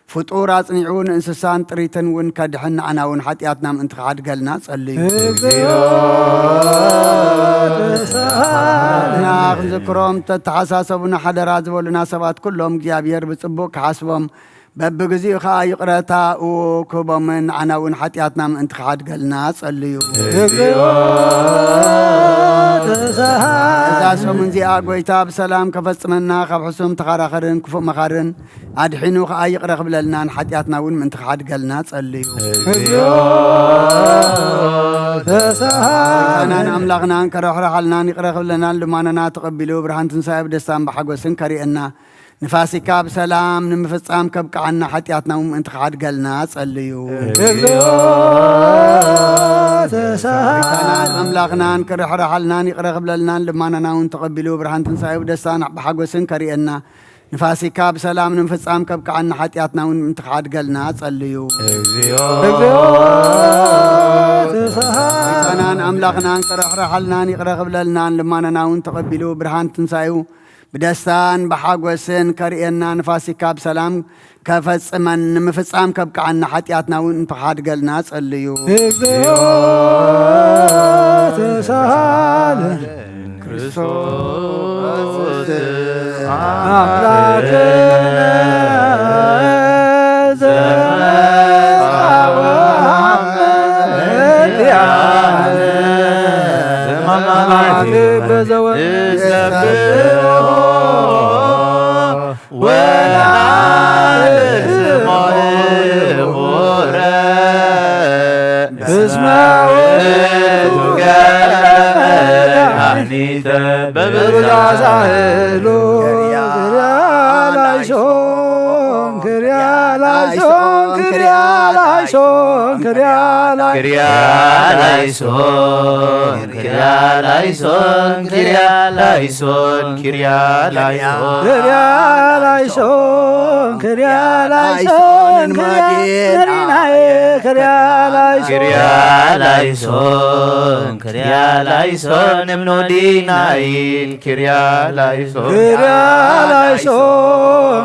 ፍጡር ኣጽኒዑ ንእንስሳን ጥሪትን እውን ከድሕን ንዓና እውን ሓጢኣትና ምእንቲ ክሓድገልና ጸልዩ። ንሕና ክንዝክሮም ተተሓሳሰቡና ሓደራ ዝበሉና ሰባት ኩሎም እግዚኣብሔር ብጽቡቕ ክሓስቦም በብግዚኡ ኸኣ ይቕረታኡ ክህቦምን ንዓና እውን ሓጢኣትና ምእንቲ ክሓድገልና ጸልዩ። እዛ ሰሙን እዚኣ ጎይታ ብሰላም ከፈጽመና፣ ካብ ሕሱም ተኻራኸርን ክፉእ መኻርን ኣድሒኑ ኸኣ ይቕረ ክብለልናን ሓጢኣትና እውን ምእንቲ ክሓድገልና ጸልዩ። ጎይታናን ኣምላኽናን ከረሕርሓልናን ይቕረ ክብለናን ልማኖና ተቐቢሉ ብርሃን ትንሳኤ ብደስታን ብሓጎስን ከርእየና ንፋሲካ ብሰላም ንምፍጻም ከብቅዓና ሓጢኣትና እውን ምእንቲ ክሓድገልና ጸልዩ። እግዚኦ ተሳሃል። ኣምላኽናን ክርሕርሓልናን ይቕረ ክብለልናን ልማናና እውን ተቐቢሉ ብርሃን ትንሳኤ ብደስታን ብሓጎስን ከርእየና ንፋሲካ ብሰላም ንምፍጻም ከብቅዓና ሓጢኣትና እውን ምእንቲ ክሓድገልና ጸልዩ። እግዚኦ ተሳሃል። ኣምላኽናን ክርሕርሓልናን ይቕረ ክብለልናን ልማናና እውን ተቐቢሉ ብርሃን ትንሳኤኡ ብደስታን ብሓጎስን ከርእየና ንፋሲካ ብሰላም ከፈጽመን ንምፍጻም ከብቅዓና ሓጢኣትና እውን ምእንቲ ክሓድገልና ጸልዩ። እግዚኦ ተሳሃል። ክርስቶስ ኣምላክነ ዘመጻወ እዲያነ ዘማማት በዘወ እሰብሖ ወነአልዝሞ እሁረ እስመ ውእቱ ገበረ መድኃኒተ በብዝኃ ዛህሉ። ክርያ ላይሶን፣ ክርያ ላይሶን፣ ክርያ ላይሶን፣ ክርያ ላይሶን። ክርያ ላይሶን፣ ክርያ ላይሶን፣ ክርያ ላይሶን፣ ክርያ ላይሶን። ክርያ ላይሶን፣ ክርያ ላይሶን፣ ክርያ ላይሶን፣ ክርያ ላይሶን፣ ክርያ ላይሶን፣ ክርያ ላይሶን፣ እምኖ ዲናይን፣ ክርያ ላይሶን፣ ክርያ ላይሶን፣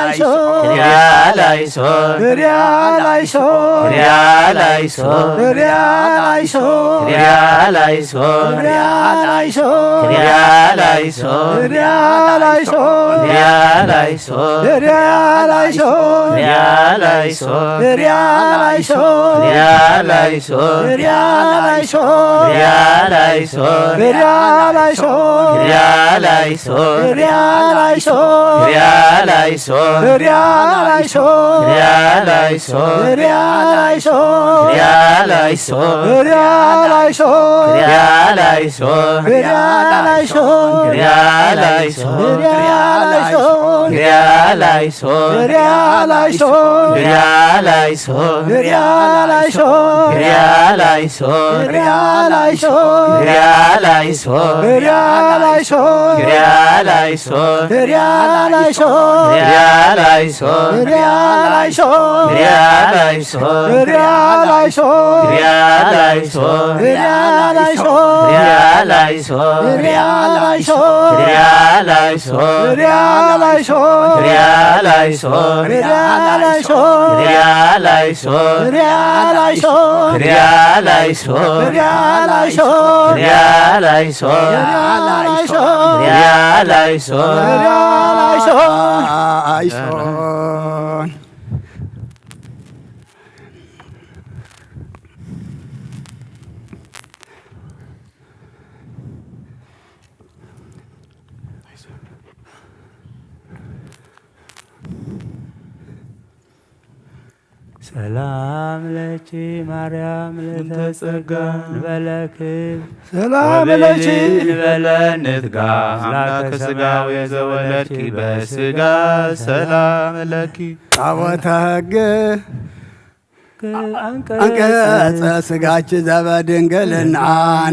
ሰላም ለኪ ማርያም ምልዕተ ጸጋ እንበለኪ። ሰላም ለኪ። ወብእሊ እንበለ ንትጋ አምላከ ሥጋ ወዘወለድኪ በሥጋ ሰላም ለኪ። ታቦተ ሕግ አንቀጸ ሥጋኪ ዘበድንግልና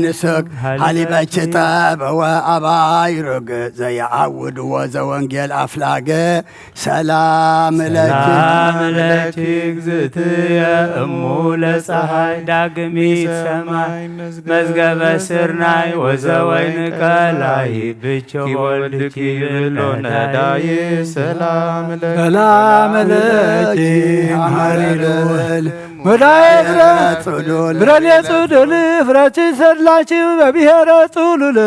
ንሱክ ሀሊበኪ ጠበወ አባይ ሩግ ዘየዐውድ ወዘወንጌል አፍላግ ሰላም ለኪ። ሰላም ለኪ እግዝእትየ እሙ ለፀሐይ ዳግሚት ሰማይ መዝገበ ስርናይ ወዘወይን ቀላይ ብኪ ወልድኪ ብሎ ነዳይ ሰላም ለኪ። ሰላም ለኪ አማሪ ልዑል መዳይ ጽዱል ብረሌ ጽዱል ፍረቺ ሰላቺ በብሔረ ጽሉል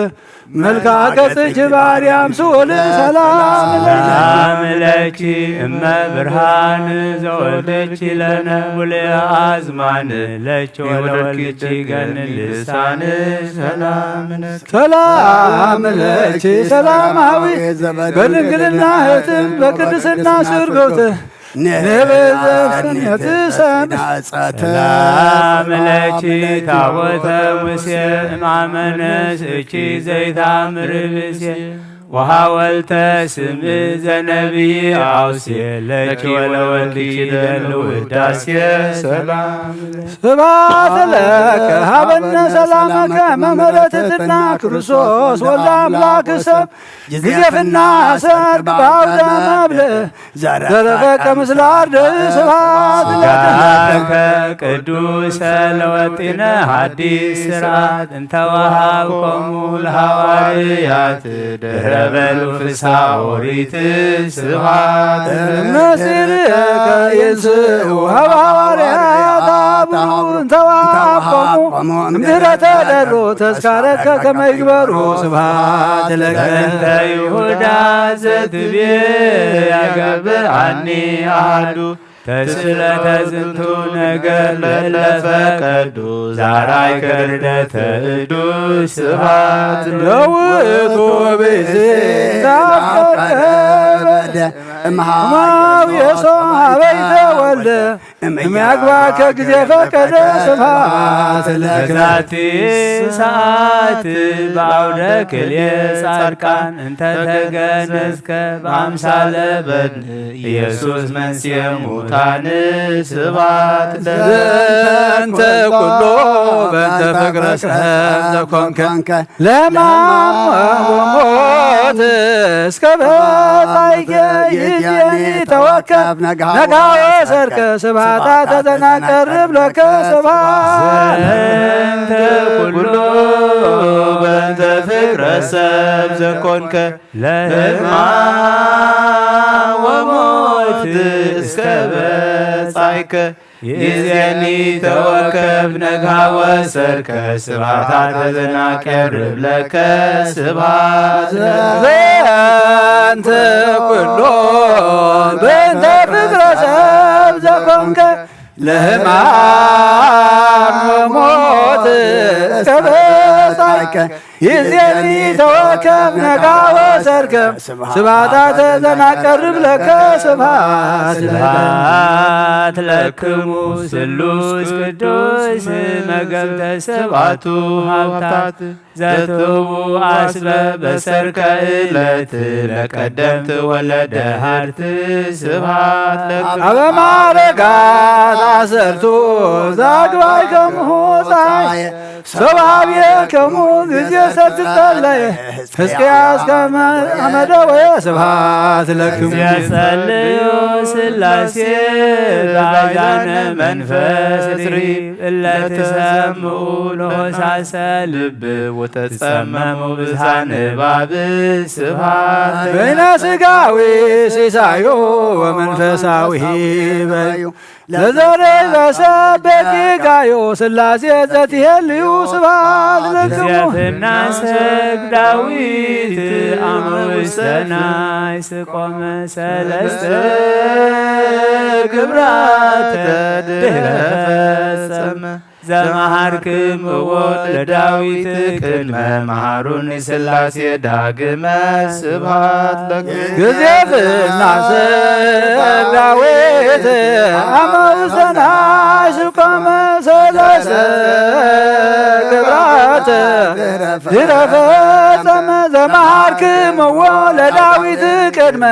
መልክዓ ገጽኪ ባርያም ስኡል ሰላም ለኪ። ሰላም ለኪ እመ ብርሃን ዘወልድኪ ለነ ሙሉአ አዝማን ለኪ ወለወልድኪ ገን ልሳን ሰላም ለኪ። ሰላም ለኪ ሰላማዊ በድንግልና ህትም በቅድስና ስርጎት ንብዘት ሰንየት ሰን ሰላም ለኪ ታቦተ ሙሴ እማመነስ እኪ ዘይታምር ብእሴ ወሐወልተ ስም ዘነቢይ አውሴ ለኪ ወለወልድኪ ይደሉ ውዳሴ ሰላም ለኪ። ስብሐት ለከ ሀበነ ሰላመከ መምህረ ትሕትና ክርስቶስ ወልደ አምላክ ሰብ ጊዜ ፍና ሰርክ በአውደ መብልዕ ዘረፈ ከምስለ አርድእ ስብሐት ለከ። ስጋከ ቅዱሰ ለወጢነ ሐዲስ ስርዓት እንተ ወሀብኮሙ ለሐዋርያት ድህረ በሉ ፍስሐ ኦሪት ስብሐት ለከ። መሲርከ ይንስኡ ሀበ ሐዋርያት አብሩ እንተ ወሀብኮሙ እምድህረ ተደሮ ተስካረከ ከመ ይግበሩ ስብሐት ለከ። ለእንተ ይሁዳ ዘትቤ ያገብአኒ አሐዱ ተስእለተ ዝንቱ ነገር ለእለ ፈቀዱ ዛራይከ ርደተ እዱ ስብሐት ለውእቱ ብእሲ ታፈቀደ እምሃ የሶ ሀበይተ ወልደ እምያግባከ ጊዜ ፈቀደ ስብሐት ለከ። በዛቲ ሰዓት በአውደ ክልኤ ጻድቃን እንተ ተገነዝከ በአምሳለ በድን ኢየሱስ መንሥኤ ሙታን ስብሐት ለከ። ዘንተ ኩሎ በእንተ ፍቅረ ሰብ ዘኮንከ ለሕማም ወሞት እስከ በጻይከ ይእዜኒ ተወከፍ ነግሃ ወሰርከ ስብሐታ ተዘናቀርብ ለከ ስብሐት። ዘንተ ኩሎ በእንተ ፍቅረ ሰብ ዘኮንከ ለሕማም ወሞት እስከ በጻይከ ይእዜኒ ተወከፍ ነግሃ ወሰርከ ስብሐታ ተዘናቀርብ ለከ ስብሐት። ዘንተ ለሕማም ወሞት እስከ በጻይከ ይዜኒ ተወከፍ ነጋ ወሰርከ ስብሐታተ ዘናቀርብ ለከ ስብሐት ለከ። ስብሐት ለክሙ ስሉስ ቅዱስ መገብተ ሰባቱ ሀብታት ዘትሁቡ አስበ በሰርከ እለት ለቀደምት ወለደሃድት ስብሐት ለክሙ። አበ ማረጋት አሰርቱ ዘአግባይ ከሙ ጸሐየ ሰብአብየ ከሙ ጊዜ ሰርት ጸለየ ሕዝቅያስ ከመ አመደወየ ስብሐት ለክሙ። ጊዜ ጸልዩ ሥላሴ በአዛነ መንፈስ ሪብ እለ ትሰምዑ ለሆሳሰ ልብ ወተጸመሙ ብዝሃ ንባብ ስብሐት ለክሙ። በይነ ሥጋዊ ሲሳዩ ወመንፈሳዊ በዩ ለዘርእ በሰብ በጌጋዮ ሥላሴ ዘትሄልዩ ስብሐት ለክሙ። ጊዜ ፍናሰግ ዳዊት አመ ውስተ ናይስ ቆመ ሰለስተ ግብራተ ድህረ ፈጸመ ዘመሃርክምዎ ለዳዊት ቅድመ መሃሩኒ ሥላሴ ዳግመ ስብሐት ለክሙ። ጊዜ ፍናሰ ዳዊት አመ ውስተ ናይስ ቆመ ሰለስተ ግብራተ ድህረ ፈጸመ ዘመሃርክምዎ ለዳዊት ቅድመ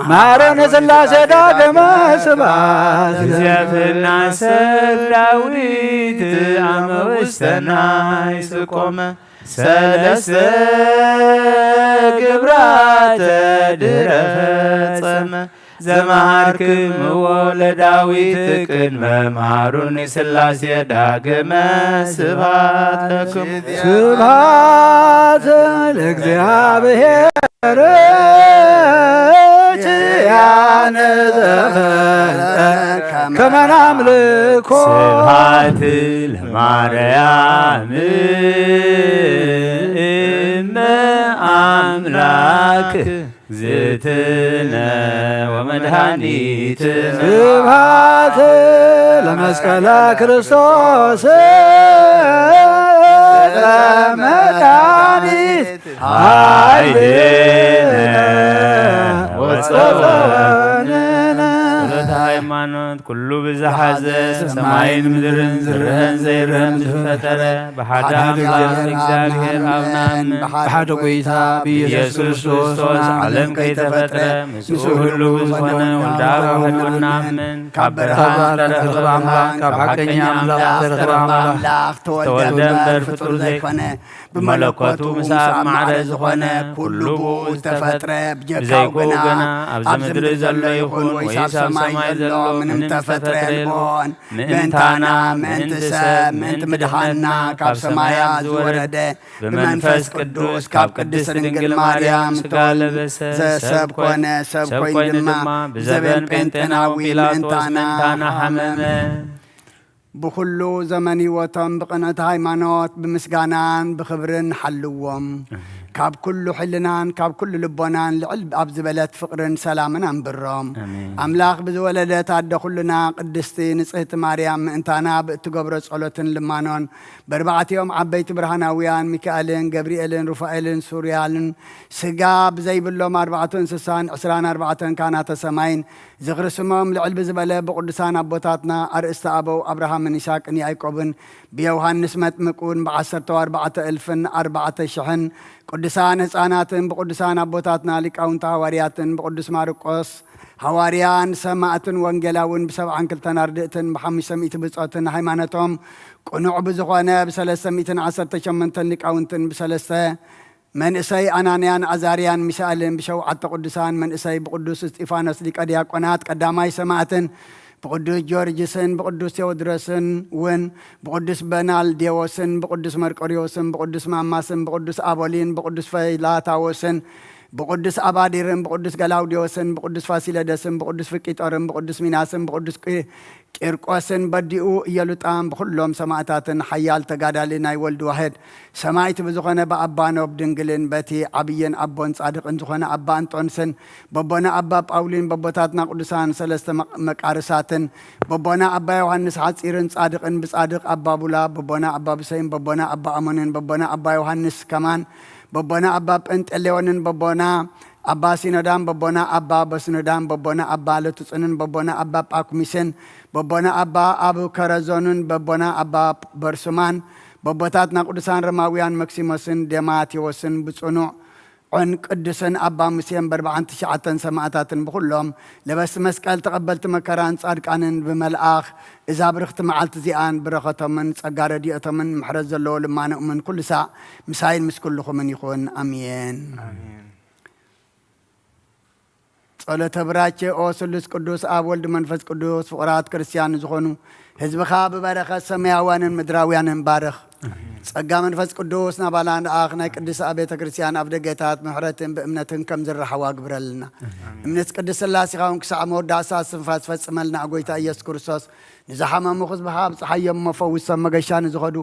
መሃሩኒ ሥላሴ ዳግመ ስብሐት። ጊዜ ፍናሰ ዳዊት አመ ውስተ ናይስ ቆመ ሰለስተ ግብራተ ድህረ ፈጸመ ዘመሃርክምዎ ለዳዊት ቅድመ መሃሩኒ ሥላሴ ዳግመ ስብሐት ለክሙ። ስብሐት ለእግዚአብሔር ኪያነ ዘፈጠረ ከመ ናምልኮ። ስብሐት ለማርያም እመ አምላክ እግዝእትነ ወመድኃኒትነ። ስብሐት ለመስቀለ ክርስቶስ መድኃኒት ኃይልነ ወጸወንነ። ጸሎተ ሃይማኖት። ኩሉ ብዝኃ ዘ ሰማይን ምድርን ዝረአን ዘይረአን ዝፈጠረ በሐደ አምላክ እግዚአብሔር አብ ነአምን። በሐደ ጐይታ በኢየሱስ ክርስቶስ ዓለም ከይተፈጥረ ምስኡ ህሉው ብዝኾነ ወልደ አብ ዋሕድ ወድ ነአምን። ካብ በርሃ ዝተረኽበ አምላክ፣ ካብ ሐቀኛ አምላክ ዝተረኽበ አምላክ፣ ዝተወልደ እምበር ፍጡር ዘይኮነ፣ ብመለኮቱ ምስ አብ ማዕረ ዝኾነ፣ ኩሉ ብኡ ዝተፈጥረ፣ ብጀካኡ ግና፣ ኣብዚ ምድሪ ዘሎ ይኹን ወይስ ኣብ ሰማይ ዘሎ ምንም ተፈጥረ የልቦን። ምእንታና፣ ምእንቲ ሰብ፣ ምእንቲ ምድሓንና፣ ካብ ሰማያት ዝወረደ፣ ብመንፈስ ቅዱስ፣ ካብ ቅድስት ድንግል ማርያም ዝተወልደ፣ ሰብ ኮነ፣ ሰብ ኮይኑ ድማ፣ ብዘበን ጴንጤናዊ ምእንታና ሓመመ። ብኹሉ ዘመን ህይወቶም ብቕንዕቲ ሃይማኖት፣ ብምስጋናን ብኽብርን ሓልዎም። ኣሜን። ካብ ኩሉ ሕልናን ካብ ኩሉ ልቦናን ልዕል ኣብ ዝበለት ፍቕርን ሰላምን ኣንብሮም። ኣሜን። ኣምላኽ ብዝወለደት ኣደ ኩልና ቅድስቲ ንጽህቲ ማርያም ምእንታና ብእትገብሮ ጸሎትን ልማኖን፣ በርባዕቲኦም ዓበይቲ ብርሃናውያን ሚካኤልን ገብርኤልን ሩፋኤልን ሱርያልን፣ ስጋ ብዘይብሎም ኣርባዕቱ እንስሳን ዕስራን ኣርባዕተን ካህናተ ሰማይን፣ ዝኽሪ ስሞም ልዕል ብዝበለ ብቅዱሳን ኣቦታትና ኣርእስተ ኣበው ኣብርሃምን ይስሐቅን ያዕቆብን ብዮሃንስ መጥምቁን ብዓሰርተው ኣርባዕተ እልፍን ኣርባዕተ ሽሕን ቅዱሳን ህፃናትን ብቅዱሳን ኣቦታትና ሊቃውንቲ ሃዋርያትን ብቅዱስ ማርቆስ ሃዋርያን ሰማእትን ወንጌላውን ብሰብዓን ክልተን ኣርድእትን ብሓሙሽተ ሚእቲ ብጾትን ሃይማኖቶም ቅኑዕ ብዝኾነ ብሰለስተ ሚእትን ዓሰርተ ሸሞንተን ሊቃውንትን ብሰለስተ መንእሰይ ኣናንያን ኣዛርያን ሚሳኤልን ብሸውዓተ ቅዱሳን መንእሰይ ብቅዱስ እስጢፋኖስ ሊቀ ዲያቆናት ቀዳማይ ሰማእትን ብቅዱስ ጊዮርጊስን ብቅዱስ ቴዎድሮስን እውን ብቅዱስ በናልዴዎስን ብቅዱስ መርቆሪዎስን ብቅዱስ ማማስን ብቅዱስ ኣቦሊን ብቅዱስ ፈይላታዎስን ብቅዱስ አባዲርን፣ ብቅዱስ ገላውዴዎስን፣ ብቅዱስ ፋሲለደስን፣ ብቅዱስ ፍቂጦርን፣ ብቅዱስ ሚናስን፣ ብቅዱስ ቂ-፣ ቂርቆስን፣ በዲኡ እየሉጣን፣ ብኩሎም ሰማእታትን ሐያል ተጋዳሊ ናይ ወልድ ዋህድ ሰማይት ብዝኾነ ብአባ ኖብ ድንግልን በቲ ዓብይን አቦን ጻድቅን ዝኾነ አባ እንጦንስን፣ በቦና አባ ጳውሊን፣ በቦታትና ቅዱሳን ሰለስተ መ-፣ መቃርሳትን፣ በቦና አባ ዮሐንስ ሐጺርን ጻድቅን ብጻድቅ አባ ቡላ፣ በቦና አባ ብሰይን፣ በቦና አባ አሞንን፣ በቦና አባ ዮሐንስ ከማን፣ በቦና አባ ጴንጤሌዎንን፣ በቦና አባ ሲኖዳን፣ በቦና አባ በስኖዳን፣ በቦና አባ ለቱጽንን፣ በቦና አባ ጳኩሚስን፣ በቦና አባ አብከረዞንን፣ በቦና አባ በርሱማን፣ በቦታትና ቅዱሳን ሮማውያን መክሲሞስን፣ ዴማቴዎስን፣ ብጹኑዕ ዑን ቅዱስን አባ ሙሴን፣ በርባዓን ትሽዓተን ሰማእታትን ብኩሎም ለበስ መስቀል ተቀበልቲ መከራን ጻድቃንን ብመልአኽ እዛ ብርኽቲ መዓልቲ እዚኣን ብረኸቶምን ጸጋ ረድኤቶምን ምሕረት ዘለዎ ልማኖኦምን ኩሉ ሳዕ ምሳይን ምስ ኩልኹምን ይኹን። ኣሜን። ኣሜን። ጸሎተ ብራኬ። ኦ ስሉስ ቅዱስ ኣብ ወልድ መንፈስ ቅዱስ ፍቑራት ክርስቲያን ዝኾኑ ህዝብኻ ብበረኸት ሰማያውያንን ምድራውያንን ባርኽ። ኣሜን። ጸጋ መንፈስ ቅዱስ ናባና ንኣኽ ናይ ቅድስት ቤተ ክርስቲያን ኣብ ደገታት ምሕረትን ብእምነትን ከም ዝረሓዋ ግብረልና። ኣሜን። እምነት ቅድስት ሥላሴኻ እውን ክሳዕ መወዳእታ እስትንፋስ ፈጽመልና። ኦ ጐይታ ኢየሱስ ክርስቶስ፣ ንዝሓመሙ ህዝብኻ ኣብጽሓዮም እሞ ፈውሶም። መገሻ ንዝኸዱ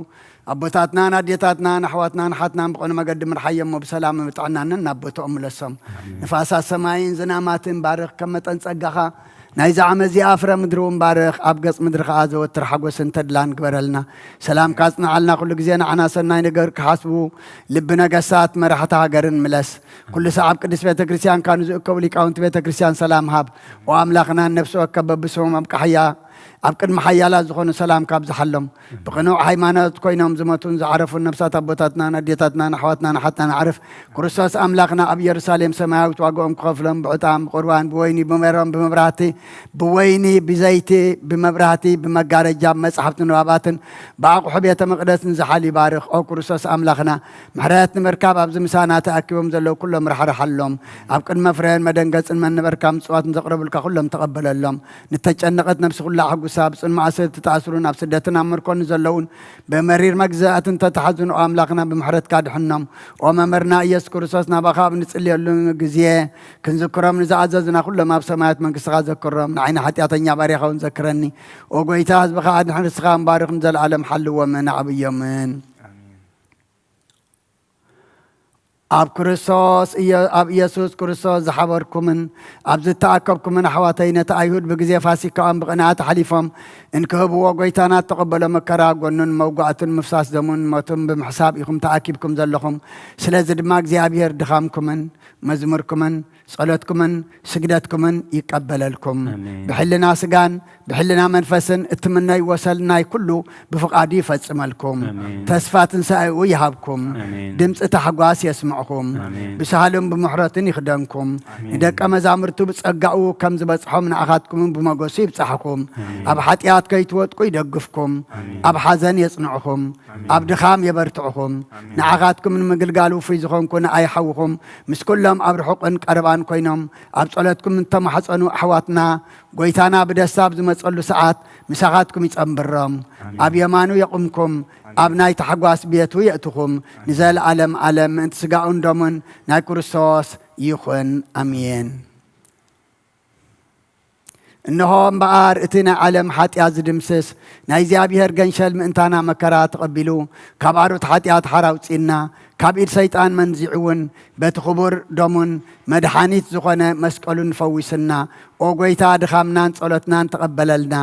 ኣቦታትናን ኣዴታትናን ኣሕዋትናን ኣሓትናን ብቕኑዕ መገዲ ምርሓዮም እሞ ብሰላምን ብጥዕናን ናብ ቦታኦም ምለሶም። ኣሜን። ንፋሳት ሰማይን ዝናማትን ባርኽ፣ ከም መጠን ጸጋኻ ናይዛ ዓመት እዚኣ ፍረ ምድሪ እውን ባርኽ። ኣብ ገጽ ምድሪ ኸኣ ዘወትር ሓጎስን ተድላን ግበረልና። ሰላምካ ኣጽንዓልና። ኩሉ ግዜ ንዓና ሰናይ ነገር ክሓስቡ ልቢ ነገስታት መራሕቲ ሃገርን ምለስ። ኩሉ ሳዕ ኣብ ቅድስት ቤተ ክርስቲያንካ ንዝእከቡ ሊቃውንቲ ቤተ ክርስቲያን ሰላም ሃብ። ኦ ኣምላኽና፣ ነፍሲ ወከፍ በብስሞም ኣብ ቃሕያ ኣብ ቅድሚ ሓያላት ዝኾኑ ሰላምካ ኣብዝሓሎም። ብቕኑዕ ሃይማኖት ኮይኖም ዝሞቱን ዝዓረፉን ነፍሳት ኣቦታትናን ኣዴታትናን ኣሕዋትናን ኣሓትናን ኣዕርፍ ክርስቶስ ኣምላኽና ኣብ ኢየሩሳሌም ሰማያዊት ዋጋኦም ክኸፍሎም ብዕጣን ብቁርባን ብወይኒ ብሜሮን ብመብራህቲ፣ ብወይኒ ብዘይቲ ብመብራህቲ ብመጋረጃ ብመጻሕፍቲ ንባባትን ብኣቑሑ ቤተ መቕደስን ዝሓል ይባርኽ። ኦ ክርስቶስ ኣምላኽና፣ ምሕረት ንምርካብ ኣብዚ ምሳና ተኣኪቦም ዘለዉ ኩሎም ራሕርሓሎም። ኣብ ቅድሚ መፍረይን መደንገጽን መንበርካ ምጽዋት ንዘቕረቡልካ ኩሎም ተቐበለሎም። ንተጨነቐት ነፍሲ ኩላ ኣሕጉሳ። ብጽኑ ማእሰርቲ ዝተኣስሩን ኣብ ስደትን ኣብ ምርኮን ንዘለዉን ብመሪር መግዛእቲ እንተተሓዙን ኦ ኣምላኽና ብምሕረትካ ድሕኖም። ኦ መምህርና ኢየሱስ ክርስቶስ፣ ናባኻ ኣብ ንጽልየሉ ግዜ ክንዝክሮም ንዝኣዘዝና ኩሎም ኣብ ሰማያት መንግስትኻ ዘክሮም። ንዓይኒ ሓጢኣተኛ ባርያኻ እውን ዘክረኒ። ኦ ጐይታ፣ ህዝብኻ ኣድሕን፣ ርስኻ ኣንባርኽ፣ ንዘለኣለም ሓልዎምን ኣዕብዮምን። ኣሜን። ኣብ ክርስቶስ ኢየ-፣ ኣብ ኢየሱስ ክርስቶስ ዝሓበርኩምን ኣብ ዝተኣከብኩምን ኣሕዋተይ፣ ነቲ ኣይሁድ ብግዜ ፋሲካኦም ብቕንኣት ኣሕሊፎም እንክህብዎ፣ ጐይታና እተቐበሎ መከራ፣ ጐኑን መውጋእቱን ምፍሳስ ደሙን ሞቱን ብምሕሳብ ኢኹም ተኣኪብኩም ዘለኹም። ስለዚ ድማ እግዚኣብሄር ድኻምኩምን መዝሙርኩምን ጸሎትኩምን ስግደትኩምን ይቀበለልኩም። ኣሜን። ብሕልና ስጋን ብሕልና መንፈስን እትምነይዎ ሰናይ ኩሉ ብፍቓዱ ይፈጽመልኩም። ኣሜን። ተስፋ ትንሳኤኡ ይሃብኩም። ኣሜን። ድምጺ ታሕጓስ የስምዕኩም። ኣሜን። ብሳህሉን ብምሕረቱን ይኽደንኩም። ኣሜን። ንደቀ መዛሙርቱ ብጸጋኡ ከም ዝበጽሖም ንኣኻትኩምን ብመጎሱ ይብጻሕኩም። ኣሜን። ኣብ ሓጢኣት ከይትወድቁ ይደግፍኩም። ኣሜን። ኣብ ሓዘን የጽንዕኹም። ኣሜን። ኣብ ድኻም የበርትዕኹም። ኣሜን። ንዓኻትኩም ንምግልጋል ውፉይ ዝኾንኩ ንኣይ ሓውኹም ምስ ኩሎም ኣብ ርሑቕን ቀረባን ኮይኖም ኣብ ጸሎትኩም እተማሕጸኑ ኣሕዋትና፣ ጐይታና ብደስታ ኣብ ዝመጸሉ ሰዓት ምሳኻትኩም ይጸንብሮም። ኣሜን። ኣብ የማኑ የቑምኩም። ኣሜን። ኣብ ናይ ታሕጓስ ቤቱ የእትኹም። ኣሜን። ንዘለኣለም ኣለም ምእንቲ ስጋኡን ደሙን ናይ ክርስቶስ ይኹን። ኣሜን። እንሆ እምበኣር፣ እቲ ናይ ዓለም ሓጢኣት ዝድምስስ ናይ እግዚኣብሔር ገንሸል ምእንታና መከራ ተቐቢሉ፣ ካብ ኣሩት ሓጢኣት ሓራ ኣውጺኡና፣ ካብ ኢድ ሰይጣን መንዚዑ እውን፣ በቲ ክቡር ደሙን መድሓኒት ዝኾነ መስቀሉን ፈዊሱና። ኦ ጐይታ፣ ድኻምናን ጸሎትናን ተቐበለልና።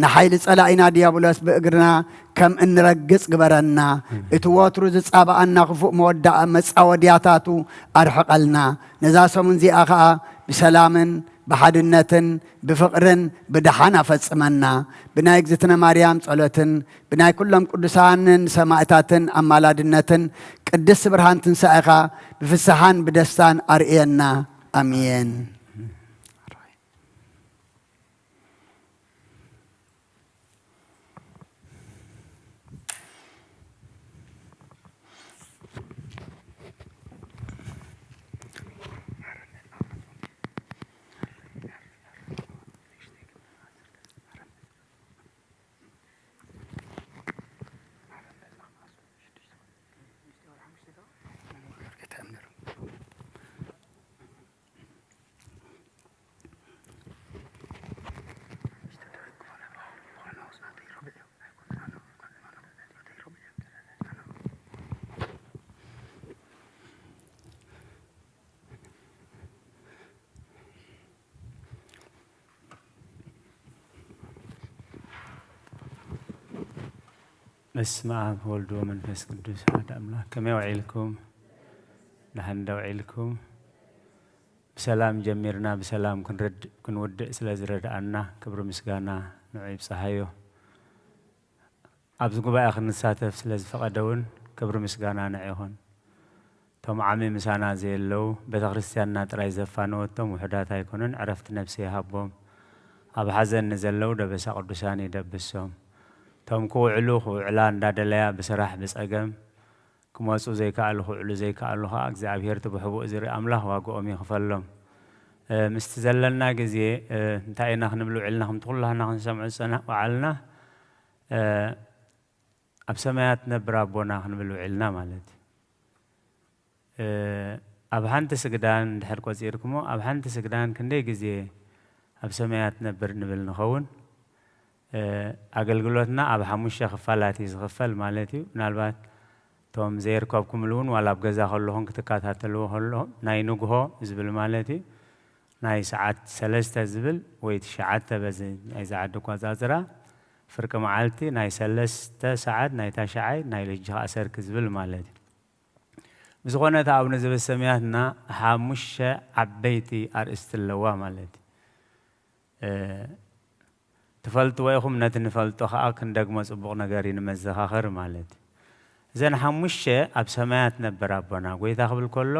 ንሓይሊ ጸላኢና ዲያብሎስ ብእግርና ከም እንረግጽ ግበረና። ኣሜን። እቲ ወትሩ ዝጻባኣና ክፉእ መወዳ-፣ መጻወድያታቱ ኣርሕቐልና። ነዛ ሰሙን እዚኣ ኸኣ ብሰላምን ብሓድነትን ብፍቕርን ብደሓን ኣፈጽመና። ብናይ እግዝእትነ ማርያም ጸሎትን ብናይ ኩሎም ቅዱሳንን ሰማእታትን ኣማላድነትን ቅድስቲ ብርሃን ትንሳኤኻ ብፍስሓን ብደስታን ኣርእየና። ኣሜን። በስመ አብ ወወልድ ወመንፈስ ቅዱስ አሐዱ አምላክ። ከመይ ውዒልኩም? ደሐን ዶ ውዒልኩም? ብሰላም ጀሚርና ብሰላም ክንርድ-፣ ክንውድእ ስለ ዝረድኣና ክብሪ ምስጋና ንዑ ይብጽሓዮ። ኣብዚ ጉባኤ ክንሳተፍ ስለ ዝፈቐደ እውን ክብሪ ምስጋና ንዑ ይኹን። እቶም ዓሚ ምሳና ዘየለዉ፣ ቤተክርስትያንና ጥራይ ዘፋነወቶም ውሑዳት ኣይኮኑን፣ ዕረፍቲ ነፍሲ ይሃቦም። ኣብ ሓዘን ንዘለዉ ደበሳ ቅዱሳን ይደብሶም። እቶም ክውዕሉ ክውዕላ እንዳደለያ ብስራሕ ብጸገም ክመጹ ዘይከኣሉ፣ ክውዕሉ ዘይከኣሉ ከኣ እግዚኣብሔር እቲ ብሕቡእ ዝርኢ ኣምላኽ ዋግኦም ይኽፈሎም። እ፣ ምስቲ ዘለና ግዜ፣ እ፣ እንታይ ኢና ክንብል ውዒልና? ከምቲ ኩላህና ክንሰምዖ ዝጸናሕ-፣ ወዓልና፣ እ፣ ኣብ ሰማያት ትነብር ኣቦና ክንብል ውዒልና ማለት እዩ። እ፣ ኣብ ሓንቲ ስግዳን እንድሕር ቆጺርኩሞ፣ ኣብ ሓንቲ ስግዳን ክንደይ ግዜ ኣብ ሰማያት ትነብር ንብል ንኸውን? እ፣ ኣገልግሎትና ኣብ ሓሙሽተ ክፋላት እዩ ዝኽፈል ማለት እዩ። ምናልባት እቶም ዘይርከብኩምሉ እውን ዋላ ኣብ ገዛ ከለኹም ክትከታተልዎ ከለኹም፣ ናይ ንግሆ ዝብል ማለት እዩ። ናይ ሰዓት ሰለስተ ዝብል ወይ ትሽዓተ በዚ ናይዚ ዓዲ ኣቆጻጽራ፣ ፍርቂ መዓልቲ ናይ ሰለስተ ሰዓት፣ ናይ ታሽዓይ፣ ናይ ልጅኻ ኣሰርክ ዝብል ማለት እዩ። ብዝኾነ እታ ኣቡነ ዘበሰማያትና ሓሙሽተ ዓበይቲ ኣርእስቲ ኣለዋ ማለት እዩ። እ፣ ትፈልጥዎ ኢኹም፣ ነቲ ንፈልጦ ኸኣ ክንደግሞ ጽቡቕ ነገር እዩ ንመዘኻኸር ማለት እዩ። እዘን ሓሙሽተ ኣብ ሰማያት ነበር ኣቦና፣ ጎይታ ክብል ከሎ፣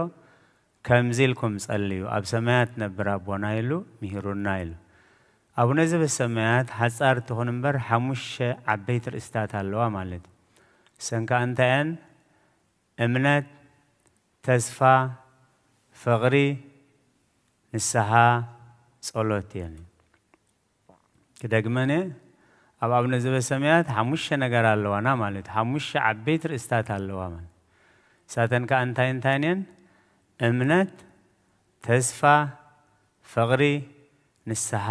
ከምዚ ኢልኩም ጸልዩ፣ ኣብ ሰማያት ነበር ኣቦና ኢሉ ምሂሩና ኢሉ። ኣቡነ ዘበሰማያት ሓጻር ትኹን እምበር፣ ሓሙሽተ ዓበይቲ ርእስታት ኣለዋ ማለት እዩ። እሰን ከኣ እንታይ እየን? እምነት፣ ተስፋ፣ ፍቕሪ፣ ንስሓ፣ ጸሎት እየን። ክደግመን እየ፣ ኣብ ኣቡነ ዘበሰማያት ሓሙሽተ ነገር ኣለዋና ማለት እዩ። ሓሙሽተ ዓበይቲ ርእስታት ኣለዋ ማለት እዩ። እሳተን ከኣ እንታይ እንታይን እየን? እምነት፣ ተስፋ፣ ፍቕሪ፣ ንስሓ፣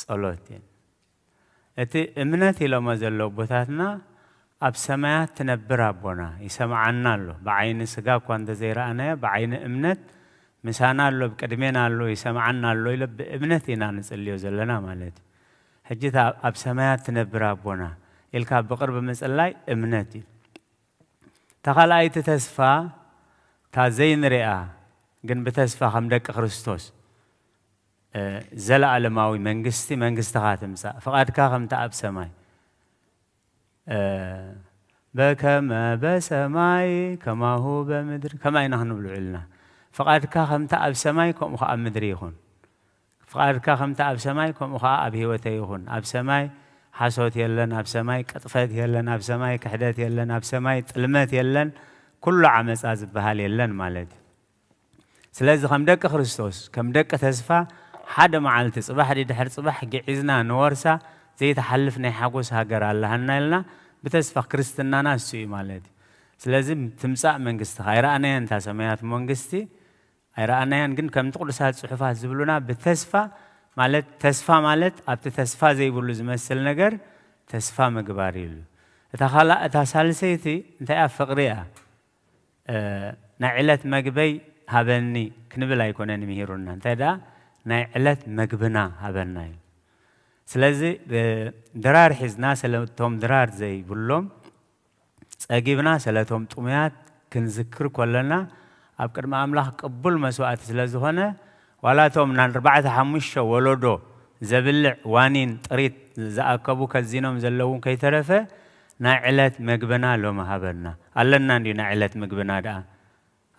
ጸሎት እየን። እቲ እምነት ኢሎሞ ዘለዉ ኣቦታትና፣ ኣብ ሰማያት ትነብር ኣቦና ይሰምዓና ኣሎ። ብዓይኒ ስጋ እኳ እንተዘይረኣናዮ፣ ብዓይኒ እምነት ምሳና ኣሎ፣ ብቅድሜና ኣሎ፣ ይሰምዓና ኣሎ ኢለ ብእምነት ኢና ንጽልዮ ዘለና ማለት እዩ። ሕጂ እታ ኣብ ሰማያት ትነብር ኣቦና ኢልካ ብቕርቢ ምጽላይ እምነት እዩ። እታ ካልኣይቲ ተስፋ፣ እታ ዘይንሪኣ ግን ብተስፋ ከም ደቂ ክርስቶስ፣ እ፣ ዘለኣለማዊ መንግስቲ፣ መንግስትኻ ትምጻእ፣ ፍቓድካ ከምታ ኣብ ሰማይ፣ እ፣ በከመ በሰማይ ከማሁ በምድር፣ ከማይ ኢና ክንብል ውዒልና። ፍቓድካ ከምታ ኣብ ሰማይ ከምኡ ኸኣ ኣብ ምድሪ ይኹን። ፍቓድካ ከምታ ኣብ ሰማይ ከምኡ ኸኣ ኣብ ህይወተይ ይኹን። ኣብ ሰማይ ሓሶት የለን፣ ኣብ ሰማይ ቅጥፈት የለን፣ ኣብ ሰማይ ክሕደት የለን፣ ኣብ ሰማይ ጥልመት የለን፣ ኩሉ ዓመጻ ዝበሃል የለን ማለት እዩ። ስለዚ ከም ደቂ ክርስቶስ፣ ከም ደቂ ተስፋ፣ ሓደ መዓልቲ ጽባሕ ድሕሪ ጽባሕ ግዒዝና ንወርሳ ዘይትሓልፍ ናይ ሓጎስ ሃገር ኣለሃና ኢልና ብተስፋ፣ ክርስትናና እሱ እዩ ማለት እዩ። ስለዚ ትምጻእ መንግስትኻ፣ ኣይረኣናያን እታ ሰማያት መንግስቲ፣ ኣይረኣናያን፣ ግን ከምቲ ቅዱሳት ጽሑፋት ዝብሉና ብተስፋ ማለት፣ ተስፋ ማለት ኣብቲ ተስፋ ዘይብሉ ዝመስል ነገር ተስፋ ምግባር እዩ። እታ ካልኣ፣ እታ ሳልሰይቲ እንታይ እያ? ፍቕሪ እያ። እ፣ ናይ ዕለት መግበይ ሃበኒ ክንብል ኣይኮነን ምሂሩና። እንታይ ደኣ፣ ናይ ዕለት መግብና ሃበና እዩ። ስለዚ፣ እ፣ ድራር ሒዝና፣ ስለ እቶም ድራር ዘይብሎም ጸጊብና፣ ስለ እቶም ጥሙያት ክንዝክር ከለና፣ ኣብ ቅድሚ ኣምላኽ ቅቡል መስዋእቲ ስለ ዝኾነ፣ ዋላ እቶም ንኣርባዕተ ሓሙሽተ ወለዶ ዘብልዕ ዋኒን ጥሪት ዝኣከቡ ከዚኖም ዘለዉ ከይተረፈ፣ ናይ ዕለት መግብና ሎሚ ሃበና። ኣለና እንድዩ ናይ ዕለት ምግብና ደኣ።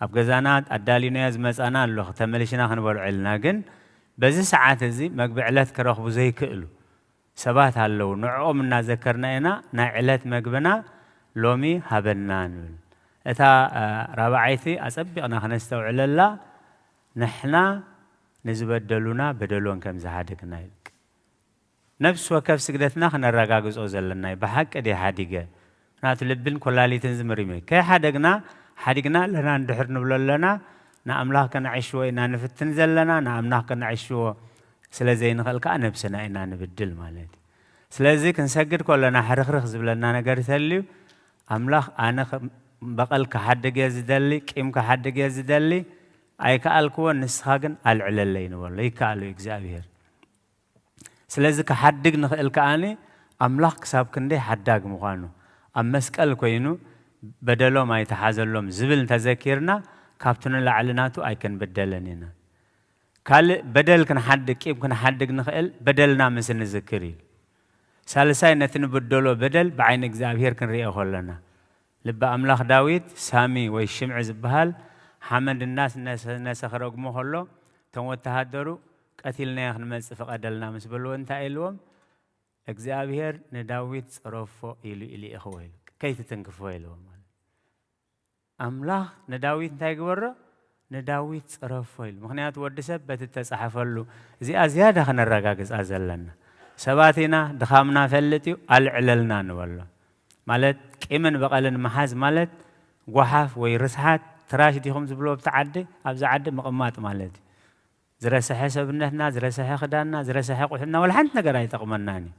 ኣብ ገዛና ኣዳሊናዮ ዝመጻና ኣሎ፣ ተመሊሽና ክንበልዖ ኢልና። ግን በዚ ሰዓት እዚ መግቢ ዕለት ክረኽቡ ዘይክእሉ ሰባት ኣለዉ። ንዕኦም እናዘከርና ኢና ናይ ዕለት መግብና ሎሚ ሃበና ንብል። እታ፣ እ፣ ራብዓይቲ ኣጸቢቕና ክነስተውዕለላ፣ ንሕና ንዝበደሉና በደሎም ከም ዝሓደግና ኢልክ። ነፍሲ ወከፍ ስግደትና ክነረጋግጾ ዘለና እዩ። ብሓቂ ድየ ሓዲገ? ምኽንያቱ ልብን ኮላሊትን ዝምርምር እዩ። ከይሓደግና፣ ሓዲግና ኣለና እንድሕር ንብሎ ኣለና፣ ንኣምላኽ ከነዐሽዎ ኢና ንፍትን ዘለና፣ ንኣምላኽ ከነዐሽዎ ስለ ዘይንኽእል ከኣ ነብስና ኢና ንብድል ማለት እዩ። ስለዚ ክንሰግድ ከለና ሕርኽርኽ ዝብለና ነገር ተልዩ፣ ኣምላኽ ኣነ ኸ-፣ በቐል ክሓድግ እየ ዝደሊ፣ ቂም ክሓድግ እየ ዝደሊ፣ ኣይከኣልክዎን፣ ንስኻ ግን ኣልዕለለይ ንበሎ። ይከኣሎ እዩ እግዚኣብሔር። ስለዚ ክሓድግ ንኽእል ከኣኒ ኣምላኽ ክሳብ ክንደይ ሓዳግ ምዃኑ፣ ኣብ መስቀል ኮይኑ በደሎም ኣይተሓዘሎም ዝብል እንተዘኪርና፣ ካብቲ ንላዕሊ ናቱ ኣይክንብደልን ኢና። ካልእ በደል ክንሓድግ፣ ቂም ክንሓድግ ንኽእል፣ በደልና ምስ እንዝክር እዩ። ሳልሳይ፣ ነቲ ንብደሎ በደል ብዓይኒ እግዚኣብሔር ክንርእዮ ከለና። ልበ ኣምላኽ ዳዊት፣ ሳሚ ወይ ሽምዒ ዝበሃል፣ ሓመድ እናነሰ-፣ ነሰ ክረግሞ ከሎ፣ እቶም ወተሃደሩ፣ "ቀቲልናዮ ክንመጽእ ፍቀደልና" ምስ በልዎ፣ እንታይ ኢልዎም? "እግዚኣብሔር ንዳዊት ጸረፎ ኢሉ ይልእኽዎ" ኢሉ፣ "ከይትትንክፎ" ኢልዎ ማለት። ኣምላኽ ንዳዊት እንታይ ግበሮ? ንዳዊት ጸረፎ ኢሉ። ምኽንያቱ ወዲ ሰብ በቲ እተጻሕፈሉ፣ እዚኣ ዝያዳ ከነረጋግጻ ዘለና። ሰባት ኢና፣ ድኻምና ፈልጥ እዩ፣ ኣልዕለልና ንበሎ። ማለት ቂምን በቐልን ምሓዝ ማለት ጓሓፍ ወይ ርስሓት፣ ትራሽ ዲኹም ዝብልዎ ብቲ ዓዲ፣ ኣብዚ ዓዲ ምቕማጥ ማለት እዩ። ዝረሰሐ ሰብነትና፣ ዝረሰሐ ክዳንና፣ ዝረሰሐ ቁሕልና፣ ወላ ሓንቲ ነገር ኣይጠቕመናን እዩ።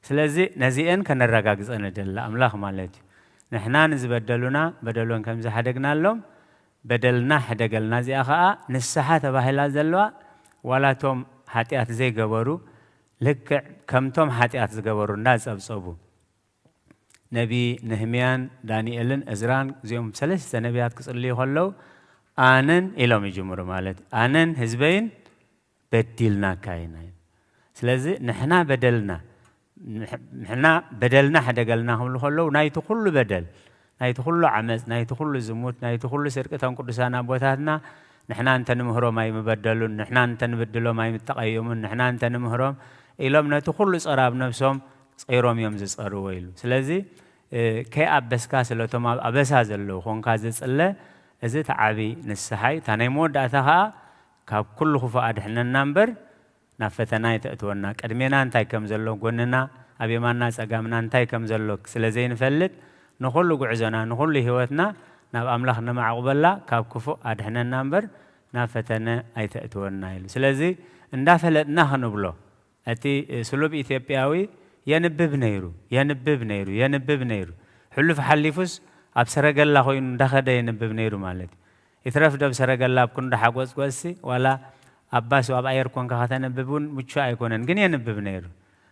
ስለዚ ነዚኤን ከነረጋግጸን ንደሊ ኣምላኽ ማለት እዩ። ንሕና ንዝበደሉና በደሎም ከም ዝሓደግናሎም በደልና ሕደገልና። እዚኣ ኸኣ ንስሓ ተባሂላ ዘለዋ፣ ዋላ እቶም ሓጢኣት ዘይገበሩ ልክዕ ከምቶም ሓጢኣት ዝገበሩ እንዳጸብጸቡ፣ ነቢ ነህምያን ዳንኤልን እዝራን፣ እዚኦም ሰለስተ ነቢያት ክጽልዩ ከለዉ፣ ኣነን ኢሎም ይጅምሩ ማለት፣ ኣነን ህዝበይን በዲልናካ ኢና። ስለዚ ንሕና በደልና፣ ንሕ-፣ ንሕና በደልና ሕደገልና ክብሉ ከለዉ፣ ናይቲ ኩሉ በደል፣ ናይቲ ኩሉ ዓመጽ፣ ናይቲ ኩሉ ዝሙት፣ ናይቲ ኩሉ ስርቂ፣ እቶም ቅዱሳን ኣቦታትና ንሕና እንተንምህሮም ኣይምበደሉን፣ ንሕና እንተንብድሎም ኣይምተቐየሙን፣ ንሕና እንተንምህሮም ኢሎም ነቲ ኩሉ ጸር ኣብ ነብሶም ጸይሮም እዮም ዝጸርዎ ኢሉ። ስለዚ፣ እ፣ ከይኣበስካ ስለቶም ኣብ ኣበሳ ዘለዉ ኮንካ ዝጽለ፣ እዚ እቲ ዓቢ ንስሓ እዩ። እታ ናይ መወዳእታ ኸኣ፣ ካብ ኩሉ ክፉእ ኣድሕነና እምበር፣ ናብ ፈተና ኣይተእትወና። ቅድሜና እንታይ ከም ዘሎ፣ ጎንና፣ ኣብ የማንና ጸጋምና እንታይ ከም ዘሎ ስለ ዘይንፈልጥ፣ ንኹሉ ጉዕዞና፣ ንኹሉ ህይወትና ናብ ኣምላኽ ነማዕቁበላ፣ ካብ ክፉእ ኣድሕነና እምበር፣ ናብ ፈተነ ኣይተእትወና ኢሉ። ስለዚ፣ እንዳፈለጥና ክንብሎ፣ እቲ ስሉብ ኢትዮጵያዊ የንብብ ነይሩ፣ የንብብ ነይሩ፣ የንብብ ነይሩ። ሕሉፍ ሓሊፉስ ኣብ ሰረገላ ኮይኑ እንዳኸደ የንብብ ነይሩ ማለት እዩ። ይትረፍ ዶ ብ ሰረገላ ኣብ ክንዱ ሓጎጽጎጽሲ፣ ዋላ ኣብ ባስ ኣብ ኣየር ኮንካ ከተንብብ እውን ምቹእ ኣይኮነን፣ ግን የንብብ ነይሩ።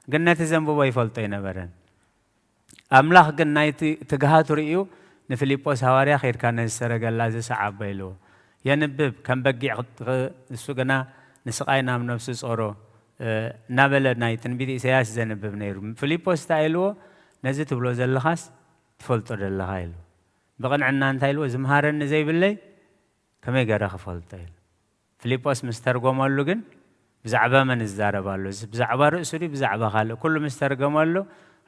ግን ነቲ ዘንብቦ ይፈልጦ ኣይነበረን። ኣምላኽ ግን ናይቲ ትግሃቱ ርእዩ ንፊልጶስ ሃዋርያ፣ "ኸይድካ ነዚ ሰረገላ እዚ ሰዓቦ" ኢልዎ። የንብብ፣ ከም በጊዕ ክት-፣ እሱ ግና ንስቓይ ናብ ነፍሱ ጾሮ፣ እ፣ እናበለ ናይ ትንቢት ኢሳያስ ዘንብብ ነይሩ። ፊልጶስ እንታይ ኢልዎ? "ነዚ ትብሎ ዘለኻስ ትፈልጦ ደለኻ" ኢልዎ። ብቕንዕና እንታይ ኢልዎ? "ዝምሃረኒ ዘይብለይ ከመይ ገይረ ክፈልጦ?" ኢሉ። ፊልጶስ ምስ ተርጎመሉ ግን፣ ብዛዕባ መን ይዛረብ ኣሎ? እዚ ብዛዕባ ርእሱ ድዩ ብዛዕባ ካልእ? ኩሉ ምስ ተርገመሉ፣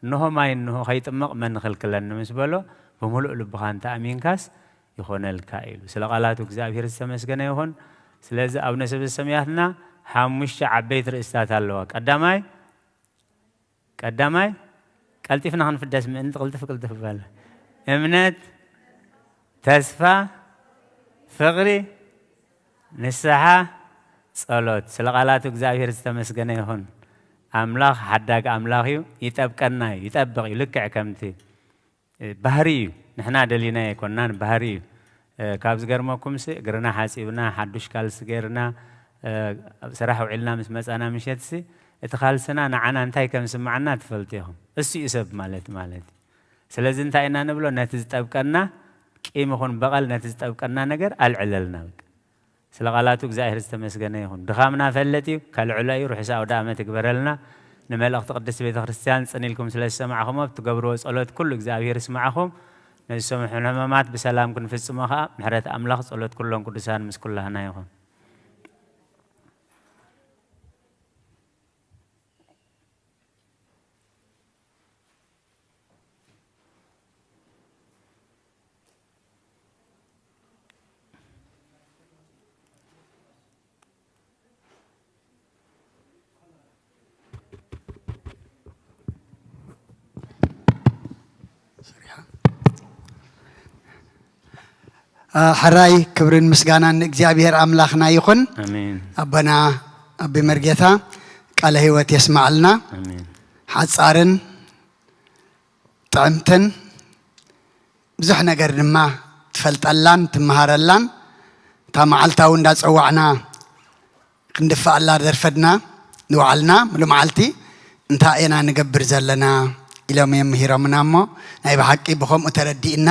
እንሆ ማይ እንሆ፣ ከይጥመቕ መን ይኽልክለኒ? ምስ በሎ፣ ብምሉእ ልብኻ እንተ ኣሚንካስ ይኾነልካ ኢሉ። ስለ ቃላቱ እግዚኣብሔር ዝተመስገነ ይኹን። ስለዚ ኣቡነ ሰበሰማያትና ሓሙሽተ ዓበይቲ ርእስታት ኣለዋ። ቀዳማይ፣ ቀዳማይ፣ ቀልጢፍና ክንፍደስ ምእንቲ ቅልጥፍ ቅልጥፍ በል። እምነት፣ ተስፋ፣ ፍቕሪ፣ ንስሓ፣ ጸሎት። ስለ ቃላቱ እግዚኣብሔር ዝተመስገነ ይኹን። ኣምላኽ ሓዳግ ኣምላኽ እዩ፣ ይጠብቀና እዩ፣ ይጠብቕ እዩ። ልክዕ ከምቲ ባህሪ እዩ። ንሕና ደሊና ኣይኮናን፣ ባህሪ እዩ። እ፣ ካብ ዝገርመኩምሲ፣ እግርና ሓጺብና፣ ሓዱሽ ካልሲ ገይርና፣ እ፣ ኣብ ስራሕ ውዒልና ምስ መጻና ምሸትሲ፣ እቲ ካልስና ንዓና እንታይ ከም ዝስምዓና ትፈልጡ ኢኹም። እሱ እዩ ሰብ ማለት፣ ማለት እዩ። ስለዚ እንታይ ኢና ንብሎ? ነቲ ዝጠብቀና፣ ቂም ይኹን በቐል፣ ነቲ ዝጠብቀና ነገር ኣልዕለልና በቃ። ስለ ቃላቱ እግዚኣብሔር ዝተመስገነ ይኹን። ድኻምና ፈለጥ እዩ፣ ከልዕሎ እዩ። ርሑስ ኣውደ ኣመት ይግበረልና። ንመልእኽቲ ቅድስት ቤተ ክርስቲያን ጽን ኢልኩም ስለ ዝሰማዕኹሞ፣ ብትገብርዎ ጸሎት ኩሉ እግዚኣብሔር ይስማዕኹም። ነዚ ሰሙን ሕማማት ብሰላም ክንፍጽሞ ኸኣ ምሕረት ኣምላኽ ጸሎት ኩሎም ቅዱሳን ምስ ኩላህና ይኹን። አ፣ ሕራይ ክብርን ምስጋናን ንእግዚኣብሔር ኣምላኽና ይኹን። ኣሜን። ኣቦና ኣቢ መርጌታ ቃለ ህይወት የስማዕልና። ኣሜን። ሓጻርን ጥዕምትን ብዙሕ ነገር ድማ ትፈልጠላን ትመሃረላን፣ እታ መዓልታ እውን እንዳጸዋዕና ክንድፍኣላ ዘርፈድና ንውዓልና፣ ሙሉ መዓልቲ እንታይ ኢና ንገብር ዘለና? ኢሎም እዮም ምሂሮምና እሞ፣ ናይ ብሓቂ ብኸምኡ ተረዲእና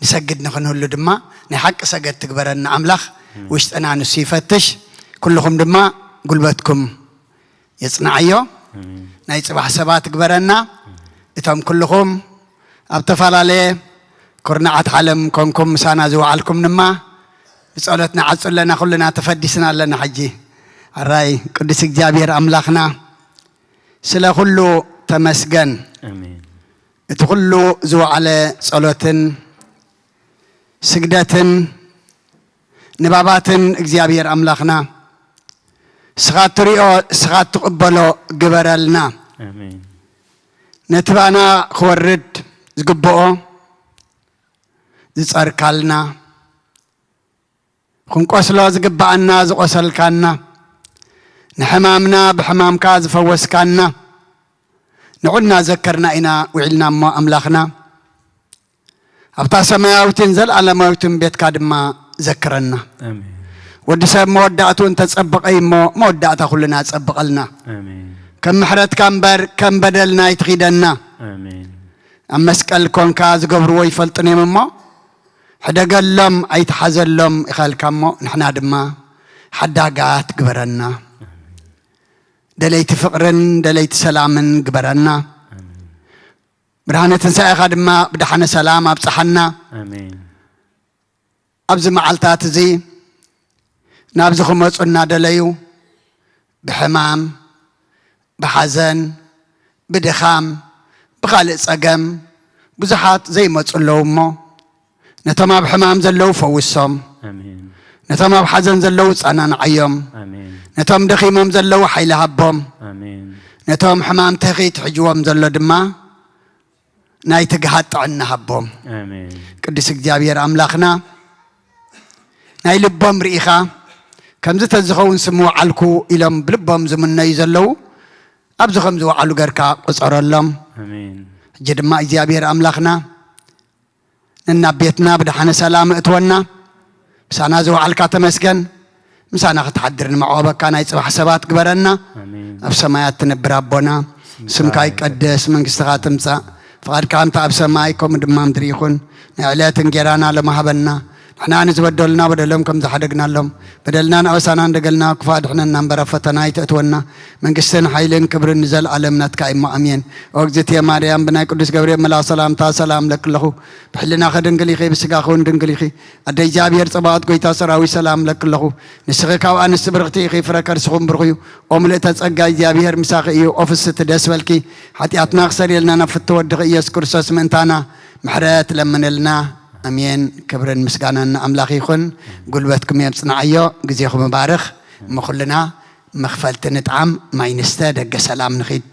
ንሰግድ ንኽንህሉ ድማ፣ ናይ ሓቂ ሰገድቲ ግበረና ኣምላኽ። ውሽጥና ንሱ ይፈትሽ። ኩልኹም ድማ ጉልበትኩም የጽንዓዮ። ኣሜን። ናይ ጽባሕ ሰባት ግበረና። እቶም ኩልኹም ኣብ ተፈላለየ ኩርናዓት ዓለም ኮንኩም ምሳና ዝወዓልኩም ድማ፣ ብጸሎት ንዓጹ ኣለና፣ ኩልና ተፈዲስና ኣለና። ሕጂ ኣራይ ቅዱስ እግዚኣብሔር ኣምላኽና፣ ስለ ኩሉ ተመስገን። ኣሜን። እቲ ኩሉ ዝወዓለ ጸሎትን ስግደትን ንባባትን እግዚኣብሔር ኣምላኽና፣ ስኻ እትሪኦ፣ ስኻ እትቕበሎ ግበረልና። ኣሜን። ነቲ ባና ክወርድ ዝግብኦ ዝጸርካልና፣ ክንቆስሎ ዝግብኣና ዝቆሰልካና፣ ንሕማምና ብሕማምካ ዝፈወስካና፣ ንዑ እናዘከርና ኢና ውዒልና እሞ ኣምላኽና፣ ኣብታ ሰማያዊትን ዘለኣለማዊትን ቤትካ ድማ ዘክረና። ኣሜን። ወዲ ሰብ መወዳእትኡ እንተጸበቐ እዩ እሞ፣ መወዳእታ ኩልና ጸብቐልና። ኣሜን። ከም ምሕረትካ እምበር ከም በደልና ኣይትኺደና። ኣሜን። ኣብ መስቀል ኮንካ ዝገብርዎ ይፈልጡን እዮም እሞ፣ ሕደገሎም ኣይትሓዘሎም ኢኻ ኢልካ እሞ፣ ንሕና ድማ ሓዳጋት ግበረና። ኣሜን። ደለይቲ ፍቕርን ደለይቲ ሰላምን ግበረና። ኣሜን። ብርሃነ ትንሳኤኻ ድማ ብደሓነ ሰላም ኣብጽሓና። ኣሜን። ኣብዚ መዓልታት እዚ ናብዚ ክመጹ እናደለዩ ብሕማም፣ ብሓዘን፣ ብድኻም፣ ብኻልእ ጸገም ብዙሓት ዘይመጹ ኣለዉ እሞ፣ ነቶም ኣብ ሕማም ዘለዉ ፈውሶም። ኣሜን። ነቶም ኣብ ሓዘን ዘለዉ ጸናንዓዮም። ኣሜን። ነቶም ደኺሞም ዘለዉ ሓይሊ ሃቦም። ኣሜን። ነቶም ሕማም ትህኺት ሒጅዎም ዘሎ ድማ ናይ ትግሃት ጥዕና ሃቦም። ኣሜን። ቅዱስ እግዚኣብሔር ኣምላኽና፣ ናይ ልቦም ርኢኻ፣ ከምዚ ተዝኸውን ስምው ዓልኩ ኢሎም ብልቦም ዝምነዩ ዘለዉ፣ ኣብዚ ከም ዝወዓሉ ገርካ ቁጸረሎም። ኣሜን። ሕጂ ድማ እግዚኣብሔር ኣምላኽና፣ ነናብ ቤትና ብደሓነ ሰላም እትወና። ምሳና ዝወዓልካ ተመስገን። ምሳና ክትሓድር ንመዕቆበካ ናይ ጽባሕ ሰባት ግበረና። ኣሜን። ኣብ ሰማያት ትነብር ኣቦና፣ ስምካ ይቀደስ፣ መንግስትኻ ትምጻእ፣ ፍቓድካ እንተ ኣብ ሰማይ ከምኡ ድማ ምድሪ ይኹን። ናይ ዕለት እንጌራና ሎሚ ሃበና። ንሕና ንዝበደሉና በደሎም ከም ዝሓደግናሎም፣ በደልናን ኣበሳናን ደገልና ክፉእ ኣድሕነና እምበር ኣብ ፈተና ኣይተእትወና። መንግስትን ሓይልን ክብርን ንዘለኣለም ናትካ እሞ ኣሜን። ኦ እግዝእትየ ማርያም፣ ብናይ ቅዱስ ገብርኤል መልኣክ ሰላምታ ሰላም እለኪ ኣለኹ። ብሕልናኺ ድንግል ኢኺ፣ ብስጋኺ እውን ድንግል ኢኺ። ኣደ እግዚኣብሔር ጸባኦት፣ ጎይታ ሰራዊት፣ ሰላም እለኪ ኣለኹ። ንስኺ ካብ ኣንስቲ ብርኽቲ ኢኺ፣ ፍረ ከርስኺ እውን ብሩኽ እዩ። ኦ ምልእተ ጸጋ፣ እግዚኣብሔር ምሳኺ እዩ። ኦ ፍስቲ፣ ደስ በልኪ። ሓጢኣትና ክሰረየልና፣ ናብ ፍትው ወድኺ ኢየሱስ ክርስቶስ ምእንታና ምሕረት ለምንልና። ኣሜን። ክብርን ምስጋናን ንኣምላኽ ይኹን። ጉልበትኩም የጽንዓዮ። ግዜኹም ይባርኽ። እሞ ኩልና መኽፈልቲ ንጥዓም፣ ማይ ንስተ፣ ደገ ሰላም ንኺድ።